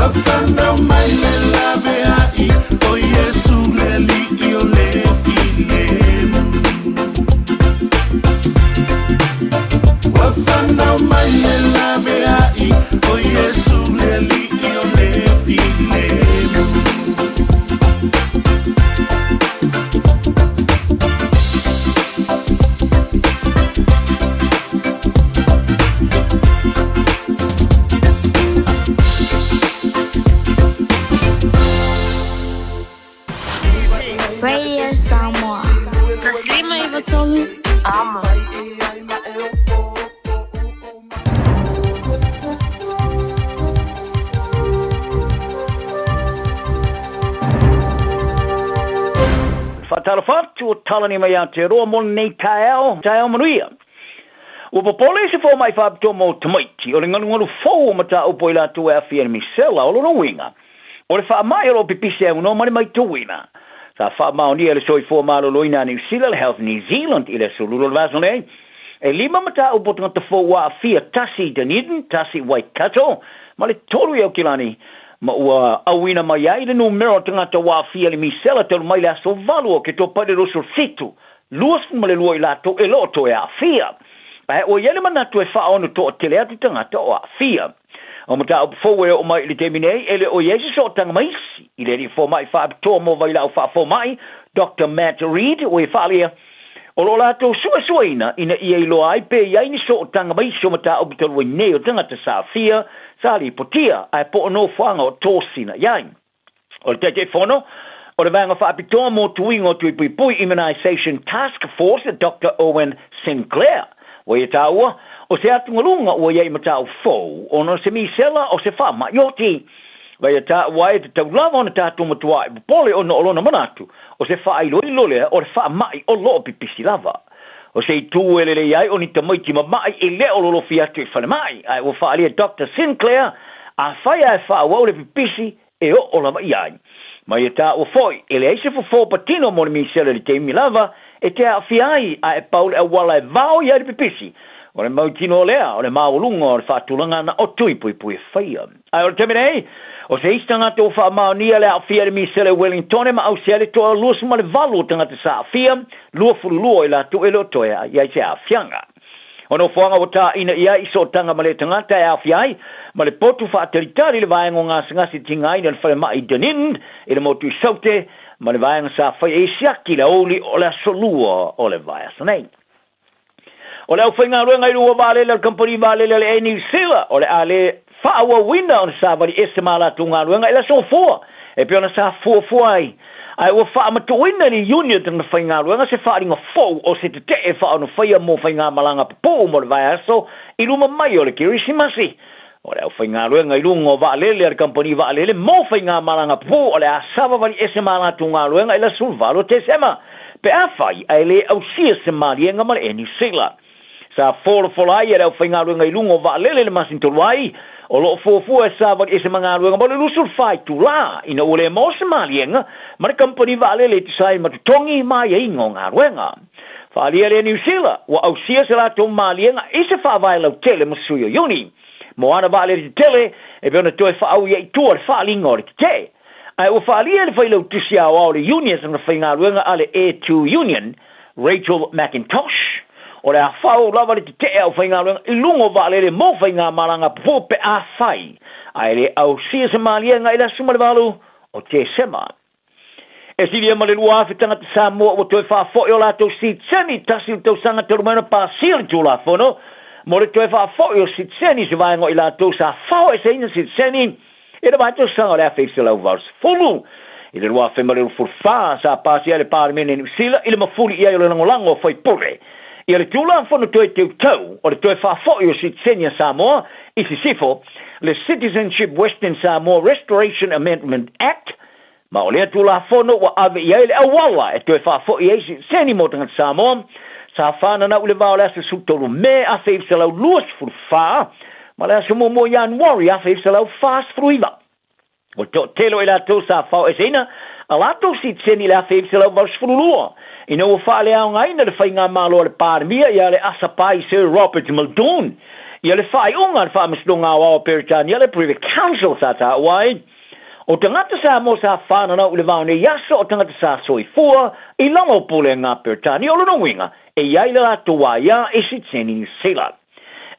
Ua fanau mai le laveai o Iesu le Alii o le filemu. Ua fanau mai le laveai o Iesu le Alii o le filemu. Radio Samoa. 153 Amo. Faatalofa atu o Talani mai Aotearoa mo lenei taeao, taeao manuia. Ua popole se fomai faapitoa mo tamaiti o le galugalu fou o mataupu i latou e aafia i le misela o lona uiga o le faamai o lo o pipisi ai aunoa ma le maitauina. Sa faamaonia e le Soifua Maloloina a Niu Sila le Health New Zealand i le aso Lua o le vaiaso nei, e lima mataupu o tagata fou ua aafia, tasi i Dunedin, tasi i Waikato, ma le tolu i Aukilani, ma ua auina mai ai le numera o tagata ua aafia i le misela talu mai le aso 8 o Oketopa i le 27, 22 i latou e le o toe aafia. Ae ua i ai le manatu e faaono toatele atu tagata o aafia. O mataupu fou e oo mai i le taimi nei, e le o i ai se sootaga ma isi i le alii fomai faapitoa mo vailaau faafomai, Doctor Matt Reid, ua ia faaalia, o lo o latou suesueina ina ia iloa ai pe i ai ni sootaga ma isi o mataupu talu ai nei o tagata sa aafia, sa lipotia, ae po o nofoaga o tosina i ai. O le Taitaifono o le Vaega Faapitoa mo Tuiga o Tui Puipui Immunisation Task Force, Doctor Owen Sinclair, ua ia taua, o se atugaluga ua i ai mataupu fou ona o se misela o se faamai oti. Ua ia taua ai e tatau lava ona tatou matua'i popole ona o lona manatu o se faailoilo lea o le faamai o lo o pipisi lava. O se itu e lelei ai o ni tamaiti mama'i e le o lolofi atu i falemai, ae ua faaalia Doctor Sinclair, afai ae faaauau le pipisi, e oo lava i ai. Ma ia taua foi, e leai se fofo patino mo le misela i le taimi lava e te aafia ai, a e pau le auala e vao i ai le pipisi. O le mautinoa lea, o le maualuga o le faatulagaga o tui puipui e faia. Ae o le taimi nei, o se isi tagata ua faamaonia le aafia i le misela i Wellingtone ma ausia ai le toa 28 o tagata sa aafia, 22 i latou e le o toe i ai se aafiaga. O nofoaga ua tāina i ai i sootaga ma le tagata e aafia ai, ma le potu faatalitali i le vaega o gasegase tigaina i le falemai i Dunedin i le motu i Saute, ma le vaega sa faia i Siaki i le aoauli o le aso Lua o le vaiaso nei. O le aufaigaluega i lua vaalele a le kamupani vaalele a le Air New Zealand o le a le faaauauina ona savali ese ma a latou galuega i le aso Gafua e pei ona sa fuafua ai, ae ua faamatuuina e le Iuni o tagata faigaluega se faaaliga fou o se tetee faaonofaia mo faigamalaga pupuu mo le vaiaso i luma mai o le Kerisimasi. O le aufaigaluega i luga o vaalele a le kamupani vaalele mo faigamalaga pupuu o le a savavali ese ma a latou galuega i le 18 o Tesema pe afai ae le ausia se maliega ma le Air New Zealand. Sa folafola ai e le aufaigaluega i luga o vaalele i le masina talu ai, o lo o fuafua e savali ese ma galuega mo le 24 itulā ina ua le maua se maliega ma le kamupani vaalele e tusa ai ma totogi ma aiaiga o galuega. Faaalia le Niu Sila, ua ausia se latou maliega i se faavae lautele ma sui o Iuni mo ana vaalele tetele e pei ona toe faaui ai i tua le faaaliga o le tetee. Ae ua faaalia e le Failautusi Aoao o le Iuni e sana faigaluega a le Air Two Union, Rachel McIntosh, o le a faaauau lava le tetee a aufaigaluega i luga o vaalele mo faigamalaga pupuu pe afai ae le ausia se maliega i le aso ma le 8 o Tesema. E silia ma le 2,000 tagata Samoa ua toe faafoi o latou sitiseni i tasi o le tausaga talu mai ona pasia le Tulafono mo le toe faafoi o sitiseni i se vaega o i latou sa faoeseina sitiseni i le vaitausaga o le 1980. I le 2024, sa pasia e le Palemene Niu Sila i le mafuli i ai o le lagolago o faipule ia le Tulafono Toe Teuteu o le Toe Faafoi o Sitiseni a Samoa i Sisifo, le Citizenship Western Samoa Restoration Amendment Act, ma o lea Tulafono ua ave i ai le auala e toe faafoi ai sitiseni mo tagata Samoa sa fananau i le va o le aso 13 Me 1924 ma le aso 1 Ianuari 1949. O le toatele o i latou sa faoeseina a latou sitiseni i le 1982 ina ua faaleaogaina le faigamalo a le Palemia ia le Asapai Sir Robert Muldoon Ia le faaiuga a le Faamasinoga Aoao a Peretania le Privy Council sa taua ai, o tagata Samoa sa fananau i le vao nei aso o tagata sa soifua i lalo o pulega a Peretania o lona uiga e i ai le latou aia i sitiseni Niu Sila.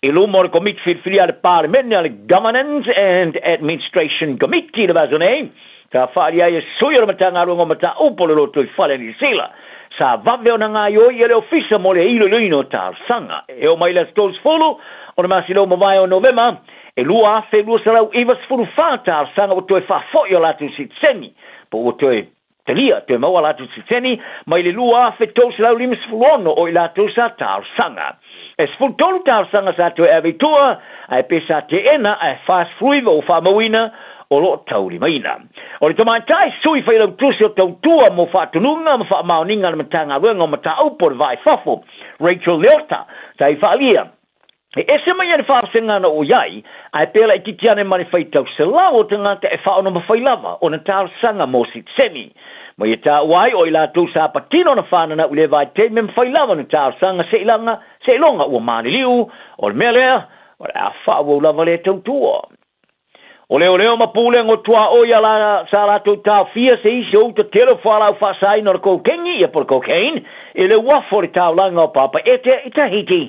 I luma o le Komiti Filifilia a le Palemene a le Governance and Administration Committee i le vaiaso nei, sa faaalia ai e sui o le Matagaluega o Mataupu o le Lotoifale a Niu Sila, sa vave ona gaoioi e le Ofisa mo le iloiloina o talosaga. E oo mai i le aso 30 o le masina ua mavae o Novema, e 2,294 talosaga ua toe faafoi o latou sitiseni, po ua toe talia, toe maua latou sitiseni mai le 2,356 o i latou sa talosaga. E 13 talosaga sa toe ave i tua, ae pe sa teena ae 49 ua faamauina o lo o taulimaina. O le tamaitai sui failautusi o tautua mo faatonuga ma faamaoniga a le Matagaluega o Mataupu o le Va i Fafo, Rachel Leota, sa i faaalia, E ese mai ai le faavasega na oo i ai, ae pea laitiiti ane ma le faitau selau o tagata e faaonomafai lava ona talosaga mo sitiseni. Ma ia taua ai o i latou sa patino na fananau i lea vaitaimi e mafai lava ona talosaga seilaga seiloga ua maliliu, o le mea lea, o le a faaauau lava lea tautua. O leoleo ma pulega o tuaoi a la, sa latou taofia se isi o uta tele o fualaau faasaina o le kokengi, ia po o le cocaine, i le uafu o le taulaga o Papaetea i Tahiti.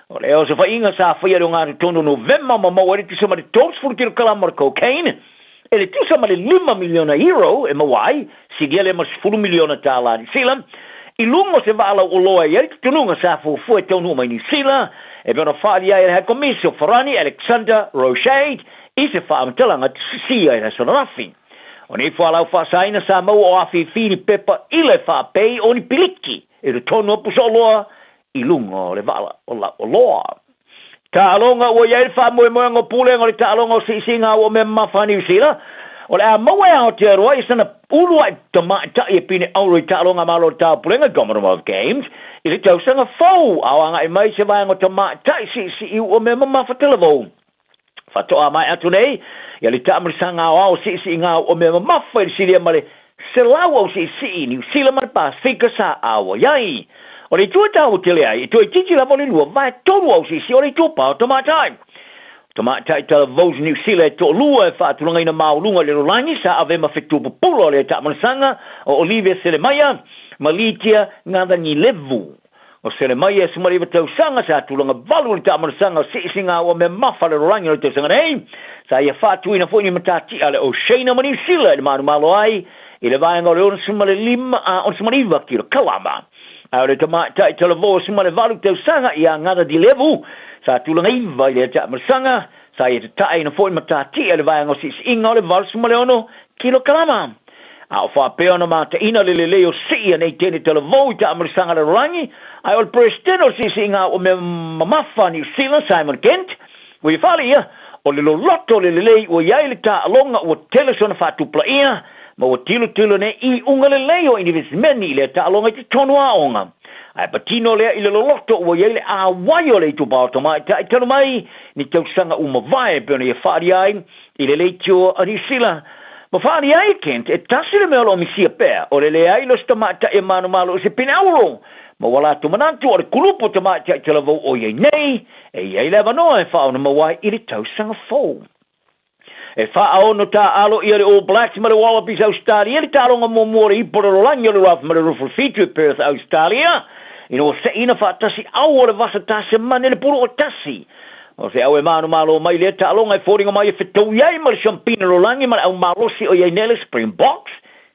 O le osofaiga sa faia i le ogatotonu o Novema ma maua ai le tusa ma le 30 kilokalama o le cocaine, e le tusa ma le $5 miliona euro e maua ai, silia lea ma le $10 miliona tālā Niu Sila, i luga o se vaa lauoloa e i ai le tutunuga sa fuafua e taunuu mai Niu Sila, e pei ona faaalia ai e le High Komisi o Farani Alexander Rochade i se faamatalaga tusisia i le aso ananafi. O nei fualau faasaina sa maua o afifi ni pepa i le faapei o ni piliki i totonu o pusaoloa i luga o le vaa o lauoloa. Taaloga ua i ai le faamoemoega o pulega o le taaloga o siisiiga ua mea mamafa a Niu Sila, o le a maua e Aotearoa i sana uluai tamaitai e pine auro i taaloga a Malo o le Taupulega, Commonwealth Games, i le tausaga fou, a o agai mai se vaega o tamaitai siisii ua mea mamafa talavou. Faatoa mae atu nei ia le taamilisaga aoao siisiiga ua mea mamafa i le silia ma le 100 au siisii Niu Sila ma le Pasefika sa auai ai. O le itu e taua tele ai, e toeitiiti lava o le lua vae tolu au siisii o le itupa o tamaitai. O tamaitai talavou Niu Sila e toalua e faatulagaina maualuga i le lalolagi sa ave ma fetu pupula o le taamilisaga o Olivia Selemaia ma Litia Qacanilevu. O Selemaia e 19 tausaga sa tulaga valu i le taamanasaga o siisiga ua mea mafa le lalolagi o le tausaga nei. Sa ia faatuina foi ni matatia a le Oceania ma Niu Sila i le manumalo ai i le vaega o le 65 a 69 kilokalama. A o le tamaitai talavou e 18 tausaga ia Ngata Dilevu sa tulaga iva i lea taamanasaga sa ia tataeina foi matatia i le vaega o siisiiga o le 86 kilokalama. A o faapea ona mataina le lelei o sii a nei tene talavou i taamilisaga lalolagi, ae o le Peresetene o le Siisiiga o Mea Mamafa a Niu Sila, Simon Kent, ua ia fale ia, o le loloto o le lelei ua i ai le taaloga ua tele sona faatupulaia, ma ua tilotilo nei i iuga lelei o inivesimeni i lea taaloga i totonu o aoga. Ae patino lea i le loloto ua i ai le āwai o le itupa o tamaitai talu mai ni tausaga ua mavae e pei ona ia faaalia ai i le leitio a Niu Sila. Ma faaali ai e Kent, e tasi le mea o lo o misia pea, o le leai o se tamaitai e manumalo i se pine auro. Ma ua latou manatu o le kulupu o tamaitai talavou o i ai nei, e i ai le avanoa e faaona mau ai i le tausaga fou. E faaono taaalo ia le All Blacks ma le Wallabies Ausetalia i le taaloga muamua o le Ipo Lalolagi o le 2027 i Perth, Ausetalia, ina ua seina faatasi au o le vasa Tasemane le pulu o tasi. O se au e manumalo mai lea taaloga e foliga mai e fetaui ai ma le siampina lalolagi ma le au malosi o i ai nei le Springboks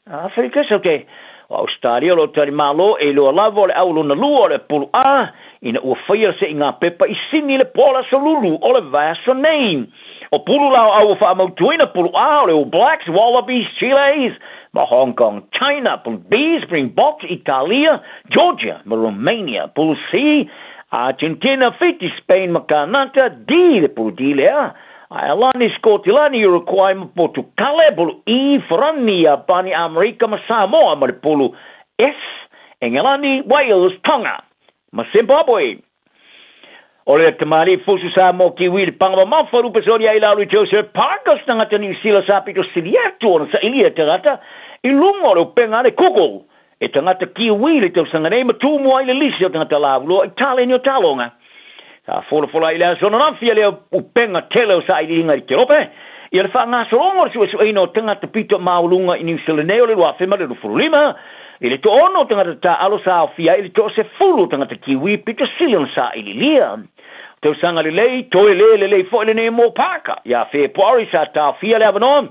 a Aferika. So te o Ausetalia o lo o talimalo e iloa lava o le au lona lua o le pulu A ina ua faia le seiga pepa i Sini le po o le aso Lulu o le vaiaso nei. O pulu la o au ua faamautuina pulu A o le All Blacks, Wallabies, Chiles ma Hong Kong, China, pulu B, Springboks, Italia, Georgia ma Romania, pulu C, Argentina, Fiti, Spain ma Kanata, D, le pulu D lea, Aelani, Skotilani, Uruguay ma Potukale, pulu E, Farani, Iapani, Amerika ma Samoa ma le pulu S, Engelani, Wales, Tonga ma Zimbabwe. O le tamalii fusu Samoa Kiwi le panga mamafa lupe soli ai lalo i Joseph Park o se tagata Niu Sila sa pito sili atu ona sailia tagata i luga o le upega a le Google e tagata Kiwi le tausaga nei ma tumu ai le lisi o tagata lauloa i taleni o taaloga. Sa folafola ai i le aso ananafi a lea upega tele o sailiiliga i le Kelope, ia le faagasologa o le suesueina o tagata pito maualuga i Niu Sila nei o le 2025, i le toaono o tagata taaalo sa aofia ai i le toasefulu o tagata Kiwi pito sili ona sailiilia. O tausaga lelei, toe le lelei foi lenei mo Parker. Ia Fepuari sa taofia le avanoa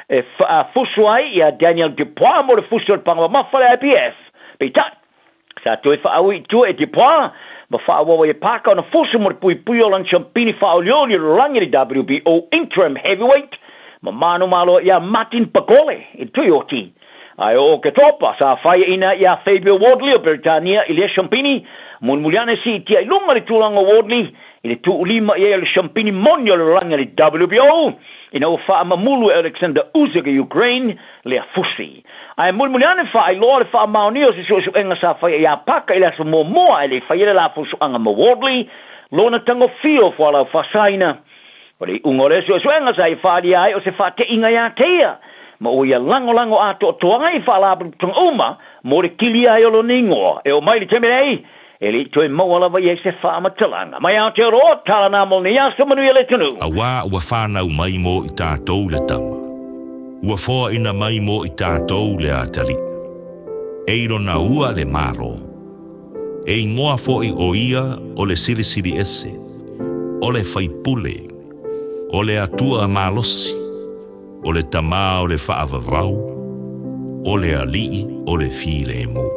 e fusu ai ia Daniel Dupois mo le fusi o le paga mamafa le IPF. Peitai, Sa toe faaui i tua e Dupois ma faaauau ai e Parker ona fusu mo le puipui o lana siampini faaolioli o le lalolagi le WBO Interim Heavyweight ma manumalo ia Martin Bakole i le Tuioti. Ae o Oketopa sa faiaina ia Fabio Wardley o Beretania i lea siampini, mulimuli ane siitia i luga le tulaga o Wardley i le tuulima i ai o le siampini moni o le lalolagi a le WBO ina ua faamamulu e Oleksandr Usyk o Ukraine lea fusi. Ae mulimuli ane faailoa le faamaonia o se suesuega sa faia ia Parker i le aso muamua ae le i faia le lafusuaga ma Wardley, lona tagofia o fualau faasaina. O le iuga o lea suesuega sa ia faaalia ai o se faate'iga ia te ia, ma ua ia lagolago atoatoa ai i faalapotopotoga uma mo le kilia ai o lona igoa. E oo mai i le taimi nei, e le i toe maua lava i ai se faamatalaga. Mai Aotearoa, tala nā mo lenei aso, manuia le atunuu. Auā ua whānau mai mō i tātou le tama. Ua foaina mai mō i tātou le atalii. E i lona ua le Malo. E ingoa foʻi o ia o le Silisili Ese, o le Faipule, o le Atua malosi, o le Tama o le Faavavau, o le Alii o le Filemu.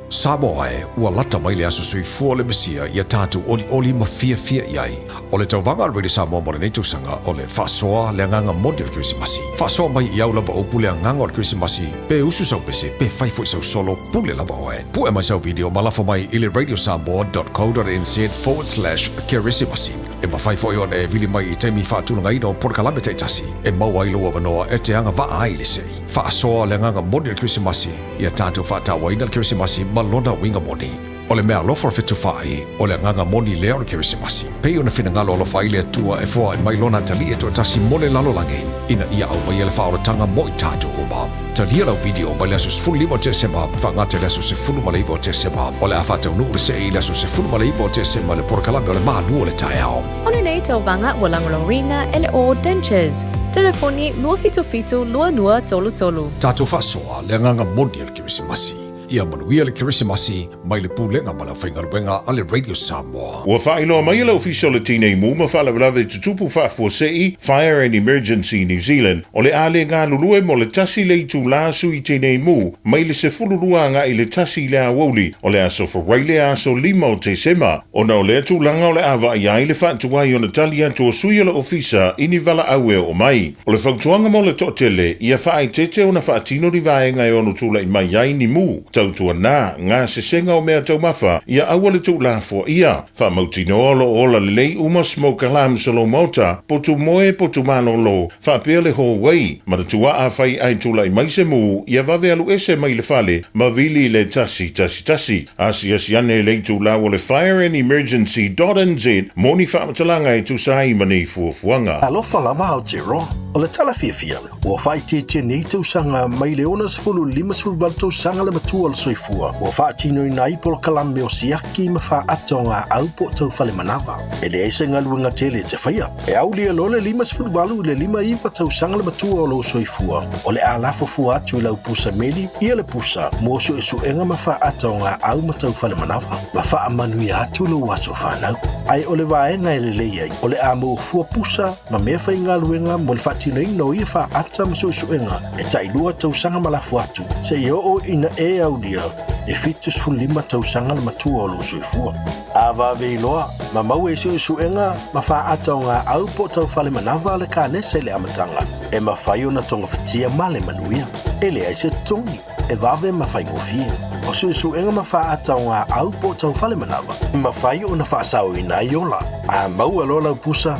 Samoa e, ua lata mai le aso soifua o le Mesia ia tatou olioli ma fiafia i ai. O le tauvaga a le Radio Samoa mo lenei tausaga o le faasoa le agaga moni o le Kerisimasi. Faasoa mai i au lava upu le agaga o le Kerisimasi, pe usu sau pese, pe fai foi sau solo, pule lava oe. Pue mai sau video ma lafo mai i le radiosamoa.co.nz/kerisimasi. E mafai foi ona e vili mai i taimi faatulagaina o polokalame taitasi e maua ai lou avanoa e te agavaa ai i le sei. Faasoa le agaga moni o le Kerisimasi, ia tatou faatauaina le Kerisimasi ma lona uiga moni. O le mea alofa o le fetufaai, o le agaga moni lea o le Kerisimasi. Pei ona finagalo alofa ai le Atua e foai mai Lona atalii e toatasi mo le lalolagi, ina ia aumaia le faaolataga mo i tatou uma. Talia lau video mai le aso 15 o Tesema, faagata i le aso 19 o Tesema. O le a faataunuu le see i le aso 19 o Tesema i le polokalame o le Malu o le Taeao. O lenei tauvaga ua lagolagoina e le All Dentures. Telefoni 277 2233. Tatou faasoa le agaga moni o le Kerisimasi. Ia manuia le Kerisimasi mai le Pulega ma le Aufaigaluega a le Radio Samoa. Ua faailoa mai e le Ofisa o le Tinei Mu ma Faalavelave Tutupu Faafuasei, Fire and Emergency New Zealand, o le a le galulue mo le tasi le itulā sui Tinei Mu mai le 12 agai i le tasi i le aoauli o le aso Faraile aso 5 o Tesema. Ona o lea tulaga o le a vaai ai le faatuai ona tali atu o sui o le Ofisa i ni valaau e oo mai. O le fautuaga mo le toatele, ia faaeteete ona faatino ni vaega e ono tulai mai ai ni mu, tautuana, gasesega o mea taumafa, ia aua le tuulafoaia. Faamautinoa o lo o ola lelei uma smoke alarms o lou maota, potu moe, potu malolo, faapea le hallway. Manatua afai ae tulai mai se mu, ia vave alu ese mai le fale ma vili le 111. Asiasi ane i le itulau o le Fire and Emergency dot nz mo ni faamatalaga e tusa ai ma nei fuafuaga. Alofa lava Aotearoa, o le tala fiafia, ua faaitiitia nei tausaga mai le 60 i le 58 tausaga le matua o le soifua ua faatinoina ai polokalame o siaki ma faata o gaau po o taufale manava. E leai se galuega tele e te faia. E aulia loa le 58 i le 59 tausaga le matua o lou soifua, o le a lafo fua atu i lau pusa meli ia le pusa mo suesuega ma faata o gaau ma taufale manava, ma faamanuia atu lou aso fanau. Ae o le vaega e lelei ai, o le a maua fua pusa ma mea faigaluega mo le faatinoina o ia faata ma suesuega e tailua tausaga ma lafo atu, seia oo ina e aulia le 75 tausaga le matua o lou soifua. A vave iloa, ma maua i suesuega ma faata o gaau po o taufale manava le kanesa i le amataga, e mafai ona togafitia ma le manuia. E leai se totogi, e vave ma faigofie. O suesuega ma faata o gaau po o taufale manava, e mafai ona faasaoina ai ola. A maua loa lau pusa,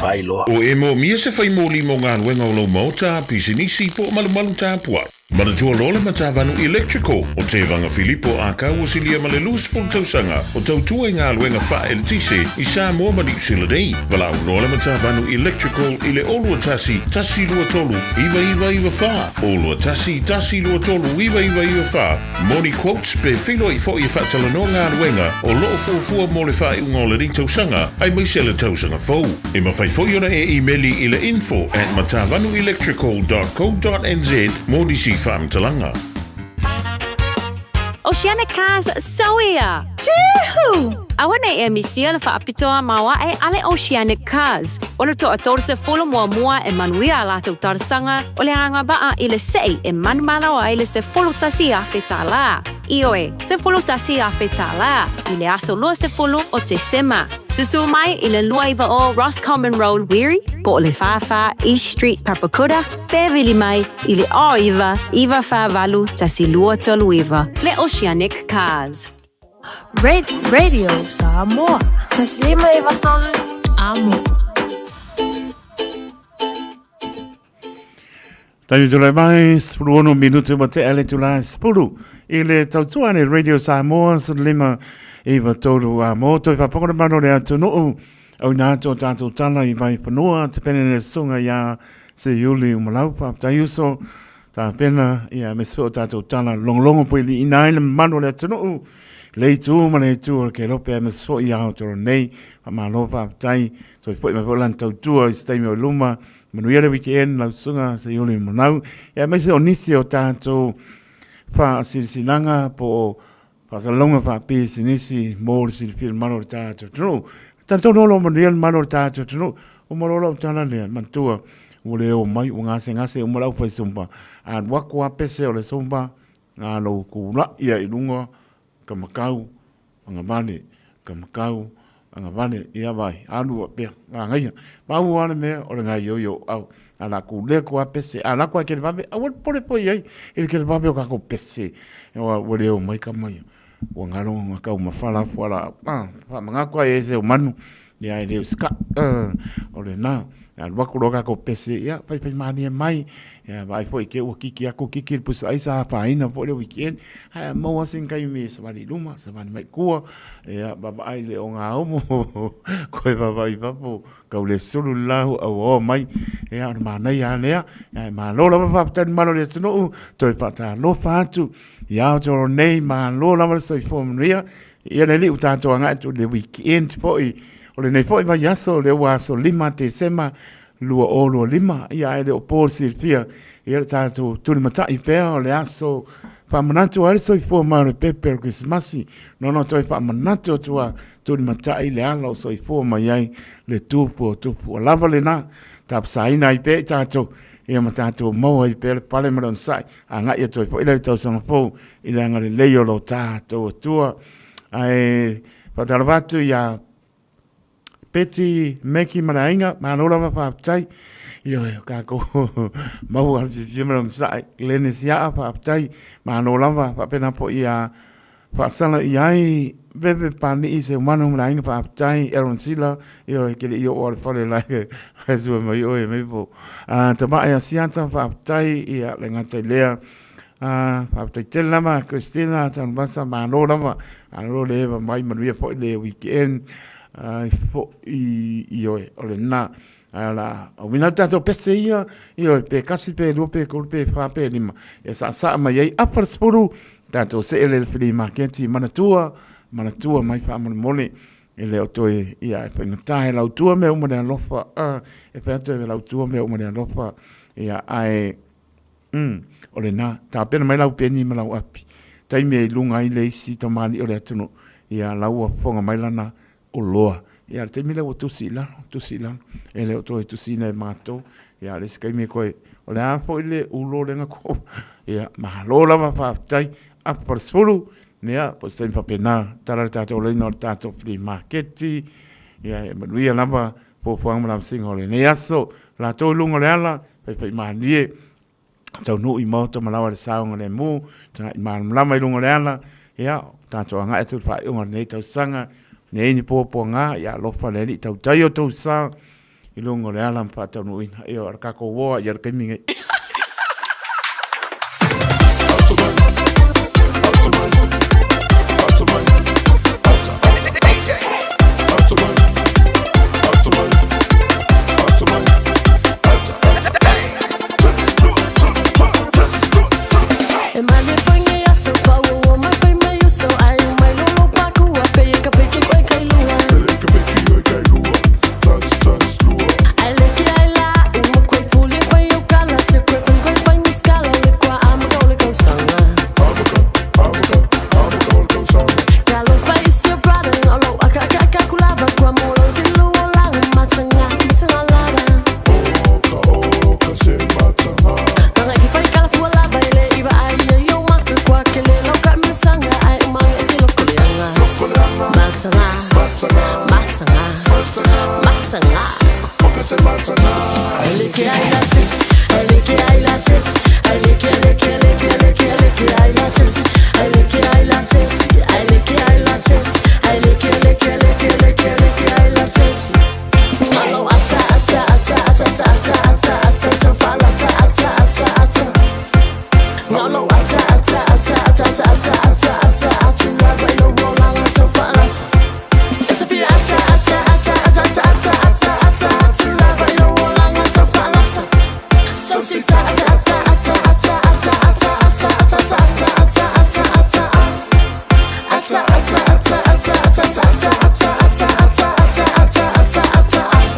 fai loa. O e moomia se fai moli mo galuega o lou maota, pisinisi po o malumalu tapuai. Manatua loa le Matavanu Electrical o Tevaga Filipo Akau ua silia ma le 20 tausaga o tautua i galuega faaeletise i Samoa ma Niu Sila nei. Valaau loa le Matavanu Electrical i le 021 123 9994, 021 123 9994 mo ni quotes pe feiloai foi e faatalanoa galuega o lo o fuafua mo le faaiuga o lenei tausaga aemaise le tausaga fou. E mafai foi ona e imeli i le info at matavanuelectrical dot co dot nz mo nisi faamatalaga. Oceanic Cars Soia! Juhu! Aua nei e misia le faapitoa maoae a le Oceanic Cars. O le toa 30 muamua e manuia a latou talosaga o le agavaa i le sei e manumalo ai le $11,000. Ioe, $11,000 i le aso 20 o Tesema. Susu mai i le 29 Roscommon Road, Wiri, po o le 44 East Street, Papakura, pe vili mai i le 09 948 1239. Le Oceanic Cars. Radio Samoa. 153 Amo. Taimi tulai mai, 16 minute ma te ale tula 10 i le tautua le Radio Samoa 15 i tolu a mō toi whapakora mano le atunuu au nā tō tātou tala i vai whanua te pene le sunga i a se iuli umalau whaptai uso tā pena i a mesi o tātou tala longolongo pui li ina ai le mano le atunuu le itu ma le itu o ke lope a mesi fo i ao toro nei whamalo whaptai toi fo i mai fo lan tautua i steimi o luma Manuia le weekend lau susuga se i ole manau. Ia aemaise o nisi o tatou faasilasilaga po o faasalalauga faapisinisi mo le silafia le malo o le tatou atunuu. Talitonu o lo o manuia le malo o le tatou atunuu. Uma loa lau tala lea, manatua ua le o mai, ua gasegase uma le aufaisumba. A alu atu lava pese o le sumba, na lou kula'i ai i luga ka makau agavale, ka makau agavale, ia vai, alu a pea, agaia. Pau lava le mea o le gaoioi o au. A la ku lea ku a pese, a la ku a kele vave, aua le popole foi i ai i le kele vave o kākou pese. Ua le o mai ka mai, ua galo nga kau mafala afu ala, a, whaamanga ai e se o manu, ia e le o ska, o le nā. Alu aku loa kākou pese, ia, pai pai mālie mai, ia, vaai foi ke ua kiki aku, kiki le pusa aisa, pāina foi le weekend, hae maua sin kaimi e savali i luma, savali mai kua, ia, vaavaai le o ngā omo, koe vaavaai i fafo, kau le sulu le lahu au o mai, ia, o le mānaia a lea, ia, e mālo lava faafetai le malo le atunuu, toe faatalofa atu, i Aotearoa nei, mālo lava le soifua manuia, ia le alii ua tatou agai atu i le weekend foi, O lenei foi vaiaso, lea ua aso 5 Tesema 2025, ia ae le o po le silafia, ia le tatou tulimatai pea o le aso faamanatu ai le soifua mai o le pepe o le Kerisimasi. Nono toe faamanatu atu a tulimatai le ala o soifua mai ai le tupu o tupu. Ua lava lena, tapasaina ai pea i tatou, ia ma tatou maua ai pea le pale ma le onosai, agai atu ai foi le tausaga fou i le agalelei o lo tatou Atua. Ae faatalofa atu ia Peti Meki ma le aiga, malo lava faafetai. Ioe, o kākou maua le fiafia ma le onosai. Glenys Iaa, faafetai, malo lava, faapena foi ia faasala i ai Veve Pani'i Seumanu ma le aiga, faafetai. Aaron Sila, ioe, ke le i oo a le fale lae lae sua mai oe mei po. Tamae Asiata, faafetai, ia le gata i lea. Faafetai tele lava Christina Tanuvasa, malo lava, malo le eva mai, manuia foi le weekend ai foi ioe o lena. Ae o le a auina atu tatou pese ia, ioe, pe kasi, pe lua, pe tolu, pe fa, pe lima, e saasaa mai ai apa le 10, tatou see le flea maketi, manatua, manatua mai faamolemole, e le o toe, ia, e faigata e lautua mea uma le alofa, e fai atu e lautua mea uma le alofa, ia, ae, Umm, o lena, tapena mai lau peni ma lau api. Taimi e i luga ai le isi tamalii o le atunuu, ia la ua fofoga mai lana oloa. Ia le taimi lea ua tusi i lalo, tusi i lalo, e le o toe tusiina e matou. Ia le isi taimi e koe, o le a foi le ulo lea na kou. Ia, malo lava faafetai, apu pa le 10, ia, po o se taimi faapena, tala le tatou laina o le tatou flea maketi, ia e manuia lava fuafuaga ma lavasiga o lenei aso. Latou i luga o le ala, faifaimalie, taunuu i maota ma lawa le saogalemu, tagai malamalama i luga o le ala, ia, tatou agai atu i le faaiuga o lenei tausaga, nei ni puapuaga, ia alofa le Alii tautai o tou sa i luga o le ala ma faataunuuina. Ia, o le tatou oa ia le taimi nei. leke ai la sesi, ai leke ai la sesi, ai leke leke leke leke leke ai la sesi, ai leke ai la sesi, ai leke ai la sesi, ai leke leke leke leke leke ai la sesi. Ngalo ata ata ata ata ata ata ata ata ata fala ata ata ata ata. Ngalo ata ata ata ata ata ata ata ata ata la bailo rola ata fala ata. It's a fear ata ata ata ata ata ata ata ata ata la bailo rola ata fala ata. So si ta ata ata ata ata ata ata ata ata ata ata ata ata ata. Ata ata ata ata ata ata ata ata ata ata ata ata ata ata.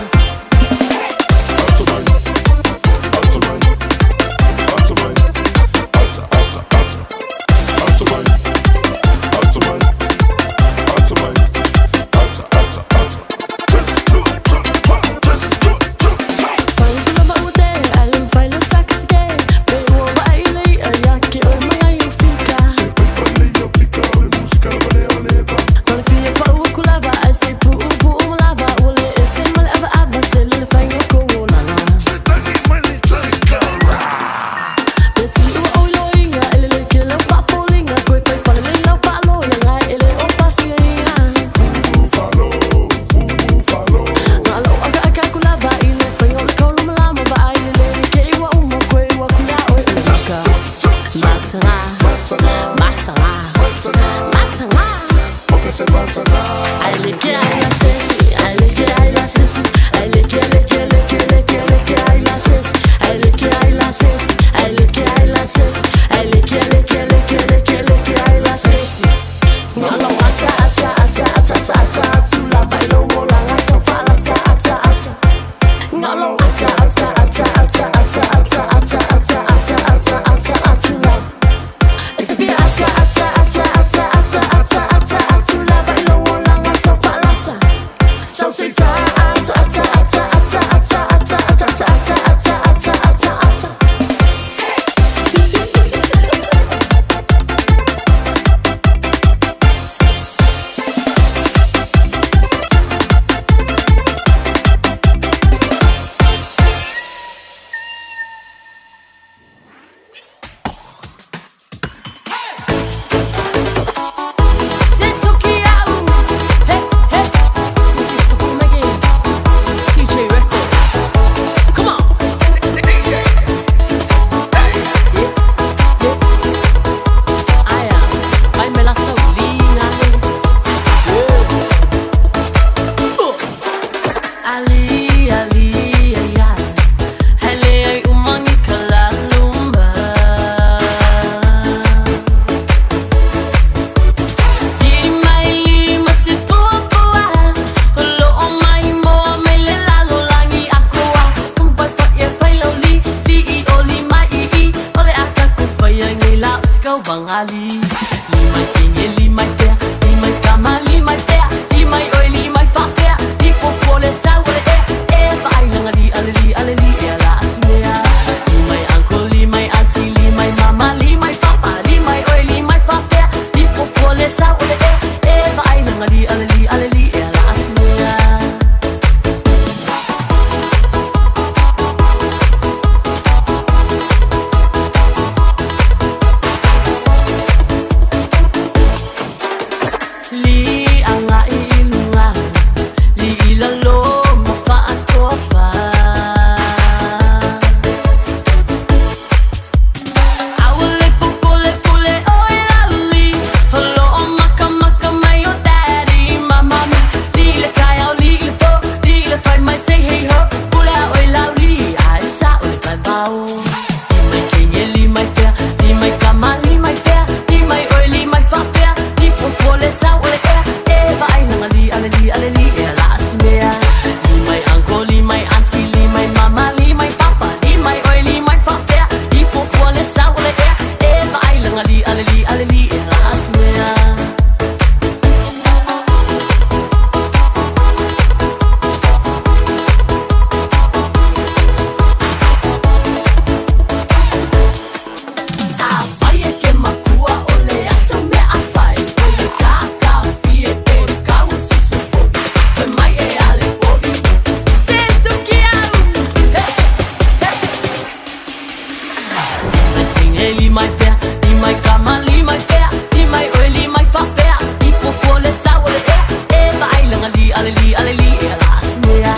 Li mai pea, li mai kama, li mai pea, li mai oe, li mai faapea, i fuafua le sau o le ea, e vaai laga li ale li ale li e ala asimea.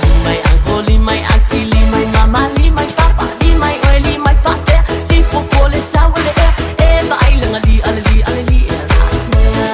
Li mai uncle, li mai auntie, li mai mama, li mai papa, li mai oe, li mai faapea, li fuafua le sau o le ea, e vaai laga li ale li ale li e ala asimea.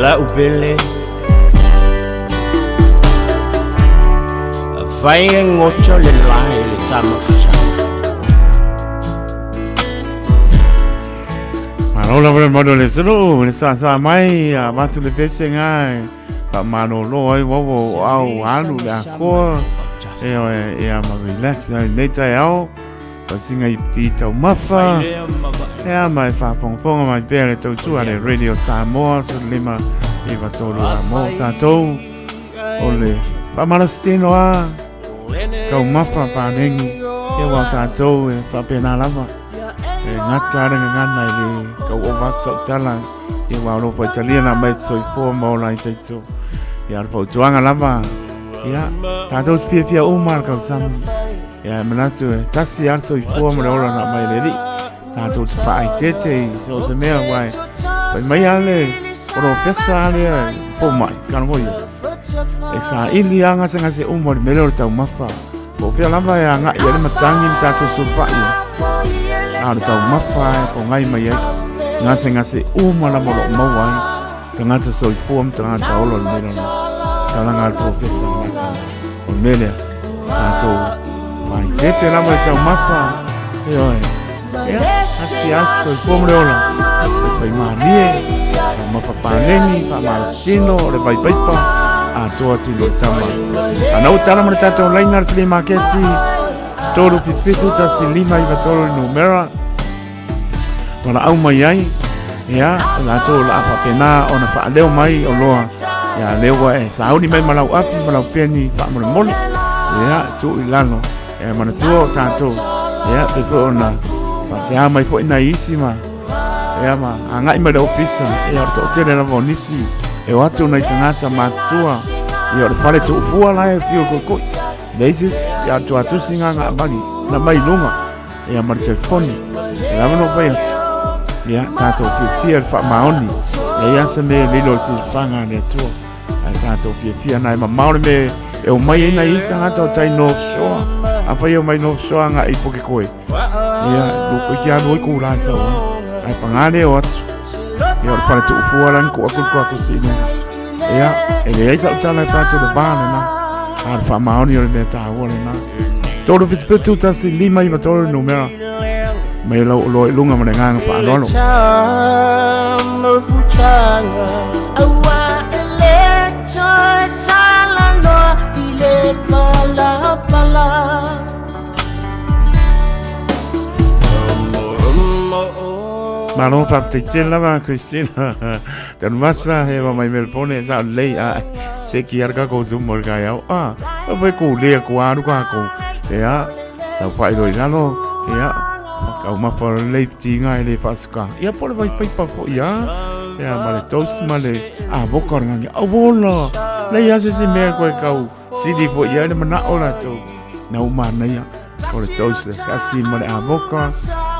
La'u pele Fai e goto le lae le tamafasa. Malo lava le manu le sulu, le sa sa mai, a matu le pese ngai, pa mano lo ai wawo au alu le akoa, e oe e a ma relax, ai nei tai au, pasinga i ti tau mafa, e a mai whapongaponga mai pea le tautua le Radio Samoa, sa lima i watolu a mō tātou, o le whamarasitino a, kau mafa pānengi, e wā tātou e whapena lava. E gata le gagana i le tau ova atu sau tala, ia ua alofa i talia na mai te soifua ma ola ai taito. Ia o le fautuaga lava, ia tatou te fiafia uma le kausami. Ia e manatu e tasi lava le soifua ma le ola na mai le Alii. Tatou te faaeteete i so o se mea aua e fai mai lava le polofesa lea fomai, kanamoia. E saili lava gasegase uma o le mea lea o le taumafa. Po o fea lava e agai ai le matagi ma tatou sulufai ai. A o le taumafa e pogai mai ai gasegase uma lava o lo o maua ai tagata soifua ma tagata ola o le mea lea. Talaga a le polofesa lena. O le mea lea, tatou faaeteete lava i le taumafa. Ioe. Ia, asi asi soifua ma le ola. Faimālie, taumafa paleni, faamalositino, o le vaipaipa, atoa atu i lo tama. Ana ua tala ma le tatou laina le flea maketi, 377 1593 le numera. Walaau mai ai, ia, o latou o le a faapena ona faaleo mai o loa, ia, lea ua e sauni mai ma lau api ma lau peni faamolemole, ia, tuu i lalo, e manatua o tatou, ia, pei foi ona faafeā mai foi nai isi ma, ia, ma agai mai le ofisa, ia, o le toatele lava o nisi, e o atu nai tagata matutua, ia, o le fale tuufua la e fio koikoi, leai se isi, ia, tuatusi ngā ngā magi, na mai lunga, ia ma le telefoni, e lava no fai atu, ia, tatou fiafia le faamaoni, leai lava se mea e lilo i le silafaga a le Atua, ae tatou fiafia nai mamao le mea e omai ai nai isi tagata o tai North Shore, afai e omai North Shore agai i Pukekohe, ia, luku i ke alu ai ku la e sau ai, ae pagā le o atu, ia o le fale tuufua la ni ku aku ku aku si i luga. Ia, e leai sau tala e pā atu le vā lena, a le faamaoni o le mea tāua lena. 377 1 5 9 3 numera mai lau oloa i lunga ma le agaga faaaloalo. Malo faafetai tele lava Christina Tanumasa he wa mai Melbourne sa lei a se ki ar ka ko zoom mo ka yao a o pe ko le ko aru ka ko ia tau whai roi lalo ia kau mafa lei tinga e le whasuka ia pole vai pai pa fo ia ia ma le toast ma le a voka o le ngangi au wola lei ase se mea koe kau sili fo ia le mana o latou na uma ia o le toast kasi ma le avoka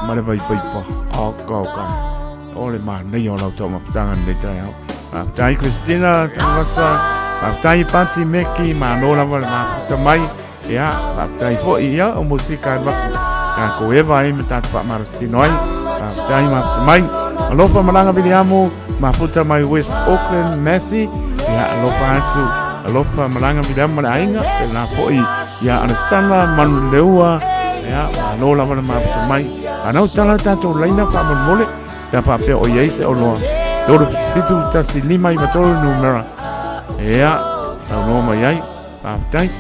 ma le vai paipa o ka o ka o le manaia o lau taumafataga lenei taeao. Faafetai Christina Tanuvasa, faafetai Pati Meki, malo lava le mafuta mai. Ia, faafetai foi ia o musika e maku tatou eva ai ma tatou faamalositino ai. Faafetai mafuta mai. Alofa Malaga Viliamu, mafuta mai West Auckland, Massey. Ia, alofa atu. Alofa Malaga Viliamu ma le aiga, pēlā foi ia Alessandra Manuleua. Ia, malo lava le mafuta mai. Anau tala le tatou laina faamolemole pe a faapea o i ai se oloa. 377 1 5 9 3 numera. Ia, saunoa mai ai. Faafetai.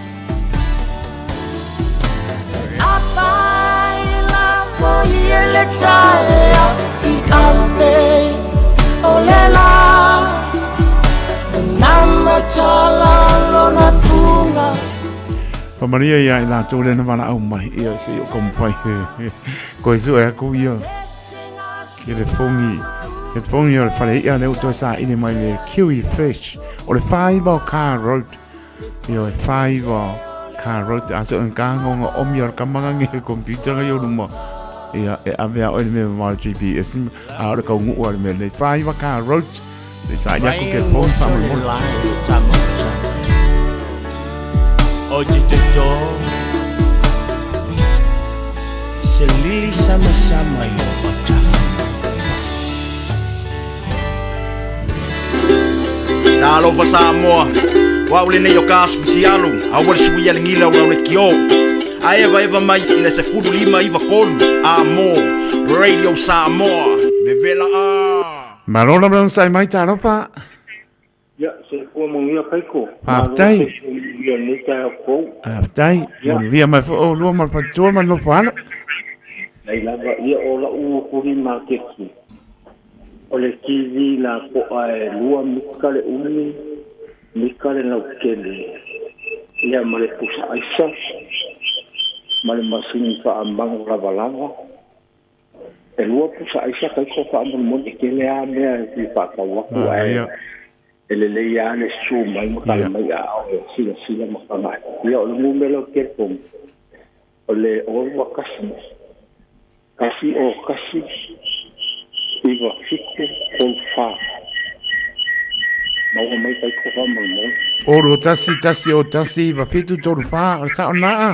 Whamaria ia i latou lena walaau mai ia se i o kaumawhai koe sue aku ia ke le fongi ke te fongi o le whare ia le utoe sa ine mai le kiwi fresh o le whaiva o Car Road ia o whaiva o Car Road a so ka ngonga omi o le kamanga nge le computer nga yo luma ia e ave a oe le mea ma le GPS a o le kaungu a le mea nei whaiva Car Road le sa ia ku ke fongi whamolemole. O te toto Se lili sama sama i o matafu. Talofa Samoa, o au lenei o ka asu fitialu, aua le suia le gila o lau lekiō. A evaeva mai i le 15 93 a mo Radio Samoa, vevela a. Malo lava le onosai mai talofa. Ia, soifua manuia Kaiko. Faafetai. Malo soifua manuia i lenei taeao fou. Faafetai. Ia. Manuia mai foi oulua ma le faletua ma le nofo alo. Leai lava, ia o lau flea maketi, o le TV lapoa e 2 mita le umi, mita le lautele, ia ma le pusa aisa, ma le masini faamago lavalava. E lua pusa aisa kaiko faamolemole, e tele lava mea e fia faatau atu ae e lelei lava le susu mai ma tala mai aao e silasila ma tagata. Ia o le numera o le telefoni, o le 6 1 1 0 9 7 3 4. Maua mai kaiko faamolemole. 6 1 1 0 1 9 7 3 4, o le sao lena a?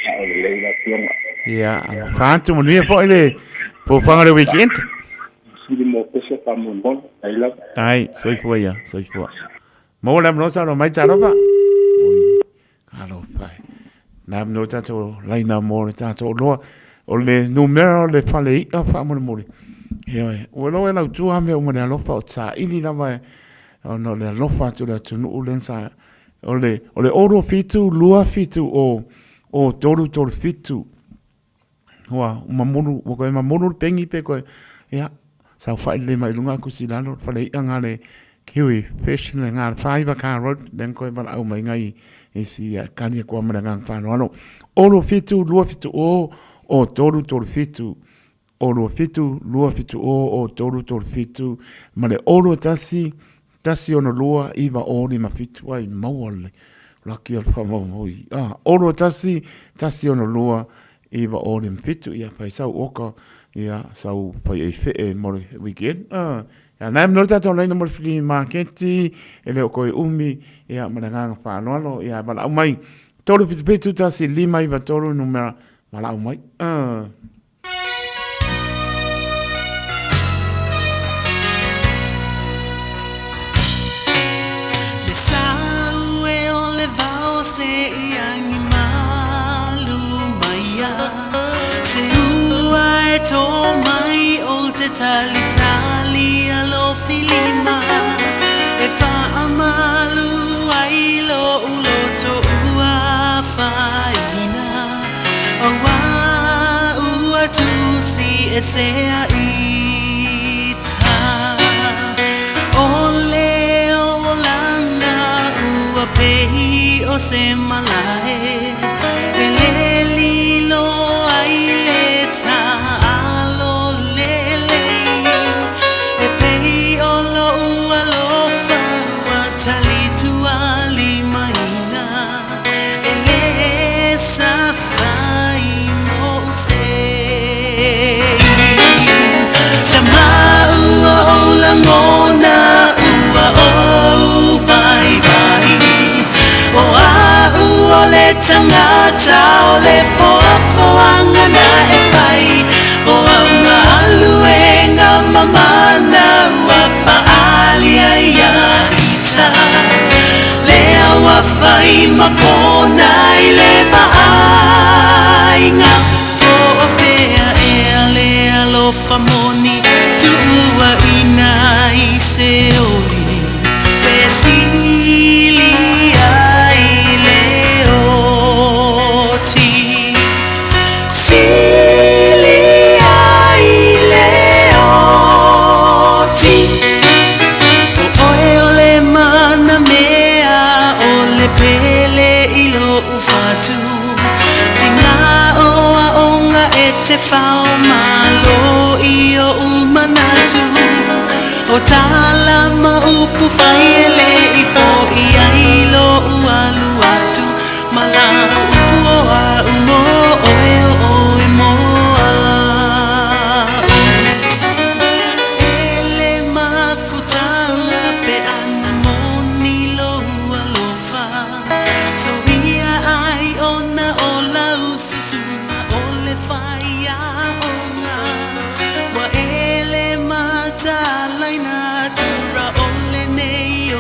Sao lelei lau Afioga. Ia, alofa atu, manuia foi le fofoga o le weekend. Sili mo pese faamolemole, ai lava. Ai, soifua ia, soifua. Maua le avanoa saunoa mai, talofa. Oi, alofa e. Na avanoa tatou laina mo le tatou oloa. O le numera o le fale i'a faamolemole. Ioe, ua iloa e lau tua mea uma le alofa o saili lava e, ona o le alofa atu i le atunuu lea sa, o le, o le 6 7 2 7 o, o 3 3 7. Ua mamulu, ua koe mamulu le pengi pe koe, ia, saofai lelei mai luga kusi lalo, le fale i'a ngā le Kiwi Fish le ngā le whaiva car road, len koe walaau mai ngai i si kani kua ma le ngang whanoano. Olo whitu, lua whitu o, o toru toru whitu. Olo whitu, lua whitu o, o toru toru whitu. Ma le olo tasi, tasi ono lua, iwa o lima whitu ai maua le laki al whamaumau i. Ah, olo tasi, tasi ono lua, iwa o lima whitu, ia whai sau oka, ia sau whai ei whee mo le weekend. Ah, ia nai mnori tātou leina mo le whiri maketi, e leo koe umi, ia ma le nganga whaanoalo, ia wala au mai. Toru whitu whitu tasi lima iwa toru numera, wala au mai. Ah. Le sau e o le vao se i angi malu maia. Se ua e tō mai o te tali tali a lo filima. E whaamalu ai lo ulo tō ua whaina. O wā ua tusi e sea ita. O le o langa ua pehi o se malae. E le lilo ai le ta alo lele. E pehi o lo ua lofa ua talitua limaina. E le sa fai mo se. Sa maua o langona ua o vai vai. O a ua le tangata o le foa foanga na e whai. O au ngā aluenga mamana ua whaalia ia ita. Le au a whai mapona i le vaaiga. O o fea ea le alofa moni tuua ina i se oli. Pe sili ai le oti. Sili ai le oti. O oe o le mana mea o le pele i lo ufatu. Tinga o a onga e te whao malo i o umanatu. O tala ma upu whai ele i fo i ai lo ualu atu. Ma la upu o a umo oe o oe mo a. Ele mafutanga pe ana moni lo ualofa. So ia ai ona o lau susuna o le whai a onga. Wa ele matalaina tura o le nei o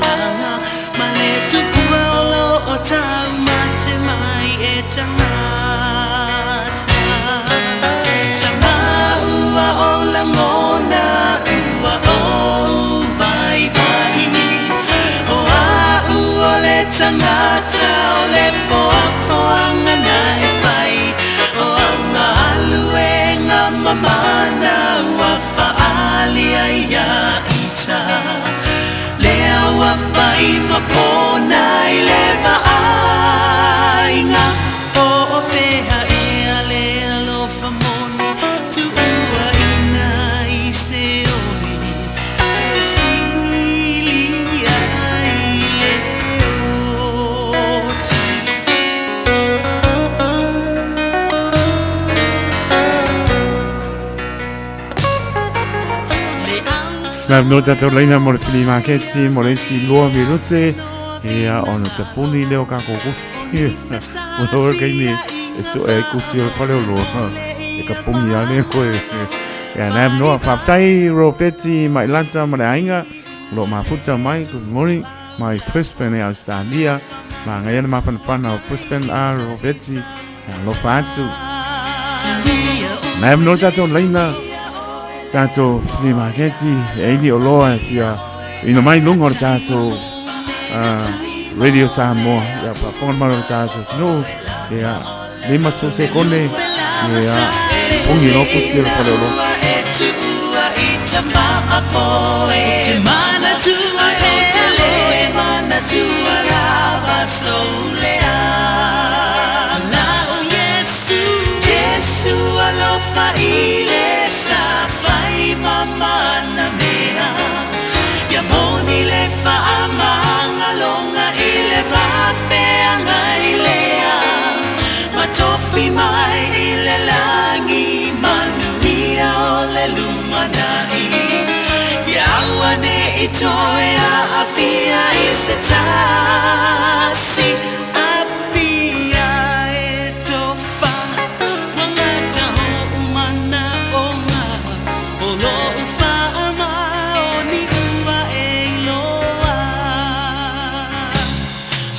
langa. Ma le tupua o lo o tau mate mai e tangata. Sa maua o langona ua o vai vai. O a ua le tangata o le foa foanga na e whai. O au ngā aluenga mamana ua whaalia ia ita. Le au a whai mapona i le vaaiga. O o fea ea le alofa moni tuua Na no tātou leina mo le pili maketi mo le isi lua minute ia ona tapuni leo ka ko kusi. Mo lo kai mi e so e kusi o pale o loa. E ka pungi ane koe. Ia na noa whaptai Ropeti mai lanta ma le ainga. Lo mafuta mai, good morning. Mai Brisbane e Australia. Ma ngai ana mapanapana o Brisbane a Ropeti. Ia lofa atu. Na no tātou leina tātou flea marketi e ini o loa e fia ina mai lunga o le tātou Radio Samoa ia whaponga mai o le tātou no ia lima so se kone ia pongi no kuti o le whare o loa.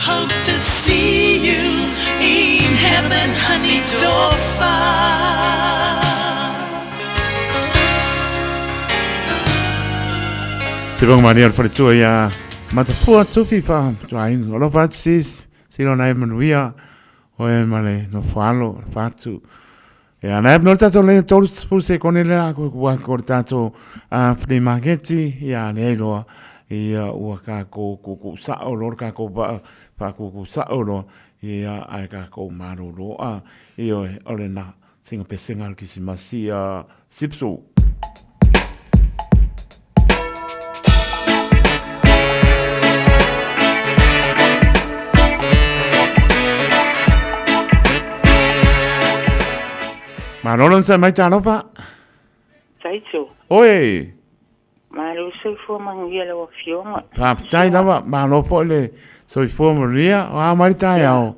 Hope to see you in heaven, honey, Tofa. Se vong mani o le wharetua ia Matapua Tufi wha tuainu. Alofa atu sis, silo nai manuia, oe ma le nofoalo, le whatu. Ia, nai no le tātou le tolu sepulu sekone le a koe kua ko le tātou flea marketi, ia le ai loa, ia ua kākou kuku sao loa, le kākou waa whaakuku sao loa, ia ai kākou malolo a, ia oe, o le na singa pesenga le kisimasi a sipsu. Malolo sa mai talofa. Taito. Oi. Malo soifua manuia lau afioga. Faafetai lava, malo foi le soifua manuia, o a mai le taeao.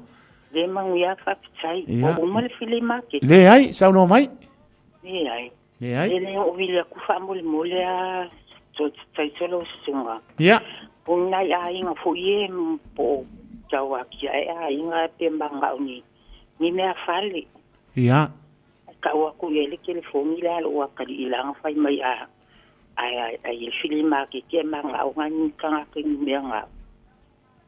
Le manuia faafetai. Ia. Ua uma le flea market? Leai, saunoa mai. Leai. Leai. E le oo vili aku faamolemole a Taito lau susuga. Ia. O nai aiga foi e po o tau atiae aiga pe magao ni ni mea fale. Ia. Tau aku i ai le telefoni le alo ua kaliilaga fai mai a ai ai le flea market e magao ga ni tagata ni mea gao.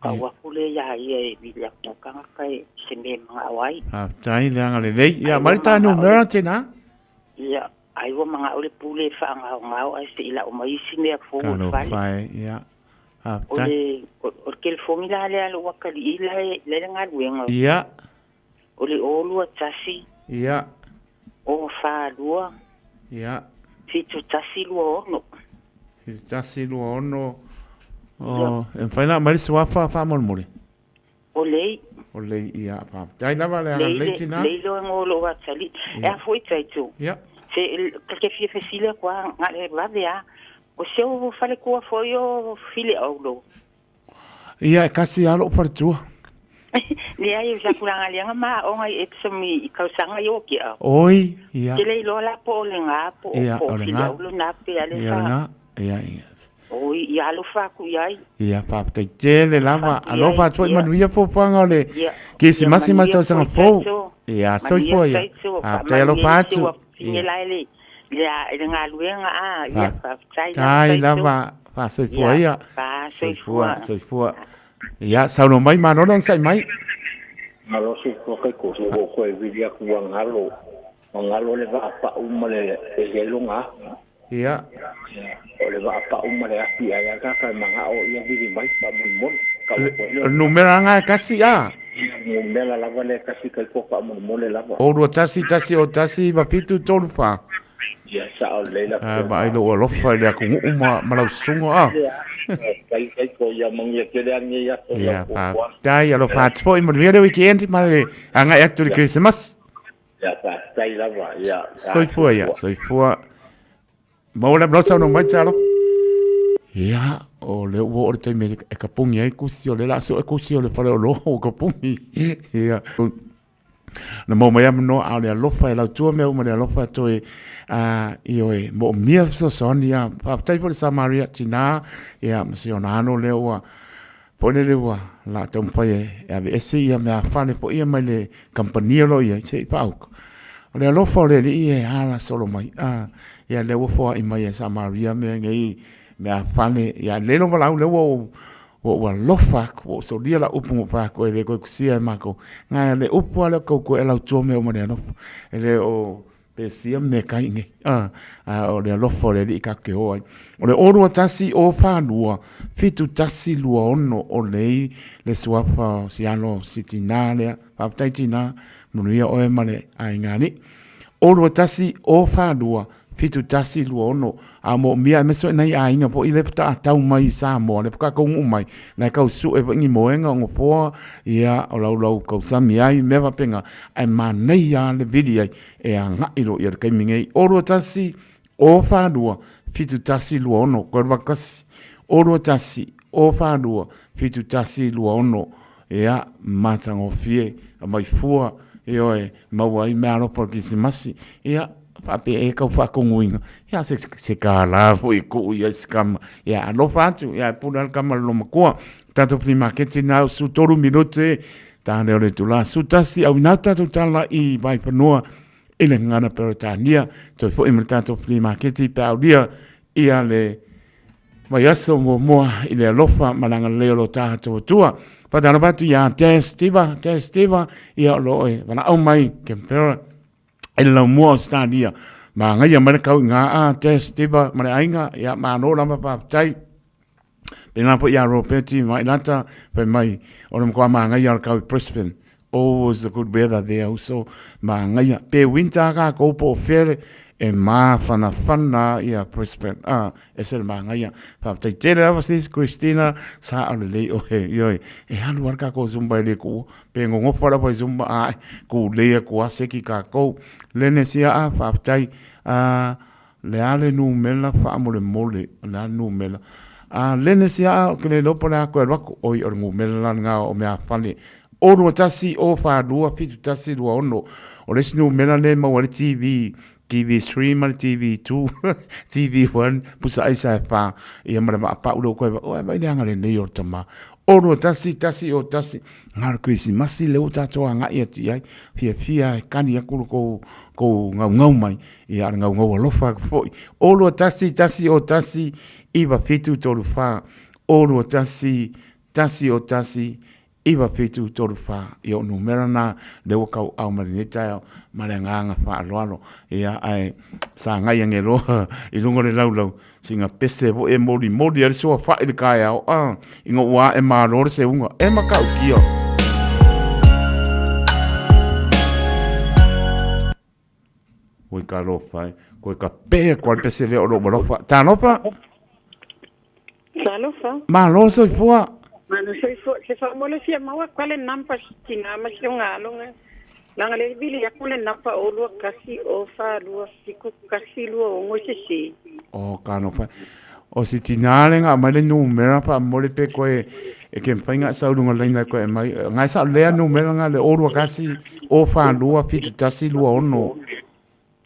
Tau aku le ia ia e vili aku tagata e se mea e magao ai. Faafetai le agalelei. Ia, mai le ta numera tena. Ia, ai ua magao le pule e faagaogao ae se i lau mai isi mea fou o le fale. Talofa e, ia. O Faafetai. le o le telefoni la le alo ua kaliila e le galuega. Ia. O le 021. Ia. 042. Ia. 7126. 7126. O, e mafai ona aumai le suafa faamolemole. O lei. O lei, ia. Faafetai lava le agalelei tina. Lei loa ngo lo wa tali. E a foi taitu. Ia. Se ka ke fia fesile kwa nga le vave a. O se o fale kua foi o file au lo. Ia, e kasi lava lou faletua. Leai, o sa tulaga liaga ma aoga i Epsom i tausaga i o ke au. Oi, ia. Ke le iloa la po o le gā po Ia, po o le file gā. au lo nā pe a le Ia, o le sa. gā. Ia, ia. Oi, ia alofa aku i ai. Ia, faafetai tele lava. Faafetai Alofa atu ai ia. manuia fuafuaga o le Ia. Kerisimasi ma le Ia, manuia tausaga foi fou. tatou. Ia, Manuia soifua ia. tatou. Faafetai alofa Faamanuia i atu. se ua Ia. finela e le le a- le galuega a. Ia, faafetai lava Tai tatou. lava, faasoifua Ia, ia. faasoifua. Soifua, soifua. Ia, saunoa mai Manolo ona sai mai. Malo soifua kai ko se o koe vili aku ua galo. Ua galo le vaapau ma le e i ai loga afi. Ia. O le vaapau ma le afi ai a kaka e magao ia vili mai faamolemole. Kau koe O le numera lena e kasi a. Ia, numera lava le kasi kai ko faamolemole lava. O 2 1 1 o 1 9 7 3 4. Ia, sao lelei la A vaai lou alofa i le atunuu ma ma lau susuga a. Faafetai kai ko ia manuia tele ane ia aso Ia, lau fuafuaga. faafetai alofa atu foi manuia le weekend ma le agai atu i le Kerisimasi. Ia, faafetai lava, ia. Soifua ia, soifua. Maua le avanoa saunoa mai Talo. Ia, o lea ua oo le taimi e kapugi ai kusi, o lea o le a sue kusi o le faleoloa ua kapugi. Ia, na maua mai avanoa, a o le alofa e lautua mea uma le alofa toe a ioe moomia le fesoasoani. Ia, faafetai foi le Samaria tina, ia ma si ona alo lea ua foi lele ua la taumafai e aveese ia meafale foi ia mai le kamupani o lo o i ai se i faauka. O le alofa o le Alii e ala solo mai. A, ia lea ua foai mai e Samaria mea nei meafale, ia le lova lau lea ua ou ua ou alofa aku, ua ou solia lau upu na ou fai atu e le toe kusia e matou. Ngai le upu lava lea o tautua e lautua mea uma i le alofa. E le o pesia ma mea kai nei. A, a o le alofa o le Alii tatou te o ai. O le 0 2 1 0 4 2 7 1 2 6 o lei le suafa o si alo si tinā lea. Faafetai tinā, manuia oe ma le aiga alii. 0 2 1 0 4 2 7 1 2 6 A moomia aemaise foi nai aiga foi lea faatoa tau mai i Samoa, lea faatoa taunuu mai, la e tau sue foi ni moega o nofoa, ia, o laulau tausami ai, mea faapena, ae manaia lava le vili ai e agai loa i ai i le taimi nei. 0 2 1 0 4 2 7 1 2 6, toe 2 1, 0 2 1 0 4 2 7 1 2 6, ia, matagofie, aumai fua, ioe, maua ai meaalofa o le Kerisimasi, ia, faapea e tau faatonuina, ia se, se kālā foi e tuu i ai se kama, ia alofa atu, ia e pule le kama le lomatua. Tatou flea market na o su tolu minute, tā leo le tula su tasi, au inā tatou tala i Vaifanua i le ngana Peretania, toe foi ma le tatou flea market i Peaulia, ia le vaiaso muamua i le alofa ma le agalelei o lo tatou Atua. Faatalofa atu ia Des Steva, Des Steva, ia o lo o e valaau mai Canberra i le laumua o Australia. Magaia mai le kau i ngā a Des Steva ma le aiga, ia malo lava faafetai. Pēnā foi ia Roberti Mailata, fai mai, o le matua magaia o le kau i Brisbane. Always the good weather there also. Magaia. Pe winter kākou po o fere, e māwhanawhana ia Brisbane. Ah, e se le magaia. Faafetai tele lava sis Christina, sa o lelei oe, ioi. E alu ala kākou Zumba e le kuua. Pe nonofo lava i Zumba, ae, ku lei aku a seki kākou. Lene sia a, faafetai. Ah, le a le numera faamolemole, le a le numera. A lene sia a, ke le iloa po o le a koe alu aku, oi, o le numera la lena o meafale. 0 2 1 0 4 2 7 1 2 6. O le isi numera lea e maua ai le TV, TV3 ma le TV2, TV1, pusa aisa e whā, ia ma le vaapau leo koe, oe vai le anga le nei o le tama. 0 2 1 1 0 1, ngā le Krisimasi le o tātou angai atu i ai, fia fia e kani aku lo kou, kou ngau ngau mai, ia le ngau ngau alofa aku foi. 0 2 1 1 0 1, 9 7 3 4, 0 2 1 1 0 1, 9 7 3 4, ia o numera na lea ua kauaau mai lenei taeao ma le agaga faaaloalo. Ia ae sagai ange loa i luga o le laulau sina pese foi e molimoli ai le soa fai i le taeao a ina ua ae malo le seuga e matautia. Koe ka alofa e. Koe ka pē koa le pese lea o lou alofa. Talofa! Talofa. Malo soifua. Malo soifua. Se faamolemole fia maua koa le number si tina ma si ona alo nga. Langa le vili aku le number o lua kasi o fa lua fiku kasi lua ongo se se. O ka alofa. O si tina le nga mai le numera faamolemole pe koe e ke mawhai nga sau lunga laina koe e mai. Ngai sa lea numera nga le o lua kasi o fa lua fitu tasi lua ono.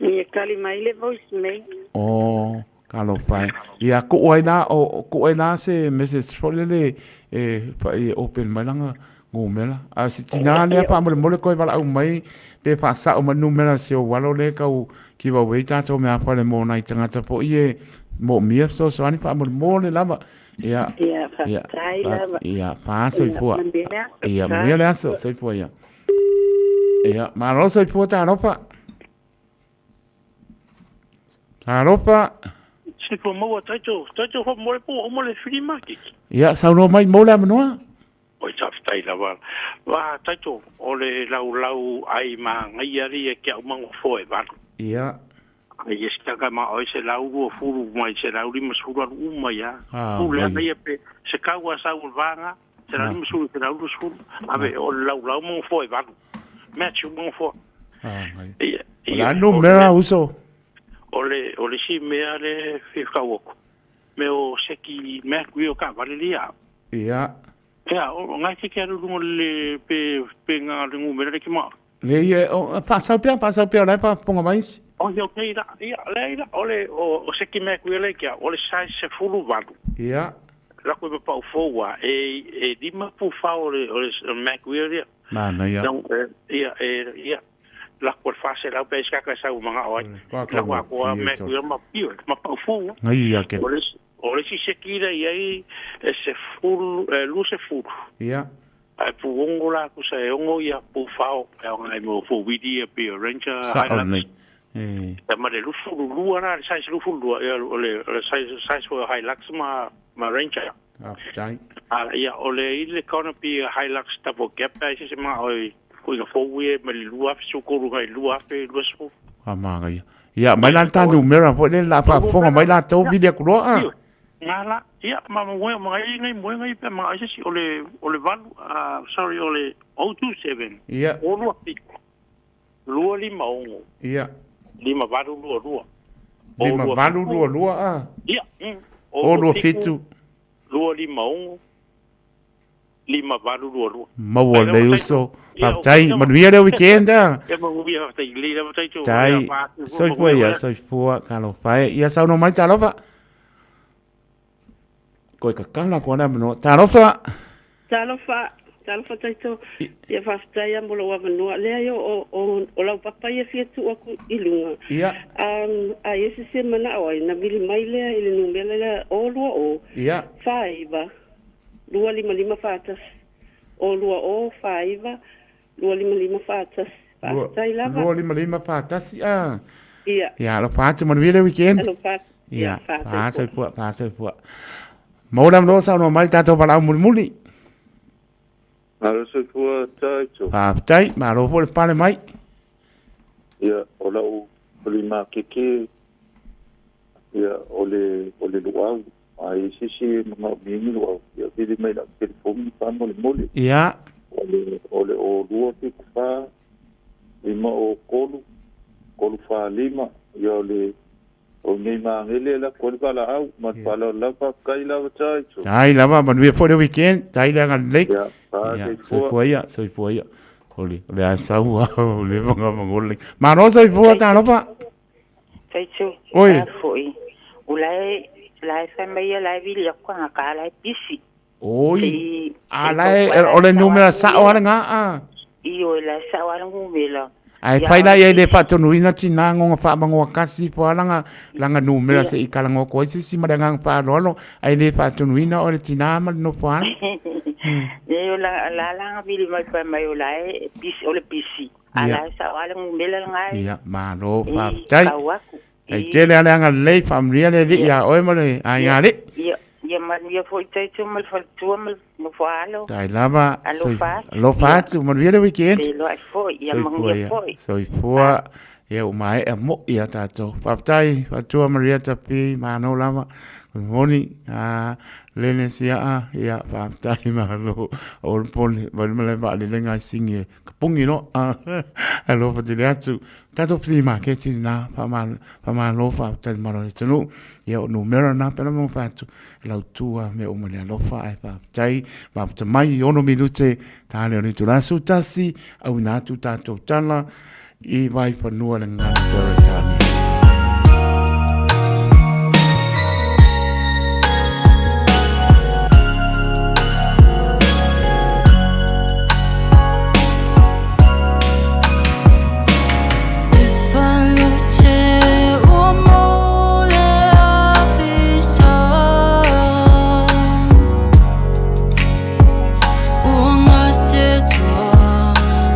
Ia kali mai le voice mail. O ka alofa e. Ia kuu ai la o kuu ai la se message foi lele e fai e open mai langa numera. A si tina lea faamolemole koe valaau mai pe faasao mai numera si ou alo lea kau give away tatou mea fale mo nai tagata foi e moomia fesoasoani faamolemole lava. Ia. Ia, faafetai lava. Ia, fa soifua. Ia, manuia le aso, soifua ia. Ia, malo soifua talofa. Talofa. Soifua maua taito, taito fa mo le po o mo le flea market. Ia, saunoa mai mo le avanoa. Oi faafetai lava. Wa taito o le laulau ai ma ngaia ria ki au mango fo e valu. Ia. Ai e sitaka ma oi se lau rua fulu mai se lau lima sefulu alu uma ia. Ah, Pule mai. ana ia pe se kau a sau o le vanga, se lau lima sefulu se lau lua sefulu. Ave o le laulau mango fo e valu. Mea tiu mango fo. Ah, mai. Ia, O le ia, a o numera le, uso. o le, o le si mea le fia kau aku. me o seki mea kui o ka vale lia. Ia. Ia, o ngai te kia rurungo le pe, pe ngā le ngumera le ki maa. Le ia, o, whaasau pia, whaasau pia o lai whaaponga mai. O ia, okay, la, ia, le ila, o le, o, o seki mea kui le kia, o le size se fulu valu. Ia. La koe pa fōua, e, e lima pu whao o le, o le mea kui le. Mana ia. Ia, e, ia. La koe whase lau pe iskaka sa umanga o ai. La koe koa mea kui ma pio, ma pau fōua. Ngai ia ke. O le, o le si seki ira ia i, e se fulu, e lu se fulu. Ia. Ai pu ongo la ku sa e ongo ia pu whao, e o ngai mo fu widi e pe Ranger Sa o Hilux. nei. E. E ma le lufu lua la, le size lufu lua, e o le, o le size, size o Hilux ma, ma Ranger. A, tai. A, ia, o le i le canopy Hilux double gap, ai se se ma o i, ko i fou e ma le lua afe sukuru ngai lua afe lua suku. A manga ia. Ia, mai la tānu mera fo le la whaafonga mai la tau vili aku loa. Ngā la, ia, ma ma moe, ma ngai ngai moe ngai pe ma ai se si o le, o le valu, sorry, o le 027. Ia. O lua fiku. Lua lima ongo. Ia. Lima valu lua lua. Lima valu lua lua a. Ia. O lua fitu. Lua lima ongo. Lima valu lua lua. Maua le uso. Whaatai, manuia le weekend a. Ia manuia whaatai, le whaatai tō. Tai, soifua ia, soifua, ka lo whae. Ia sauno mai talofa. Koe kakala koa na manoa. Talofa. Talofa, talofa taito. Ia whaatai a molo wa manoa. Lea yo o, o, o lau papa ia fia tu aku i lunga. Ia. A ia se se mana o ai, na vili mai lea i le numela lea o lua o. Ia. Whaiva, lua lima lima whaatas. O lua o, whaiva, lua lima lima whaatas. Whaatai lava. Lua lima lima whaatasi a. Ia. Ia, alo whaatu manuia le weekend. Alo whaatu. Ia, whaasai pua, whaasai pua. Maura mlo sa no mai tātou palau mulimuli. Malo soifua taito. Whaatai, malo fo le pale mai. Ia, o lau lima keke. Ia, o le, o le luau. Ai sisi mga mingi luau. Ia, vili mai lau telefoni pa mole mole. Ia. O le, o le o lua fiku wha, lima o kolu, kolu wha lima. Ia, o le, o nei maangele la kolu pala au, ma pala lava kai lava taito. Tai lava, manuia fo le weekend. Tai le anga lei. Ia, Ia, soifua ia, soifua ia. Ole, ole a sau a, ole manga mangole. Malo soifua talofa. Taito. Oi. A foi. O lai, lai whai mai ia lai vili aku anga ka lai pisi. Oi. A lai, o le numera sa o ala ngā a. I o lai sa o ala ngumela. Ai whai lai e le whaatonuina tina ngonga whaamangoa kasi po alanga langa numera se i kalangoa koe sisi ma le nganga whaaloalo. Ai le whaatonuina o le tina ma le nofo ala. Ne o la la langa vili mai whai mai o lai pisi, o le pisi. A lai sa o ala ngumela ngai. Ia, malo whaatai. Kau aku. Ai tele ale anga lei whaamria le li ia oe ma le ai ngā le. Ia, ia manuia foi taito ma le faletua ma le nofo alo. Tai lava, Alofa atu. alofa atu, manuia le weekend. Te loa foi, ia Soifua manuia ia. foi. Soifua, ia umae a mo ia tātou. Whaatai, whaatua Maria Tapi, māno lava. Good morning, lene sia a, ia whaatai mālo. O le pone, malu male wa le lenga singi e. Kapungi no, alofa te le atu. Tātou flea market i nā, whamālo whaatai maro le tanu. Ia o numera nā pera mo whaatu. Lau tua me o mone alofa ai whaatai. Whaapata mai ono minute, tā leo ni turasu tasi, au nā tu tātou tala, i vai whanua le ngana Peretania.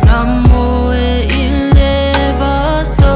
Namo e ileva sa.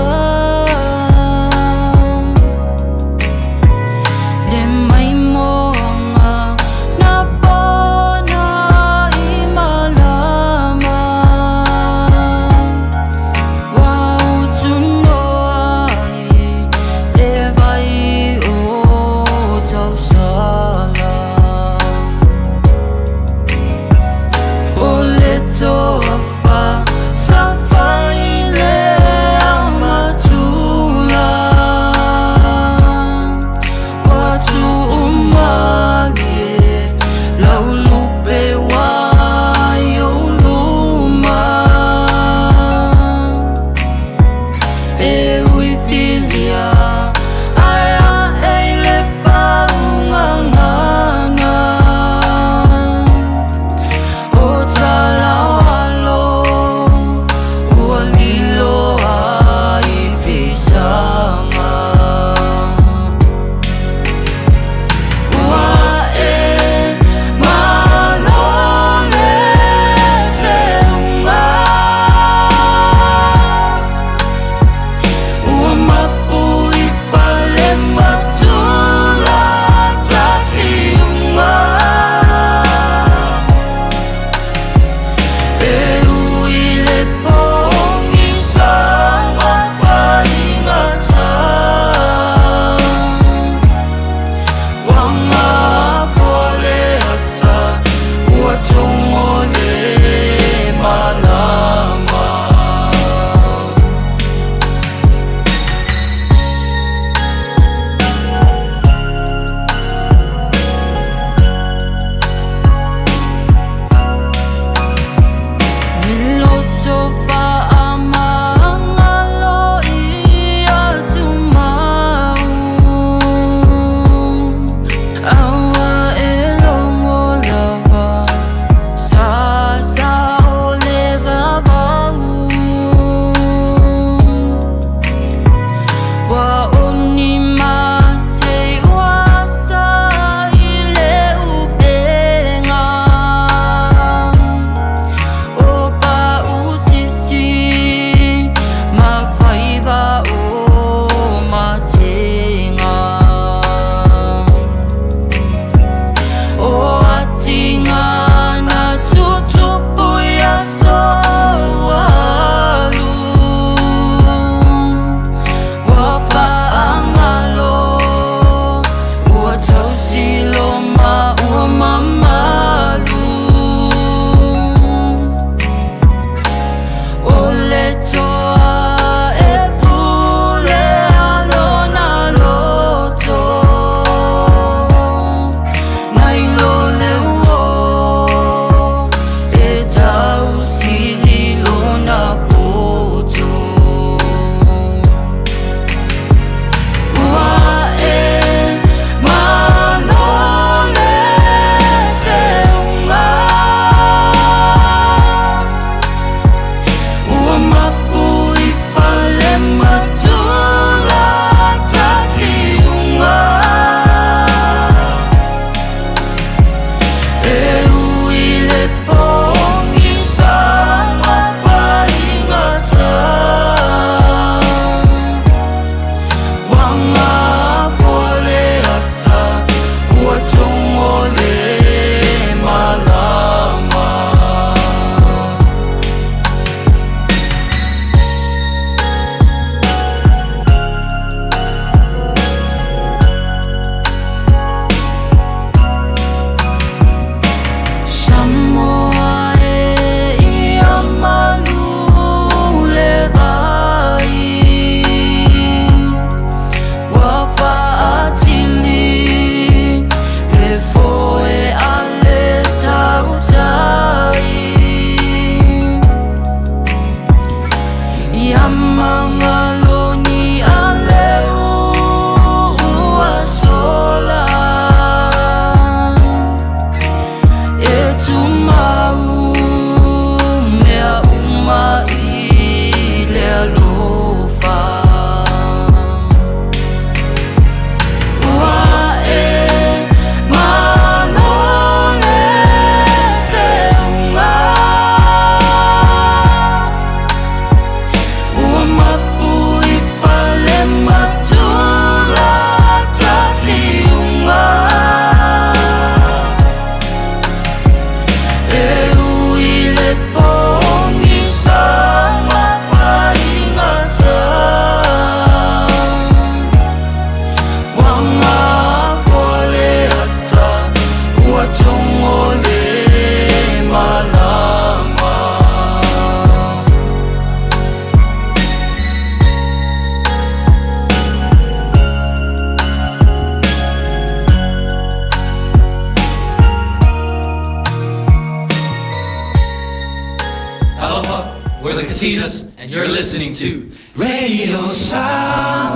Titus, and you're listening to Radio Samoa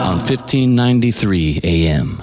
on 1593 AM.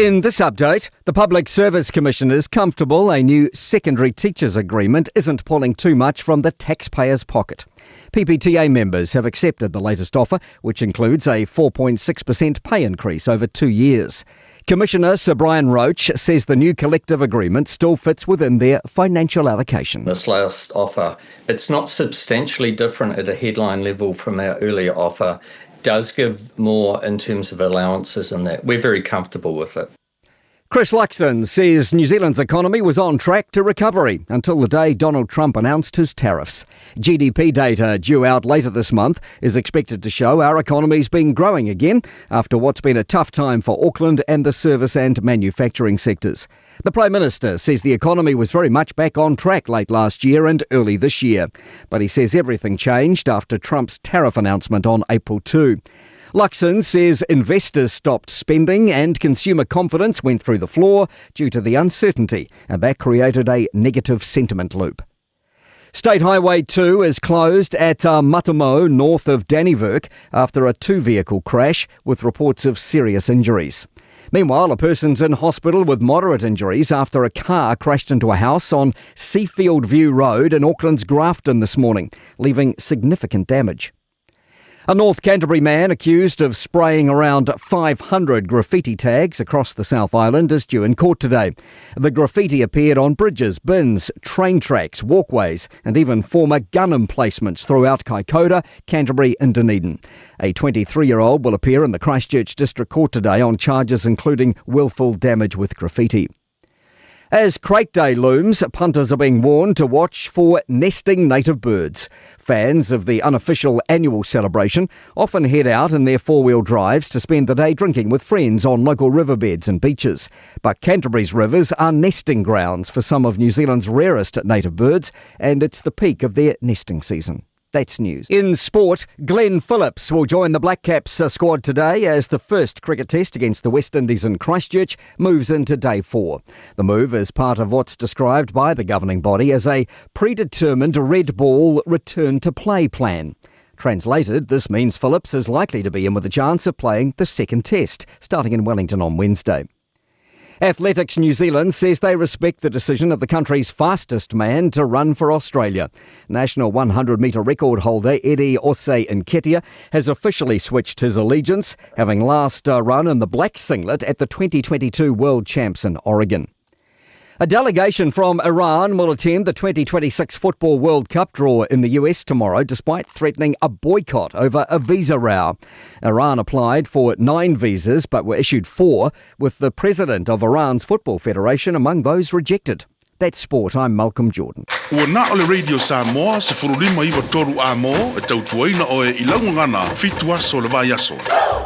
In this update, the Public Service Commission is comfortable a new secondary teachers agreement isn't pulling too much from the taxpayer's pocket. PPTA members have accepted the latest offer, which includes a 4.6% pay increase over two years. Commissioner Sir Brian Roche says the new collective agreement still fits within their financial allocation. This last offer, it's not substantially different at a headline level from our earlier offer does give more in terms of allowances and that. We're very comfortable with it. Chris Luxon says New Zealand's economy was on track to recovery until the day Donald Trump announced his tariffs. GDP data due out later this month is expected to show our economy's been growing again after what's been a tough time for Auckland and the service and manufacturing sectors. The Prime Minister says the economy was very much back on track late last year and early this year. But he says everything changed after Trump's tariff announcement on April 2. Luxon says investors stopped spending and consumer confidence went through the floor due to the uncertainty, and that created a negative sentiment loop. State Highway 2 is closed at Matamo, north of Dannevirke, after a two vehicle crash with reports of serious injuries. Meanwhile, a person's in hospital with moderate injuries after a car crashed into a house on Seafield View Road in Auckland's Grafton this morning, leaving significant damage. A North Canterbury man accused of spraying around 500 graffiti tags across the South Island is due in court today. The graffiti appeared on bridges, bins, train tracks, walkways, and even former gun emplacements throughout Kaikoura, Canterbury, and Dunedin. A 23 year old will appear in the Christchurch District Court today on charges including willful damage with graffiti. As Crate Day looms, punters are being warned to watch for nesting native birds. Fans of the unofficial annual celebration often head out in their four wheel drives to spend the day drinking with friends on local riverbeds and beaches. But Canterbury's rivers are nesting grounds for some of New Zealand's rarest native birds, and it's the peak of their nesting season. That's news. In sport, Glenn Phillips will join the Black Caps uh, squad today as the first cricket test against the West Indies in Christchurch moves into day four. The move is part of what's described by the governing body as a predetermined red ball return to play plan. Translated, this means Phillips is likely to be in with a chance of playing the second test, starting in Wellington on Wednesday. Athletics New Zealand says they respect the decision of the country's fastest man to run for Australia. National 100 metre record holder Eddie Osei Nketia has officially switched his allegiance, having last uh, run in the black singlet at the 2022 World Champs in Oregon. A delegation from Iran will attend the 2026 Football World Cup draw in the US tomorrow, despite threatening a boycott over a visa row. Iran applied for nine visas but were issued four, with the president of Iran's Football Federation among those rejected. That's sport. I'm Malcolm Jordan. Ua na o le Radio Samoa, se furulima iwa toru a mō, e tautuaina oe i laugagana, fitu aso le vai aso.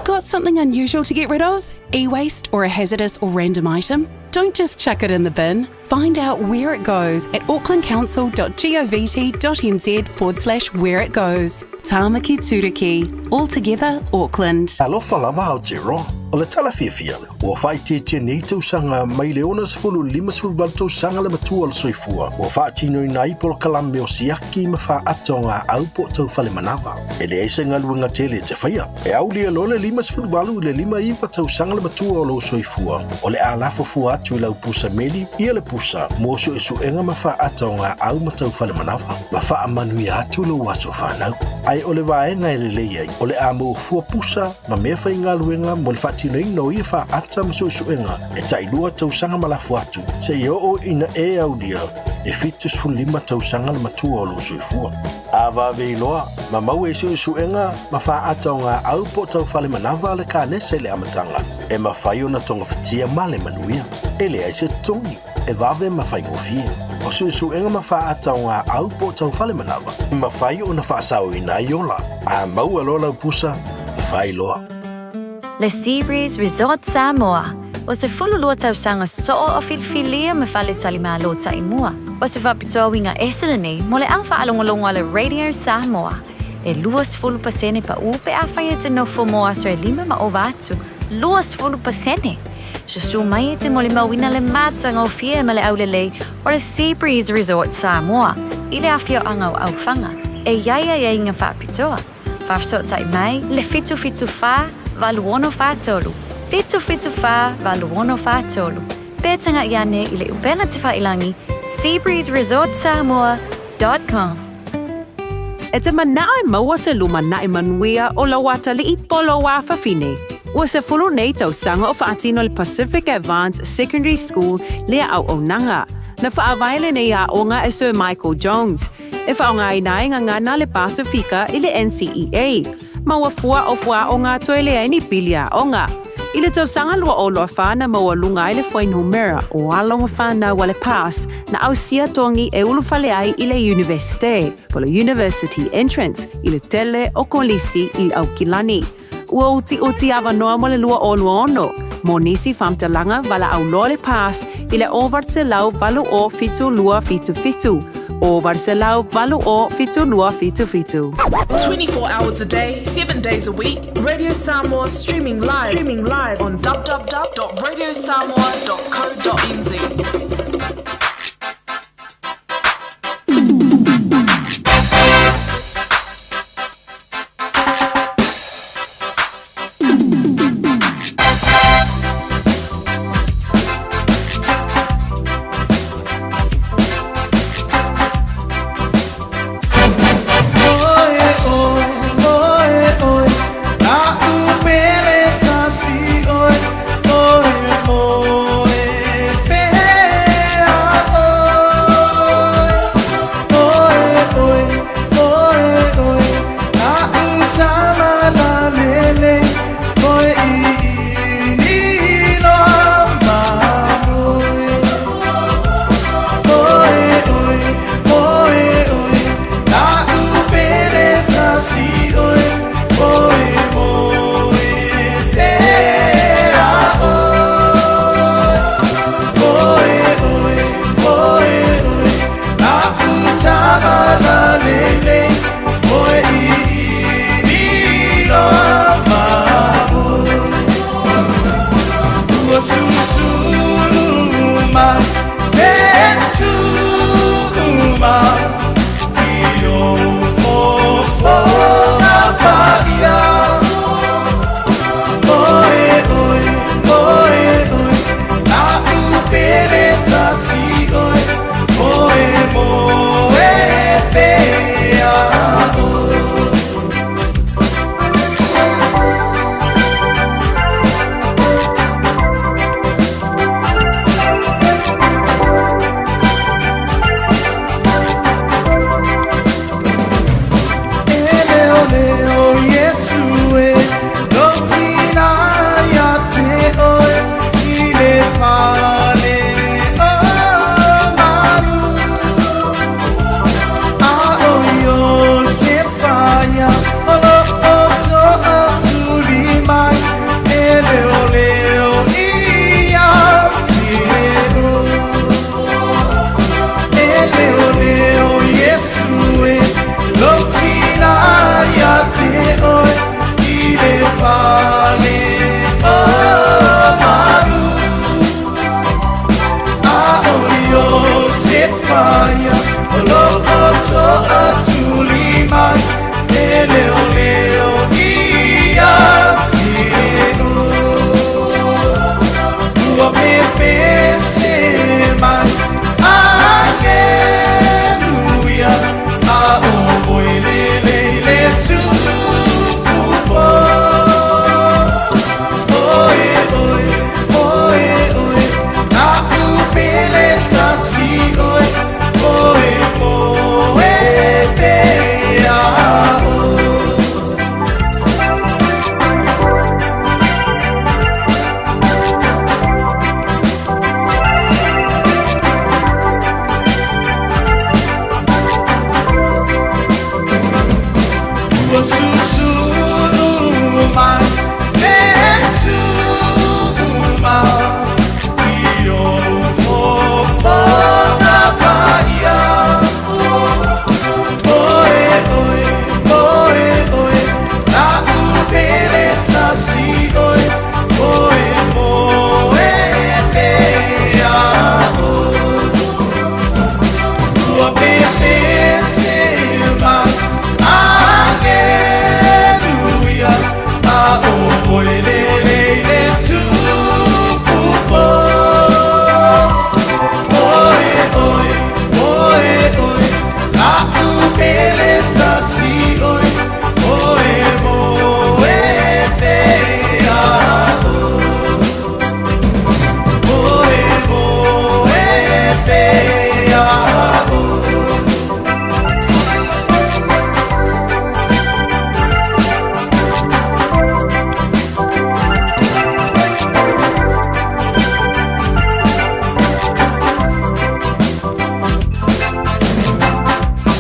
Got something unusual to get rid of? E waste or a hazardous or random item? Don't just chuck it in the bin. Find out where it goes at aucklandcouncil.govt.nz forward slash where it goes. Tāmaki Turuki. All together, Auckland. Alofa lava Aotearoa, o le tala fiafia, ua faaitiitia nei tausaga mai le 65 tausaga le matua o le soifua, ua faatinoina ai polokalame o siaki ma faaata o gaau po o taufale manava. E leai se galuega tele e te faia. E aulia loa le 58 i le 59 tausaga le matua o lou soifua, o le a lafo fua atu i lau pusa meli ia le pusa mo suesuega ma faaata o gaau ma taufale manava, ma faamanuia atu lou aso fanau. Ae o le vaega e lelei ai, o le a maua fua pusa ma mea faigaluega mo le faatinoina o ia faaata ma suesuega e tailua tausaga ma lafo atu, seia oo ina e aulia e 75 tausaga le matua o lou soifua. A vave iloa, ma maua i suesuega ma faaata o gaau po o taufale manava a le kanesa i le amataga, e mafai ona togafitia ma le manuia. E leai se totogi, e vave ma faigofie. O suesuega ma faaata o gaau po o taufale manava, e mafai ona faasaoina ai ola. A maua loa lau pusa, fai loa. Le Seabreeze Resort Samoa, o se fululua tausaga soo o filifilia ma faletalimalo taimua. O se faapitoa uiga ese lenei mo le au faalogologo a le Radio Samoa. E 20% pa'ū pe afai e te nofo mo aso e lima ma ova atu. 20%! Susu mai e te molimauina le matagofie ma le aulelei o le Sea Breeze Resort Samoa i le afioaga o Aufaga. E i ai aiaiga faapitoa. Faafesootai mai le 774 8643, 774 8643, pe taga'i ane i le upega tafailagi seabreezeresortsamoa.com. E te mana'o e maua se lumana'i manuia o lou atalii po o lou afafine? Ua 10 nei tausaga o faatino e le Pacific Advanced Secondary School lea auaunaga. Na faavae lenei aoga e Sir Michael Jones, e faaaogaina ai gagana a le Pasifika i le NCEA, ma ua fua o fuaaoga toe leai ni pili aoga. I le tausaga 2024 na maualuga ai le fuainumera o alo ma fanau a le PASS na ausia togi e ulufale ai i le Iunivesite, po o le University Entrance, i le tele o kolisi i Aukilani. Ua utiuti avanoa mo le 2026 mo nisi faamatalaga valaau loa le PASS i le 800 80 72 77, 800 80 72 77. 24 hours a day, 7 days a week, Radio Samoa streaming live, streaming live on www.radiosamoa.co.nz.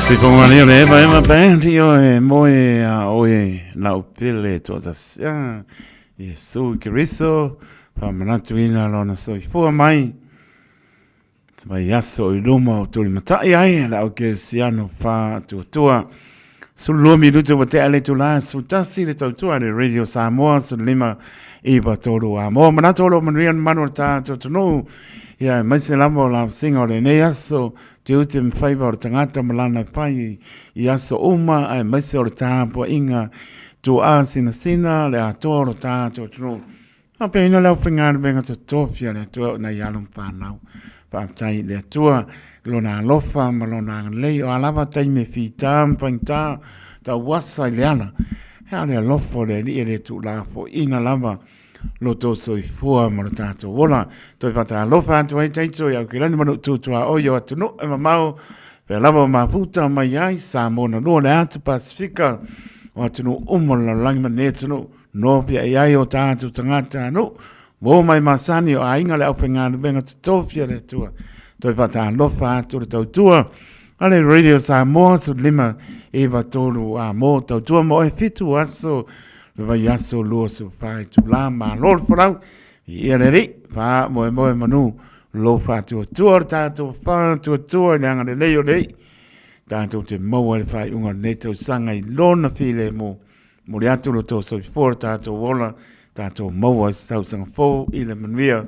Te whanganei o le Eva Eva Band i oe moe a oe lau pele toatasi. Ah, Iesu Keriso, whamanatuina lona soifua mai. Te mai aso i luma o tuli matai ai, le au kerisiano wha tuatua. Sulua minuta ua tea le itulā 11 le tautua le Radio Samoa 15 iwa tolu a moa manatu o lo manuia ni manu o le tātou atunuu. Ia e maise lava o la singa o lenei aso te ute ma faiva o le tagata ma lana fai i aso uma ae maise o le tāpuaʻiga tuaa sinasina le atoa o lo tātou atunuu. Faapea le aufaigaluega totofi a le Atua o nai alo ma fanau. Faafetai i le Atua i lona alofa ma lona agalelei o a lava taimi e fita ma faigata tauasa i le ala. He a le alofa o le Alii e le tuulafoaiina lava lo tou soifua ma lo tatou ola. Toe faatalofa atu ai taito i Aukilani ma Nuutu tuaoi o atunuu e mamao pea lava o mafuta mai ai Samoa na lua le atu Pasifika o atunuu uma o le lalolagi ma lenei atunuu Nofia i ai o tātou tagata anō, mō mai masani o aiga le aufaigaluega totofi a le Atua. Toe whakaalofa atu le tautua a le Radio Samoa 15 9 3 a mō tautua mo e fitu aso le vai aso lua su whai tu la ma lor wharau i ia le ri wha moe moe manu lo whātuatua o tātou whātuatua i le anga le lei o lei tātou te maua le whai unga nei tausaga i lona file mō Momoli atu lo tou soifua lo tatou ola, tatou maua i se tausaga fou i le manuia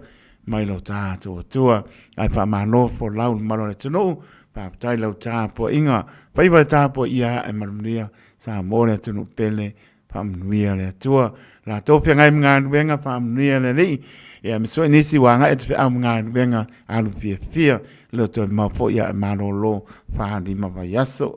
mai lo tatou Atua. Ae faamalo folau le mamalu o le atunuu, faafetai lau tapuaiga, faiva e tapuaia ae manuia Samoa le atunuu pele, faamanuia le Atua. Latou feagai ma galuega, faamanuia le Alii. Ia aemaise foi nisi ua agai atu feau ma galuega alu fiafia le toe mau foi ae malolo 45 vaiaso.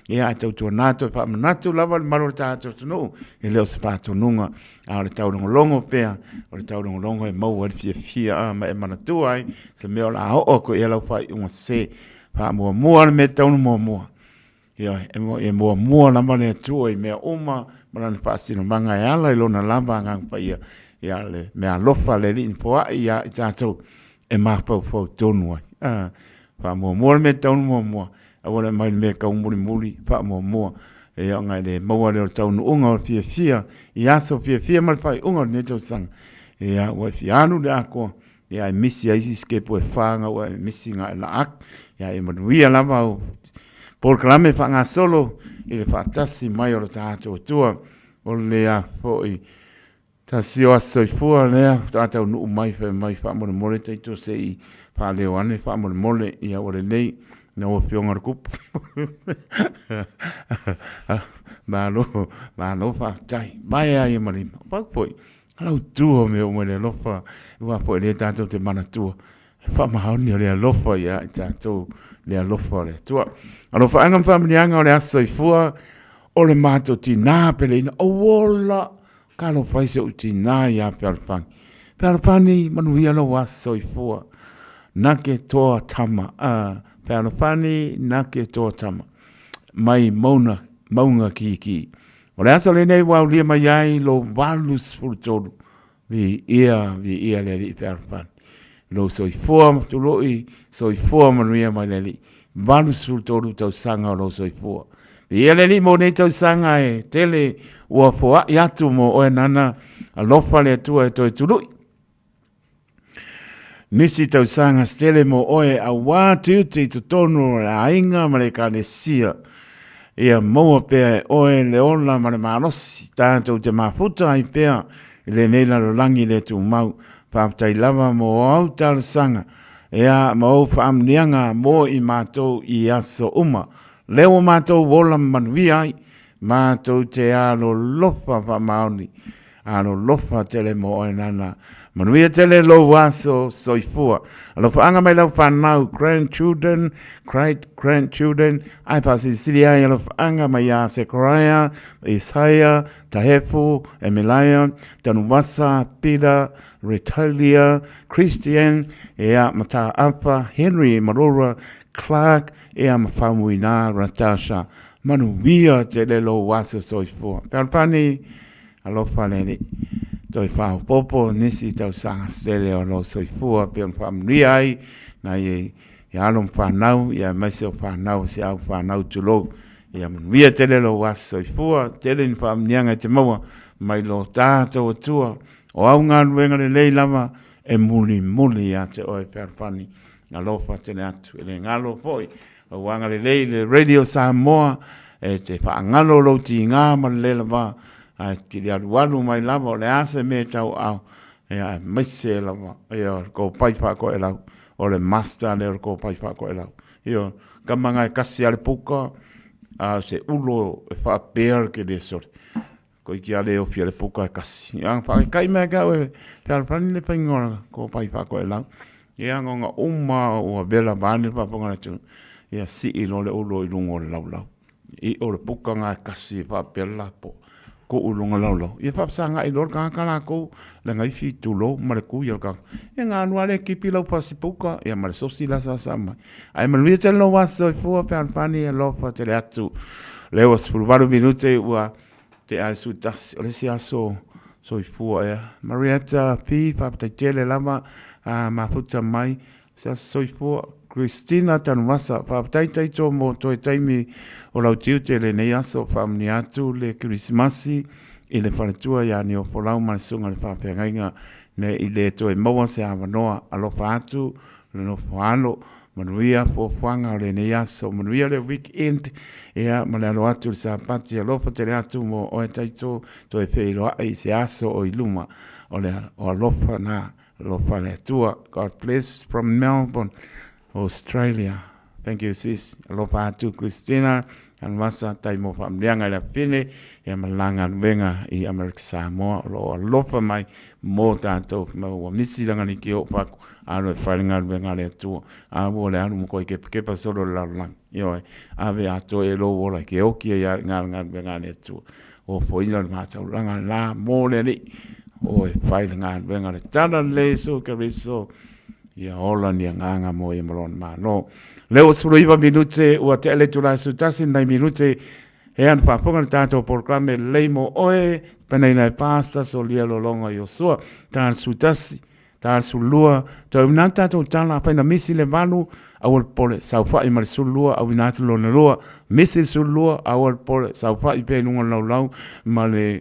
Ia, ae tautuana toe faamanatu lava le malu o le tatou atunuu, e le o se faatonuga, a o le taulogologo pea, o le taulogologo e maua ai le fiafia a, ma e manatua ai se mea o le a oo atu i ai lau faaiuga sese. Faamuamua le mea e tatau ona muamua. Ioe, e muamua lava le Atua i mea uma ma lana faasinomaga e ala i lona lava Agaga Paia, ia le mea alofa a le Alii na foai ia i tatou e mafaufau tonu ai. A, faamuamua le mea e tatau ona muamua, Aua le aumai le mea e tau mulimuli faamuamua. Ia ona e le maua lea o le taunuuga o le fiafia i aso fiafia ma le faaiuga o lenei tausaga. Ia ua e fia alu i le atoa, ia ae misi ai isi sikepu e fa na ua e misi na e laa atu. Ia e manuia lava au polokalame faagasolo i le faatasi mai o lo tatou Atua. O le a foi Tasi o aso soifua lea faatoa taunuu mai fai mai faamolemole taito se i faaleo ane faamolemole ia ua lelei lau afioga le kupu. Malo, malo faafetai. Vae ai ma lima. Pau foi, lau tua mea uma i le alofa, aua foi lea tatou te manatua. Le faamaoni o le alofa ia i tatou, le alofa o le Atua. Alofaaga ma faamanuiaga o le aso soifua o le matou tinā peleina, o ola Talofa i si ou tinā iā Fealofani. Fealofani, manuia lou aso soifua. Na ke toa tama, a, Fealofani, na ke toa tama. Mai mauna, maunga kīkī. O le aso lenei ua aulia mai ai lo 83, viia, viia le Alii Fealofani. Lou soifua ma tuloi, soifua manuia mai le Alii. 83 tausaga o lou soifua. Viia le Alii mo nei tausaga e tele ua foai atu mo oe nana, alofa le Atua e toe tului. Nisi tausaga se tele mo oe auā tiute i totonu o le aiga ma le ekalesia. Ia maua pea e oe le ola ma le malosi, tatou te mafuta ai pea i lenei lalolagi le tumau. Faafetai lava mo au talosaga, ea ma ou faamuniaga mo i matou i aso uma. Lea ua matou ola ma manuia ai, matou te alolofa faamaoni, alolofa tele mo oe nana. Manuia tele lou aso soifua. Alofaaga mai lau fanau, grandchildren, great grandchildren, ae faasilisili ai alofaaga mai ia Sekaraia, Isaia, Tahefu, Emilaia, Tanuvasa, Peter, Retolia, Christian, ea Mataafa, Henry Marora, Clark, ea ma Faumuina, Ratasha, Manuia tele lou aso soifua. Pealopani, alofa le Alii, toe faaopoopo nisi tausaga tele o lou soifua pei ona faamanuia ai nai e Ia alo ma fanau, ia aemaise o fanau si au fanau tulou. Ia manuia tele lou aso soifua, tele ni faamanuiaga e te maua mai lo tatou Atua. O au galuega lelei lava e mulimuli ia te oe fealofani. Alofa tele atu. E le galo foi lou agalelei i le Radio Samoa e te faagalo lou tiga ma le le lava, ae tili alualu mai lava o le a se mea e tauaao, ia aemaise lava ia o le kopai faakoelau, o le master lea o le kopai faakoelau. Ia, kama nga e kasi a le puka, a o se ulo e faapea le kele sole. Ko iki a le ofi a le puka e kasi. Ia, whakekai mea kia oe, fealofani le whainga o kopai faakoelau. Ia, ngonga uma ua vela vane whaponga le tu. Ia, sii lo le ulo i lunga o le laulau. I o le puka nga e kasi e faapea le lapo. Ko u lunga laulau. Ia whapasangai loa le kangaka lakou, le ngaifi tulou ma le kui o le kangaka. Ia nga anua le kipi lau pasi puka, ia ma le sosi la sa sa mai. Ai manuia tele lou aso soifua fealofani alofa tele atu. Lea ua 18 minute ua tea le 11 o le isi aso soifua ea. Marietta P, faafetai tele lava a mafuta mai se aso soifua. Christina Tanuvasa, faafetai taito mo toe taimi o lau tiute i lenei aso. Faamanuia atu le Kerisimasi i le faletua ia Niofolau ma le susuga i le faafeagaiga ne i le toe maua se avanoa. Alofa atu le nofo alo. Manuia fuafuaga o lenei aso, manuia le weekend, ia ma le alo atu i le Sapati. Alofa tele atu mo oe taito, toe feiloai i se aso o i luma. O le o alofa na, alofa le Atua. God bless from Melbourne, Australia. Thank you sis. Alofa atu Christina Almasa tai mo faamanuiaga i le afine ia ma la galuega i Amerika Samoa o lo o alofa mai mo tatou ma ua misi langa ni ki o paku alo e fai le galuega a le Atua a ua le alu ma koe kepakepa solo le lalolagi ioe ave atoa e lou ola ke oki ai a le galuega a le Atua o foina le mataulaga la mo le Alii o e fai le galuega le tala le Iesu Keriso ia ola ni agaga mo ia ma lona Malo. Lea ua 19 minute ua tea le itula e 11 nai minute e ana faafofoga le tatou polokalame lelei mo oe penaina e Pastor Solia Lolonga Iosua ta le 11 ta le 12 toe uina atu tatou tala afai na misi le 8 aua le popole saofai ma le 12 auina atu lona lua misi le 12 aua le popole saofai pea i luga o le laulau ma le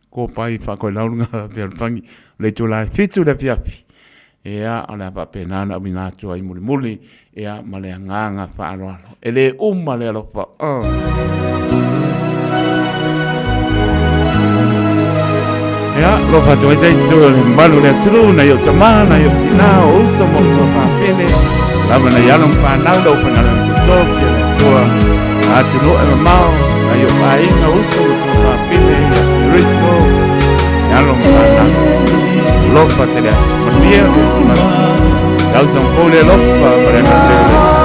Kopai whakoelaurunga Pearutangi, le itula e 7 le afiafi. Ea, o le a faapena ona auina atu ai mulimuli, ea, ma le agaga faaaloalo. E le uma le alofa. Oh. Ea, alofa atu ai taitu o le malu le atunuu, nai o tama, nai o tina, o uso mo tua whapene, lava nai alo whanau, lau whanau toto, kia le atua, atunuu e mamao, nai o whainga, uso mo tua whapene, ia Kristo, alo whanau, alofa tele atu, manuia, Krisimasi, tausaga fou le alofa, ma le agaga lelei.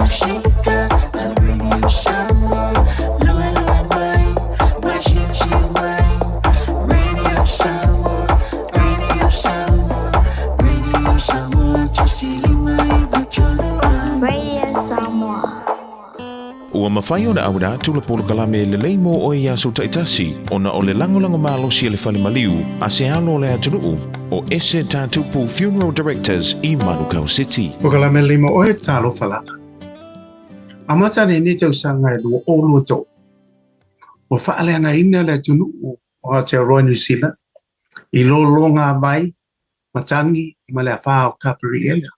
Pasifika a Radio Samoa Luelue mai Masilisili mai Radio Samoa Radio Samoa Radio Samoa 1.593 AM Radio Samoa. Ua mafai ona auina atu le polokalame lelei mo oe i aso taitasi ona o le lagolago malosi a le fale maliu a se alo o le atunuu o Ese Tatupu Funeral Directors i Manukau City. Polokalame lima oe talofa lava. Amata lenei tausaga e 2023, ua faaleagaina le atunuu o Aotearoa New Zealand i lologa vai, matagi ma le afā o Kaperiela.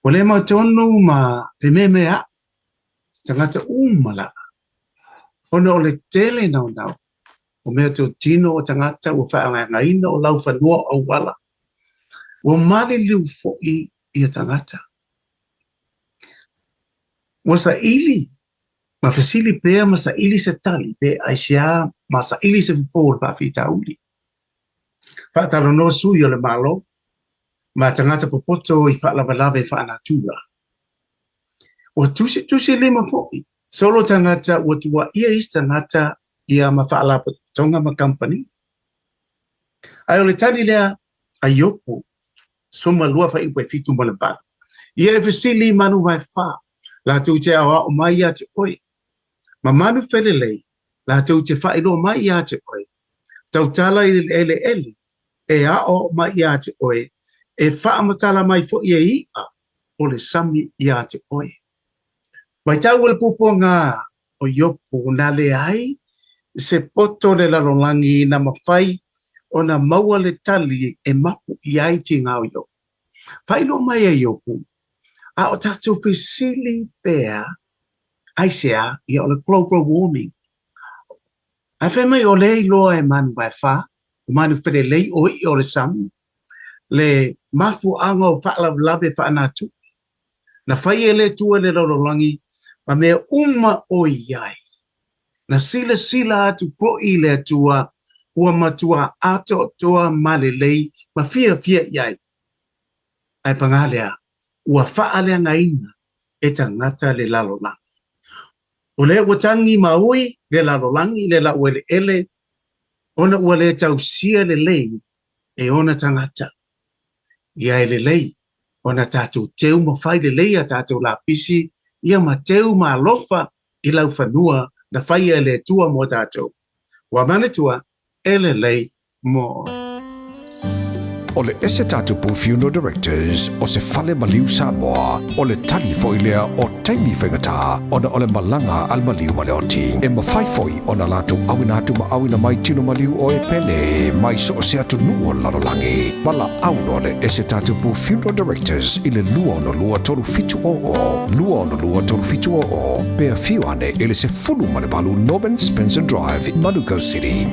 Ua le mautonu ma fememeaʻi tagata uma lava, ona o le tele naunau o meatotino o tagata ua faaleagaina o laufanua o auala, ua maliliu foi ia tagata. Ua saili ma fesili pea ma saili se tali pe aisea ma saili se fofo o le faafitauli. Faatalanoa sui o le Malo ma tagata popoto i faalavelave faanatura. Ua tusitusilima foi solo tagata ua tuuaia isi tagata ia ma faalapotopotoga ma kamupani. Ae o le tali lea a Iopo 12:78, Ia e fesili i manu vaefa, latou te aoao mai ia te oe, ma manu felelei, latou te faailoa mai ia te oe, tautala i le eleele, e aoao mai ia te oe, e faamatala mai foi e i'a o le sami ia te oe. Matau le puapuaga o Iopo na leai se poto o le lalolagi na mafai ona maua le tali e mapu i ai tiga o Iopo. Faailoa mai e Iopo, a o tatou fesili pea aisea ia o le global warming. Ae fai mai o lea iloa e manu vaefa, o manu felelei o i'a o le sami, le mafuaaga o faalavelave faanatua. Na fai e le Atua le lalolagi ma mea uma o i ai. Na silasila atu foi le Atua ua matua atoatoa ma lelei ma fiafia i ai. Ae pagā lea, ua faaleagaina e tagata le lalolagi. O lea ua tagi ma ui le lalolagi le laueleele ona ua le tausia lelei e ona tagata. Ia e lelei ona tatou teu ma fai lelei a tatou lapisi ia ma teu ma alofa i laufanua na faia e le Atua mo tatou. Ua manatua e lelei mo oe. O le Ese Tatupu Funeral Directors o se fale maliu Samoa, o le tali foi lea o taimi faigata ona o le malaga a le maliu ma le oti. E mafai foi ona latou auina atu ma auina mai tino maliu o e pele mai so o se atunuu o le lalolagi. Valaau loa le Ese Tatupu Funeral Directors i le 262 3700, 262 3700, pe afio ane i le 18 Norman Spencer Drive, Manukau City.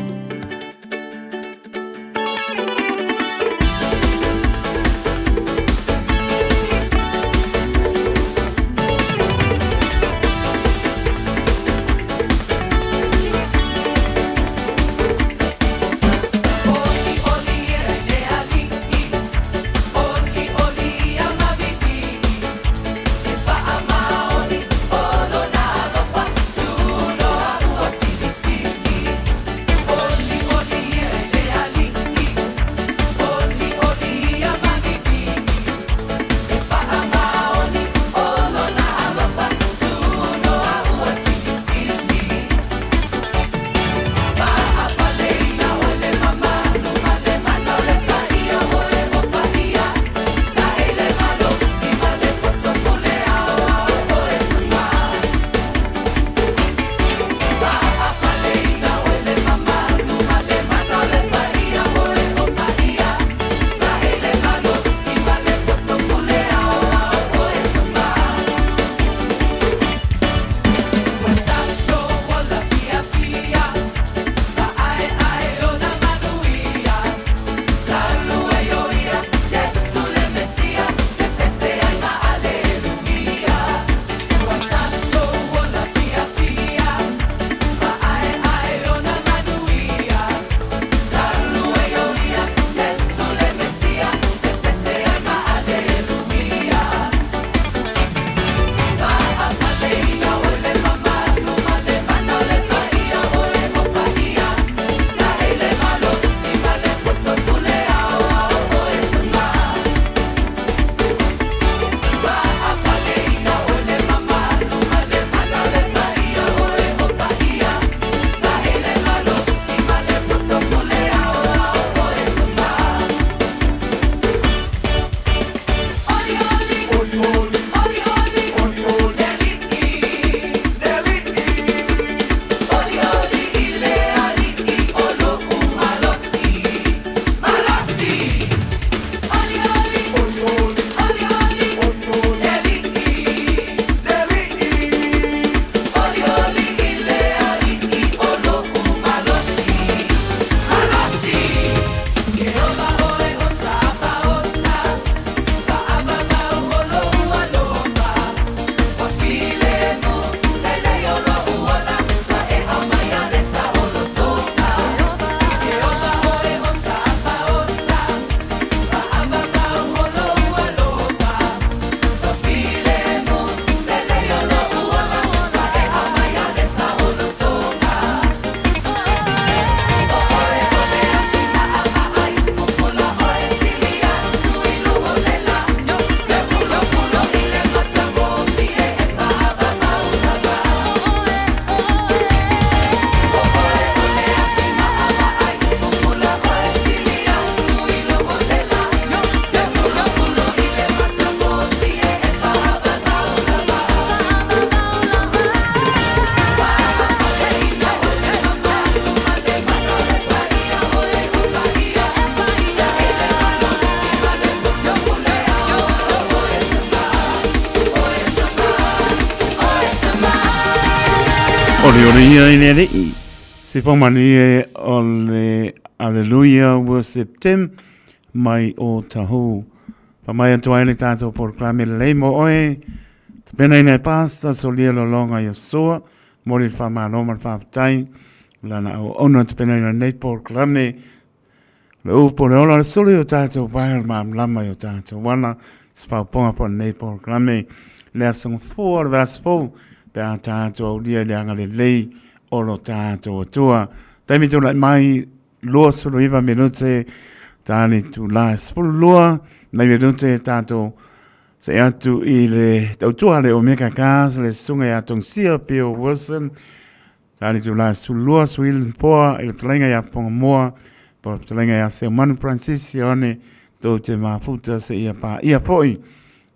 Ole ole ia i le alii. Se whamanuia o le Alleluia Worship Team mai o Tahu. Wha mai atu ai le tātou porokalame lelei mo oe. Te pena ina e pāsta solia lolonga i asua. Mo le whamalo ma le whaapatai. Lana au ona te pena ina nei porokalame. Le upu o le ola o le sulu i o tātou pae o le māmlama i o tātou wana. Se pauponga po nei porokalame. Le aso fua o le vasa fou. Pe a tātou aulia i le anga lelei o lo tātou atua. Taimi tūlai mai 29 minute tā le tūlā 12 nei minute tātou se atu i le tautua le Omega Cars le sunga ia Tongsia Bill Wilson tā le tūlā 12 suil poa i le talenga ia Pongamoa po le talenga ia Seumanu Francis Ione tō te mafuta se ia pā ia poi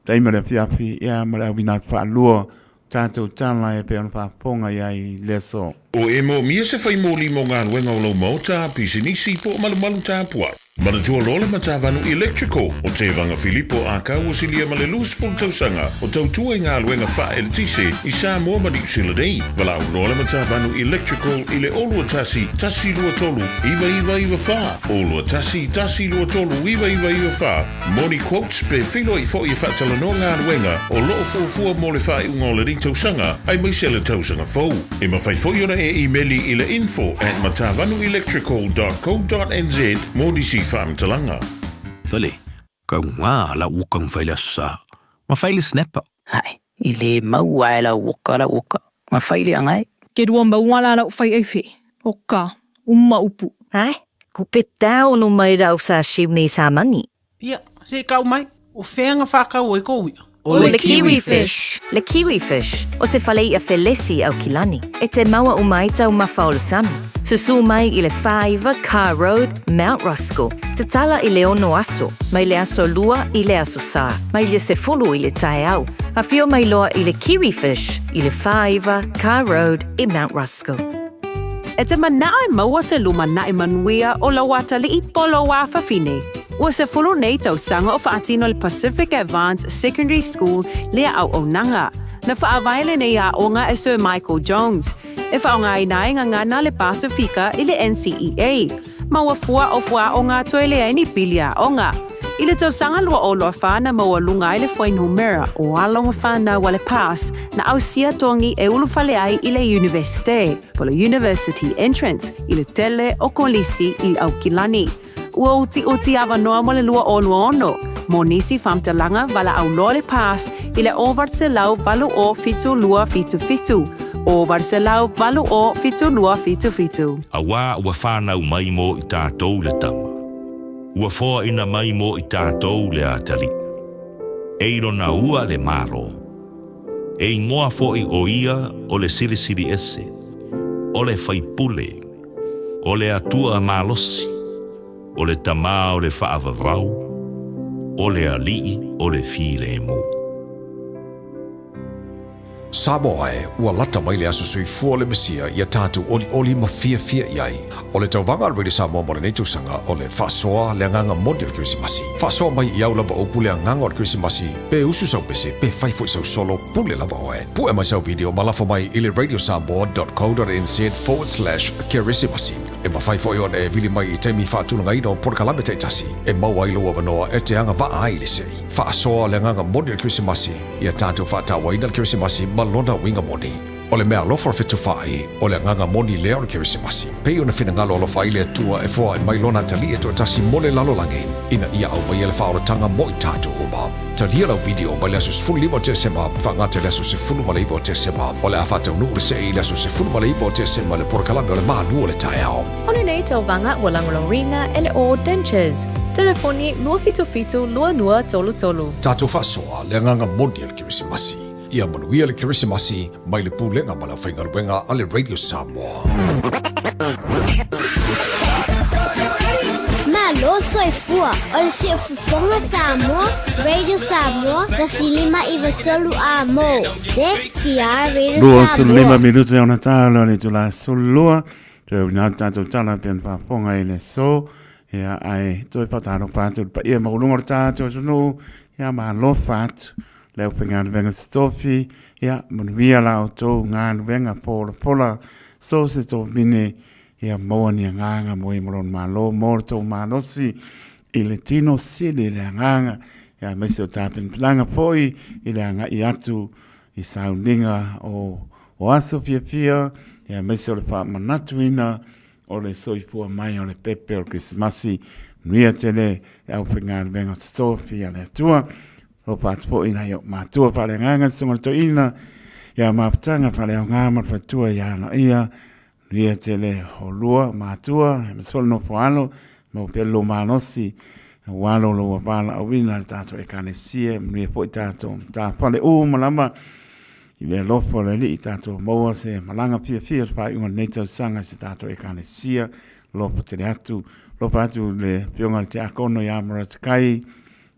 taima le afiafi ia ma le awina whaalua tātou tala e pe ona whaaponga ia i leso. O e mo mia se whai mōli mō ngā ruenga o lau maota, pisinisi po malumalu tāpua. Manatua lola Matavanu Electrical o Te Vanga Filipo a kau o silia ma le lus fulu tausanga o tautua i ngā luenga wha eletise i Samoa ma New Zealand ei. Walau lola Matavanu Electrical i le olua tasi, tasi lua tolu, iwa iwa iwa wha. Olua tasi, tasi lua tolu, iwa iwa iwa wha. Moni quotes pe filo i fo i whaatalanoa ngā ruenga o loo fuafua mō le whae unga o le tausanga ai maise le tausanga fou. E mawhai fo iona e imeli i le info at matavanuelectrical.co.nz mō nisi whaamtalanga. Tole, kau ngā la ukang whaile sa. Ma whaile snapper. Hai, i le maua e la uka la uka. Ma whaile angai. Ke rua maua la lau whai eiwhi. O ka, uma upu. Ai, ku pe tau no mai rau sa shiu nei sa mani. Ia, se kau mai, o whenga whakau e kou ia. O le kiwi fish. Le kiwi fish, o se fale ia felesi au kilani. E te maua o mai tau mafa o le sami. Susu mai i le 5 Car Road, Mount Roskill. Te tala i le ono aso, mai le aso lua i le aso sā, mai le sefulu i le tae au. A whio mai loa i le kiwi fish, i le 5 Car Road i Mount Roskill. E te manao e maua se luma na'i manuia o lau atalii polo a fafine. Ua se fulu nei tausaga o faatino le Pacific Advanced Secondary School le au auaunaga. Na faavae lenei aoga e Sir Michael Jones. E faaaogaina ai gagana le Pasifika i le NCEA. Ma ua fua o fuaaoga toe leai ni pili aoga. I le tausaga 2024 na maualuga ai le fuainumera o alo ma fanau a le PASS na ausia togi e ulufale ai i le Iunivesite, po le University Entrance, i le tele o kolisi i Aukilani. Ua utiuti avanoa mo le 2026, mo nisi faamatalaga valaau loa le PASS i le 880 7277, 880 7277. Auā ua whānau mai mō i tātou le tama. Ua foaina mai mō i tātou le atalii. E i lona ua le Malo. E ingoa foʻi o ia o le Silisili Ese, o le Faipule, o le Atua malosi, o le Tamā o le Faavavau, o le Alii o le Filemu. Samoa e, ua lata mai le aso soifua o le Mesia ia tātou olioli ma fiafia i ai. O le tauvaga a le Radio Samoa mo lenei tausaga o le faasoa le agaga moni o le Kerisimasi. Faasoa mai i au lava upu le agaga o le Kerisimasi, pe usu sau pese, pe fai foi sau solo, pule lava oe. Pue mai sau video ma lafo mai i le radiosamoa.co.nz/kerisimasi. E mafai foi ona e vili mai i taimi faatulagaina o polokalame taitasi e maua ai lou avanoa e te agavaa ai i le sei. Faasoa le agaga moni o le Kerisimasi, ia tātou faatauaina le Kerisimasi ma lona uiga moni. O le mea alofa o le fetufaai, o le agaga moni lea o le Kerisimasi. Pei ona finagalo alofa ai le Atua e foai mai lona atalii e toatasi mo le lalolagi, ina ia aumaia le faaolataga mo i tātou uma. Talia lau video mai le aso 15 o Tesema faagata i le aso 19 o Tesema. O le a faataunuu le see i le aso 19 o Tesema le polokalame o le malu o le taeao. O lenei tauvaga ua lagolagoina e le All Dentures. Telefoni 277 2233. Tatou faasoa le agaga moni o le Kerisimasi. Ia manuia le Kerisimasi mai le Pulega ma le Aufaigaluega a le Radio Samoa. Malo soifua, o le siufofoga Samoa, Radio Samoa, 1593 amo. Se kia Radio Samoa. 25 minuto e ona tālo le tula sulua. Toe uina tātou tala pe ana whaaponga i le so. Ia ai, toe whataro pātou pa ia maulunga o tātou atunuu. Ia ma alofa atu. Le aufaigaluega totofi, ia manuia la outou galuega polapola so se tovine, ia maua ni agaga mo e ma lona Malo mo le tou malosi i le tino sili i le agaga, ia aemaise o tapenapelaga foi i le agai atu i sauniga o o aso fiafia, ia aemaise o le faamanatuina o le soifua mai o le pepe o le Kerisimasi. Manuia tele le aufaigaluega totofi a le Atua. Alofa atu foi i nai ou matua faaleagaga, Susuga i le Toeaina ia Mafutaga Faaleaoga ma le faletua ia Anaia. Manuia tele oulua matua, aemaise foi le nofo alo, maua pea le lou malosi aua lo lou valaauina i le tatou Ekalesia. Manuia foi tatou matafale uma lava i le alofa o le Alii, tatou maua se malaga fiafia i le faaiuga o lenei tausaga i se tatou Ekalesia. Alofa tele atu, alofa atu i le Afioga i le Tiakono ia Muratakai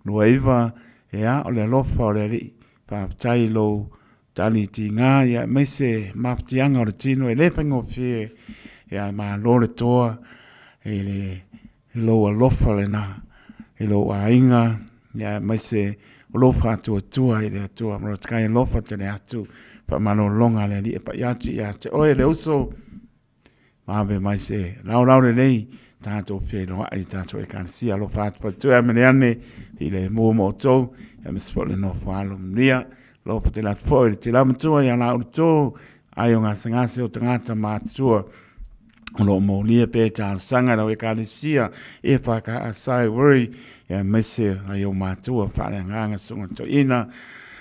29, ia, o le alofa o le Alii. Faafetai i lou tali tiga, ia, aemaise mafatiaga o le tino e le faigofie, ia, malo le toa i le lou alofa lena i lou aiga, ia, aemaise o lou faatuatua i le Atua. Muratakai, alofa tele atu, faamalologa a le Alii e pai atu ia te oe le uso. Ave mai se laolao lelei tatou feiloai i tatou Ekalesia. Alofa atu faletua ia mele ane i le mua ma outou, aemaise foi le nofo alo manuia. Alofa tele atu foi i le tila matua ia la outou, ai o gasegase o tagata matutua o lo o molia pea i talosaga i lau Ekalesia e whakaasai worry, aemaise ai o matua faaleagaga susuga toeaina,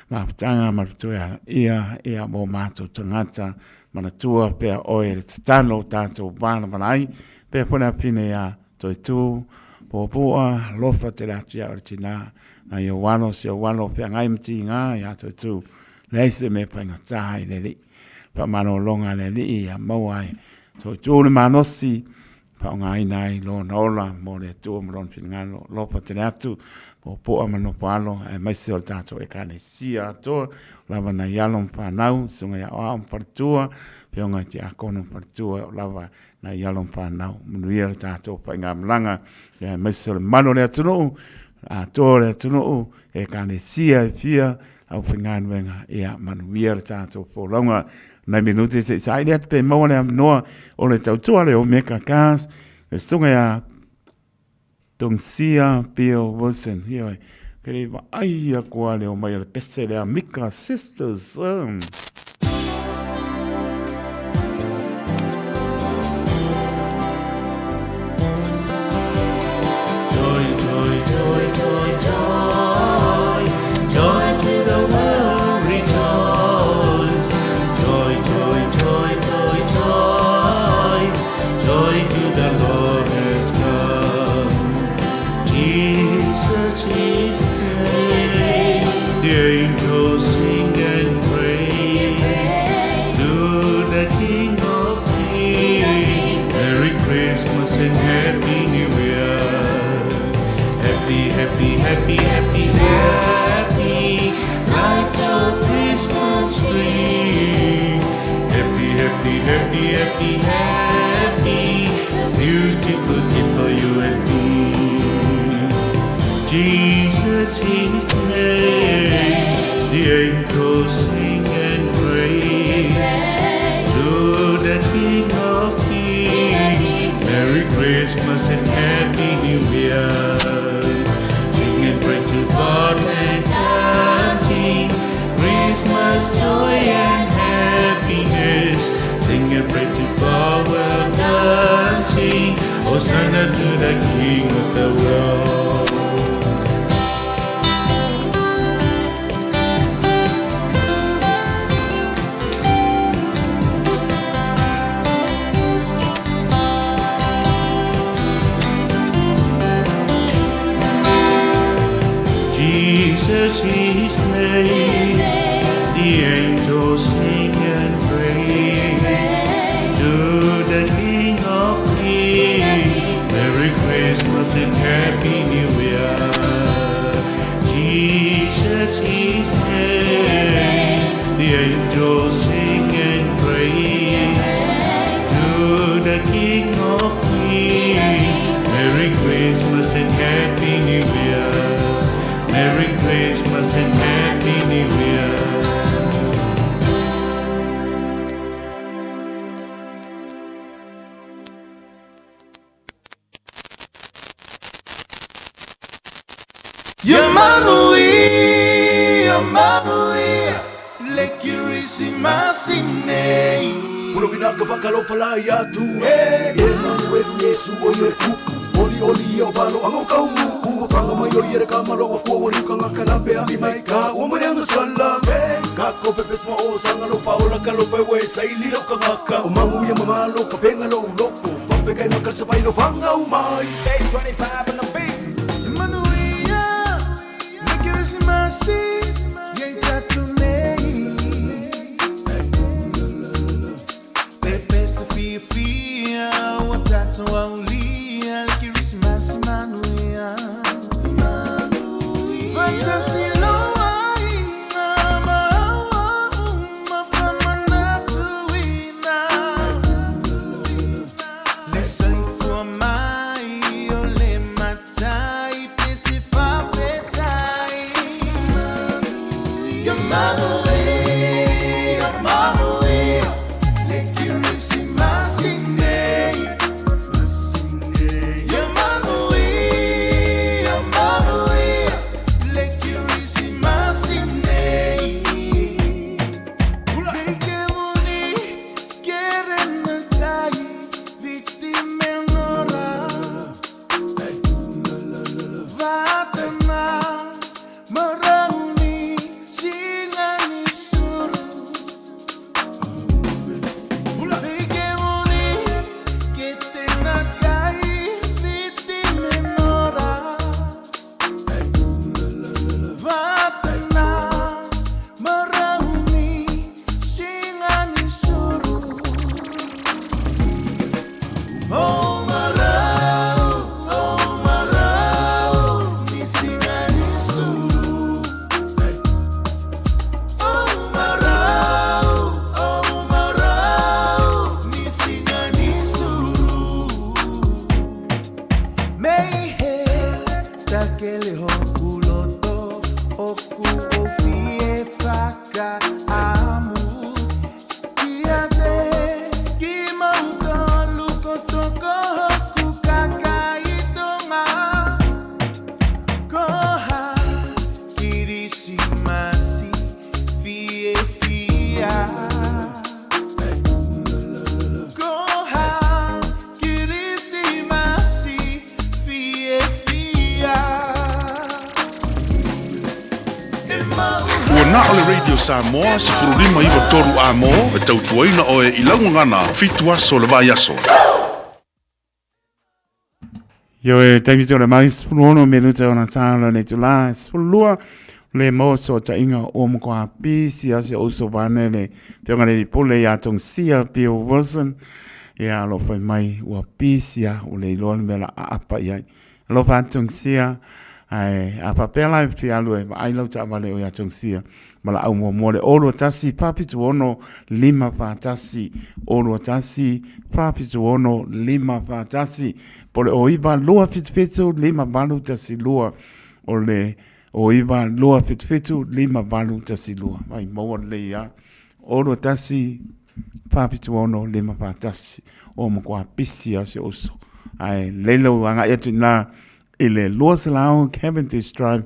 mafutaga ma le faletua ia ia mo matou tagata. Manatua pea oe le tatalo o tatou valavala ai, pea foi le afine ia Toetū, Puapua, alofa tele atu ia oe le tina, nai ou alo, si ou alo, feagai ma tiga ia Toetū, leai se mea faigata i le Alii. Faamalologa a le Alii ia maua ai Toetū le malosi, faaaogaina ai lona ola mo le Atua ma lona finagalo. Alofa tele atu, puapua ma nofo alo, aemaise o le tatou Ekalesia atoa, o lava nai alo ma fanau, susuga ia Aoao ma faletua, afioga i tiakono ma faletua, o lava nai alo ma fanau. Manuia le tatou faigamalaga, aemaise o le mamalu o le atunuu, atoa o le atunuu, Ekalesia e fia, aufaigaluega, ia manuia le tatou folauga. Nai minute se i saili atu pe maua le avanoa o le tautua le Omega Cars, le susuga ia Tongsia Bill Wilson. Ioe, pe le vaai aku lava le omai a le pese le Amika Sisters. Joy, joy, joy, joy, joy, joy to the world rejoice. Joy, joy, joy, joy, joy, joy to the Lord has come. Jesus is name. The angels sing and praise to the King of Kings. Merry Christmas and Happy New Year. Happy, happy, happy, happy, happy. Light your Christmas tree. Happy, happy, happy, happy, happy. Beautiful gift for you and me. Jesus is name. The angels sing and praise to the King of Kings. Merry Christmas and Happy New Year. Sing and pray to God and dancing. Christmas joy and happiness. Sing and praise to God while dancing. Hosanna to the King of the world. Jesus is name. The angels sing and praise to the King of Kings. Merry Christmas and Happy New Year. Jesus is name. The angels sing and praise to the King of Kings. Merry Christmas and Happy New Year. Merry Christmas and Happy New Ia manuia le Kirisimasi nei. Pulovina ka whakalofa la i atu e Emanuelu Yesu o ia kupu Oli oli ia o valo anga o kaumu Ua whanga mai o ia ka malo wa kua wari ka ngaka la pea Mi mai ka ua mai anga sala Ka ko pepe sma o sanga lo whaola ka lo pewe Sa ili lo ka ngaka O mangu ia mamalo ka penga lo uloko Wape kai makal sa pai lo whanga umai 825 on the beat. Manuia le Kirisimasi ia i tatou nei. Pepe se fiafia ua tatou aulia le Kirisimasi manuia. Faatasi loa ina ma aua uma faamanatuina. Le soifua mai o le Matai pe se faafetai. Ia manuia, manuia le Kirisimasi nei. Ia manuia, manuia le Kirisimasi nei. Vikemuni kerenatai vitimenora. Vatana marauni singani suru. Vikemuni ketenakai vitimenora. Vatana marauni singani suru. Oh marau, oh marau, ni singani suru. Oh marau, oh marau, ni singani suru. Meihe takele hokuloto oku ofie whaka amu. Kia te ki mautolu kotoko hoku kakaitonga. Koha Kirisimasi fie fia. Koha Kirisimasi fie fia. Ua na o le Radio Samoa 1593 amo e tautuaina oe i laugagana 7 aso o le vaiaso. Io e taimi te o le mai 16 minute ona tāla nei te la 12 le mo so ta inga o mo ko a pisi a se oso vane le pionga le pole ia tong sia Bill Wilson ia lo fai mai ua pisi a o le iloa le mea la a apa i ai Alofa atu Tongsia, ae a faapea la e te alu e vaai lau taavale o ia Tongsia ma la au muamua le 0 21 4 76 5 4 1 0 21 4 76 5 4 1 po o le 09 2 7 7 5 8 1 2 o le 09 2 7 7 5 8 1 2 mai maua lelei a 0 21 4 76 5 4 1 o matua pisi a si uso ae lei lau agai atu i ina i le 200 Cavendish Drive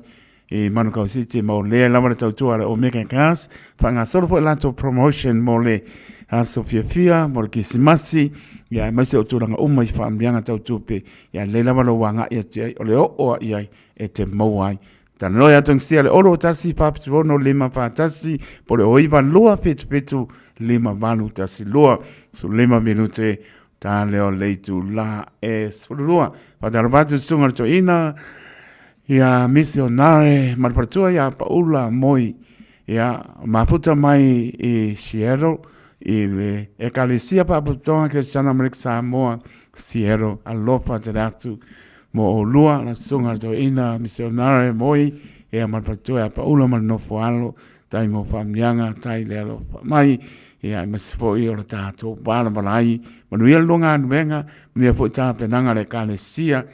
i Manukau City mo lea lava le tautua a le Omega Cars faagasolo foi latou promotion mo le aso fiafia mo le Kirisimasi ia aemaise o tulaga uma i faamanuiaga tau tupe ia lei lava lou agai atu i ai o le oo a i ai e te maua ai Talanoa ia Tongisia le 0 1 4 7 6 5 4 1 po o le 0 9 2 7 7 5 8 1 2 15 minute ta leo le itulā e 12. Faatalofa atu i le susuga o le toeaina ia misionare ma le faletua ia Paula Moi ia mafuta mai i Seattle i le Ekalesia Faapotopotoga Kerisiano Amerika Samoa Seattle. Alofa tele atu mo oulua la susuga o le toeaina misionare Moi ia ma le faletua ia Paula ma le nofo alo tai mo faamanuiaga tai le alofa mai ia aemaise foi o le tatou valavala ai manuia le lua galuega manuia foi tapenaga a le ekalesia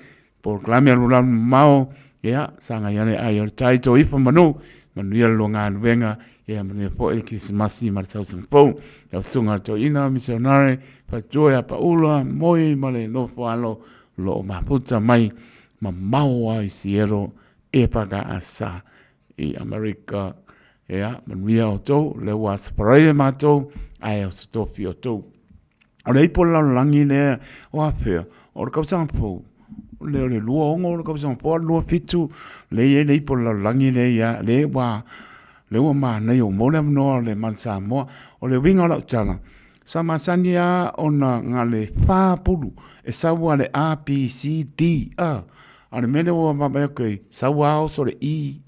polokalame a lulalu mamao ia sagai ane ai o le tai to ifo manu manuia le lua galuega ia manuia foi le kirisimasi ma le tausaga fou lau susuga le toeaina misionare faletua ia Paula Moi ma le nofo alo o lo o mafuta mai mamao ai Seattle e whakaasa i Amerika. Ia, manuia outou, lea ua asaparaia matou, ae o se tofi outou. O le ipu o le lalolagi lea, o afea, o le kausaga fou, le o le 26 o le kausaga fou, a o le 27, lea e i ai le ipu o le lalolagi lea ia, lea ua, lea ua manaia, ua maua le avanoa o le Manu Samoa. O le uiga o lau tala, sa masani lava ona na o le fa pulu e sau lava le A, B, C, D, a. A o le mea lea ua vaavaai atu ai, sau lava oso le E,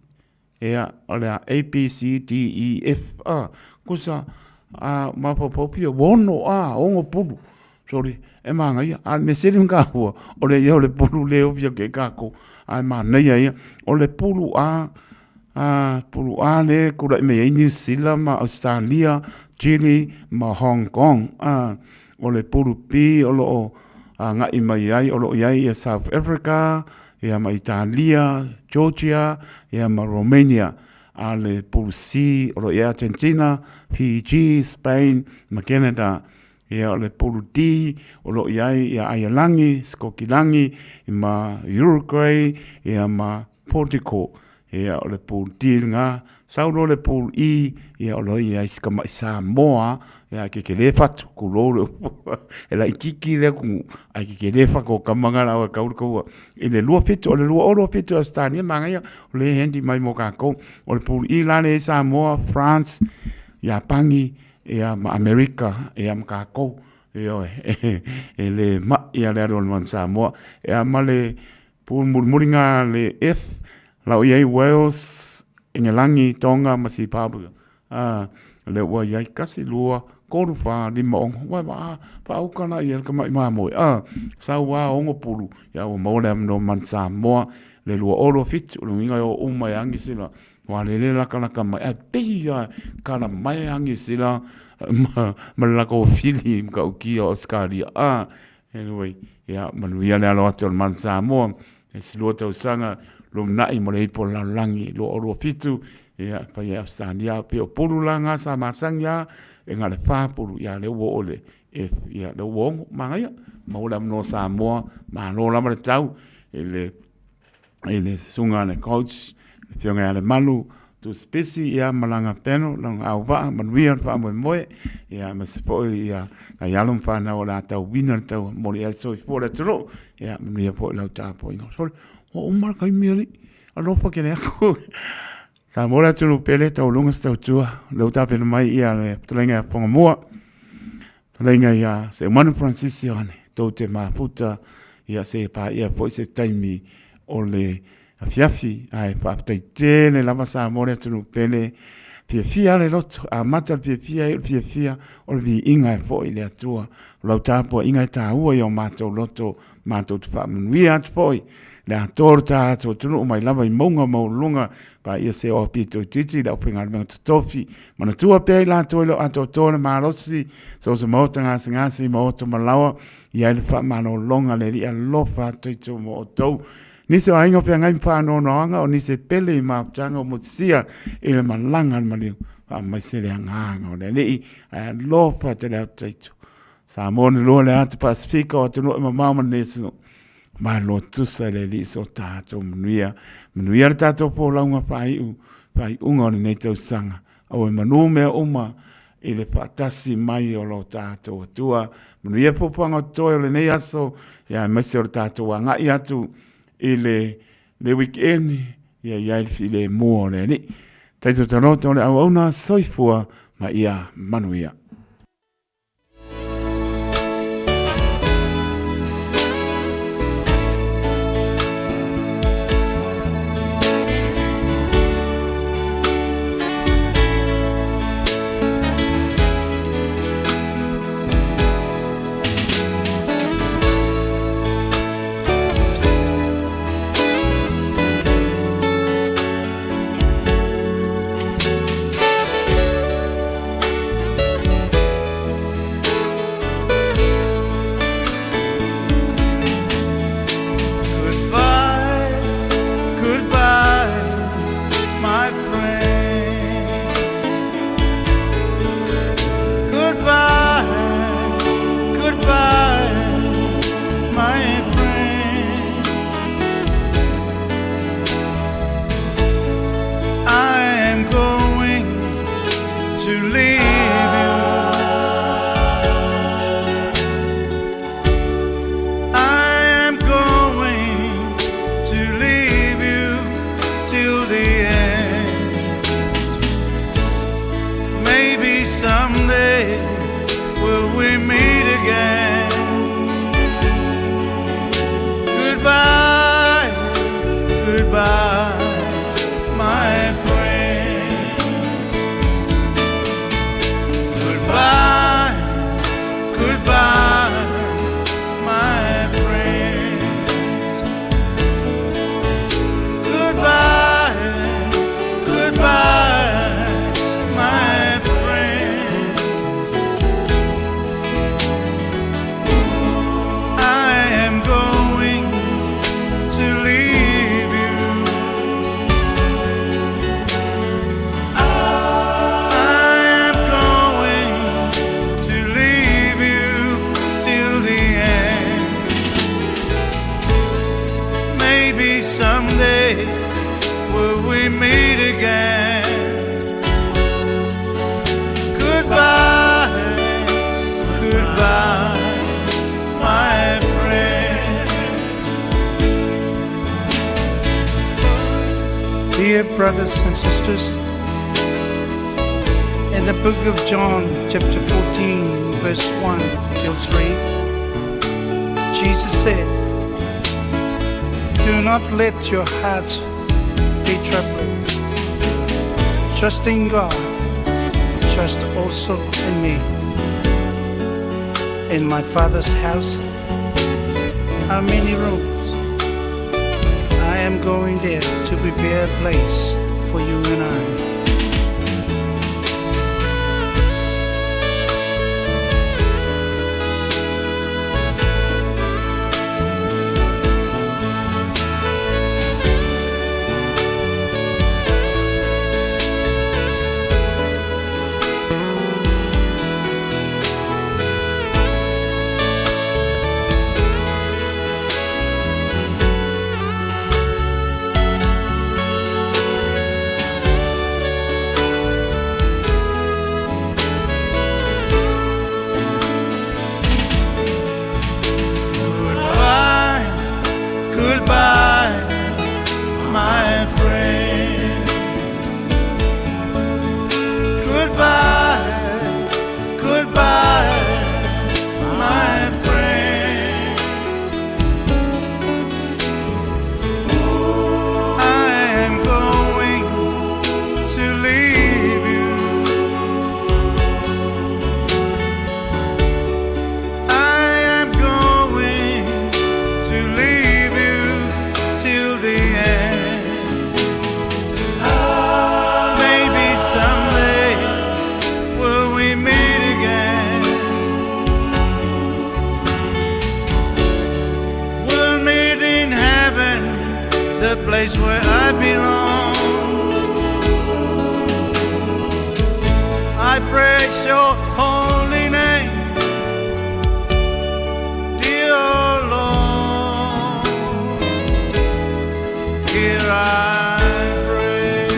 Ia, o le a, A, B, C, D, E, F, a, kusa, a, mafaufau pia, ua ono, a, ono pulu. Sorry, e manaia. A o le mea sili ona taua, o le ia o le pulu lea e ofi atu ai tatou, a e manaia ia. O le pulu A, a, pulu A lea e tulai mai ai Niu Sila ma Ausetalia, Chile ma Hong Kong, a. O le pulu B o lo o agai mai ai, o lo o i ai ia South Africa, ia ma Italia, Georgia, ia ma Romania. A le pulu C o lo o i ai Argentina, Fiji, Spain ma Canada. Ia o le pulu D o lo o i ai ia Aialagi, Sikokilagi ma Uruguay, ia ma Portugal. Ia, o le pool D lena. Sau loa le pool E, ia o lo o i ai si tamai Samoa, ia e kekele fatu, tulou le upu. E laitiiti le atunuu, ae kekele fatu o tama na laua e tau le taua. I le 27, o le 2027 Ausetalia manaia, o lea e handy mai mo tatou. O le pool E la lea e i ai Samoa, France, Iapani, ia ma Amerika, ia ma tatou. Ioe, e le mai lava le alu a le Manu Samoa. Ia ma le Pool mulimuli nga le F, lau i ai Wales, Ingelagi, Tonga ma Zimbabwe. A, lea ua i ai kasi, lua, kolu, fa, lima, ono. Ua wa, faauka la i ai le tama'i mamoe. A, sau a ono pulu, ia ua maua le avanoa man Samoa, le 2027, o le uiga e o uma e agi sila. Ua lele lakalaka mai, ae pei lava e kala mai agi sila ma, ma le latou fili matautia o Ausetalia. A, Anyway, ia, manuia le alo atu o le Manu Samoa, e si lua tausaga lumanai mo le ipu o le lalolagi 2027, ia, e fai e Ausetalia, pei o pulu la nga sa masani a, e na o le fa pulu, ia, lea ua oo i le F, ia, lea ua ono, manaia, maua le avanoa Samoa, malo lava le tau, i le i le susuga a le coach, le Afioga ia Lemalu Tusipisi, ia ma lana peno, lana auvaa, manuia le faamoemoe, ia aemaise foi ia nai alo ma fanau o le a tauina le tau momoli i ai le soifua o le atunuu, ia manuia foi lau tapuaiga. Sole, ua uma le taimi alii, alofa tele atu. Samoa le atunuu pele, taualuga se tautua, lea ua tapena mai ia le fetalaiga ia Fogamua, fetalaiga ia Seumanu Francis Ioane, tou te mafuta ia se paia foi se taimi o le afiafi, ae faafetai tele lava Samoa le atunuu pele, fiafia le loto, amata le fiafia, iu le fiafia, o le viiga e foi i le Atua. O lau tapuaiga e taua i o matou loto, matou te faamanuia atu foi le atoa o le tatou atunuu mai lava i mauga maualuluga, paia se oa pito itiiti i le aufaigaluega totofi, manatua pea i latou e le o atoatoa le malosi, so o se maota gasegase i maota malaoa, i ai le faamalologa le Alii alofa atu i tua mo outou. Nisi o aiga o feagai ma faanoanoaga o nisi e pele i mafutaga o motusia i le malaga a le maliu, faamaise le agaga o le Alii, ae alofa atu le atu taitu. Samoa na lua le ata Pasifika o atunuu e mamao ma lenei atunuu. Malo tusa i le Alii so tatou manuia. Manuia le tatou folauga faaiu, faaiuga o lenei tausaga. Aua e manu mea uma i le faatasi mai o lo tatou Atua. Manuia fuafuaga o totoe o lenei aso, ia aemaise o le tatou agai atu i le, le weekend, ia i ai le filemu o le Alii. Taito taloto o le auauna, soifua ma ia manuia. Goodbye, goodbye, my friend. Goodbye, goodbye, my friend. I am going we meet again. Goodbye, goodbye, my friend. Dear brothers and sisters, in the book of John, chapter 14, verse 1 till 3, Jesus said, Do not let your hearts be troubled. Trust in God, trust also in me. In my Father's house are many rooms. I am going there to prepare a place for you and I. Goodbye, goodbye, my friend. Goodbye, goodbye, my friend. I am going to leave you. I am going to leave you till the end. Maybe someday will we meet again. We'll meet in heaven, the place where I belong. I praise your holy name, dear Lord. Here I pray.